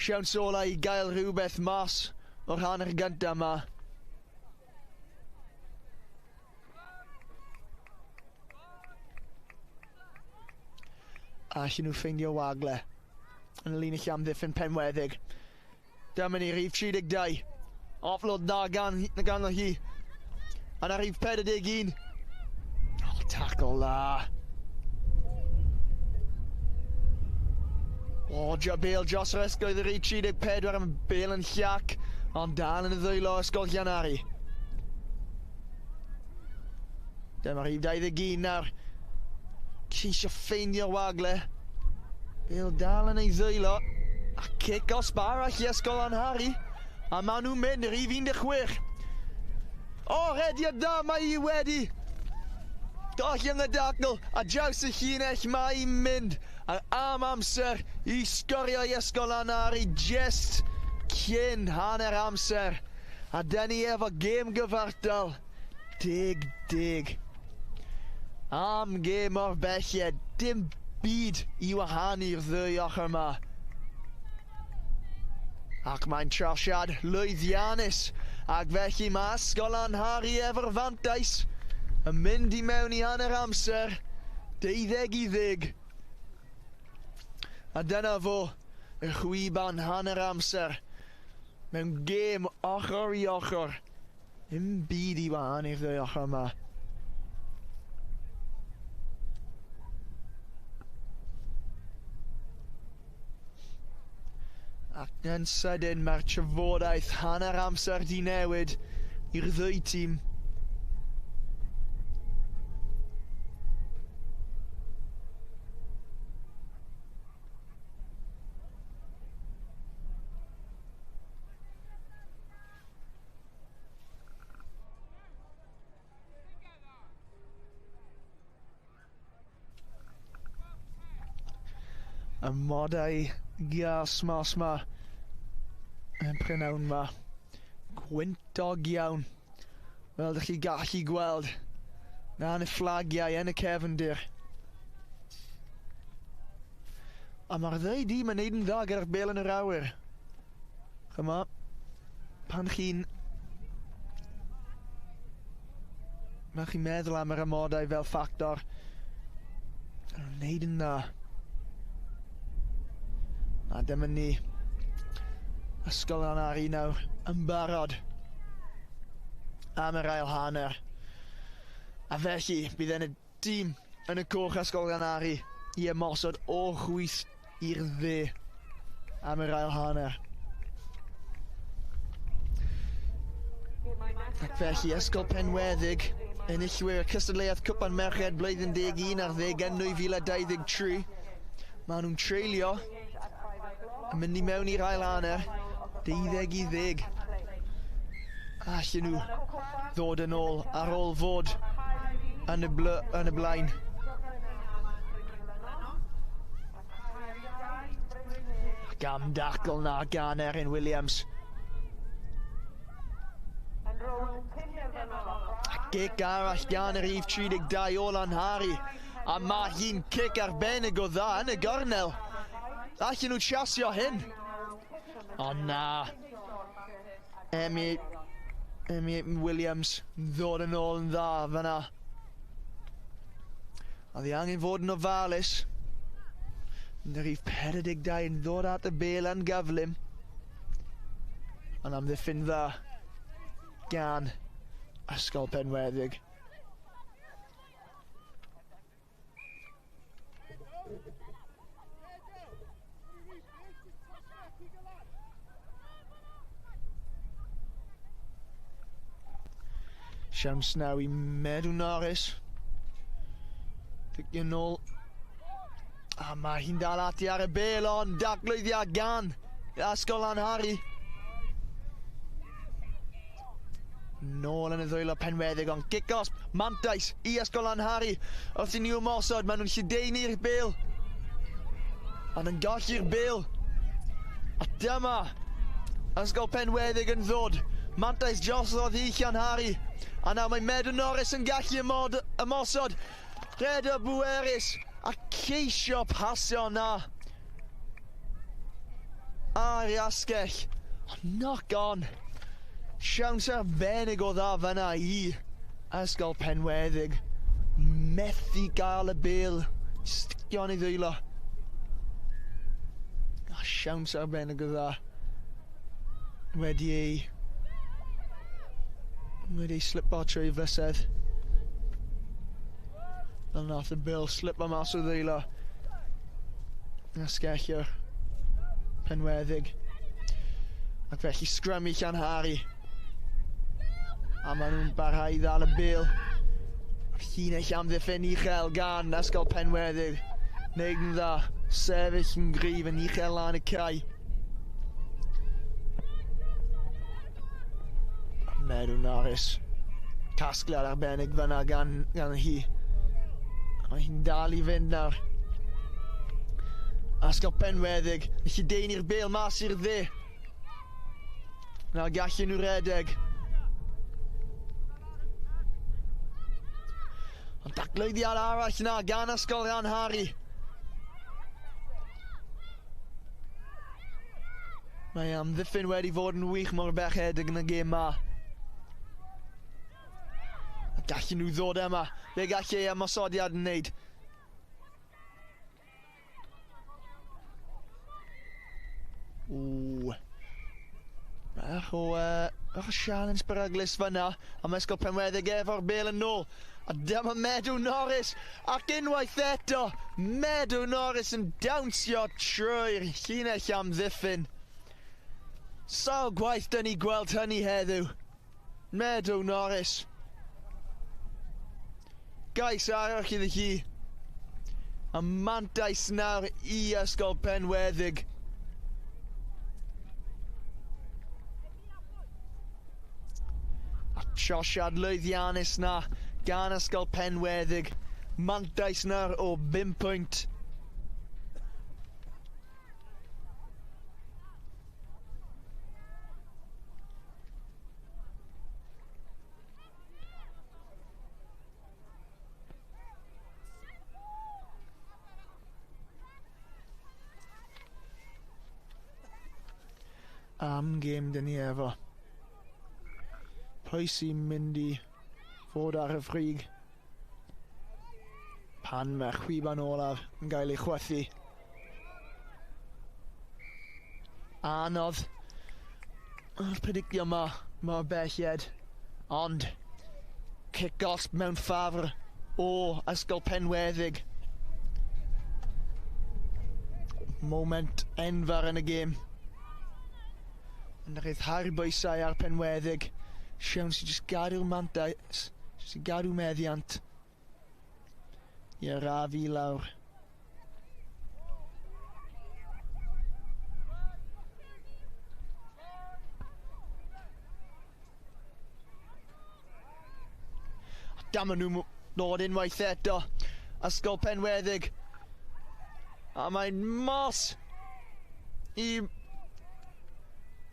Siawns ola i gael rhywbeth mas o'r hanner gyntaf yma. A allan nhw ffeindio wagle yn y linell amddiffyn Penweddig. Dyma ni rhif 32. Offload dda ganddo hi. A na rhif 41. Oh, tackle dda. O, bêl dros yr ysgoedd y rhif 34 am bêl yn llac, ond dal yn y ddwylo Ysgol Llanhari. Dyma rhif 21 nawr. Ceisio ffeindio'r wagle. Bêl dal yn ei ddwylo. A cic gosb arall i Ysgol Llanhari. A maen nhw'n mynd rhif 16. O, rediad da, mae hi wedi golli yn y dacl. A draws y llinell mae hi'n mynd. A am amser i sgorio i Ysgol Llanhari just cyn hanner amser. A dyn ni efo gêm gyfartal. 10-10. Am gêm o'r belled, dim byd i wahanu'r ddwy ochr yma. Ac mae'n trosiad lwyddiannus. Ac felly mae Ysgol Llanhari efo'r fantais yn mynd i mewn i hanner amser. 12-10. A dyna fo, y chwiban hanner amser. Mewn gêm ochr i ochr. Dim byd i wahanu'r ddwy ochr yma. Ac yn sydyn mae'r trafodaeth hanner amser di newid i'r ddwy tîm. Amodau gas mas ma yn prynawn ma. Gwyntog iawn. Fel ydych chi gallu gweld. Na yn y fflagiau yn y cefndir. A mae'r ddau dîm yn neud yn dda gyda'r bêl yn yr awyr. Chyma, pan chi'n... Pan chi'n meddwl am yr amodau fel ffactor, yn neud yn dda. A dyma ni. Ysgol Llanhari nawr yn barod am yr ail hanner. A felly, bydd yn y dîm yn y coch Ysgol Llanhari i ymosod o chwith i'r dde am yr ail hanner. Ac felly, Ysgol Penweddig, enillwyr y cystadleuaeth Cwpan Merched blwyddyn 11 ar 10 yn 2023. Maen nhw'n treulio yn mynd i mewn i'r ail hanner, 12-10. Allen nhw ddod yn ôl ar ôl fod yn y, yn y blaen. Ac am dacl na gan Erin Williams. A gic arall gan yr rhif 32 o Lanhari. A mae hi'n cic arbennig o dda yn y gornel. Allen nhw chasio hyn. O na. Emmy Williams ddod yn ôl yn dda fyna. A ddi angen fod yn ofalus. Yn y rhif 42 yn ddod at y bel yn gyflym. Ond amddiffyn dda gan Ysgol Penweddig. Siawns naw i Medw Norris. Cicio nôl. A mae hi'n dal ati ar y bel, ond daclwyddiad gan Ysgol Llanhari. Nôl yn y ddwylo Penweddig, ond gic-osb, mantais i Ysgol Llanhari. Wrth i ni ymosod, maen nhw'n lledaenu'r bel. Ond yn golli'r bel. A dyma Ysgol Penweddig yn ddod. Mantais drosodd i Llanhari. A nawr mae Medw Norris yn gallu ymosod. Rhedr bwerus a ceisio pasio na. Ar ei asgell. Knock on. Siawns arbennig o dda fyna i Ysgol Penweddig. Methu gael y bel. Sticio yn ei ddwylo. A siawns arbennig o dda. Wedi ei slipo trwy fysedd. Fel nath y bel slipo mas o ddwylo. Asgellwr Penweddig. Ac felly sgrym i Llanhari. A maen nhw'n barhau i ddal y bel. Llinell amddiffyn uchel gan Ysgol Penweddig. Neud yn dda, sefyll yn gryf yn uchel lan y cae. Medw Norris. Casgliad arbennig fyna gan hi. Mae hi'n dal i fynd nawr. Ysgol Penweddig, lledaenu'r bel mas i'r dde. Nawr gallen nhw redeg. Ond daclwyddiad arall na gan Ysgol Llanhari. Mae amddiffyn wedi fod yn wych mor bechedig yn y gêm ma. A gallen nhw ddod yma. Be gallu ei ymosodiad yn wneud? Ww. Bach o challenge beryglus fyna. A mae Ysgol Penweddig efo'r bel yn ôl. A dyma Medw Norris. Ac unwaith eto, Medw Norris yn dawnsio trwy'r llinell amddiffyn. Sawl gwaith dyn ni gweld hynny heddiw. Medw Norris. Gais arall iddi hi. A mantais nawr i Ysgol Penweddig. A trosiad lwyddiannus na gan Ysgol Penweddig. Mantais nawr o 5 pwynt. Am gêm dyn ni efo. Pwy sy'n mynd i fod ar y frig pan mae'r chwiban olaf yn gael ei chwythu? Anodd yr predictio yma mor belled, ond cic-gosb mewn ffafr o Ysgol Penweddig. Moment enfawr yn y gêm. Yn rhyddhau'r bwysau ar Penweddig. Siawns i jyst gadw'r mantais, jyst i gadw meddiant i arafu lawr. Dyma nhw nod unwaith eto. Ysgol Penweddig. A mae'n mas i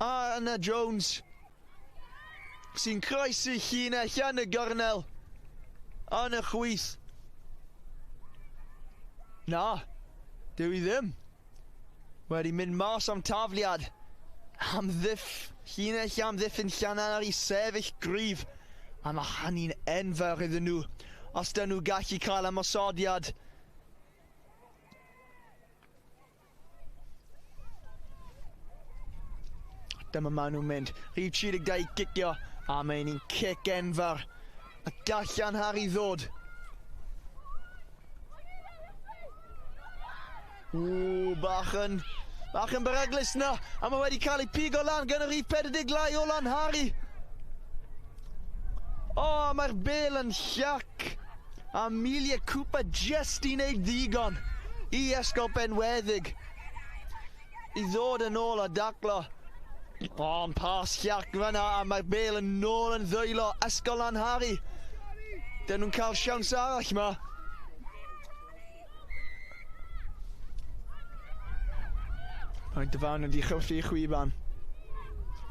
Anna Jones sy'n croesi llinell yn y gornel yn y chwith. Na, dyw i ddim. Wedi mynd mas am tafliad. Am ddiff, llinell am ddiffyn Llanhari sefyll gryf. A mae hynny'n enfawr iddyn nhw. Os dyn nhw gallu cael ymosodiad. Dyma maen nhw'n mynd. Rhif 32 gicio. A mae'n un cic enfawr. A gall Llanhari ddod. Ww, bach yn beryglus na. A mae wedi cael ei pigo lan gan y rhif 40 lai o Lanhari. O, mae'r bel yn llac. Amelia Cooper just i wneud ddigon i Ysgol Penweddig i ddod yn ôl a daclo. O, yn pas llac fyna, a mae'r bel yn nôl yn ddwylo Ysgol Lanhari. Dyn nhw'n cael siawns arall ma. Mae Dyfan wedi chwthu chwiban.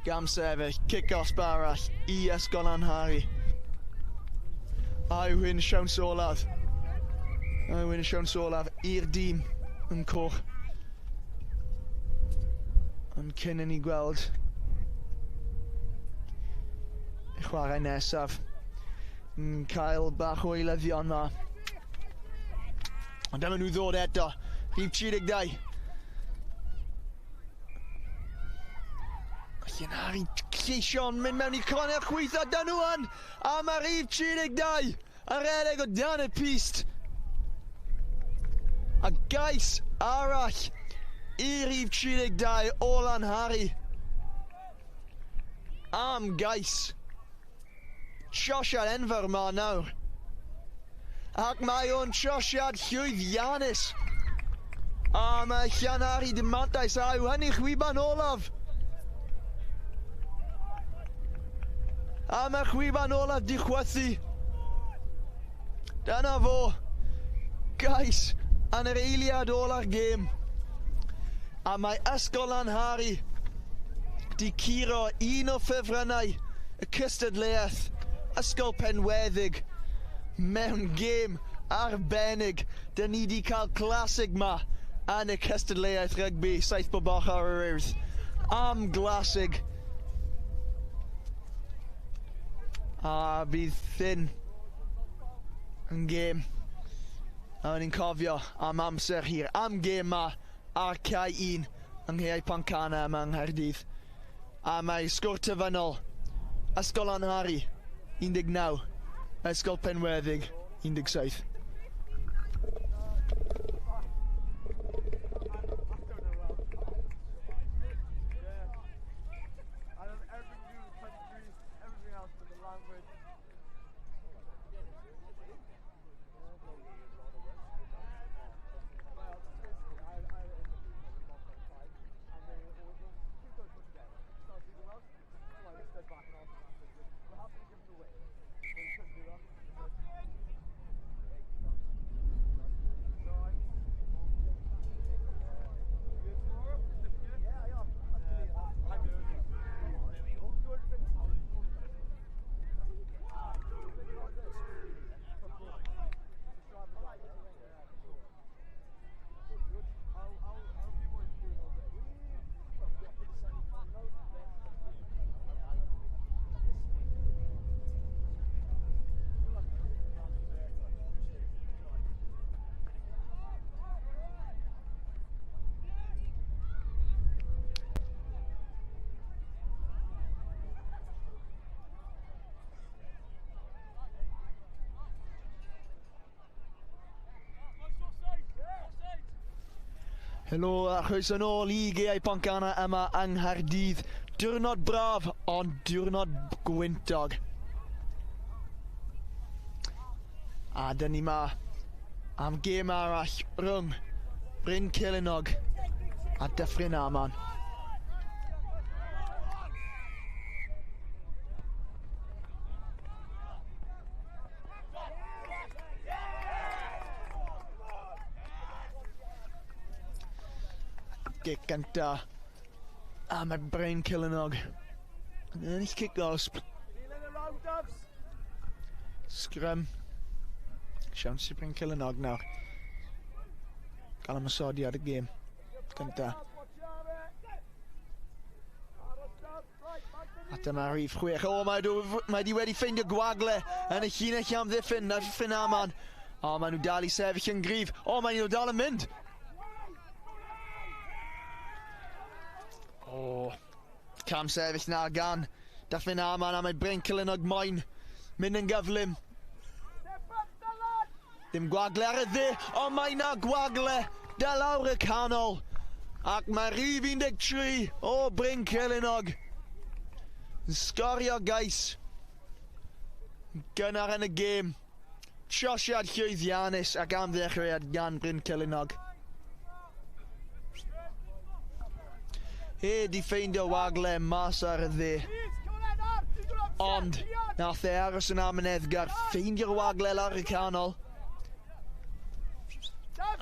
Gam sefyll, cic-osb arall i Ysgol Lanhari. A yw hyn siawns olaf? A yw hyn siawns olaf i'r dîm yn coch? Ond cyn i ni gweld y chwarae nesaf, yn cael bach o eilyddion ma. Ond dyma nhw ddod eto, rhif 32. Llanhari ceisio'n mynd mewn i cornel chwith a dyn nhw yn, a mae rhif 32 yn rhedeg o dan y pist. A gais arall i rhif 32 o Lanhari. Am gais. Trosiad enfawr ma nawr. Ac mae o'n trosiad llwyddiannus. A mae Llanhari dim mantais a yw hynny chwiban olaf. A mae chwiban olaf di chwythu. Dyna fo. Gais yn yr eiliad ola'r gêm. A mae Ysgol Lanhari di curo un o ffefrynnau y cystadleuaeth, Ysgol Penweddig, mewn gêm arbennig. Dyn ni di cael classic ma yn y cystadleuaeth rygbi, 7 bob ochr yr Urdd. Am glasig. A bydd hyn yn gêm. A ni'n cofio am amser hir, am gêm ma ar cae 1 yng Nghaeau Pontcanna yma yng Nghaerdydd. A mae sgwr tyfynol Ysgol Lanhari 19, Ysgol Penweddig 17. Helo a chroeso nôl i Gaeau Pontcanna yma yng Nghaerdydd. Diwrnod braf, ond diwrnod gwyntog. A dyn ni ma am gêm arall rhwng Bryn Celynog a Dyffryn Aman. Gic gynta. A mae Bryn Celynog yn ennill cic gosb. Scrum. Siawns i Bryn Celynog nawr. Gael ymosodiad y gêm gynta. A dyma rhif 6. O, mae di wedi ffeindio gwagle yn y llinell amddiffyn Dyffryn Aman. O, maen nhw dal i sefyll yn gryf. O, maen nhw dal yn mynd. O, cam sefyll na gan Dyffryn Aman, a mae Bryn Celynog moyn mynd yn gyflym. Dim gwagle ar y dde, ond mae na gwagle da lawr y canol. Ac mae rhif 13 o Bryn Celynog yn sgorio gais gynnar yn y gêm. Trosiad llwyddiannus ac am ddechreuad gan Bryn Celynog. E di ffeindio wagle mas ar y dde. Ond nath e aros yn amyneddgar, ffeindio'r wagle lawr y canol.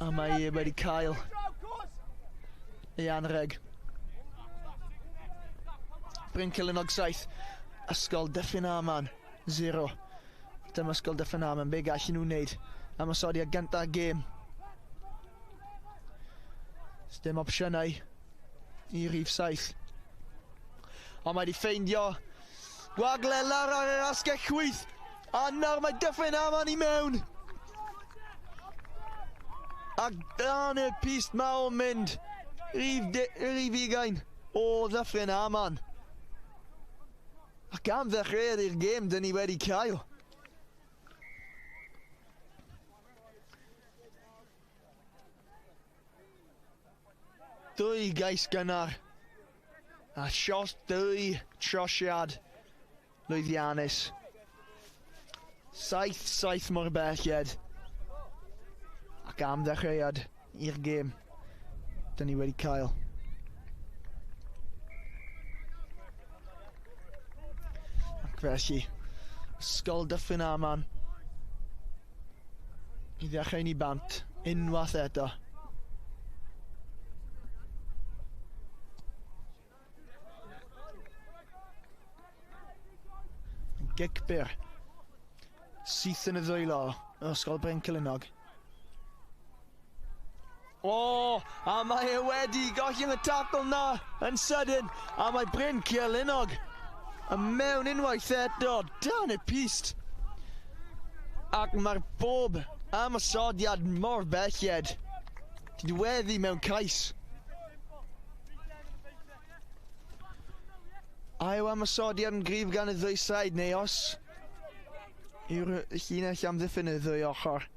A mae e wedi cael ei anrheg. Bryn Celynog 7, Ysgol Dyffryn Aman 0. Dyma Ysgol Dyffryn Aman, be gallen nhw wneud? Ymosodiad gyntaf gêm. Dim opsiynau i rhif 7. Ond mae wedi ffeindio gwagle lawr ar yr asgell chwith. A nawr mae Dyffryn Aman i mewn. A dan y pist ma o'n mynd. Rhif 20 o Ddyffryn Aman. Ac am ddechreuad i'r gêm dyn ni wedi cael. Dwy gais gynnar. A sios dwy trosiad lwyddiannus. 7-7 mor belled. Ac am ddechreuad i'r gêm dyn ni wedi cael. Ac felly, Ysgol Dyffryn Aman i ddechrau ni bant unwaith eto. Gic byr. Syth yn y ddwylo, Ysgol Bryn Celynog. O, a mae e wedi golli'n y tackle na yn sydyn, a mae Bryn Celynog yn mewn unwaith eto, dan y pist. Ac mae'r bob ymosodiad mor belled. Diweddu mewn cais. A yw ymosodiad yn gryf gan y ddwy said, neu os yw'r llinell amddiffyn y ddwy ochr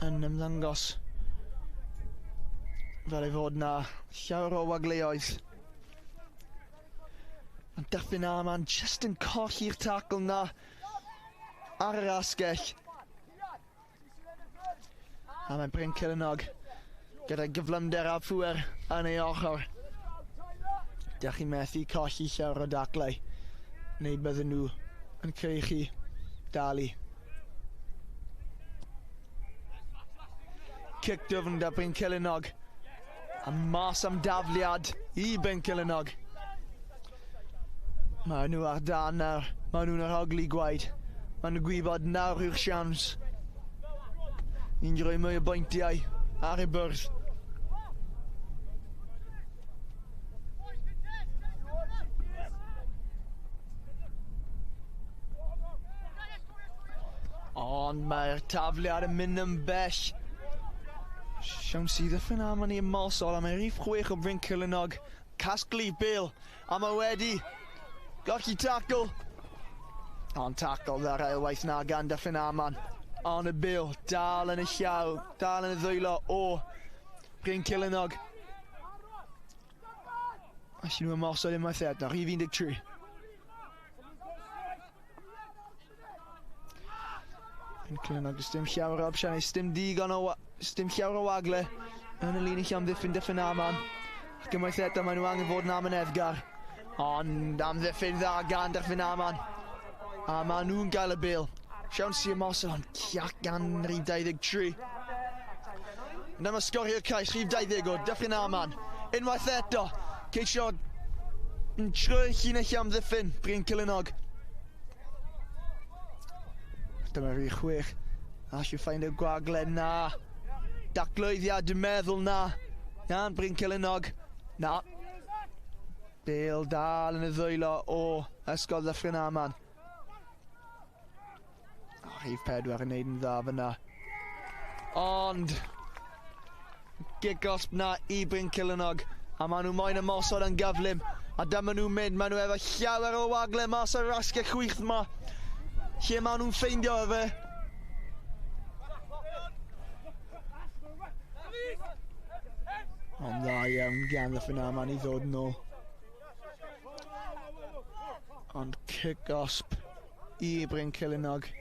yn ymddangos fel ei fod na llawer o wagleoedd. Mae Dyffryn Aman jyst yn colli'r tackle na ar yr asgell. A mae Bryn Celynog gyda gyflymder a phŵer yn ei ochr. Dych chi'n methu colli llawer o daclau, neu bydden nhw yn creu chi dalu. Cic dwfn da Bryn Celynog. A mas am dafliad i Bryn Celynog. Mae nhw ar dan nawr. Mae nhw'n arhogli gwaed. Mae nhw'n gwybod nawr yw'r siawns. Ni'n rhoi mwy o bwyntiau ar y bwrdd. Ond mae'r tafliad yn mynd yn bell. Siawns i Ddyffryn Aman i ymosod, a mae rhif 6 o Bryn Celynog casglu bêl, a mae wedi golli tackle. Ond tackle dda'r ailwaith na gan Dyffryn Aman. Ond y bêl dal yn y llaw, dal yn y ddwylo o Bryn Celynog. Allan nhw ymosod unwaith eto, rhif 13. Bryn Celynog, does dim llawer o opsiynau, dim digon o, dim llawer o wagle yn y linell amddiffyn Dyffryn Aman. Ac unwaith eto maen nhw angen fod yn amyneddgar. Ond amddiffyn dda gan Dyffryn Aman. A maen nhw'n gael y bêl. Siawns i ymosod, ond ciac gan rhif 23. Dyma sgorio cais rhif 20 o Dyffryn Aman. Unwaith eto, ceisio yn trwy llinell amddiffyn Bryn Celynog. Dyma rhif 6. Allu ffeindio gwagle na. Daclwyddiad dwi'n meddwl na. Gan Bryn Celynog. Na. Bêl dal yn y ddwylo o Ysgol Dyffryn Aman. Rhif 4 yn neud yn dda fyna. Ond gic gosb na i Bryn Celynog. A maen nhw moyn ymosod yn gyflym. A dyma nhw'n mynd. Maen nhw efo llawer o wagle mas o'r asgell chwith yma. Lle maen nhw'n ffeindio fe. Ond dda iawn gan Dyffryn Aman i ddod nôl. Ond cic gosb i Bryn Celynog.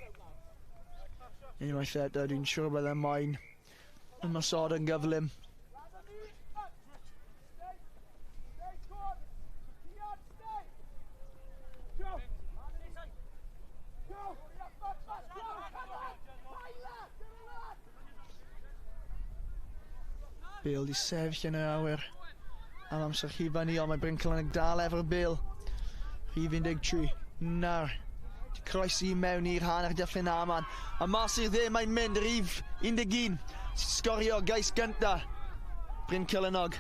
Unwaith eto, dwi'n siŵr bydd e moyn ymosod yn gyflym. Bale di sefyll yn yr awyr am amser hir fyny, ond mae Bryn Celynog dal efo'r bêl. Rhif 13, nawr. Di croesi mewn i'r hanner Dyffryn Aman. A mas i'r dde mae'n mynd, rhif 11. Sgorio gais gynta Bryn Celynog.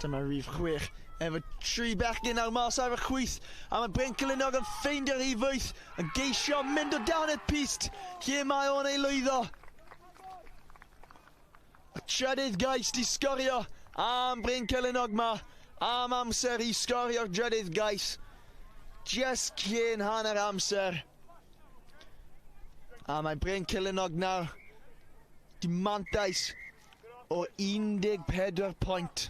Dyma rhif 6. Efo 3 bechgyn nawr mas ar y chwith. A mae Bryn Celynog yn ffeindio rhif 8. Yn geisio mynd o dan y pyst. Lle mae o'n ei lwyddo. Y trydydd gais di sgorio am Bryn Celynog ma. Am amser i sgorio'r drydydd gais. Just cyn hanner amser. A mae Bryn Celynog nawr di mantais o 14 pwynt.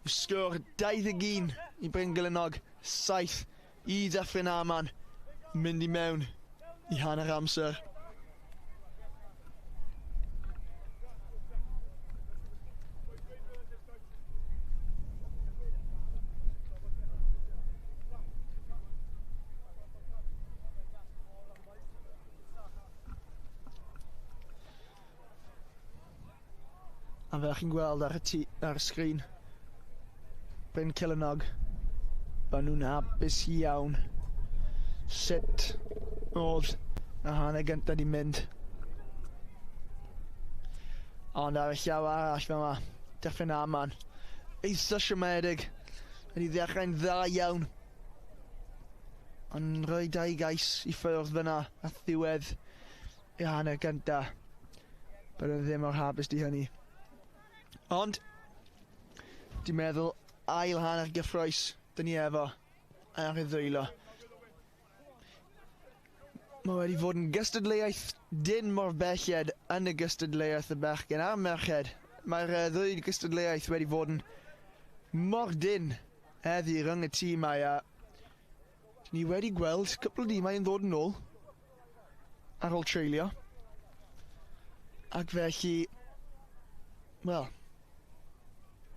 Sgôr 21 i Bryn Celynog, 7 i Dyffryn Aman. Mynd i mewn i hanner amser. A fel chi'n gweld ar y sgrin, Bryn Celynog, maen nhw'n hapus iawn sut oedd y hanner gyntaf di mynd. Ond ar y llaw arall fel yma, Dyffryn Aman, eitha siomedig, wedi ddechrau'n dda iawn. Ond rhoi 2 gais i ffwrdd fyna a ddiwedd y hanner gyntaf. Bydden nhw ddim mor hapus di hynny. Ond, dwi'n meddwl ail hanner gyffrous dyn ni efo ar y ddwylo. Mae wedi fod yn gystadleuaeth dyn mor belled yn y gystadleuaeth y bechgyn a'r merched. Mae'r ddwy gystadleuaeth wedi fod yn mor dyn heddi rhwng y tîmau, a ni wedi gweld cwpl o dîmau yn ddod yn ôl ar ôl treulio. Ac felly, wel,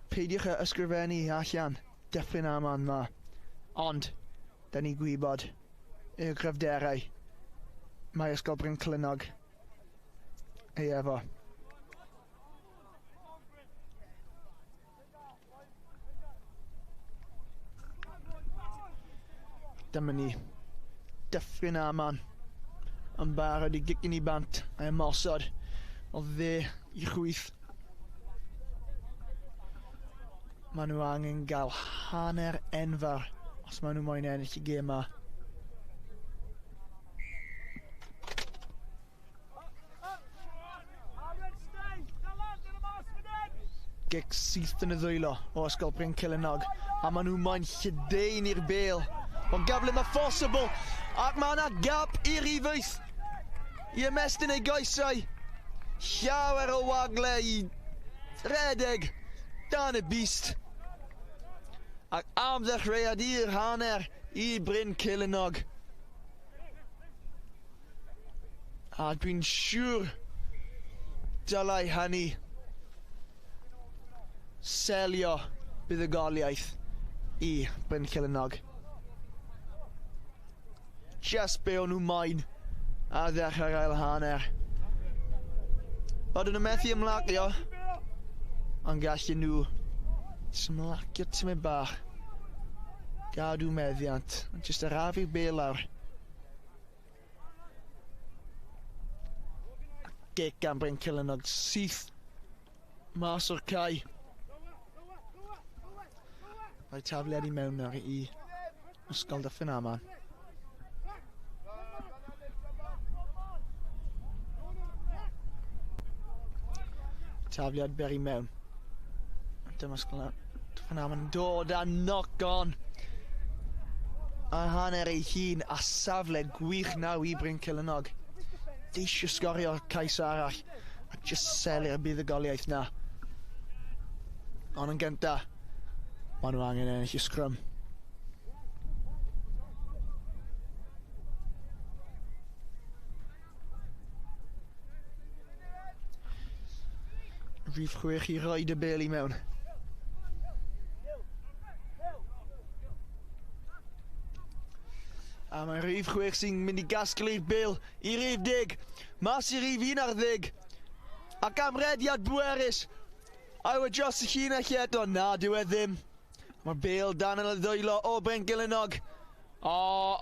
peidiwch â ysgrifennu allan Dyffryn Aman ma. Ond, da ni'n gwybod y gryfderau mae Ysgol Bryn Celynog ei efo. Dyma ni, Dyffryn Aman yn barod i gicyn i bant a ymosod o dde i chwith. Maen nhw angen gael hanner enfawr os maen nhw moyn ennill y gêm yma. Gic syth yn y ddwylo o Ysgol Bryn Celynog, a maen nhw moyn lledaenu'r bêl Ond gyflym a phosibl. Ac mae yna gap i'r rhif 8 i ymestyn ei goesau. Llawer o wagle i redeg dan y bist. Ac am ddechreuad i'r hanner i Bryn Celynog. A dwi'n siŵr dylai hynny selio buddugoliaeth i Bryn Celynog. Just be o'n nhw moyn ar ddechrau'r ail hanner. Oedden nhw methu ymlacio, ond gallen nhw ymlacio tymed bach. Gadw meddiant, just arafu'r bêl lawr. Gic gan Bryn Celynog syth mas o'r cae. Mae tafliad i mewn nawr i Ysgol Dyffryn Aman. Tafliad ber i mewn. Dyma Ysgol Dyffryn Aman yn dod a knock on. A hanner ei hun a safle gwych naw i Bryn Celynog. Deisio sgorio cais arall a just selu'r buddugoliaeth na. Ond yn gynta, maen nhw angen ennill y sgrym. Rhif 6 i roed y bel i mewn. A mae rhif 6 sy'n mynd i gasglu'r bel i rhif 10. Mas i rhif 11. Ac amrediad bwerus. A yw e dros y llinell eto? Na, dyw e ddim. Mae'r bel dan yn y ddwylo o Bryn Gelynog. O,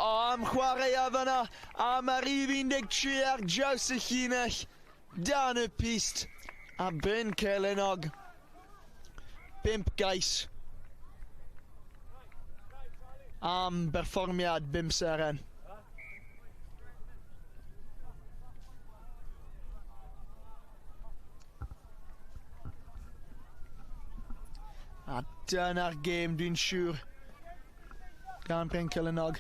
am chwarae a fyna. A mae rhif 13 ar draws y llinell. Dan y pist. A Bryn Celynog. 5 gais. Am berfformiad 5 seren. A dyna'r gêm, dwi'n siŵr, gan Bryn Celynog.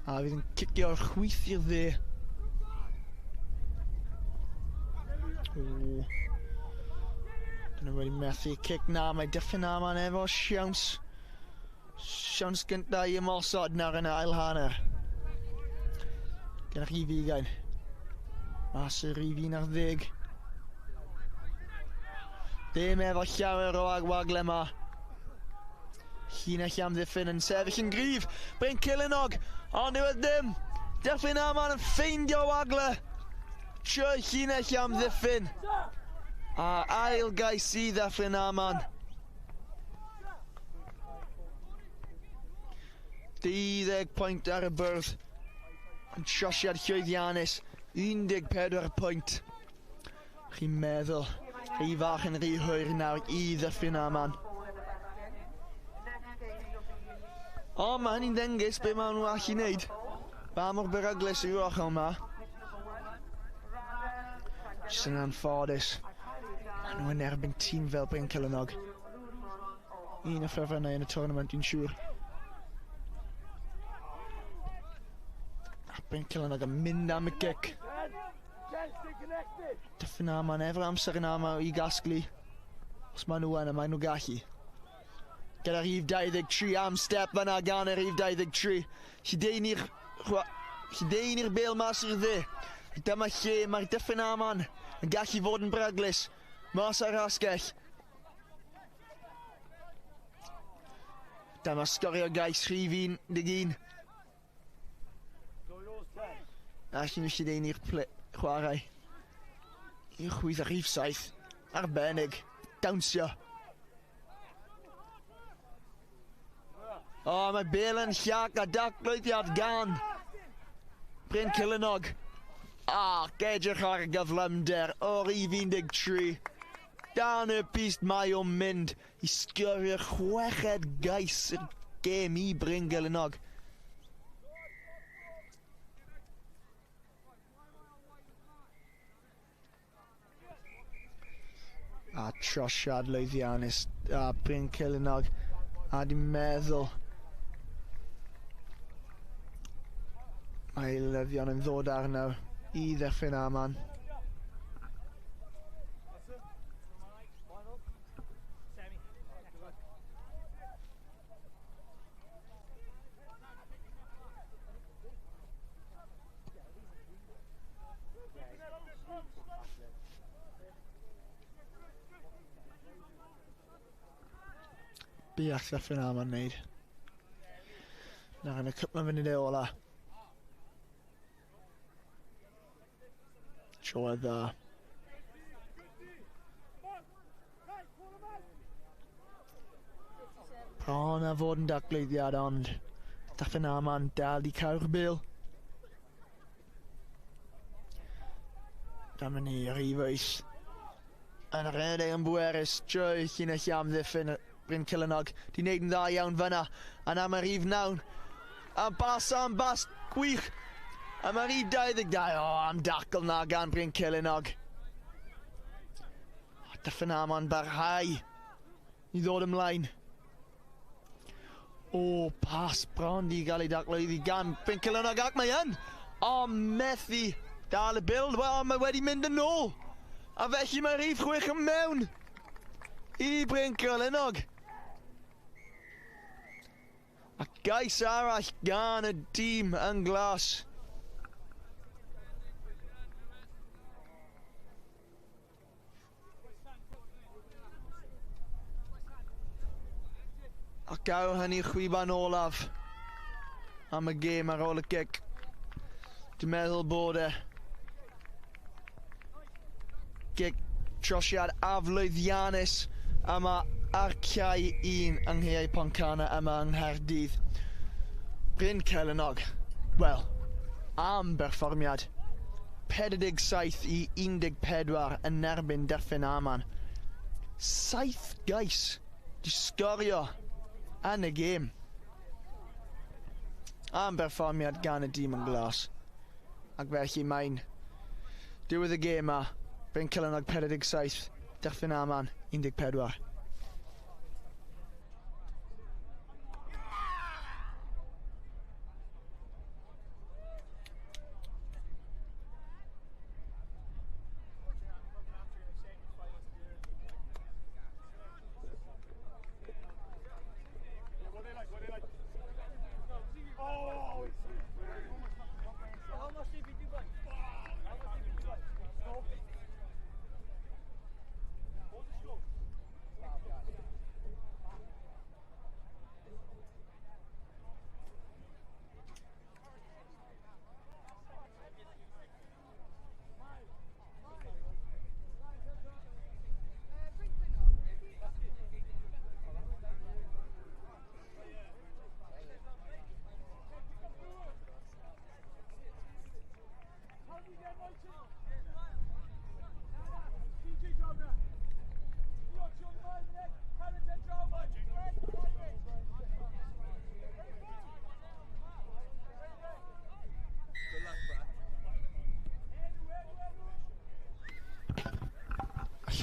A fydd yn cicio'r chwith i'r dde. O. Dyn nhw wedi methu cic na, mae Dyffryn Aman efo siawns. Siawns gynta i ymosod nawr yn y ail hanner. Gyda chi fugain. Mas y rhif 11. Dim efo llawer o agwagle yma. Llinell amddiffyn yn sefyll yn gryf. Bryn Celynog, ond yw e ddim. Dyffryn Aman yn ffeindio wagle. Trwy llinell amddiffyn. A ail gais i Dyffryn Aman. 12 pwynt ar y bwrdd. Yn trosiad llwyddiannus. 14 pwynt. Chi'n meddwl, rhy fach yn rhy hwyr nawr i Ddyffryn Aman. O, mae hynny'n ddengys be maen nhw allu wneud. Ba mor beryglus yw'r ochr yma. Jyst yn anffodus. Maen nhw yn erbyn tîm fel Bryn Celynog. Un o ffefrynnau yn y tournament, dwi'n siŵr. A Bryn Celynog yn mynd am y gic. Dyffryn Aman efo'r amser yn aml i gasglu. Os maen nhw yna, maen nhw gallu. Gyda rhif 23 am step fyna gan y rhif 23. Lledaenu'r bel mas i'r dde. Dyma lle mae'r Dyffryn Aman yn gallu fod yn beryglus. Mas ar asgell. Dyma sgorio gais rhif 11. Allan nhw lledaenu'r chwarae. I'r chwith ar rhif 7. Arbennig. Dawnsio. O, mae bel yn llac a daclwyddiad gan Bryn Celynog. Ac edrych ar y gyflymder o rhif 13. Dan y bist mae o'n mynd i sgorio'r chweched gais i'r gêm i Bryn Gelynog. A trosiad lwyddiannus a Bryn Celynog, a dwi'n meddwl mae eilyddion yn ddod arno i Ddyffryn Aman. Be all Ddyffryn Aman wneud? Nawr yn y cwpl o funudau ola. Sioe dda. Bron a fod yn dacleiddiad, ond Dyffryn Aman dal i cael bêl. Dyma ni, rhif 8. Yn rhedeg yn bwerus drwy llinell amddiffyn Bryn Celynog. Di wneud yn dda iawn fyna. A na mae rhif 9. A bas am bas gwych. A mae rhif 22. O, am dacl na gan Bryn Celynog. Dyffryn Aman barhau i ddod ymlaen. O, pas bron di gael ei daclo iddi gan Bryn Celynog ac mae yn. O, methu dal y bêl. Wel, mae wedi mynd yn ôl. A felly mae rhif 6 yn mewn i Bryn Celynog. A gais arall gan y dîm yn glas. Ac ar hynny chwiban olaf am y gêm ar ôl y gic. Dwi'n meddwl bod e gic trosiad aflwyddiannus yma ar cae 1 yng Nghaeau Pontcanna yma yng Nghaerdydd. Bryn Celynog, wel, am berfformiad. 47 i 14 yn erbyn Dyffryn Aman. 7 gais di sgorio yn y gêm. Am berfformiad gan y dîm yn glas. Ac felly mae'n diwedd y gêm a Bryn Celynog 47, Dyffryn Aman 14.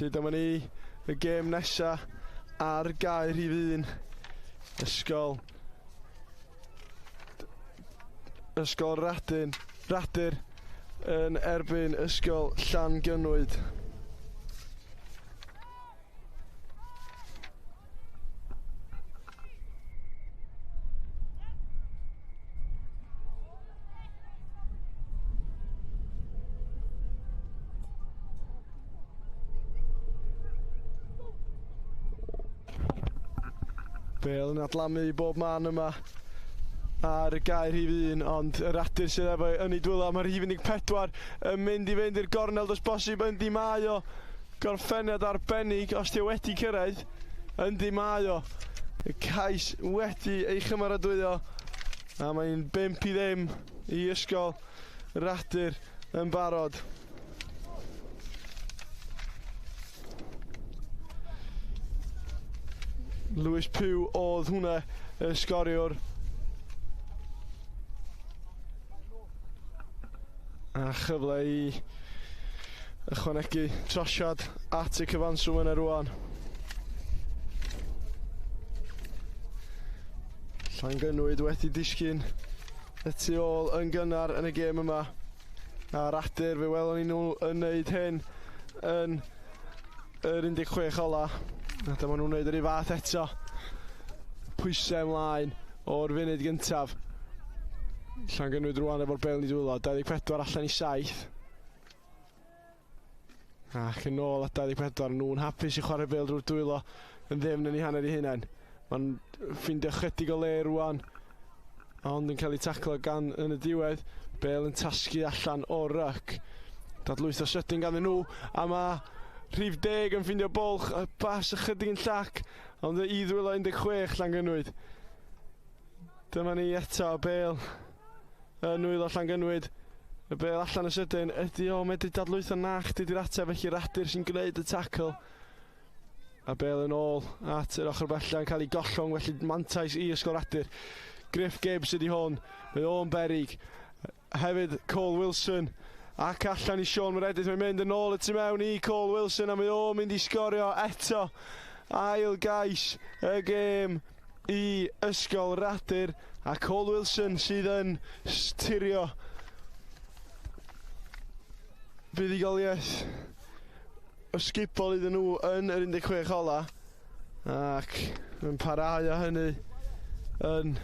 Felly dyma ni y gêm nesa ar gae rhif 1. Ysgol Radur yn erbyn Ysgol Llangynwyd. Bêl yn adlamu i bob man yma ar y gae rhif 1, ond y Radur sydd efo yn ei dwylo. Mae rhif 14 yn mynd i fynd i'r gornel, does bosib, yndi mae o. Gorffeniad arbennig, os di o wedi cyrraedd, yndi mae o. Y cais wedi ei chymeradwyo, a mae'n 5-0 i Ysgol Radur yn barod. Lewis Pugh oedd hwnna, y sgoriwr. A chyfle i Ychwanegu trosiad at y cyfanswm yna rwan. Llangynwyd wedi disgyn y tu ôl yn gynnar yn y gêm yma. A Radur, fe welon ni nhw yn neud hyn yn yr 16 ola. A dyma nhw'n neud yr un fath eto. Pwysau ymlaen o'r funud gyntaf. Llangynwyd rwan efo'r bel i dwylo. 24 allan i 7. Ac yn ôl at 24, nhw'n hapus i chwarae bel drwy'r dwylo yn ddim yn ei hanner ei hunain. Mae'n ffeindio chydig o le rwan, ond yn cael ei taclo gan yn y diwedd. Bel yn tasgu allan o'r ryc. Dadlwytho sydyn ganddyn nhw, a mae rhif 10 yn ffeindio bwlch, y bas ychydig yn llac, ond y ddwylo 16 Llangynwyd. Dyma ni eto, Bel yn nwylo Llangynwyd. Y bel allan y sydyn, ydy o medru dadlwytho nach, dydy'r ateb, felly Radur sy'n gwneud y tackle. A bel yn ôl at yr ochr bella'n cael ei gollwng, felly mantais i Ysgol Radur. Griff Gibbs ydy hwn, mae o'n berig. Hefyd Cole Wilson, ac allan i Sean Meredith, mae'n mynd yn ôl y tu mewn i Cole Wilson, a mae o'n mynd i sgorio eto. Ail gais y gêm i Ysgol Radur, a Cole Wilson sydd yn stirio buddugoliaeth ysgubol iddyn nhw yn yr 16 ola, ac yn parhau â hynny yn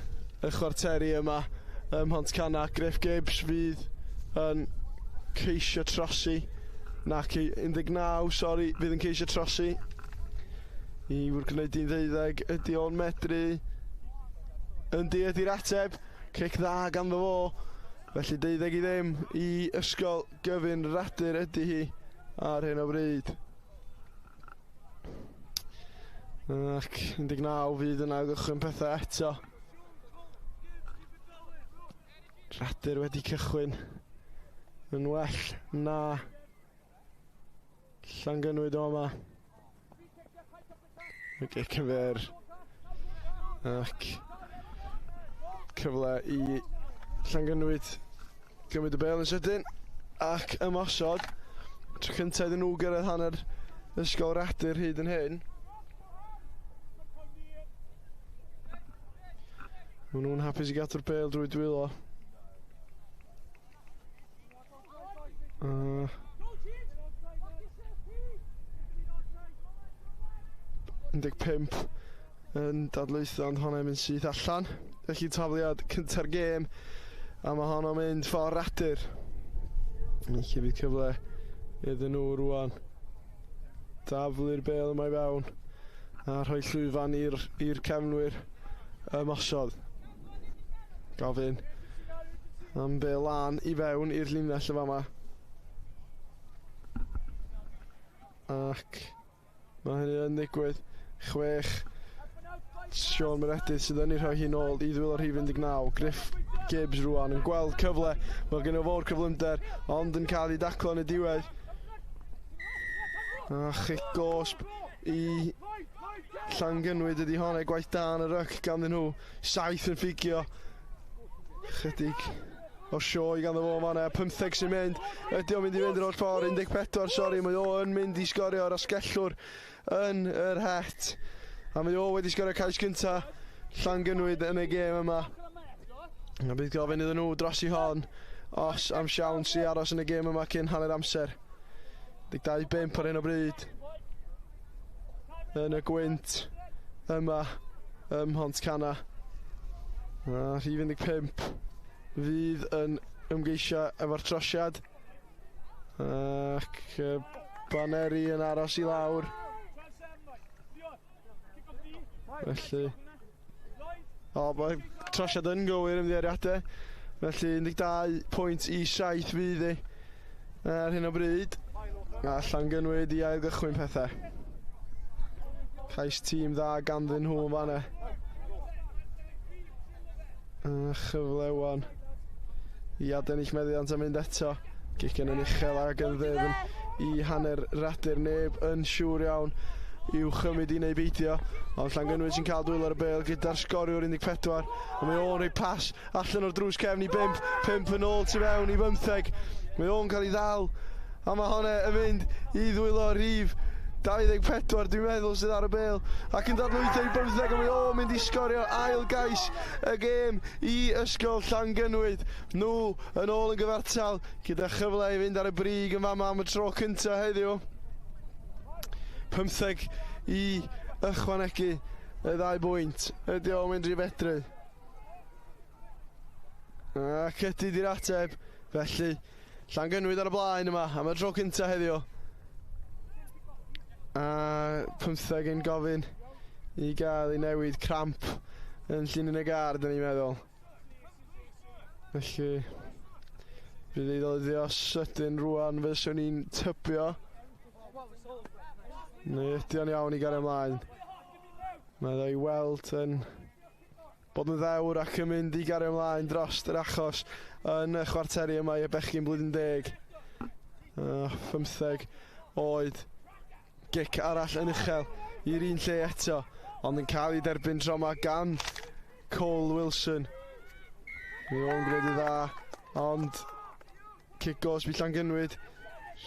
y chwarteri yma ym Mhontcanna. Griff Gibbs fydd yn ceisio trosi, nac 19, sori, fydd yn ceisio trosi i wrth gwneud un ddeuddeg. Ydy o'n medru? Yndi ydy'r ateb. Cic dda ganddo fo. Felly 12-0 i Ysgol Gyfun Radur ydy hi ar hyn o bryd. Ac 19 fydd yna gychwyn pethau eto. Radur wedi cychwyn yn well na Llangynwyd o yma. Y gic yn fyr. Ac cyfle i Llangynwyd gymryd y bel yn sydyn ac ymosod. Tro cyntaf iddyn nhw gyrraedd hanner Ysgol Radur hyd yn hyn. Maen nhw'n hapus i gadw'r bel drwy dwylo. 15 yn dadlwytho, ond honno'n mynd syth allan. Felly tafliad cynta'r gêm, a mae honno'n mynd ffordd Radur. Felly fydd cyfle iddyn nhw rwan daflu'r bel yma i fewn a rhoi llwyfan i'r cefnwyr ymosod. Gofyn am bel lan i fewn i'r linell y fama. Ac mae hynny yn digwydd. 6 Sean Meredith sydd yn ei rhoi hi'n ôl i ddwylo'r rhif 19. Griff Gibbs rwan yn gweld cyfle. Mae gen o fo'r cyflymder, ond yn cael ei daclo yn y diwedd. A chic gosb i Llangynwyd ydy hwnna, gwaith da yn y ryc ganddyn nhw. 7 yn ffugio. Chydig o sioe ganddo fo fan'na. 15 sy'n mynd. Ydy o'n mynd i fynd yr holl ffordd? 14, sori, mae o yn mynd i sgorio ar asgellwr yn yr het. A mae o wedi sgorio cais gynta Llangynwyd yn y gêm yma. A bydd gofyn iddyn nhw dros i hon os am siawns i aros yn y gêm yma cyn hanner amser. 12-5 ar hyn o bryd. Yn y gwynt yma ym Mhontcanna. A rhif 15 fydd yn ymgeisio efo'r trosiad. Ac baneri yn aros i lawr. Felly, o, mae trosiad yn gywir ymddiheuriadau. Felly 12 pwynt i 7 fydd hi ar hyn o bryd. A Llangynwyd i ail gychwyn pethau. Cais tîm dda ganddyn nhw yn fanna. A chyfle wan i adennill meddiant a mynd eto. Gic yn uchel ac yn ddyfn i hanner Radur, neb yn siŵr iawn i'w chymryd i neu beidio. Ond Llangynwyd sy'n cael dwylo ar y bel gyda'r sgoriwr 14. A mae o'n rhoi pas allan o'r drws cefn i 5. 5 yn ôl tu fewn i 15. Mae o'n cael ei ddal A mae hwnna yn mynd i ddwylo rhif 24, dwi'n meddwl, sydd ar y bêl. Ac yn dadlwytho i 15, a mae o'n mynd i sgorio ail gais y gêm i Ysgol Llangynwyd. Nhw yn ôl yn gyfartal gyda chyfle i fynd ar y brig yn fama am y tro cyntaf heddiw. 15 i ychwanegu y ddau bwynt. Ydy o'n mynd rhy fedru? Ac ydy di'r ateb. Felly, Llangynwyd ar y blaen yma am y tro cyntaf heddiw. A 15 yn gofyn i gael ei newid, cramp yn llinyn y gar, dyn ni'n meddwl. Felly, bydd ei ddoddio sydyn rwan, fyswn i'n tybio. Neu ydy o'n iawn i gario ymlaen? Mae ddo i weld yn bod yn ddewr ac yn mynd i gario ymlaen dros yr achos yn y chwarteri yma i bechgyn blwyddyn 10. 15 oed. Gic arall yn uchel i'r un lle eto, ond yn cael ei derbyn tro yma gan Cole Wilson. Mae o'n gwneud yn dda, ond cic gosb i Llangynwyd.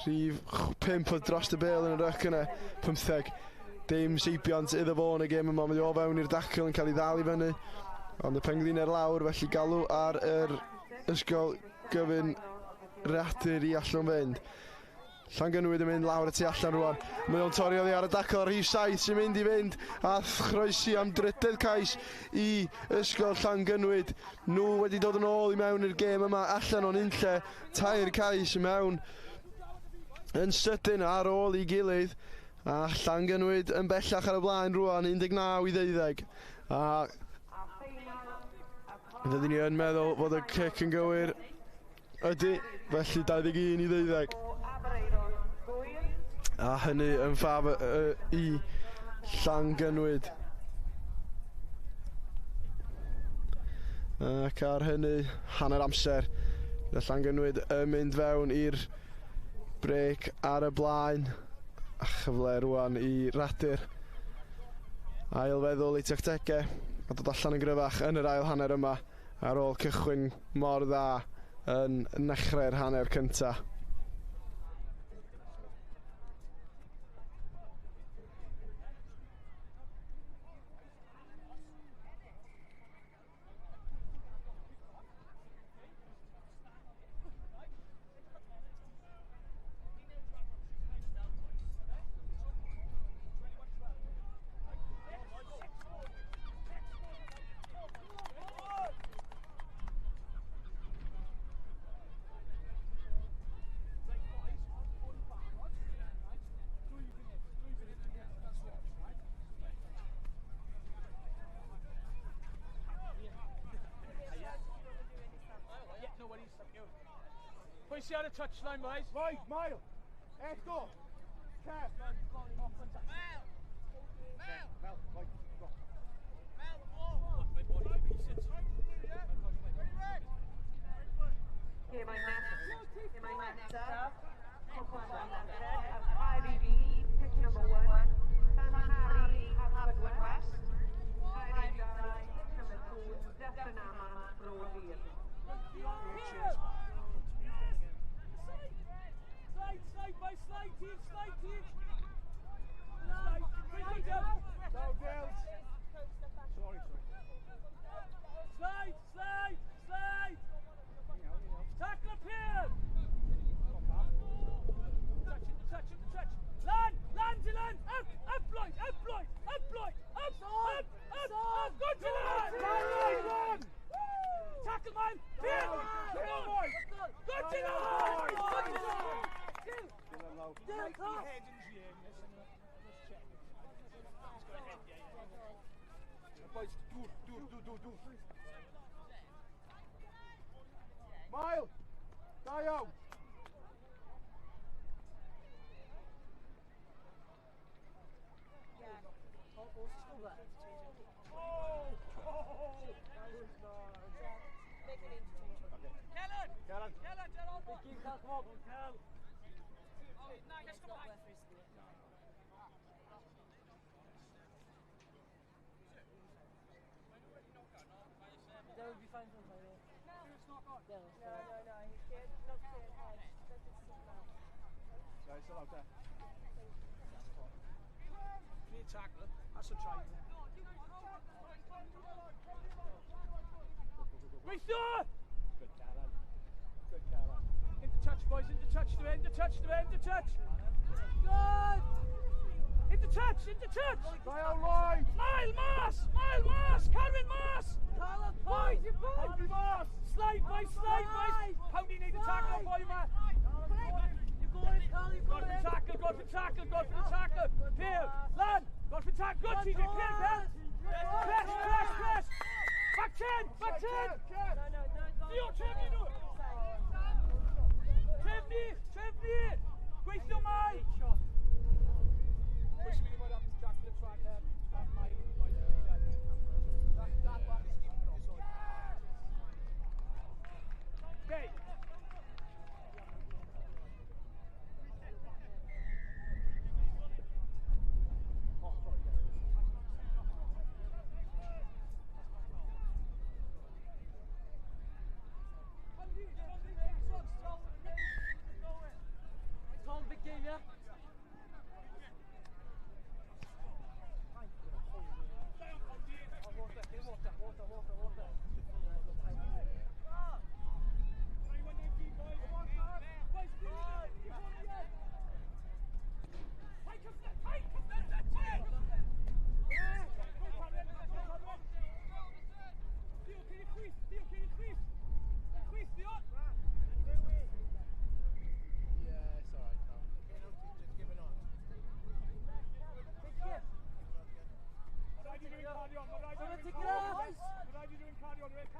Rhif 5 oedd dros y bêl yn y ryc yna. 15. Dim seibiant iddo fo yn y gêm yma. Mae o fewn i'r dacl yn cael ei ddal i fyny. Ond y penglin ar lawr, felly galw ar yr Ysgol Gyfun Radur i allwn fynd. Llangynwyd yn mynd lawr y tu allan rwan. Mae o'n torri oddi ar y dacl, rhif 7 sy'n mynd i fynd a chroesi am drydedd cais i Ysgol Llangynwyd. Nhw wedi dod yn ôl i mewn i'r gêm yma, allan o'n unlle, 3 cais i mewn yn sydyn ar ôl i gilydd. A Llangynwyd yn bellach ar y blaen rwan, 19 i 12. A fydden ni yn meddwl fod y cic yn gywir. Ydy, felly 21 i 12. A hynny yn ffaf i Llangynwyd. Ac ar hynny, hanner amser, gyda Llangynwyd yn mynd fewn i'r brec ar y blaen. A chyfle rwan i Radur ail feddwl ei tactegau a dod allan yn gryfach yn yr ail hanner yma ar ôl cychwyn mor dda yn nechrau'r hanner cyntaf. Pwy ar y touchline, boys? Right, Mile. Eto. Kev. Mel. Mel. Mel, right, go. Mel, oh. My body pieces. Gemau nesaf, Cwpan IBB, pick number 1, Llanhari, Haverfordwest, IBB, pick number 2, Dyffryn Aman, Bro Lir. Slide, slide, boys, slide, team, slide, team. Slide, slide down. Down, Dales. Sorry, sorry. Slide, slide, slide. Tackle up here. Touch it, touch it, touch. Land, land, Dylan. Up, up, Lloyd, up, Lloyd, up, Lloyd, up, up, up, up. Good, Dylan. Land, Tackle, man. Here. Good, Dylan. Good, Dylan. Dylan low. Boys, do, do, do, do, do. Mile, da iawn. Kellen! Kellen. Kellen, That would be fine for final. No, no, no, he can't, not head. That is so bad. Still out there. Clear tackle. That's a try. Gweithio! Good, Calan. Good, Calan. Into touch, boys. Into touch. To end. Into touch. To end. Into touch. Good! Into touch. Into touch. Play out wide. Mile Mas! Mile Mas! Carwyn Mas! Boys, you boys! Mas! Slide, boys, slide, boys! Poundy need a tackle for you, man. You go in, Carl, you go Go for in. tackle, go for tackle, go for the tackle. Peel, land, go for tackle. Good, TJ, peel, peel. Press, press, press. Back 10, back 10. No, no, no. Theo, trefnu nhw. Trefnu, trefnu. Gweithio mai. Pwy sy'n mynd i fod am Jack Phillips rhan Mael i boys yn neud e? That one is keeping it offside. Okay. Oh, sorry, yeah. Tom, big game, yeah? Oh, water, get water, water, water, water. Yeah, it's alright, Carl. Just give it on. Someone take it up.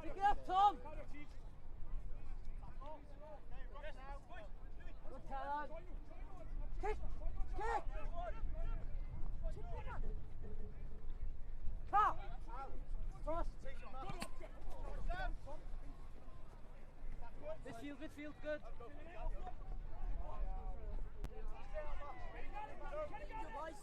Pick it up, Tom. Good, Calan. Kick! Kick! Car! Thomas. Midfield, midfield, good. Good, boys.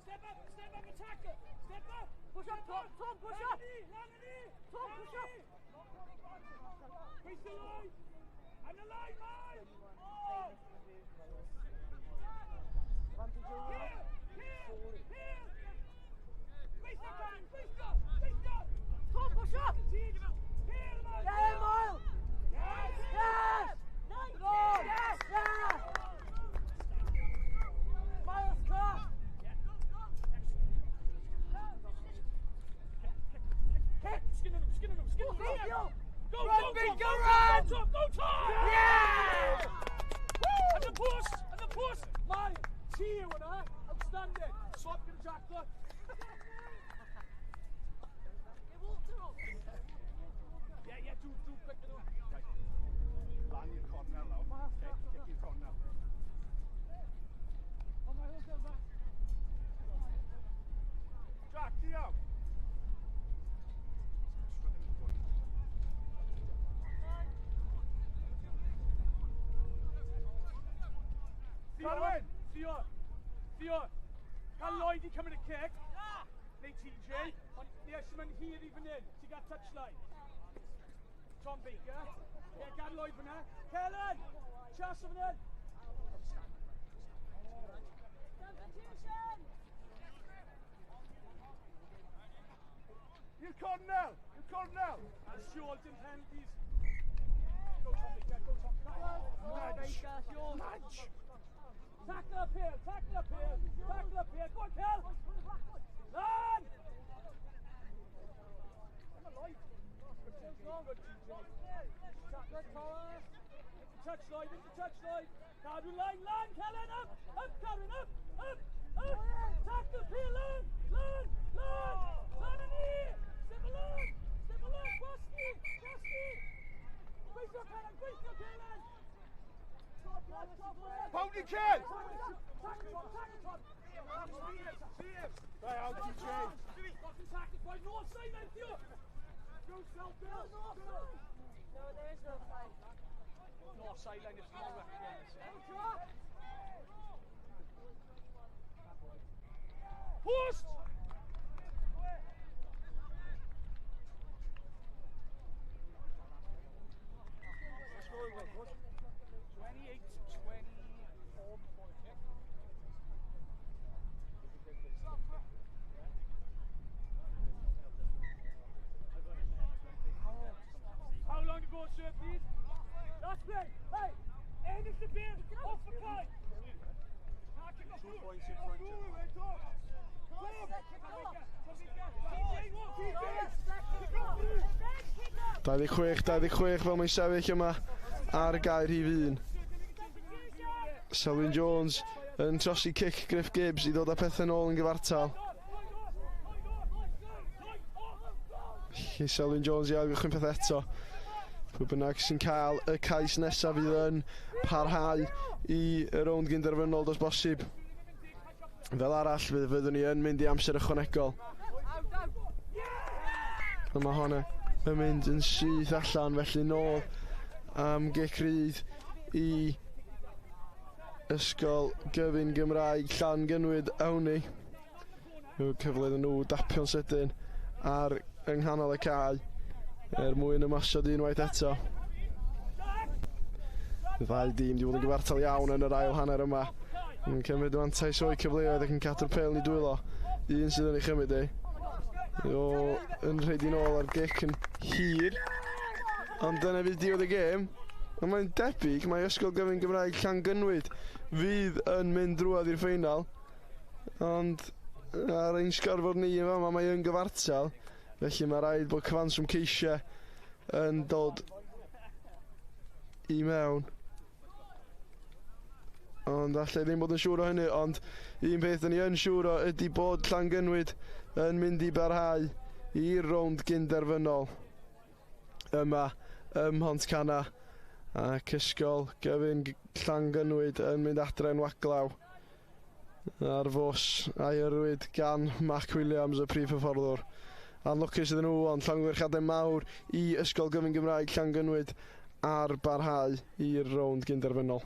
Step up, attacker! Step up! Push up, Tom, Tom, push up! Tom, push up! Face the line! And the line, man! Here! Here! Here! Face the line! Face the! Face the! Tom, push up! Here, man! Yeah, Miles! Yes! Yes! Go! Yes! Yes! Miles, cross! Kick! Skin on him, skin on him, skin on him! Go, Go, Run, go, Big, Tom, go, go, run! Go, Tom, go, Tom! Yeah! Woo! And the push, and the push! My T yw hwnna, outstanding. Swap gyda Jack, look. Yeah, yeah, do, quick, do. Right. Lan i'r cornel nawr. Okay, kick i'r cornel. On my hook, back. Jack, Theo! Carwyn! Theo, Theo, gael Lloyd i cymryd y cic, neu TJ, ond ni eisiau mynd hir i fan hyn, ti'n gael touchline. Tom Baker, ie, gael Lloyd fyna. Kellen, chas o fan hyn. I'r cornel! I'r cornel! A Siol, dim penalties. Go Tom Baker, go Tom. Nudge! Baker, yours. Nudge! Tackle up here, tackle up here, tackle up here. Go on, Kel! Run! I'm alive. Good, good, TJ. Good, Thomas. Into touch line, into touch line. Carwyn line, line, Kellen, up, up, Carwyn, up, up, up. Tackle, Peel, line, line, line. Line and here. Step along, step along. Gwasgu, gwasgu. Gweithio, Kellen, gweithio, Kellen. Pound Ken! Tackle, Tom, tackle, Tom. See him! Right out, TJ. Got some tackle, boys. No offside then, Theo. Go, Sel, Bill. No, there is no offside. No sideline if you want. Post! How long to go, sir, please? Last play! Hey! End of the field! Off the play! 2 points in front of you. 26-26 fel mae'n sefyll yma ar gair rhif 1. Selwyn Jones yn trosi cic Griff Gibbs i ddod â pethau nôl yn gyfartal. Selwyn Jones i ailgychwyn pethau eto. Pwy bynnag sy'n cael y cais nesaf fydd yn parhau i y rownd gynderfynol dos bosib. Fel arall fyddwn ni yn mynd i amser ychwanegol. A mae honna yn mynd yn syth allan, felly nôl am gic rydd i Ysgol Gyfun Gymraeg Llangynwyd awn ni. Cyfle iddyn nhw dapio'n sydyn ar yng nghanol y cae er mwyn ymosod unwaith eto. Y ddau dîm wedi bod yn gyfartal iawn yn yr ail hanner yma. Yn cymryd mantais o'i cyfleoedd ac yn cadw'r pêl yn ei dwylo. Un sydd yn ei chymryd ei. O, yn rhaid i nôl ar gic yn hir. Ond dyna fydd diwedd y gêm. A mae'n debyg mae Ysgol Gyfun Gymraeg Llangynwyd fydd yn mynd drwodd i'r ffeinal. Ond ar ein sgorfod ni yn fama mae yn gyfartal. Felly mae rhaid bod cyfanswm ceisiau yn dod i mewn. Ond allai ddim bod yn siŵr o hynny, ond un peth ni yn siŵr o ydy bod Llangynwyd yn mynd i barhau i'r rownd gynderfynol yma ym Mhontcanna, ac Ysgol Gyfun Llangynwyd yn mynd adre'n waglaw ar fws a'i yrwyd gan Mark Williams, y prif hyfforddwr. Anlwcus iddyn nhw, ond llongyfarchiadau mawr i Ysgol Gyfun Gymraeg Llangynwyd ar barhau i'r rownd gynderfynol.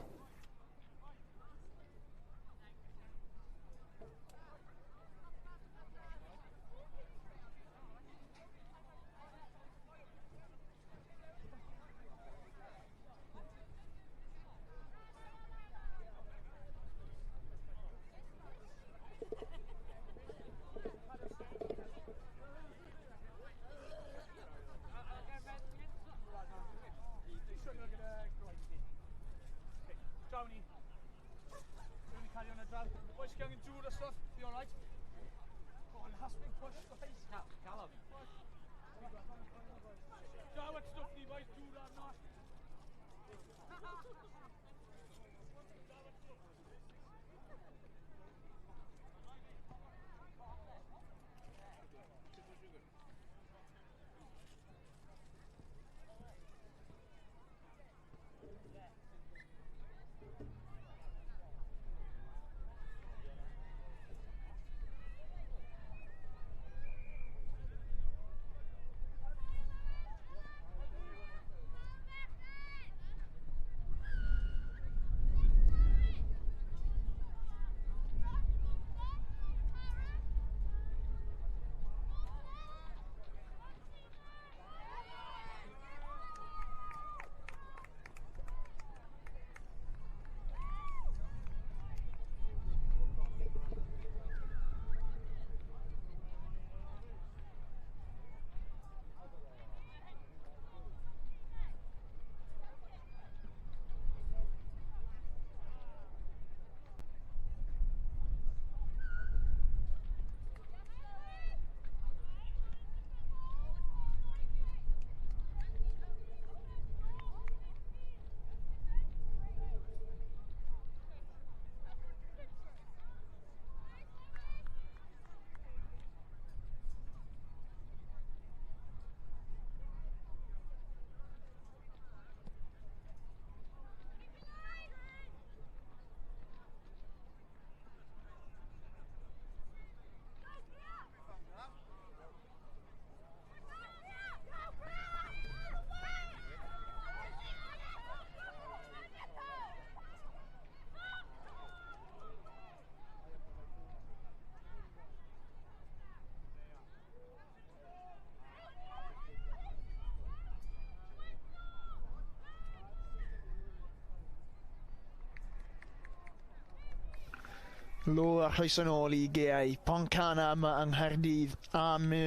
Lo a chroeso nôl i geau Pontcanna yma yng Nghaerdydd am y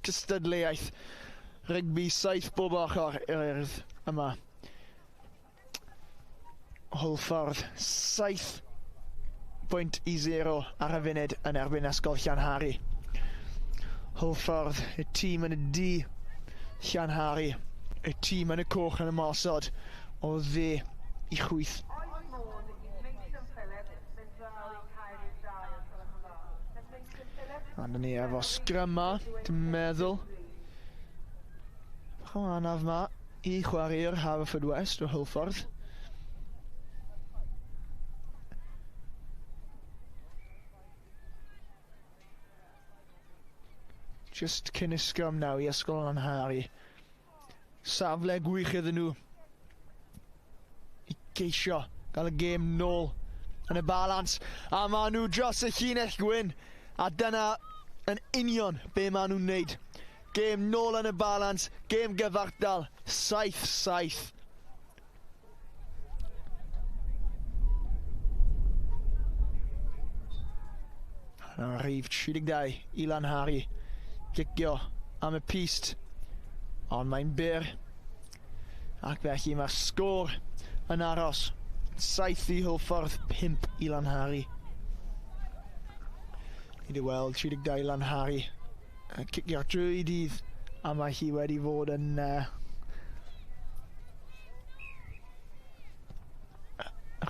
cystadleuaeth rygbi 7 bob ochr i'r Urdd yma. Hwlffordd 7 pwynt i 0 ar y funud yn erbyn Ysgol Llanhari. Hwlffordd, y tîm yn y du, Llanhari, y tîm yn y coch yn ymosod o dde i chwith. Oes modd i Mason Phillips fynd draw i cae rhif 2 os gwelwch yn dda. Can Mason Phillips A dyna ni efo sgrym ma, dwi'n meddwl. Bach o anaf ma i chwarae'r Haverfordwest o Hwlffordd. Just cyn y sgrym nawr i Ysgol Llanhari. Safle gwych iddyn nhw i geisio gael y gêm nôl yn y balans. A maen nhw dros y llinell gwyn. A dyna yn union be maen nhw'n wneud. Gêm nôl yn y balans, gêm gyfartal, 7-7. Yna rhif 32 i Lanhari. Gicio am y pist, ond mae'n byr. Ac felly mae'r sgôr yn aros. 7 i Hwlffordd, 5 i Lanhari. Ni wedi weld 32 Lanhari cicio drwy dydd, a mae hi wedi fod yn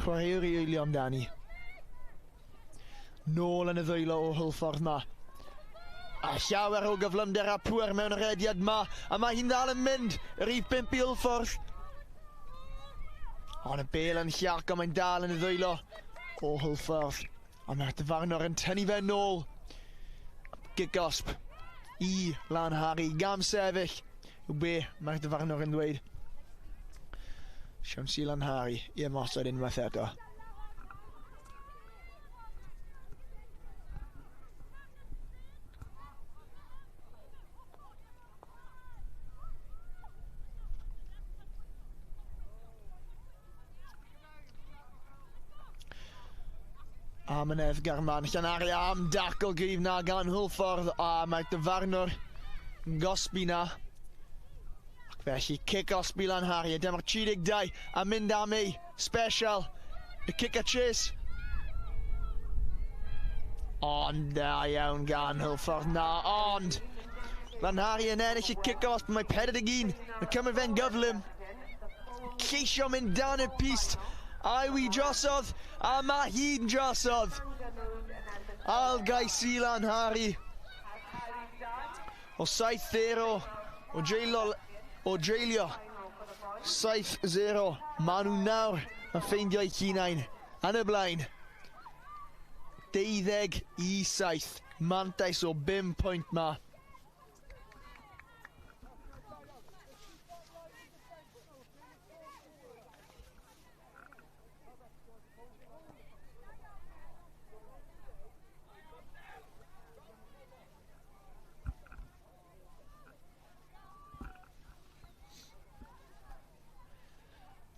chwaraewr i wylio amdani. Nôl yn y ddwylo o Hwlffordd ma. A llawer o gyflymder a pŵer mewn rediad ma, a mae hi'n ddal yn mynd, y rhif 5 i Hwlffordd. Ond y bel yn llac, ond mae'n dal yn y ddwylo o Hwlffordd. A mae'r dyfarnwr yn tynnu fe nôl. Gigosb i Lanhari, gam sefyll yw be mae'r dyfarnwr yn dweud. Siawns i Lanhari i ymosod unwaith eto. Amynedd Garman, Llanhari am dacl gryf na gan Hwlffordd, a mae'r dyfarnwr yn gosbi na. Ac felly cic osbi Lanhari, a dyma'r 32 a mynd am ei special, y cic a chase. Ond da iawn gan Hwlffordd na, ond Lanhari yn ennill y cic osb, mae 41 yn cymryd fe'n gyflym. Ceisio mynd dan y pist, Iwi drosodd, a mae hi'n drosodd. Ail gais i Lanhari. O 7-0, o dreulio 7-0. Maen nhw nawr yn ffeindio'u hunain yn y blaen. 27, mantais o 5 pwynt ma.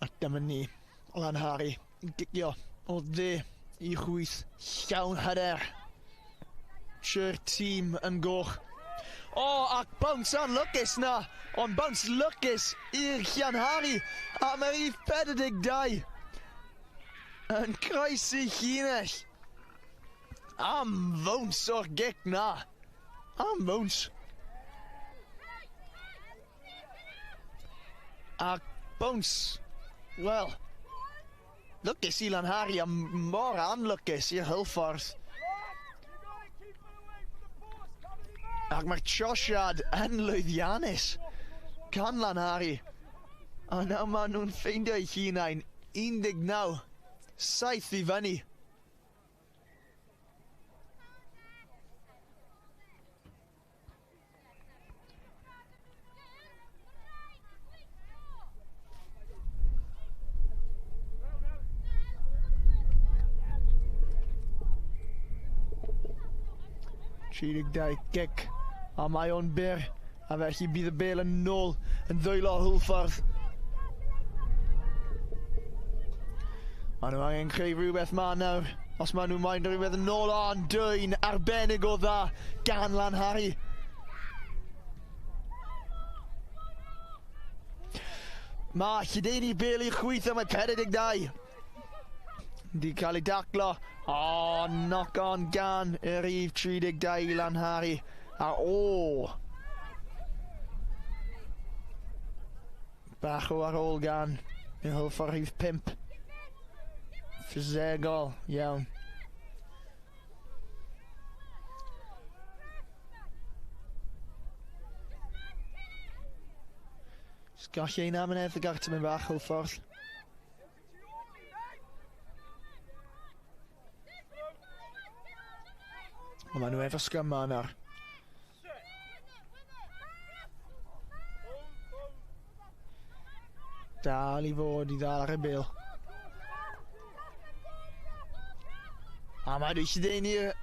A dyma ni, Lanhari, yn gicio o dde i chwith, llawn hyder. Trwy'r tîm yn goch. O, ac bounce anlwcus na, ond bounce lwcus i'r Llanhari, a mae'r rhif 42 yn croesi llinell. Am fowns o'r gic na, am fowns. A bounce, wel, lwcus i Lanhari a mor anlwcus i'r Hwlffordd. Ac mae'r trosiad yn lwyddiannus gan Lanhari. A nawr maen nhw'n ffeindio eu hunain 19, 7 i fyny. Dau gic, a mae o'n byr, a felly bydd y bel yn nôl yn ddwylo Hwlffordd. Maen nhw angen creu rhywbeth ma nawr. Os maen nhw moyn rhywbeth yn ôl, ond dwyn arbennig o dda gan Lanhari. Mae lledaenu bel i chwith a mae 42 di cael ei daclo. O, oh, knock on gan y rhif 32 i Lanhari. A o! Bach o ar ôl gan y Hwlffordd rhif 5. Ffisegol, iawn. Gall ein amynedd y gartref yn bach Hwlffordd. Ond maen nhw efo sgym yma nawr. Dal i fod i ddal ar y bil. A mae nhw eisiau denu'r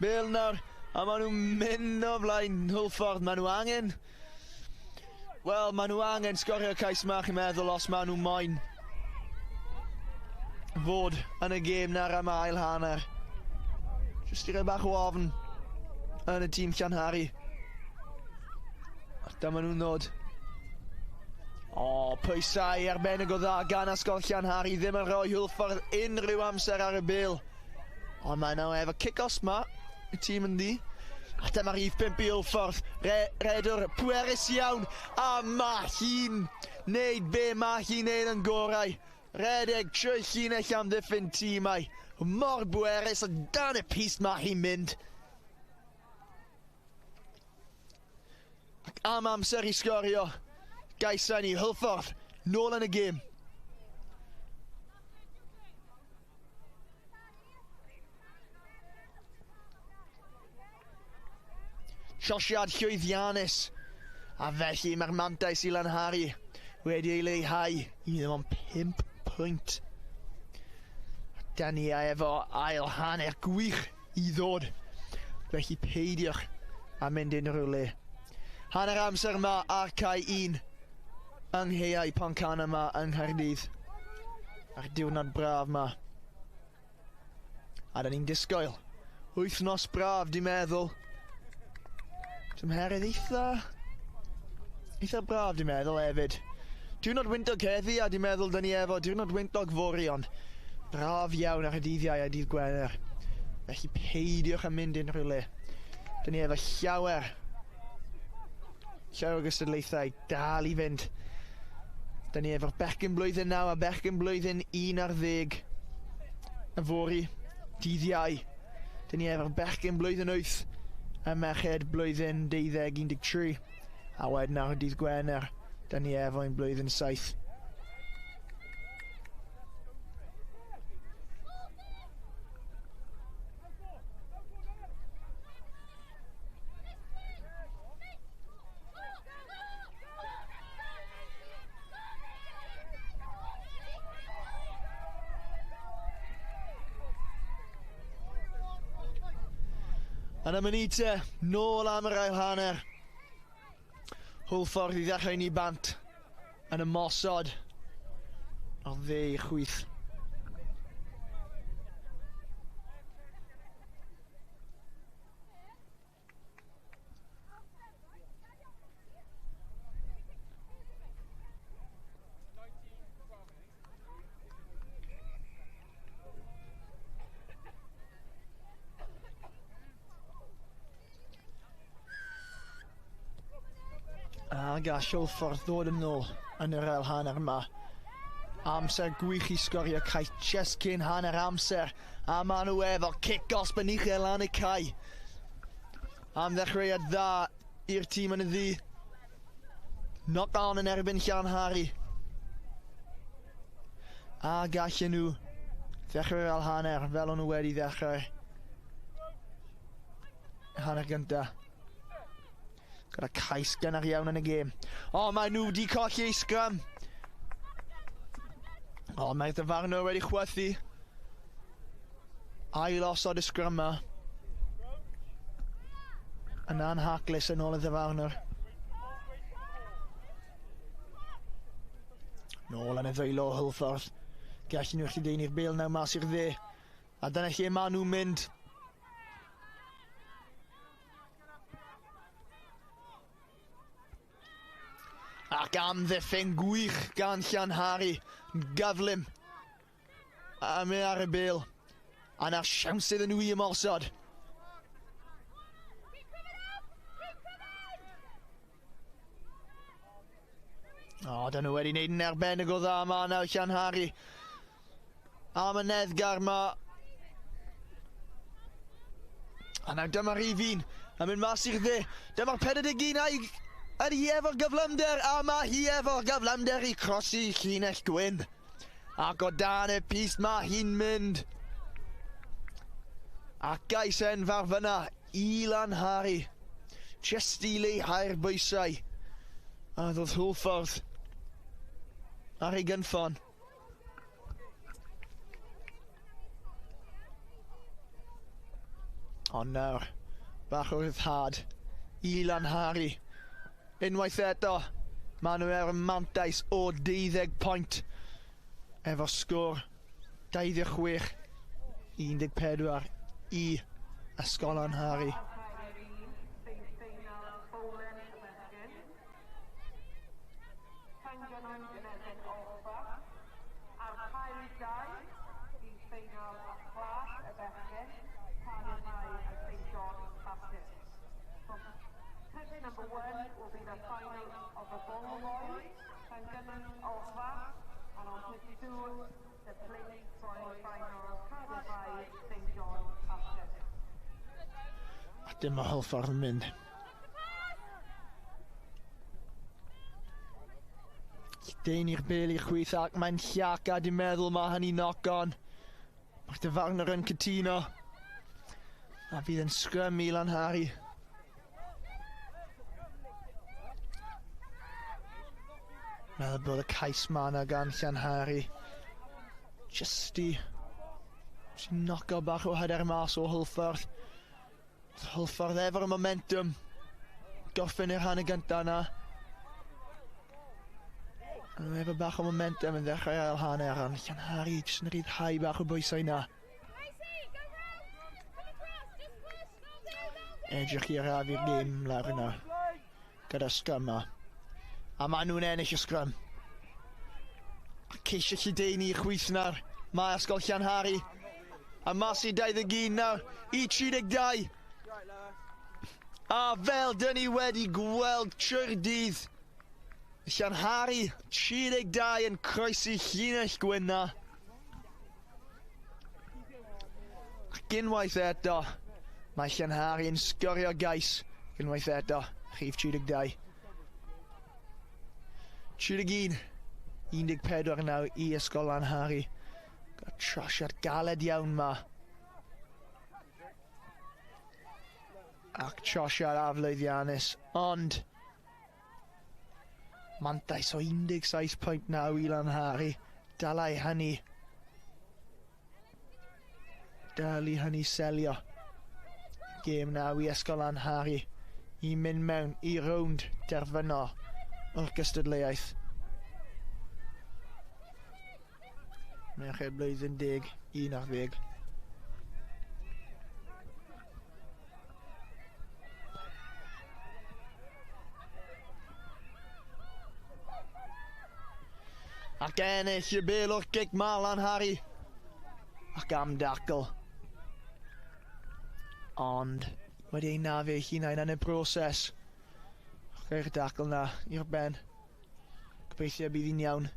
bil nawr. A maen nhw'n mynd o flaen Hwlffordd. Maen nhw angen... Wel, maen nhw angen sgorio cais yma, chi'n meddwl, os maen nhw moyn fod yn y gêm nawr am ail hanner. Jyst i roi bach o ofn yn y tîm Llanhari. A dyma nhw'n ddod. O, pwysau arbennig o dda gan Ysgol Llanhari, ddim yn rhoi Hwlffordd unrhyw amser ar y bil. Ond mae nhw efo kick-off ma, y tîm yn ddi. A dyma rhif 5 i Hwlffordd, redwr pwerus iawn, a mae hi'n neud be mae hi'n neud yn gorau. Redeg trwy llinell amddiffyn tîmau, mor bwerus, a dan y pys mae hi'n mynd. Ac am amser i sgorio, gaisa ni Hwlffordd nôl yn y gêm. Trosiad llwyddiannus, a felly mae'r mantais i Lanhari wedi ei leihau i ddim ond 5 pwynt. Da ni efo ail hanner gwych i ddod, felly peidiwch a mynd unrhyw le. Hanner amser yma ar cae 1 yng Nghaeau Pontcanna yma yng Nghaerdydd. Ar diwrnod braf yma. A da ni'n disgwyl wythnos braf, di meddwl. Tymheredd eitha braf, di meddwl hefyd. Diwrnod wyntog heddi, a di meddwl da ni efo diwrnod wyntog fory, ond braf iawn ar y dydd Iau a dydd Gwener. Felly peidiwch â mynd unrhyw le. Da ni efo llawer o gystadlaethau dal i fynd. Da ni efo'r bechgyn blwyddyn 9 a bechgyn blwyddyn 11 yfory, dydd Iau. Da ni efo'r bechgyn blwyddyn 8 a merched blwyddyn 12, 13. A wedyn ar y dydd Gwener, da ni efo ein blwyddyn 7. Yn y munudau, nôl am yr ail hanner. Hwlffordd i ddechrau ni bant yn ymosod o'r dde i chwith. A gall Hwlffordd ddod yn ôl yn yr ail hanner yma. Amser gwych i sgorio cais just cyn hanner amser. A maen nhw efo kick-off benychel lan y cae. Am ddechreuad dda i'r tîm yn y ddu. Knock on yn erbyn Llanhari. A gallen nhw ddechrau'r ail hanner fel o'n nhw wedi ddechrau hanner gyntaf. Gyda cais gynnar iawn yn y gêm. O, mae nhw wedi colli ei sgrym. O, mae'r dyfarnwr wedi chwythu. Ail osod y sgrym yma. Yn anhaclus yn ôl y ddyfarnwr. Nôl yn y ddwylo Hwlffordd. Gallen nhw lledaenu'r bêl nawr mas i'r dde. A dyna lle maen nhw'n mynd. Ac amddiffyn gwych gan Llanhari. Gyflym. A mynd ar y bêl. A na siawns iddyn nhw i ymosod. O, dyn nhw wedi wneud yn arbennig o dda yma nawr Llanhari. Amyneddgar ma. A nawr dyma rhif 1. A mynd mas i'r dde. Dyma'r 41 a'i ydy hi efo'r gyflymder, a mae hi efo'r gyflymder i croesi llinell gwyn. Ac o dan y pyst mae hi'n mynd. A gais enfawr fyna i Lanhari. Jyst i leihau'r bwysau. A ddod Hwlffordd ar ei gynffon. Ond nawr, bach o ryddhad i Lanhari. Unwaith eto, maen nhw ar y mantais o 12 pwynt efo sgôr 26 14 i Ysgol Llanhari. Number 1 will be the final of the ball boys, Llangynan Olfa, and on pitch 2, the plate boy final, Cardiff High, St John Baptist. A dim o Hwlffordd yn mynd. Deyn i'r bel i'r chwith ac mae'n llac a dwi'n meddwl mae hynny knock on. Mae'r dyfarnwr yn cytuno. A fydd yn sgrym i Lanhari. Meddwl bod y cais ma yna gan Llanhari. Just i knoco bach o hyder mas o Hwlffordd. Hwlffordd efo'r momentum. Gorffen i'r hanner gyntaf yna. Nhw efo bach o momentum yn ddechrau ail hanner, ond Llanhari jyst yn rhyddhau bach o bwysau yna. Edrych i arafu'r gêm lawr yna gyda sgrym yma. A maen nhw'n ennill y sgrym. A ceisio lledaenu i chwith nawr. Mae Ysgol Llanhari. A mas i 21 nawr i 32. A fel dyn ni wedi gweld trwy'r dydd, Llanhari 32 yn croesi llinell gwyn na. Ac unwaith eto, mae Llanhari yn sgorio gais. Unwaith eto, rhif 32. 31, 14 nawr i Ysgol Llanhari. Got trosiad galed iawn ma. Ac trosiad aflwyddiannus, ond mantais o 17.9 i Lanhari. Dalai hynny. Dal i hynny selio. Gêm naw i Ysgol Llanhari i mynd mewn i rownd derfynol o'r gystadleuaeth. Merched blwyddyn 10, 11. Ac ennill y bel o'r gic ma Llanhari. Ac am dacl. Ond wedi ei nafu ei hunain yn y broses. Chwe'r dacl na i'r ben. Gobeithio bydd hi'n iawn.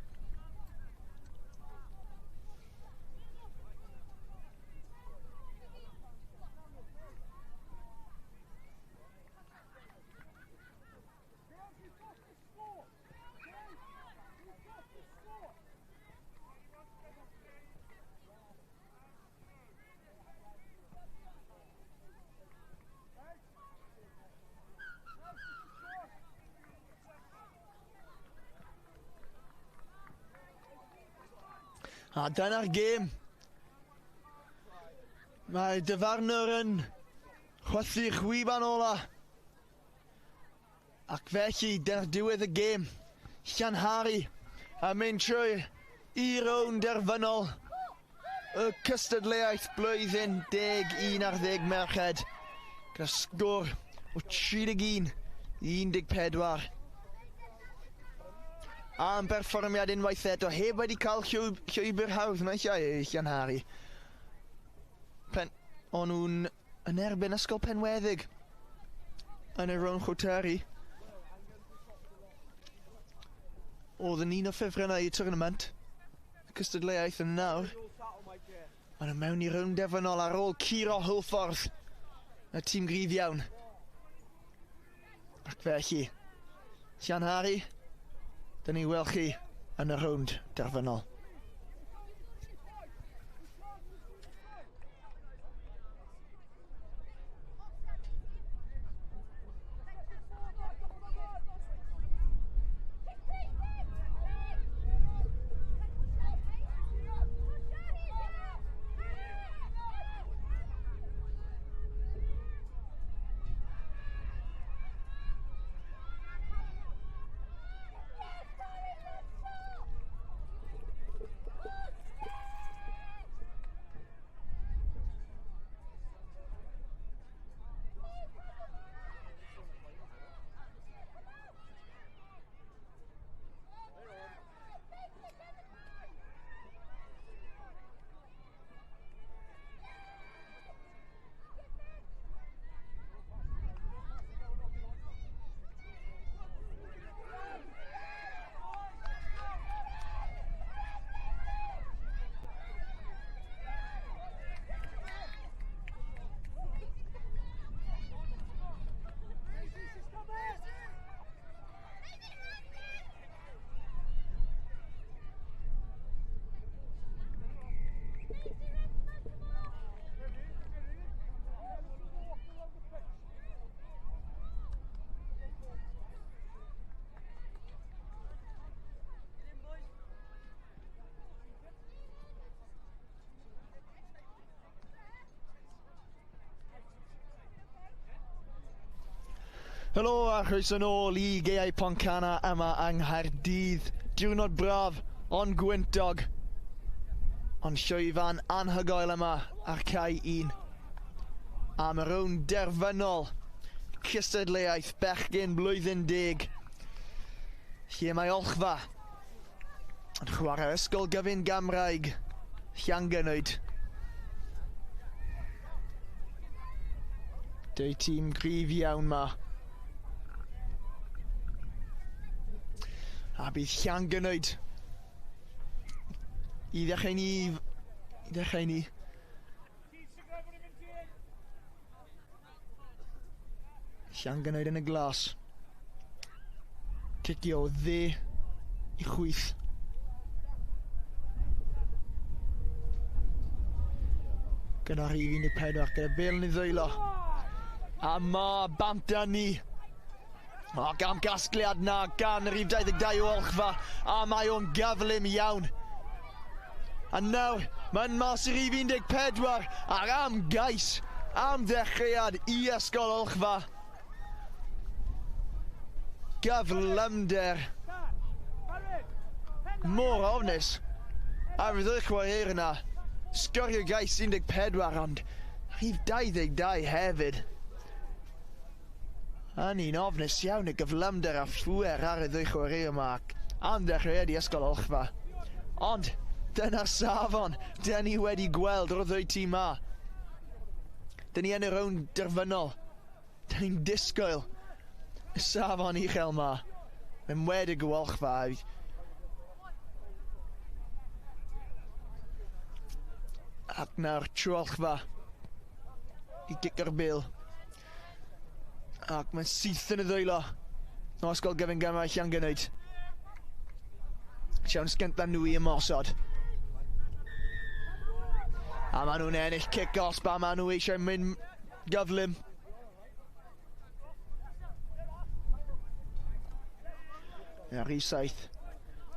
A dyna'r gêm. Mae dyfarnwr yn chwythu chwiban ola. Ac felly, dyna'r diwedd y gêm. Llanhari yn mynd trwy i rownd derfynol. y cystadleuaeth blwyddyn 11 ar 10 merched gyda sgôr o 31 i 14. Am berfformiad unwaith eto, heb wedi cael llwybr hawdd naill ai Llanhari. Pen, o'n nhw'n yn erbyn Ysgol Penweddig yn y rownd chwteri. Oedd yn un o ffefrynnau y tournament, y cystadleuaeth yn nawr. Maen nhw mewn i rownd derfynol ar ôl curo Hwlffordd, y tîm gryf iawn. Ac felly, Llanhari, dyn ni weld chi yn y rownd derfynol. Helo a chroeso nôl i Gaeau Pontcanna yma yng Nghaerdydd. Diwrnod braf, ond gwyntog. Ond llwyfan anhygoel yma ar cae 1. Am y rownd derfynol, cystadleuaeth bechgyn blwyddyn deg. Lle mae Olchfa yn chwarae Ysgol Gyfun Gymraeg Llangynwyd. Deu tîm gryf iawn ma. A bydd Llangynwyd i ddechrau ni. I ddechrau ni. Llangynwyd yn y glas. Cicio o dde i chwith. Gyda rhif 14, gyda bel yn ei ddwylo. A ma bant â ni. O, gam gasgliad na gan y rhif 22 o Olchfa, a mae o'n gyflym iawn. A nawr, mae'n mas i rhif 14, ar am gais, am ddechreuad i Ysgol Olchfa. Gyflymder. Mor ofnus. Ar y ddwy chwaraewr yna, sgorio gais 14, ond rhif 22 hefyd. Yn un ofnus iawn y gyflymder a phŵer ar y ddwy chwaraewr yma ac am ddechreuad i Ysgol Olchfa. Ond dyna'r safon dyn ni wedi gweld o'r ddwy tîm ma. Dyn ni yn y rownd derfynol. Dyn ni'n disgwyl y safon uchel ma. Mae'n wedi Olchfa. Ac nawr Trolchfa i gicio'r bêl. Ac mae'n syth yn y ddwylo o Ysgol Gyfun Gymraeg Llangynwyd. Siawns gyntaf nhw i ymosod. A maen nhw'n ennill cic osb a maen nhw eisiau mynd gyflym. Ar rhif 7.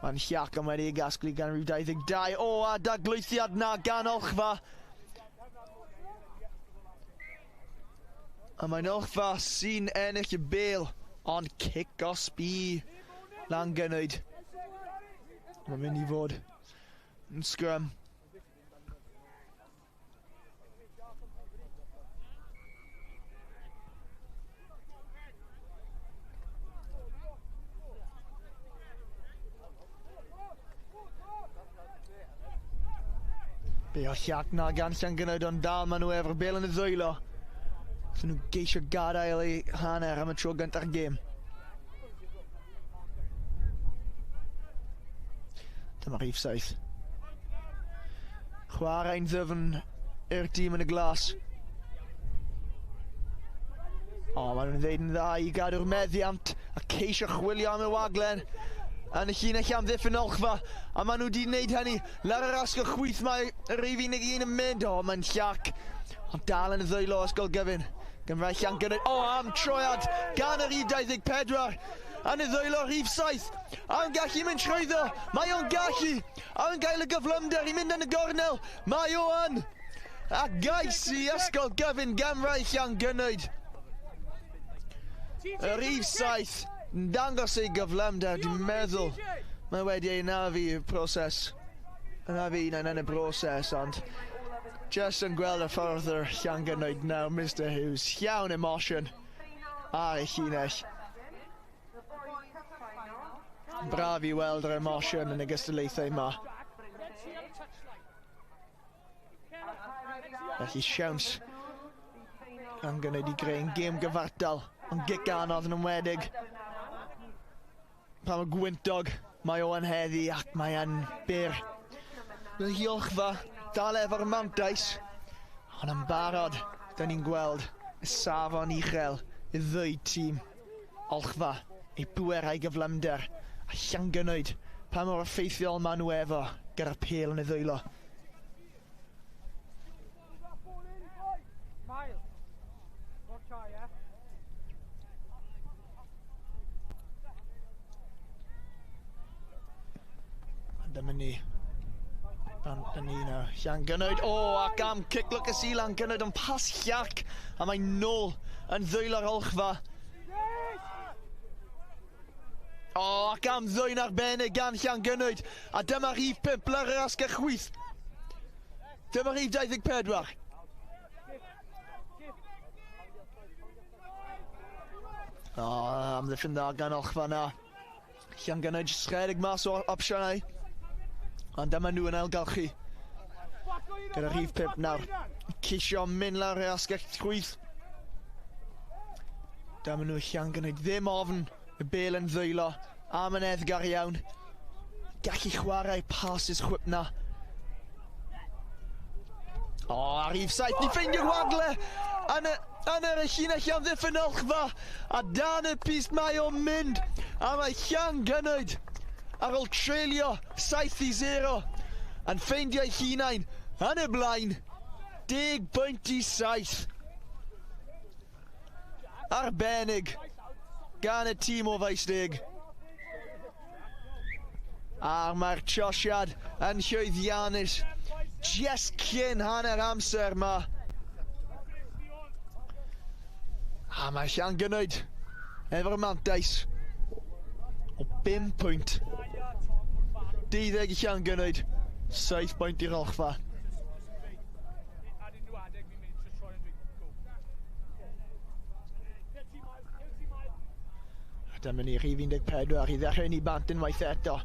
Mae'n llac am wedi ei gasglu gan rhif 22. O, a daglwythiad na gan Olchfa. A mae'n Olchfa sy'n ennill y bêl, ond cic osb i Llangynwyd. Mae'n mynd i fod yn sgrym. Be o llac na gan Llangynwyd, ond dal maen nhw efo'r bel yn y ddwylo. Wrth nhw geisio gadael eu hanner am y tro gynta'r gêm. Dyma rhif 7. Chwarae'n ddyfn i'r dîm yn y glas. O, maen nhw'n ddeud yn dda i gadw'r meddiant a ceisio chwilio am y waglen yn y llinell amddiffyn Olchfa. A maen nhw wedi gwneud hynny. Lawr yr asgell chwith mae y rhif 11 yn mynd. O, mae'n llac. Ond dal yn y ddwylo Ysgol Gyfun. Gymraeg Llangynwyd. O, am troiad gan y rhif 24. Yn y ddwylo rhif 7. A'n gallu mynd trwyddo. Mae o'n gallu. A'n gael y gyflymder i mynd yn y gornel. Mae o yn. A gais i Ysgol Gyfun Gymraeg Llangynwyd. Y rhif 7 yn dangos ei gyflymder, dwi'n meddwl. Mae wedi ei anafu proses. Anafu un yn y broses, ond just yn gweld y ffordd yr Llangynwyd nawr, Mr Hughes. Llawn emosiwn ar y llinell. Braf i weld yr emosiwn yn y gystadlaethau yma. Felly siawns Llangynwyd i greu'n gêm gyfartal, ond gic anodd yn enwedig. Pa mor gwyntog mae o yn heddi ac mae yn byr. Mae Olchfa dal efo'r mantais, ond yn barod, da ni'n gweld y safon uchel y ddwy tîm. Olchfa, ei bwer a'i gyflymder, a Llangynwyd, pa mor effeithiol maen nhw efo gyda'r pêl yn y ddwylo. Dyma ni. Bant yn un o Llangynwyd. O, ac am cic lwcus i Llangynwyd, ond pas llac. A mae nôl yn ddwylo'r Olchfa. O, ac am ddwyn arbennig gan Llangynwyd. A dyma rhif 5 lawr yr asgell chwith. Dyma rhif 24. O, amddiffyn dda gan Olchfa na. Llangynwyd jyst rhedeg mas o'r opsiynau. Ond dyma nhw yn ailgylchu. Gyda rhif 5 nawr. Ceisio mynd lawr yr asgell chwith. Dyma nhw Llangynwyd ddim ofn y bel yn ddwylo. Amyneddgar iawn. Gallu chwarae passes chwip na. O, a rhif 7, ni ffeindio'r wagle yn yr llinell amddiffyn Olchfa. A dan y pist mae o'n mynd. A mae Llangynwyd ar ôl treulio 7-0 yn ffeindio'i hunain yn y blaen 10.7. Arbennig gan y tîm o Faesteg. A mae'r trosiad yn llwyddiannus just cyn hanner amser yma. A mae Llangynwyd efo'r mantais o 5 pwynt. 12 i Llangynwyd, 7 pwynt i'r Olchfa. A dyma ni rhif 14 i ddechrau ni bant unwaith eto.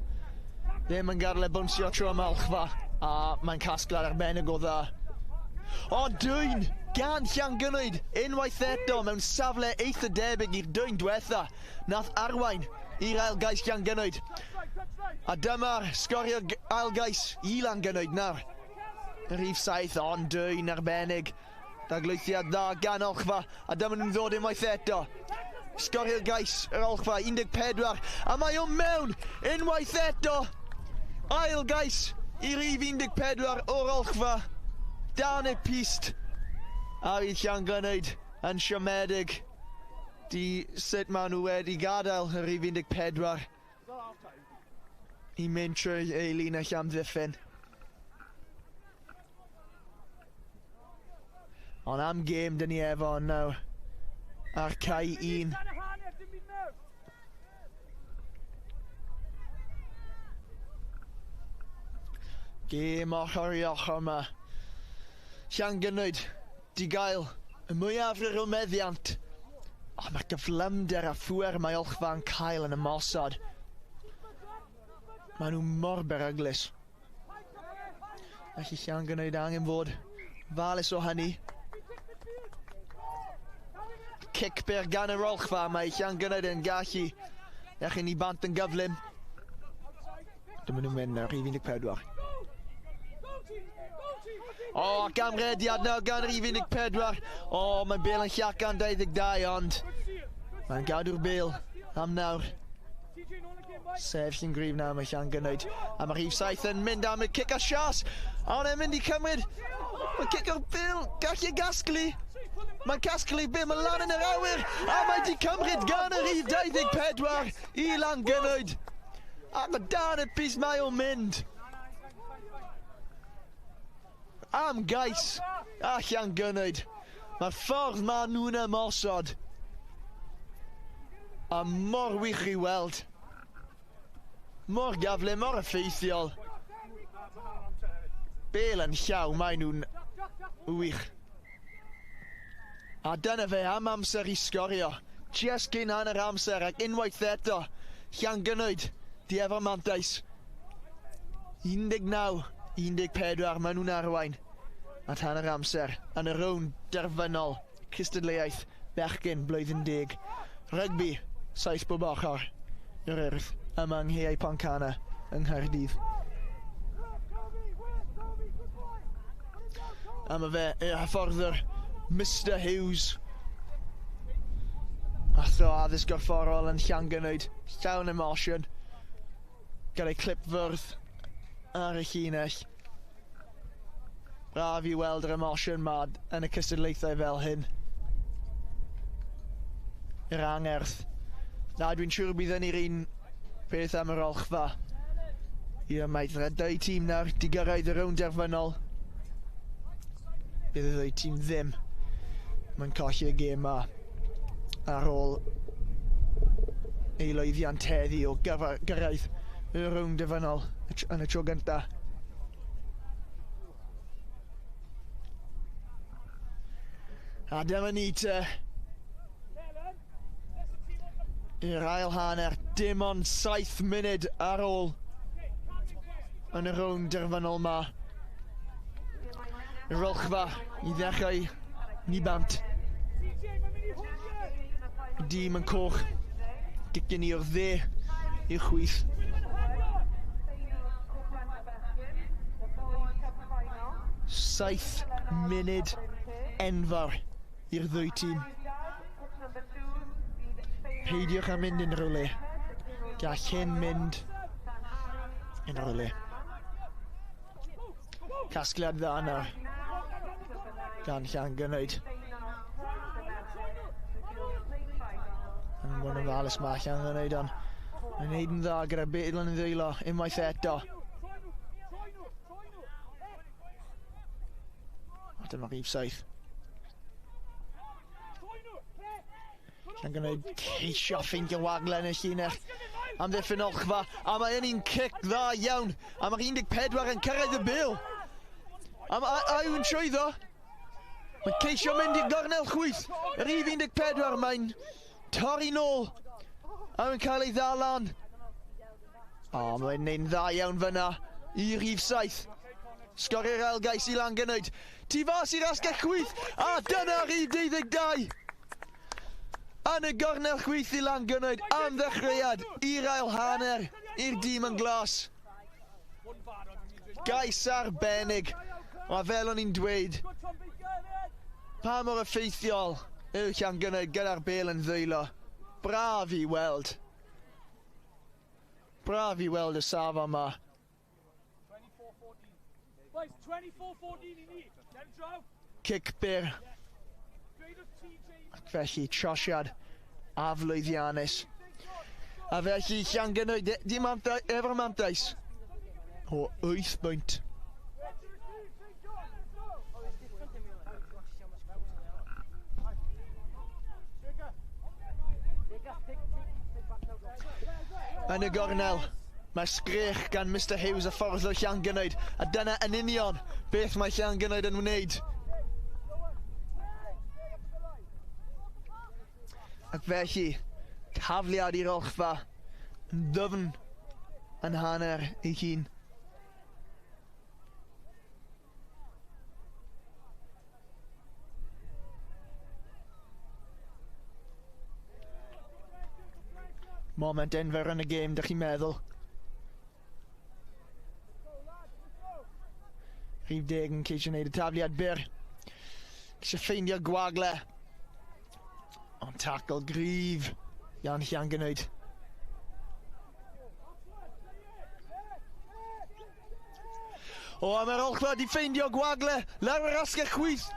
Ddim yn gadael e bwnsio trwy yma Olchfa, a mae'n casgliad arbennig o dda. O, dwyn gan Llangynwyd unwaith eto mewn safle eitha debyg i'r dwyn diwetha nath arwain i'r ail gais Llangynwyd. A dyma'r sgorio ail gais i Llangynwyd nawr. Rhif 7, ond dwyn arbennig. Daglwythiad dda gan Olchfa, a dyma nhw'n ddod unwaith eto. Sgorio gais yr Olchfa, 14, a mae o mewn unwaith eto. Ail gais i rhif 14 o'r Olchfa. Dan y pist. A fydd Llangynwyd yn siomedig di sut maen nhw wedi gadael y rhif 14 i mynd trwy ei linell amddiffyn. Ond am gêm dyn ni efo nawr ar cae 1. Gêm ochr i ochr yma. Llangynwyd di gael y mwyafrif o meddiant. O, mae'r gyflymder a phŵer mae Olchfa'n cael yn ymosod. Maen nhw mor beryglus. Felly Llangynwyd angen fod falus o hynny. Cic byr gan yr Olchfa, mae Llangynwyd yn gallu ddechrau ni bant yn gyflym. Dyma nhw'n mynd nawr, rhif 14. O, ac amrediad nawr gan rhif 14. O, mae'n bel yn llacan 22, ond mae'n gadw'r bel am nawr. Sefyll yn gryf nawr mae Llangynwyd. A mae rhif 7 yn mynd am y cic a sias. A ond e'n mynd i cymryd. Mae'n cic o'r bel, gallu gasglu. Mae'n casglu bel, mae'n lan yn yr awyr. A mae di cymryd gan y rhif 24 i Llangynwyd. Ac o dan y bys mae o'n mynd. Am gais a Llangynwyd. Mae'r ffordd ma nhw'n ymosod. A mor wych i weld. Mor gyflym, mor effeithiol. Bel yn llaw, mae nhw'n wych. A dyna fe am amser i sgorio. Just cyn hanner amser ac unwaith eto, Llangynwyd di efo mantais. 19, 14, maen nhw'n arwain at hanner amser yn y rownd derfynol cystadleuaeth bechgyn blwyddyn 10. Rygbi, 7 bob ochr i'r Urdd yma yng Nghaeau Pontcanna yng Nghaerdydd. A mae fe, y hyfforddwr, Mr Hughes. Athro addysg gorfforol yn Llangynwyd, llawn emosiwn, gyda'i clipfwrdd ar y llinell. Braf i weld yr emosiwn ma yn y cystadlaethau fel hyn. Yr angerdd. Na, dwi'n siŵr bydd yn i'r un peth am yr Olchfa. Ie, mae dau tîm nawr di gyrraedd y rownd derfynol. Bydd y ddau tîm ddim. Mae'n colli y gêm ma ar ôl ei lwyddiant heddi o gyrraedd y rownd derfynol yn y tro gyntaf. A dyma ni te. I'r ail hanner, dim ond 7 munud ar ôl yn y rownd derfynol ma. Yr Olchfa i ddechrau ni bant. Dîm yn coch, gicio ni o'r dde i'r chwith. 7 munud enfawr i'r ddwy tîm. Peidiwch â mynd unrhyw le. Gall hyn mynd unrhyw le. Casgliad dda nawr gan Llangynwyd. Yn mwyn yn ddalus mae Llangynwyd ond mae'n neud yn dda gyda'r bel yn ei ddwylo unwaith eto. A dyma rhif 7. Llangynwyd ceisio ffeindio wagle yn y llinell. Amddiffyn Olchfa, a mae yn un cic dda iawn. A mae'r 14 yn cyrraedd y bel. A yw'n trwyddo. Mae'n ceisio mynd i'r gornel chwith. Yr rhif 14, mae'n torri nôl. A mae'n cael ei ddal lan. O, mae'n neud yn dda iawn fyna i rhif 7. Sgorio'r ail gais i Llangynwyd. Tu fas i'r asgell chwith, a dyna rhif 22. Yn y gornel chwith i Llangynwyd am ddechreuad i'r ail hanner i'r dîm yn glas. Gais arbennig. A fel o'n i'n dweud, pa mor effeithiol yw Llangynwyd gyda'r bel yn ddwylo. Braf i weld. Braf i weld y safon ma. Boys, 24-14 i ni. Cic byr. Ac felly trosiad aflwyddiannus. A felly Llangynwyd dim efo'r mantais o 8 bwynt. Yn y gornel, mae sgrech gan Mr Hughes a ffordd o Llangynwyd, a dyna yn union beth mae Llangynwyd yn wneud. Ac felly, tafliad i'r Olchfa, yn ddyfn yn hanner ei hun. Moment enfawr yn y gêm, dych chi'n meddwl. Rhif 10 yn ceisio wneud y tafliad byr. Ceisio ffeindio gwagle. Ond tackle gryf gan Llangynwyd. O, a mae'r Olchfa di ffeindio gwagle lawr yr asgell chwith.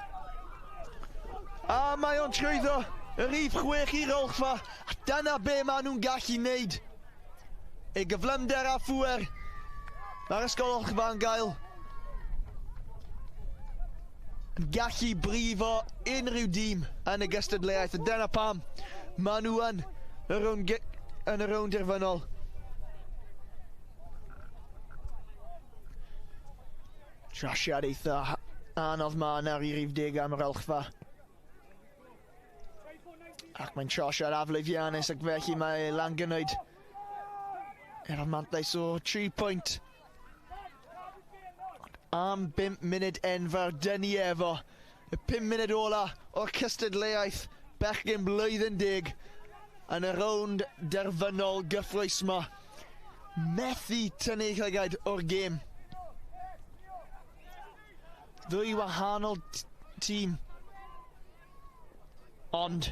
A mae o'n trwyddo y rhif 6 i'r Olchfa. A dyna be maen nhw'n gallu wneud. Ei gyflymder a phŵer. Mae'r Ysgol Olchfa yn gael. Yn gallu brifo unrhyw dîm yn y gystadleuaeth. A dyna pam maen nhw yn y rownd, yn y rownd derfynol. Trasiad eitha anodd ma nawr i rhif 10 am yr Olchfa. Ac mae'n trosiad aflwyddiannus ac felly mae Llangynwyd efo'r mantais o 3 pwynt. Ond am 5 munud enfawr, dyn ni efo y 5 munud ola o'r cystadleuaeth bechgyn blwyddyn 10 yn y rownd derfynol gyffrous ma. Methu tynnu llygaid o'r gêm. Ddwy wahanol tîm. Ond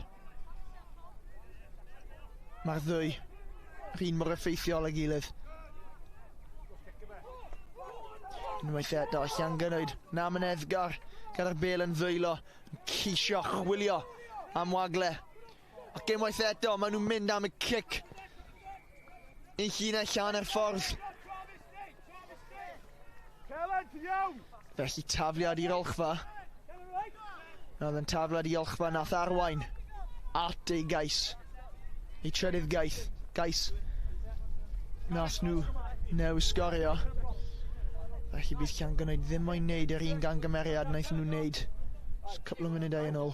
mae'r ddwy yr un mor effeithiol ag gilydd. Unwaith eto, Llangynwyd, Namyneddgar gyda'r bel yn ddwylo, yn ceisio chwilio am wagle. Ac unwaith eto, maen nhw'n mynd am y cic. Un llinell hanner ffordd. Felly tafliad i'r Olchfa. Roedd yn tafliad i Olchfa nath arwain at ei gais. Ei trydydd gais. Gais. Nath nhw new sgorio. Felly bydd Llangynwyd ddim moyn wneud yr un gangymeriad wnaethon nhw wneud just couple o munudau yn ôl.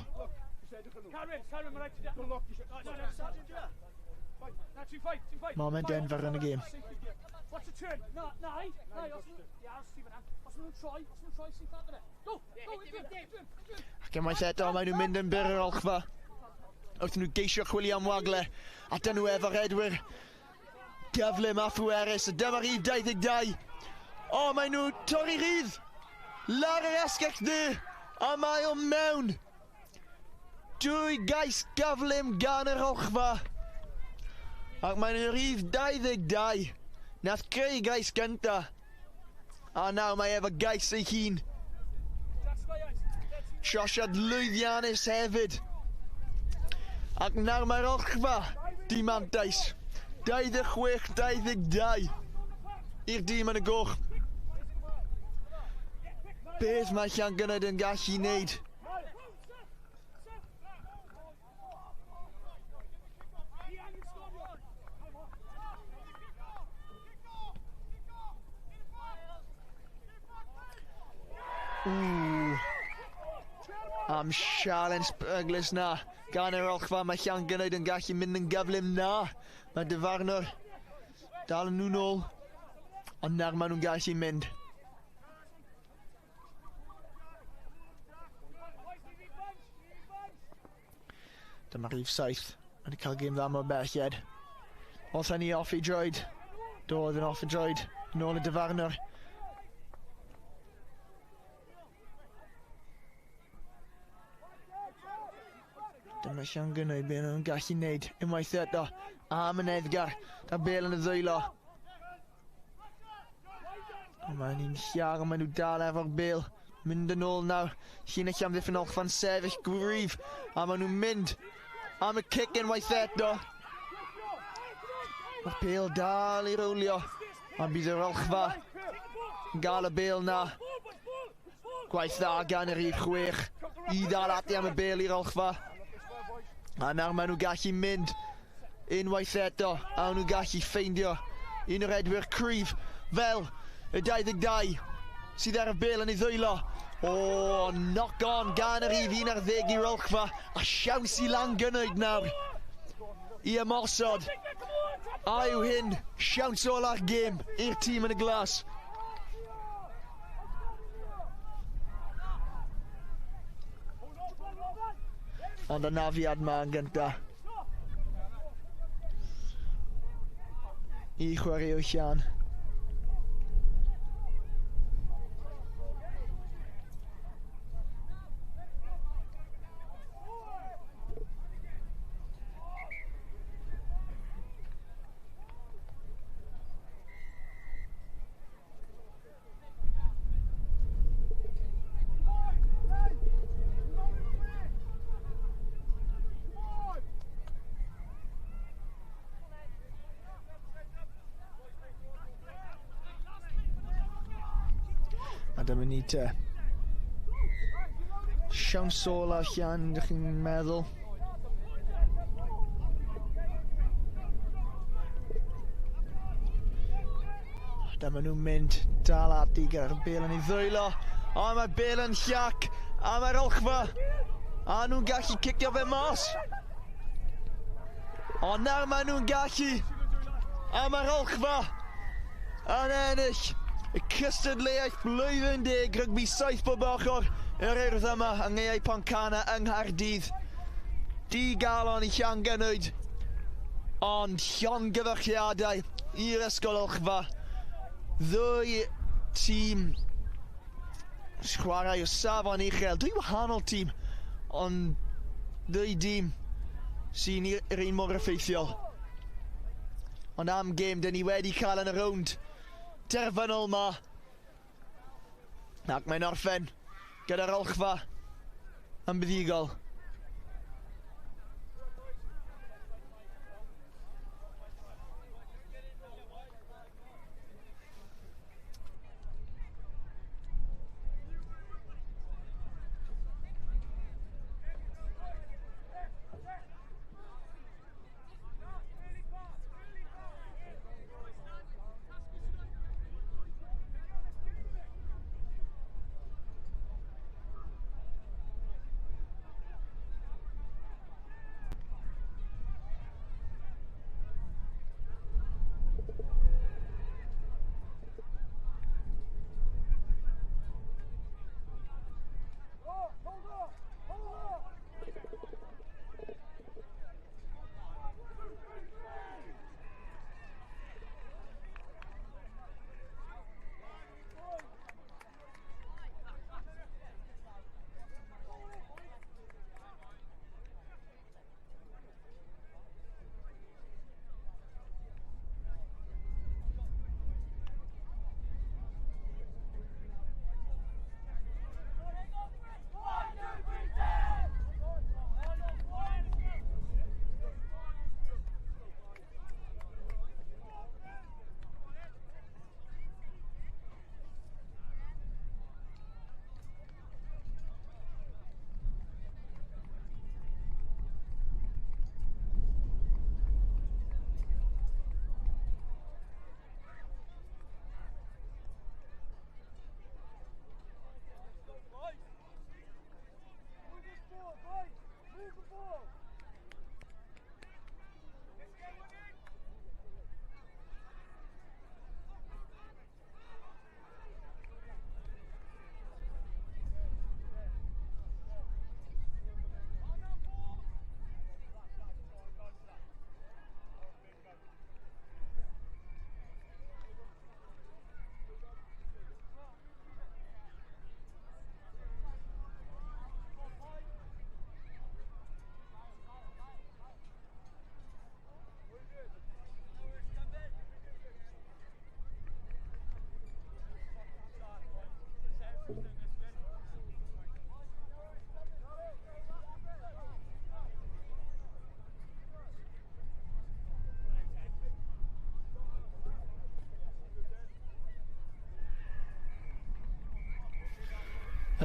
Moment enfawr yn y gêm. Ac unwaith eto, maen nhw'n mynd yn byr yr Olchfa. Wrth nhw geisio chwilio am wagle. A dyn nhw efo'r edwyr gyflym a phwerus. A dyma rhif 22. O, maen nhw torri rhydd. Lawr yr asgell dde. A mae o mewn. Dwy gais gyflym gan yr Olchfa. Ac mae'n rhif 22. Nath greu gais gynta. A nawr mae efo gais ei hun. Trosiad lwyddiannus hefyd. Ac nawr mae'r Olchfa di mantais. 26-22 i'r dîm yn y goch. Beth mae Llangynwyd yn gallu wneud? Ww. Am sialens beryglus na gan yr Olchfa. Mae Llangynwyd yn gallu mynd yn gyflym na. Mae dyfarnwr dal nhw nôl. Ond nawr maen nhw'n gallu mynd. Dyma rhif 7. Wedi cael gêm dda mor belled. Oedd hynny off ei droed. Do, oedd yn off ei droed. Nôl y dyfarnwr. Dyma Llangynwyd be nhw'n gallu wneud unwaith eto. Am yn Edgar. Da bel yn y ddwylo. Mae'n un lliar, ond maen nhw dal efo'r bel. Mynd yn ôl nawr. Llinell amddiffyn Olchfa'n sefyll gryf. A maen nhw'n mynd am y cic unwaith eto. Mae'r bel dal i rowlio. Ond bydd yr Olchfa yn gael y bel na. Gwaith dda gan yr rhif 6 i ddal ati am y bel i'r Olchfa. A nawr maen nhw'n gallu mynd unwaith eto. A nhw'n gallu ffeindio un o'r edwyr cryf fel y 22 sydd ar y bel yn ei ddwylo. O, knock on gan yr rhif 11 i'r Olchfa. A siawns i Llangynwyd nawr i ymosod. A yw hyn siawns ola'r gêm i'r tîm yn y glas. Ond anafiad ma yn gynta. I chwaraewr Llan. A dyma ni te. Siawns ola Llan, ydych chi'n meddwl? Dyma nhw'n mynd dal ati gyda'r bel yn ei ddwylo. O, mae bel yn llac, a mae'r olchfa. A nhw'n gallu cicio fe mas. O, nawr maen nhw'n gallu. A mae'r olchfa yn ennill y cystadleuaeth blwyddyn 10 rygbi 7 bob ochr yr Urdd yma yng Nghaeau Pontcanna yng Nghaerdydd. Digalon i Llangynwyd, ond llongyfarchiadau i'r Ysgol Olchfa. Ddwy tîm chwarae o safon uchel, dwy wahanol tîm, ond ddwy dîm sy'n yr un mor effeithiol. Ond am gêm dyn ni wedi cael yn y rownd terfynol ma. Ac mae'n orffen gyda'r Olchfa yn buddugol.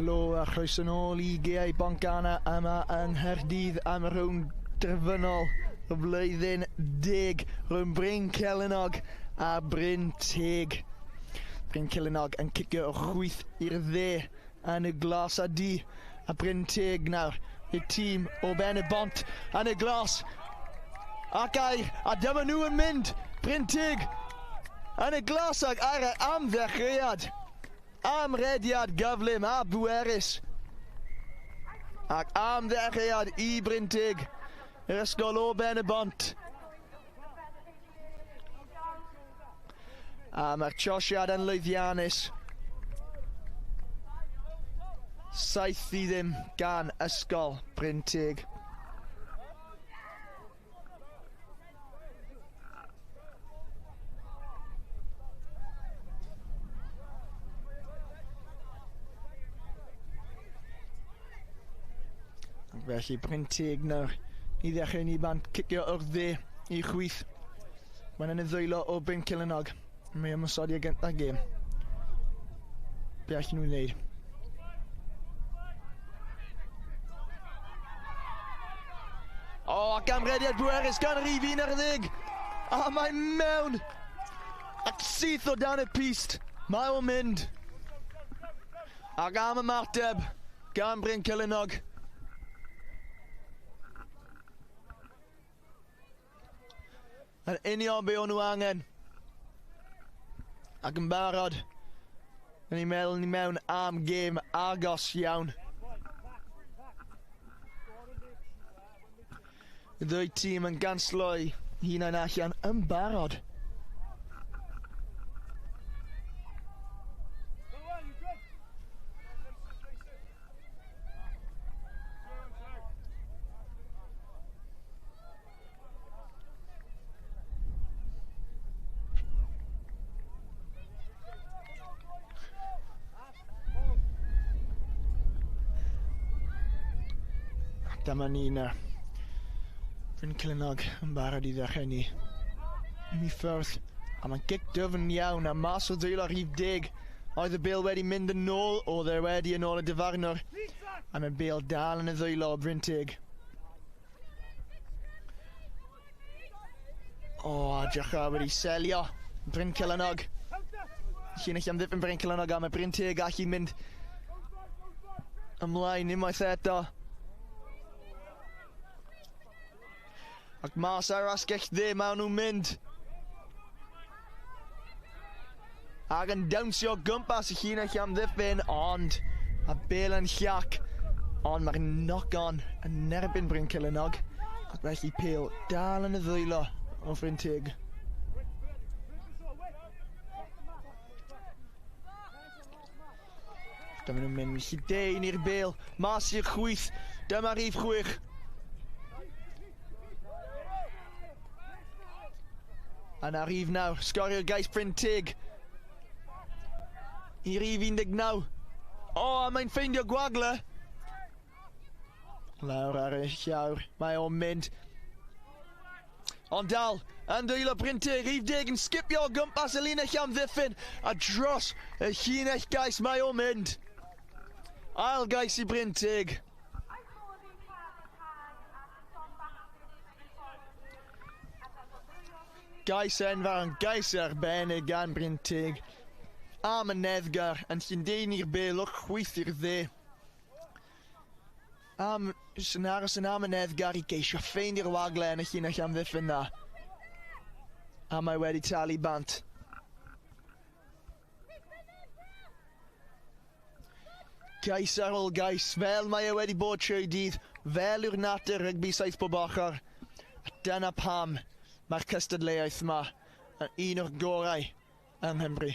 Helo a chroeso nôl i Gaeau Pontcanna yma yng Nghaerdydd am y rownd derfynol y flwyddyn 10 rhwng Bryn Celynog a Bryn Teg. Bryn Celynog yn cicio o chwith i'r dde yn y glas a du, a Bryn Teg nawr y tîm o Ben y Bont yn y glas ac air, a dyma nhw yn mynd. Bryn Teg yn y glas ac air am ddechreuad. Am rediad gyflym a bwerus. Ac am ddechreuad i Bryn Teg, yr ysgol o Ben y Bont. A mae'r trosiad yn lwyddiannus. 7-0 gan Ysgol Brynteg. Felly Brynteg nawr i ddechrau ni bant cicio o'r dde i chwith. Mae'n yn y ddwylo o Bryn Celynog. Mae ymosodiad gyntaf gêm. Be allan nhw'n wneud? O, ac amrediad bwerus gan rhif 11. A mae mewn. Ac syth o dan y pist. Mae o'n mynd. Ac am ymateb gan Bryn Celynog. Yn union be o'n nhw angen. Ac yn barod, ni'n meddwl ni mewn am gêm agos iawn. Y ddwy tîm yn gansloi hunain allan yn barod. Dyma ni nawr. Bryn Celynog yn barod i ddechrau ni. Mi ffwrdd. A mae'n gic dyfn iawn a mas o ddwylo rhif 10. Oedd y bêl wedi mynd yn ôl, oedd e wedi yn ôl y dyfarnwr. A mae'n bêl dal yn y ddwylo o Brynteg. O, a Jachar wedi selio. Bryn Celynog. Llinell amddiffyn Bryn Celynog a mae Brynteg allu mynd ymlaen unwaith eto. Ac mas ar asgell dde, maen nhw'n mynd. Ac yn dawnsio gwmpas y llinell amddiffyn, ond a bêl yn llac. Ond mae'r knock-on yn erbyn Bryn Celynog. Ac felly pêl dal yn y ddwylo o Brynteg. Dyma nhw'n mynd lledain i'r bêl, mas i'r chwith. Dyma rhif 6. Yna rhif 9, sgorio'r gais Brynteg. I rhif 19. O, a mae'n ffeindio gwagle. Lawr ar y llawr, mae o'n mynd. Ond dal, yn dwylo Brynteg, rhif 10 yn sgipio o gwmpas y linell amddiffyn. A dros y llinell gais mae o'n mynd. Ail gais i Brynteg. Gais enfawr yn gais arbennig gan Brynteg. Am y neddgar yn lledaenu'r bêl o'r chwith i'r dde. Am sy'n aros yn am y neddgar i geisio ffeindio'r wagle yn y llinell amddiffyn na. A mae wedi talu bant. Gais ar ôl gais, fel mae e wedi bod trwy dydd, fel yw'r natur rygbi 7 bob ochr. A dyna pam mae'r cystadleuaeth yma yn un o'r gorau yng Nghymru.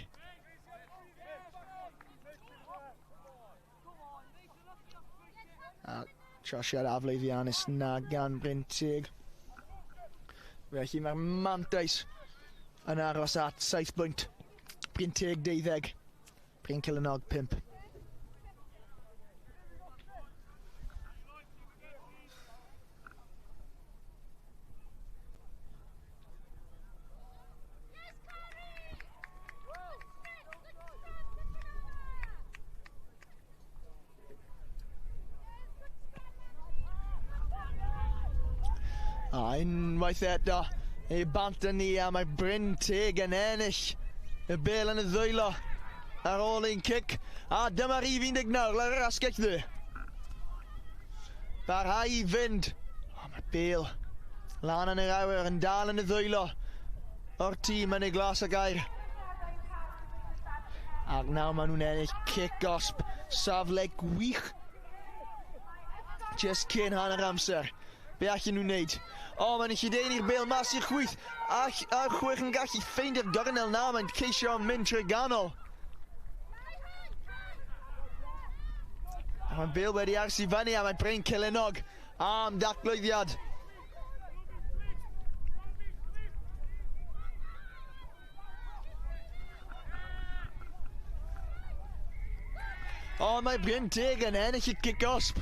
A trosiad aflwyddiannus na gan Brynteg. Felly mae'r mantais yn aros at 7 bwynt. Brynteg 12, Bryn Celynog 5. A unwaith eto, ei bant yn ni a mae Brynteg yn ennill y bêl yn y ddwylo ar ôl un cic. A dyma rhif 19, lawr yr asgell dde. Barhau i fynd. O, mae'r bêl lan yn yr awyr yn dal yn y ddwylo o'r tîm yn ei glas ac aur. Ac nawr maen nhw'n ennill cic gosb, safle gwych. Just cyn hanner amser. Be allan nhw'n wneud? O, mae'n lledaenu'r bêl mas i'r chwith. A'r chwech yn gallu ffeindio'r gornel na, mae'n ceisio mynd trwy ganol. A mae'n bêl wedi aros i fyny a mae Bryn Celynog am daclwyddiad. O, mae Bryn Teg yn ennill y cic-osb.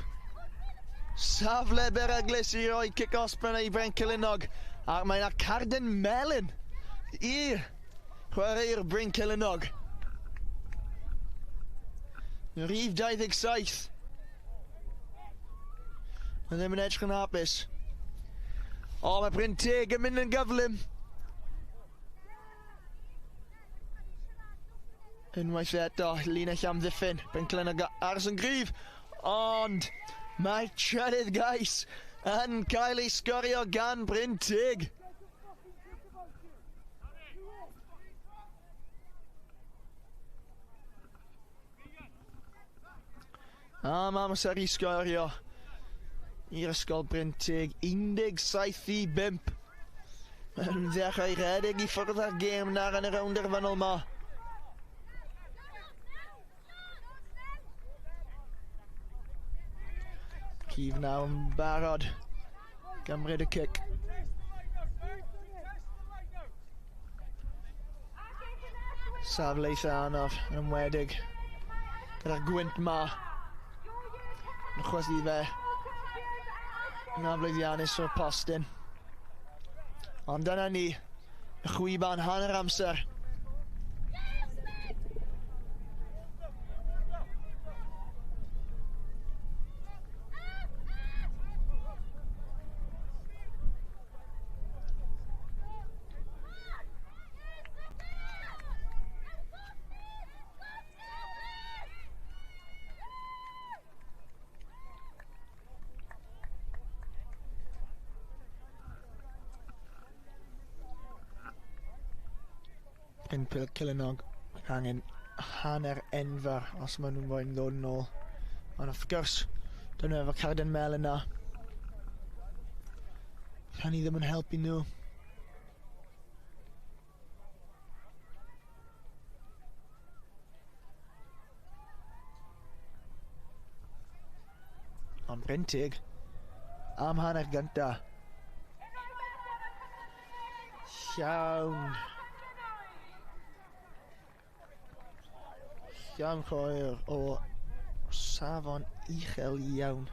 Safle beryglus i roi cic-osb yna i Bryn Celynog. Ac mae yna carden melyn i chwarae'r Bryn Celynog. Rhif 27. Mae ddim yn edrych yn hapus. O, mae Bryn Teg yn mynd yn gyflym. Unwaith eto, linell amddiffyn. Bryn Celynog aros yn gryf. Ond mae trydydd gais yn cael ei sgorio gan Bryn Teg. Am amser i sgorio i'r ysgol Bryn Teg, 17-5. Maen nhw'n ddechrau rhedeg i ffwrdd â'r gêm nawr yn y rownd derfynol ma. Rhif 9 yn barod. Gymryd y cic. Safle eitha anodd yn enwedig gyda'r gwynt ma. Yn chwythu fe. Yn aflwyddiannus o'r postyn. Ond dyna ni. Y chwiban hanner amser. Bryn Celynog angen hanner enfawr os maen nhw'n moyn ddod yn ôl. Ond wrth gwrs, dyn nhw efo carden melyn yna. Hynny ddim yn helpu nhw. Ond Bryn Teg am hanner gynta. Llawn. Llawn chwaer o safon uchel iawn.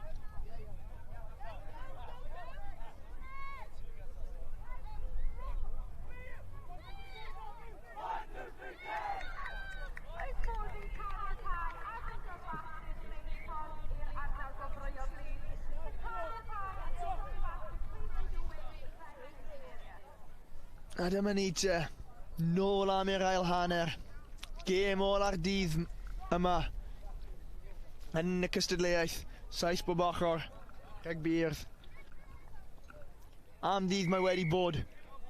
A dyma ni te, nôl am i'r ail hanner. Gêm ola'r dydd yma yn y cystadleuaeth. 7 bob ochr, rygbi Urdd. Am ddydd mae wedi bod,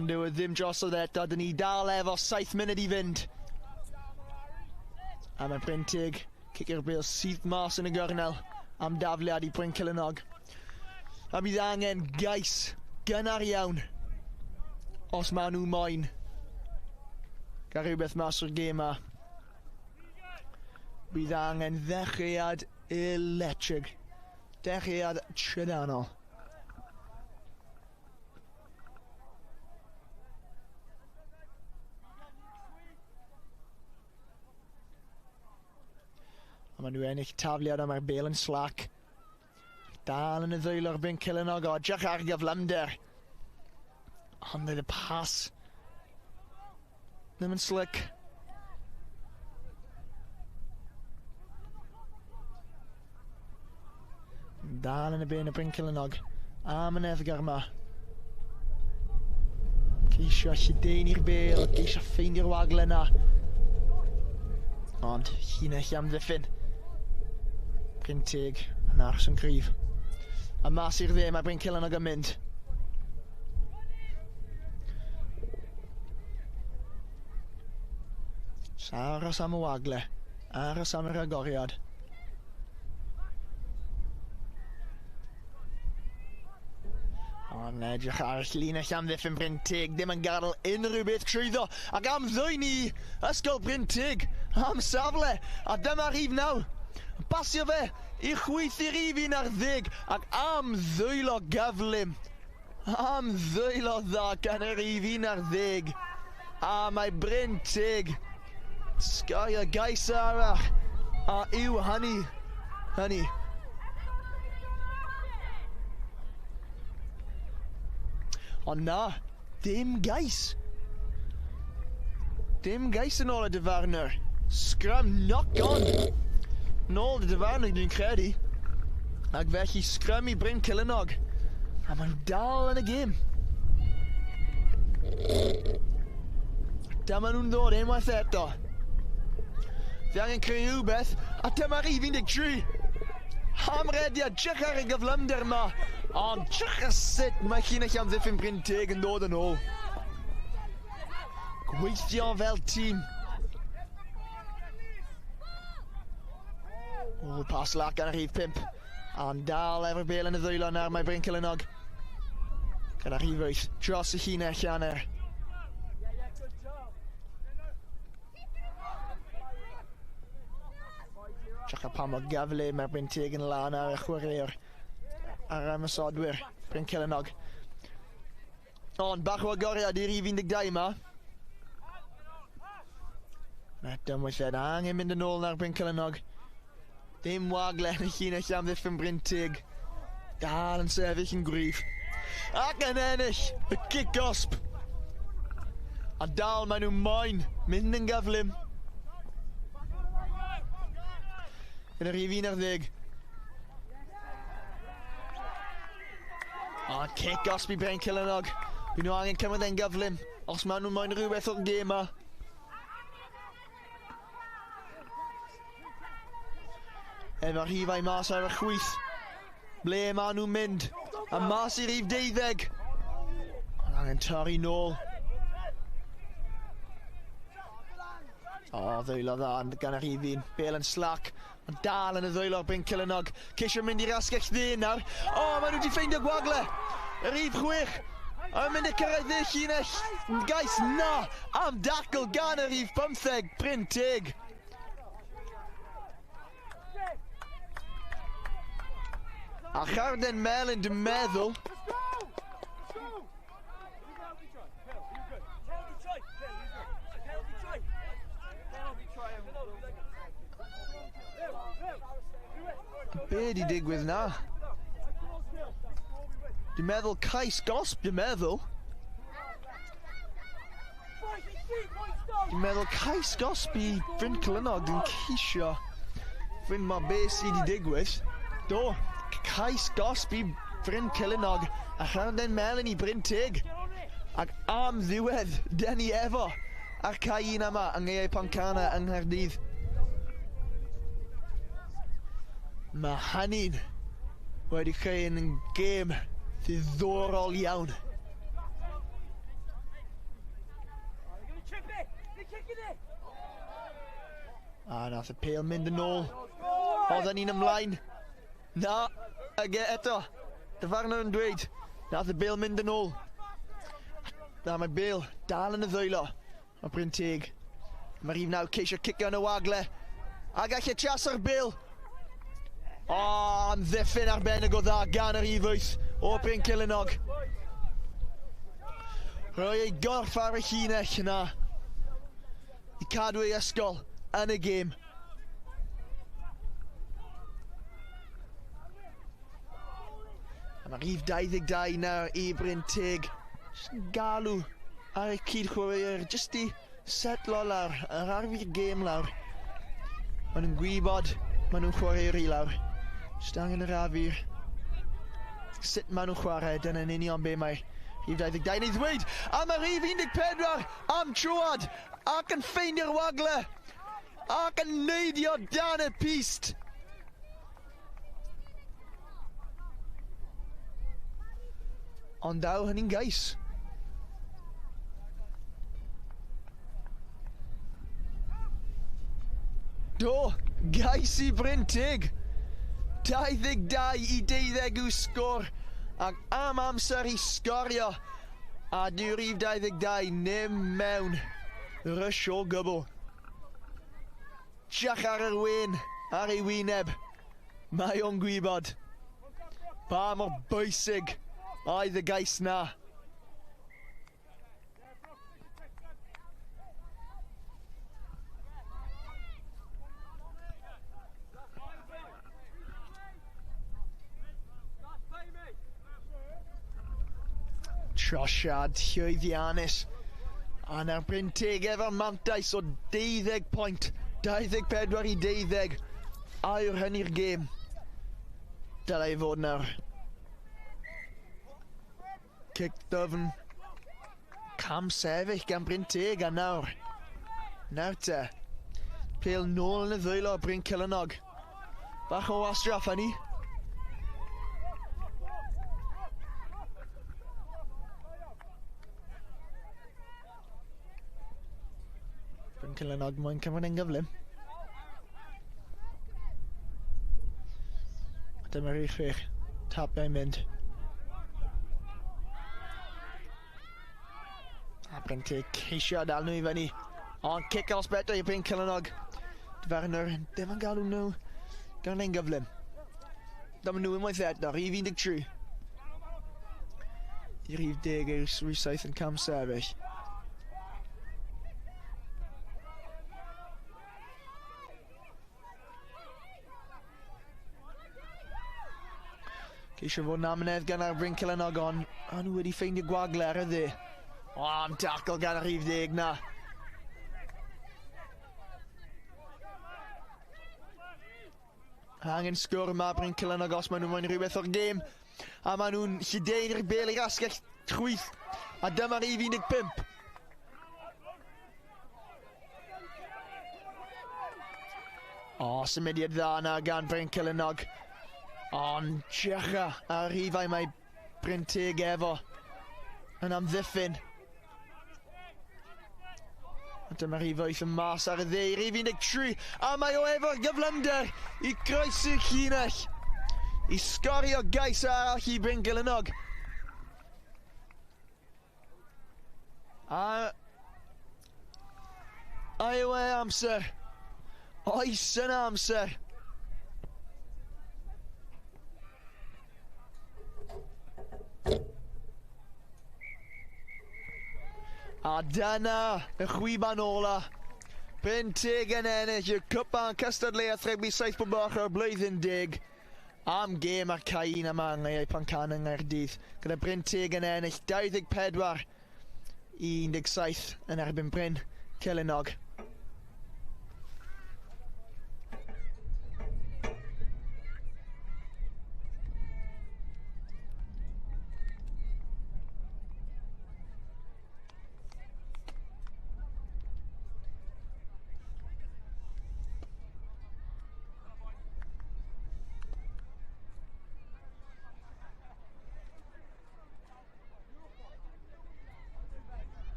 ond dyw e ddim drosodd eto. Dyn ni dal efo 7 munud i fynd. A mae Bryn Teg, cicio'r bêl syth mas yn y gornel am dafliad i Bryn Celynog. A bydd angen gais gynnar iawn os maen nhw moyn gael rhywbeth mas o'r gêm ma. Bydd angen ddechreuad electric, dechreuad trydanol. A maen nhw ennill tafliad a mae'r bêl yn slack. Dal yn y ddwylo'r Bryn Celynog, o, edrych ar gyflymder. Ond y pas ddim yn slick. Dal yn y bên y Bryn Celynog. Am yn edgar yma. Ceisio lledaenu'r bêl, ceisio ffeindio'r wagle yna. Ond llinell amddiffyn. Bryn Teg yn aros yn gryf. A mas i'r dde mae Bryn Celynog yn mynd. Aros am y wagle, aros am yr agoriad. Ond edrych ar y llinell amddiffyn Brynteg, ddim yn gadael unrhyw beth trwyddo. Ac am ddwy ni, Ysgol Brynteg, am safle. A dyma rhif 9. Pasio fe i chwyth i rhif 11 ac am ddwylo gyflym. Am ddwylo dda gan y rhif 11. A mae Brynteg sgorio gais arall. A yw hynny. Ond na, dim gais. Dim gais yn ôl y dyfarnwr. Scrum knock on. Nôl y dyfarnwr dwi'n credu. Ac felly scrum i Bryn Celynog. A maen nhw dal yn y gêm. Dyma nhw'n ddod unwaith eto. Fi angen creu rhywbeth, a dyma rhif 13. Hamrediad, drych ar y gyflymder yma. Ond drych ar sut mae llinell amddiffyn Brynteg yn dod yn ôl. Gweithio fel tîm. O, pas lac gan y rhif 5. Ond dal efo'r bêl yn y ddwylo nawr mae Bryn Celynog. Gyda rhif 8 dros y llinell hanner. Drych ar pa mor gyflym mae'r Brynteg yn lan ar y chwaraewr a'r ymosodwyr Bryn Celynog. Ond bach o agoriad i'r rhif 12 yma. Eto weithiau angen mynd yn ôl nawr Bryn Celynog. Dim wagle yn y llinell amddiffyn Brynteg. Dal yn sefyll yn gryf. Ac yn ennill y cic gosb. A dal maen nhw moyn mynd yn gyflym. Yn y rhif 11. O, cic gosb i Bryn Celynog. By nhw angen cymryd e'n gyflym os maen nhw moyn rhywbeth o'r gêm yma. Efo'r rhifau mas ar y chwith. Ble maen nhw'n mynd? A mas i rhif 12. Ond angen torri nôl. O, ddwylo dda gan y rhif 1. Bêl yn slac. Ond dal yn y ddwylo Bryn Celynog. Ceisio mynd i'r asgell dde nawr. O, maen nhw wedi ffeindio gwagle. Y rhif 6. Yn mynd i cyrraedd y llinell. Gais na am dacl gan y rhif 15. Brynteg. A Charden Melyn, dwi'n meddwl. Be di digwydd na? Dwi'n meddwl cais gosb, dwi'n meddwl. Dwi'n meddwl cais gosb i Bryn Celynog yn ceisio fynd ma be sydd wedi digwydd. Do, cais gosb i Bryn Celynog a Charden Melyn i Brynteg. Ac am ddiwedd, den ni efo a'r cae un yma yng Nghaeau Pontcanna yng Nghaerdydd. Mae hynny'n wedi creu yn gêm ddiddorol iawn. A nath y pêl mynd yn ôl. Oedden ni'n ymlaen. Na, ag eto, dyfarnwr yn dweud, nath y bêl mynd yn ôl. Na, mae bêl dal yn y ddwylo. Mae Brynteg. Mae rhif 9 ceisio cicio yn y wagle. A gallu traso'r bêl. O, amddiffyn arbennig o dda gan yr rhif 8 o Bryn Celynog. Rhoi ei gorff ar y llinell yna i cadw ei ysgol yn y gêm. A mae rhif 22 nawr i Brynteg. Jyst yn galw ar y cyd-chwaraewyr, jyst i setlo lawr, yr arfi'r gêm lawr. Maen nhw'n gwybod, maen nhw'n chwaraewyr i lawr. Jyst angen yr arfi'r sut maen nhw'n chwarae, dyna'n union be mae rhif 22 yn ei ddweud. A mae rhif 14 am troad ac yn ffeindio'r wagle ac yn neidio dan y pist. Ond daw hynny'n gais. Do, gais i Brynteg. 22 i 12 yw sgôr. Ac am amser i sgorio. A dyw'r rhif 22 ddim mewn rush o gwbl. Tiach ar yr wên, ar ei wyneb. Mae o'n gwybod pa mor bwysig oedd y gais na. Trosiad llwyddiannus. A nawr Bryn Teg efo'r mantais o 12 pwynt, 24 i 12. A yw'r hynny'r gêm? Dylai fod nawr. Cic dwfn. Cam sefyll gan Bryn Teg a nawr. Nawr te. Pêl nôl yn y ddwylo Bryn Celynog. Bach o wastraff hynny. Bryn Celynog moyn cymryd yn gyflym. Dyma rhif 6. Tapiau'n mynd. A Bryn Teg ceisio dal nhw i fyny. Ond cic os beto i Bryn Celynog. Dyfarnwr ddim yn galw nhw gan ein gyflym. Dyma nhw unwaith eto, rhif 13. I rhif 10 yw'r rhif 7 yn cam sefyll. Ceisio fod yn amynedd gan ar Bryn Celynog, ond a nhw wedi ffeindio gwagle ar y dde. O, am tackle gan y rhif 10 na. Angen sgwr yma Bryn Celynog os maen nhw'n moyn rhywbeth o'r gêm. A maen nhw'n lledaenu'r bel i'r asgell chwith. A dyma rhif 15. O, symudiad dda na gan Bryn Celynog. Ond Tjecha a'r rhifau mae Bryn Teg efo yn amddiffyn. A dyma rhif 8 yn mas ar y dde, rhif 13, a mae o efo'r gyflymder i groesi'r llinell i sgorio gais arall i Bryn Celynog. A yw e amser? Oes yna amser? A dyna y chwiban ola. Bryn Teg yn ennill y cwpan cystadleuaeth rygbi 7 bob ochr blwyddyn 10 am gêm ar cae un yma yng Nghaeau Pontcanna yng Nghaerdydd. Gyda Bryn Teg yn ennill 24 17 yn erbyn Bryn Celynog.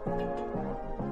Thank you.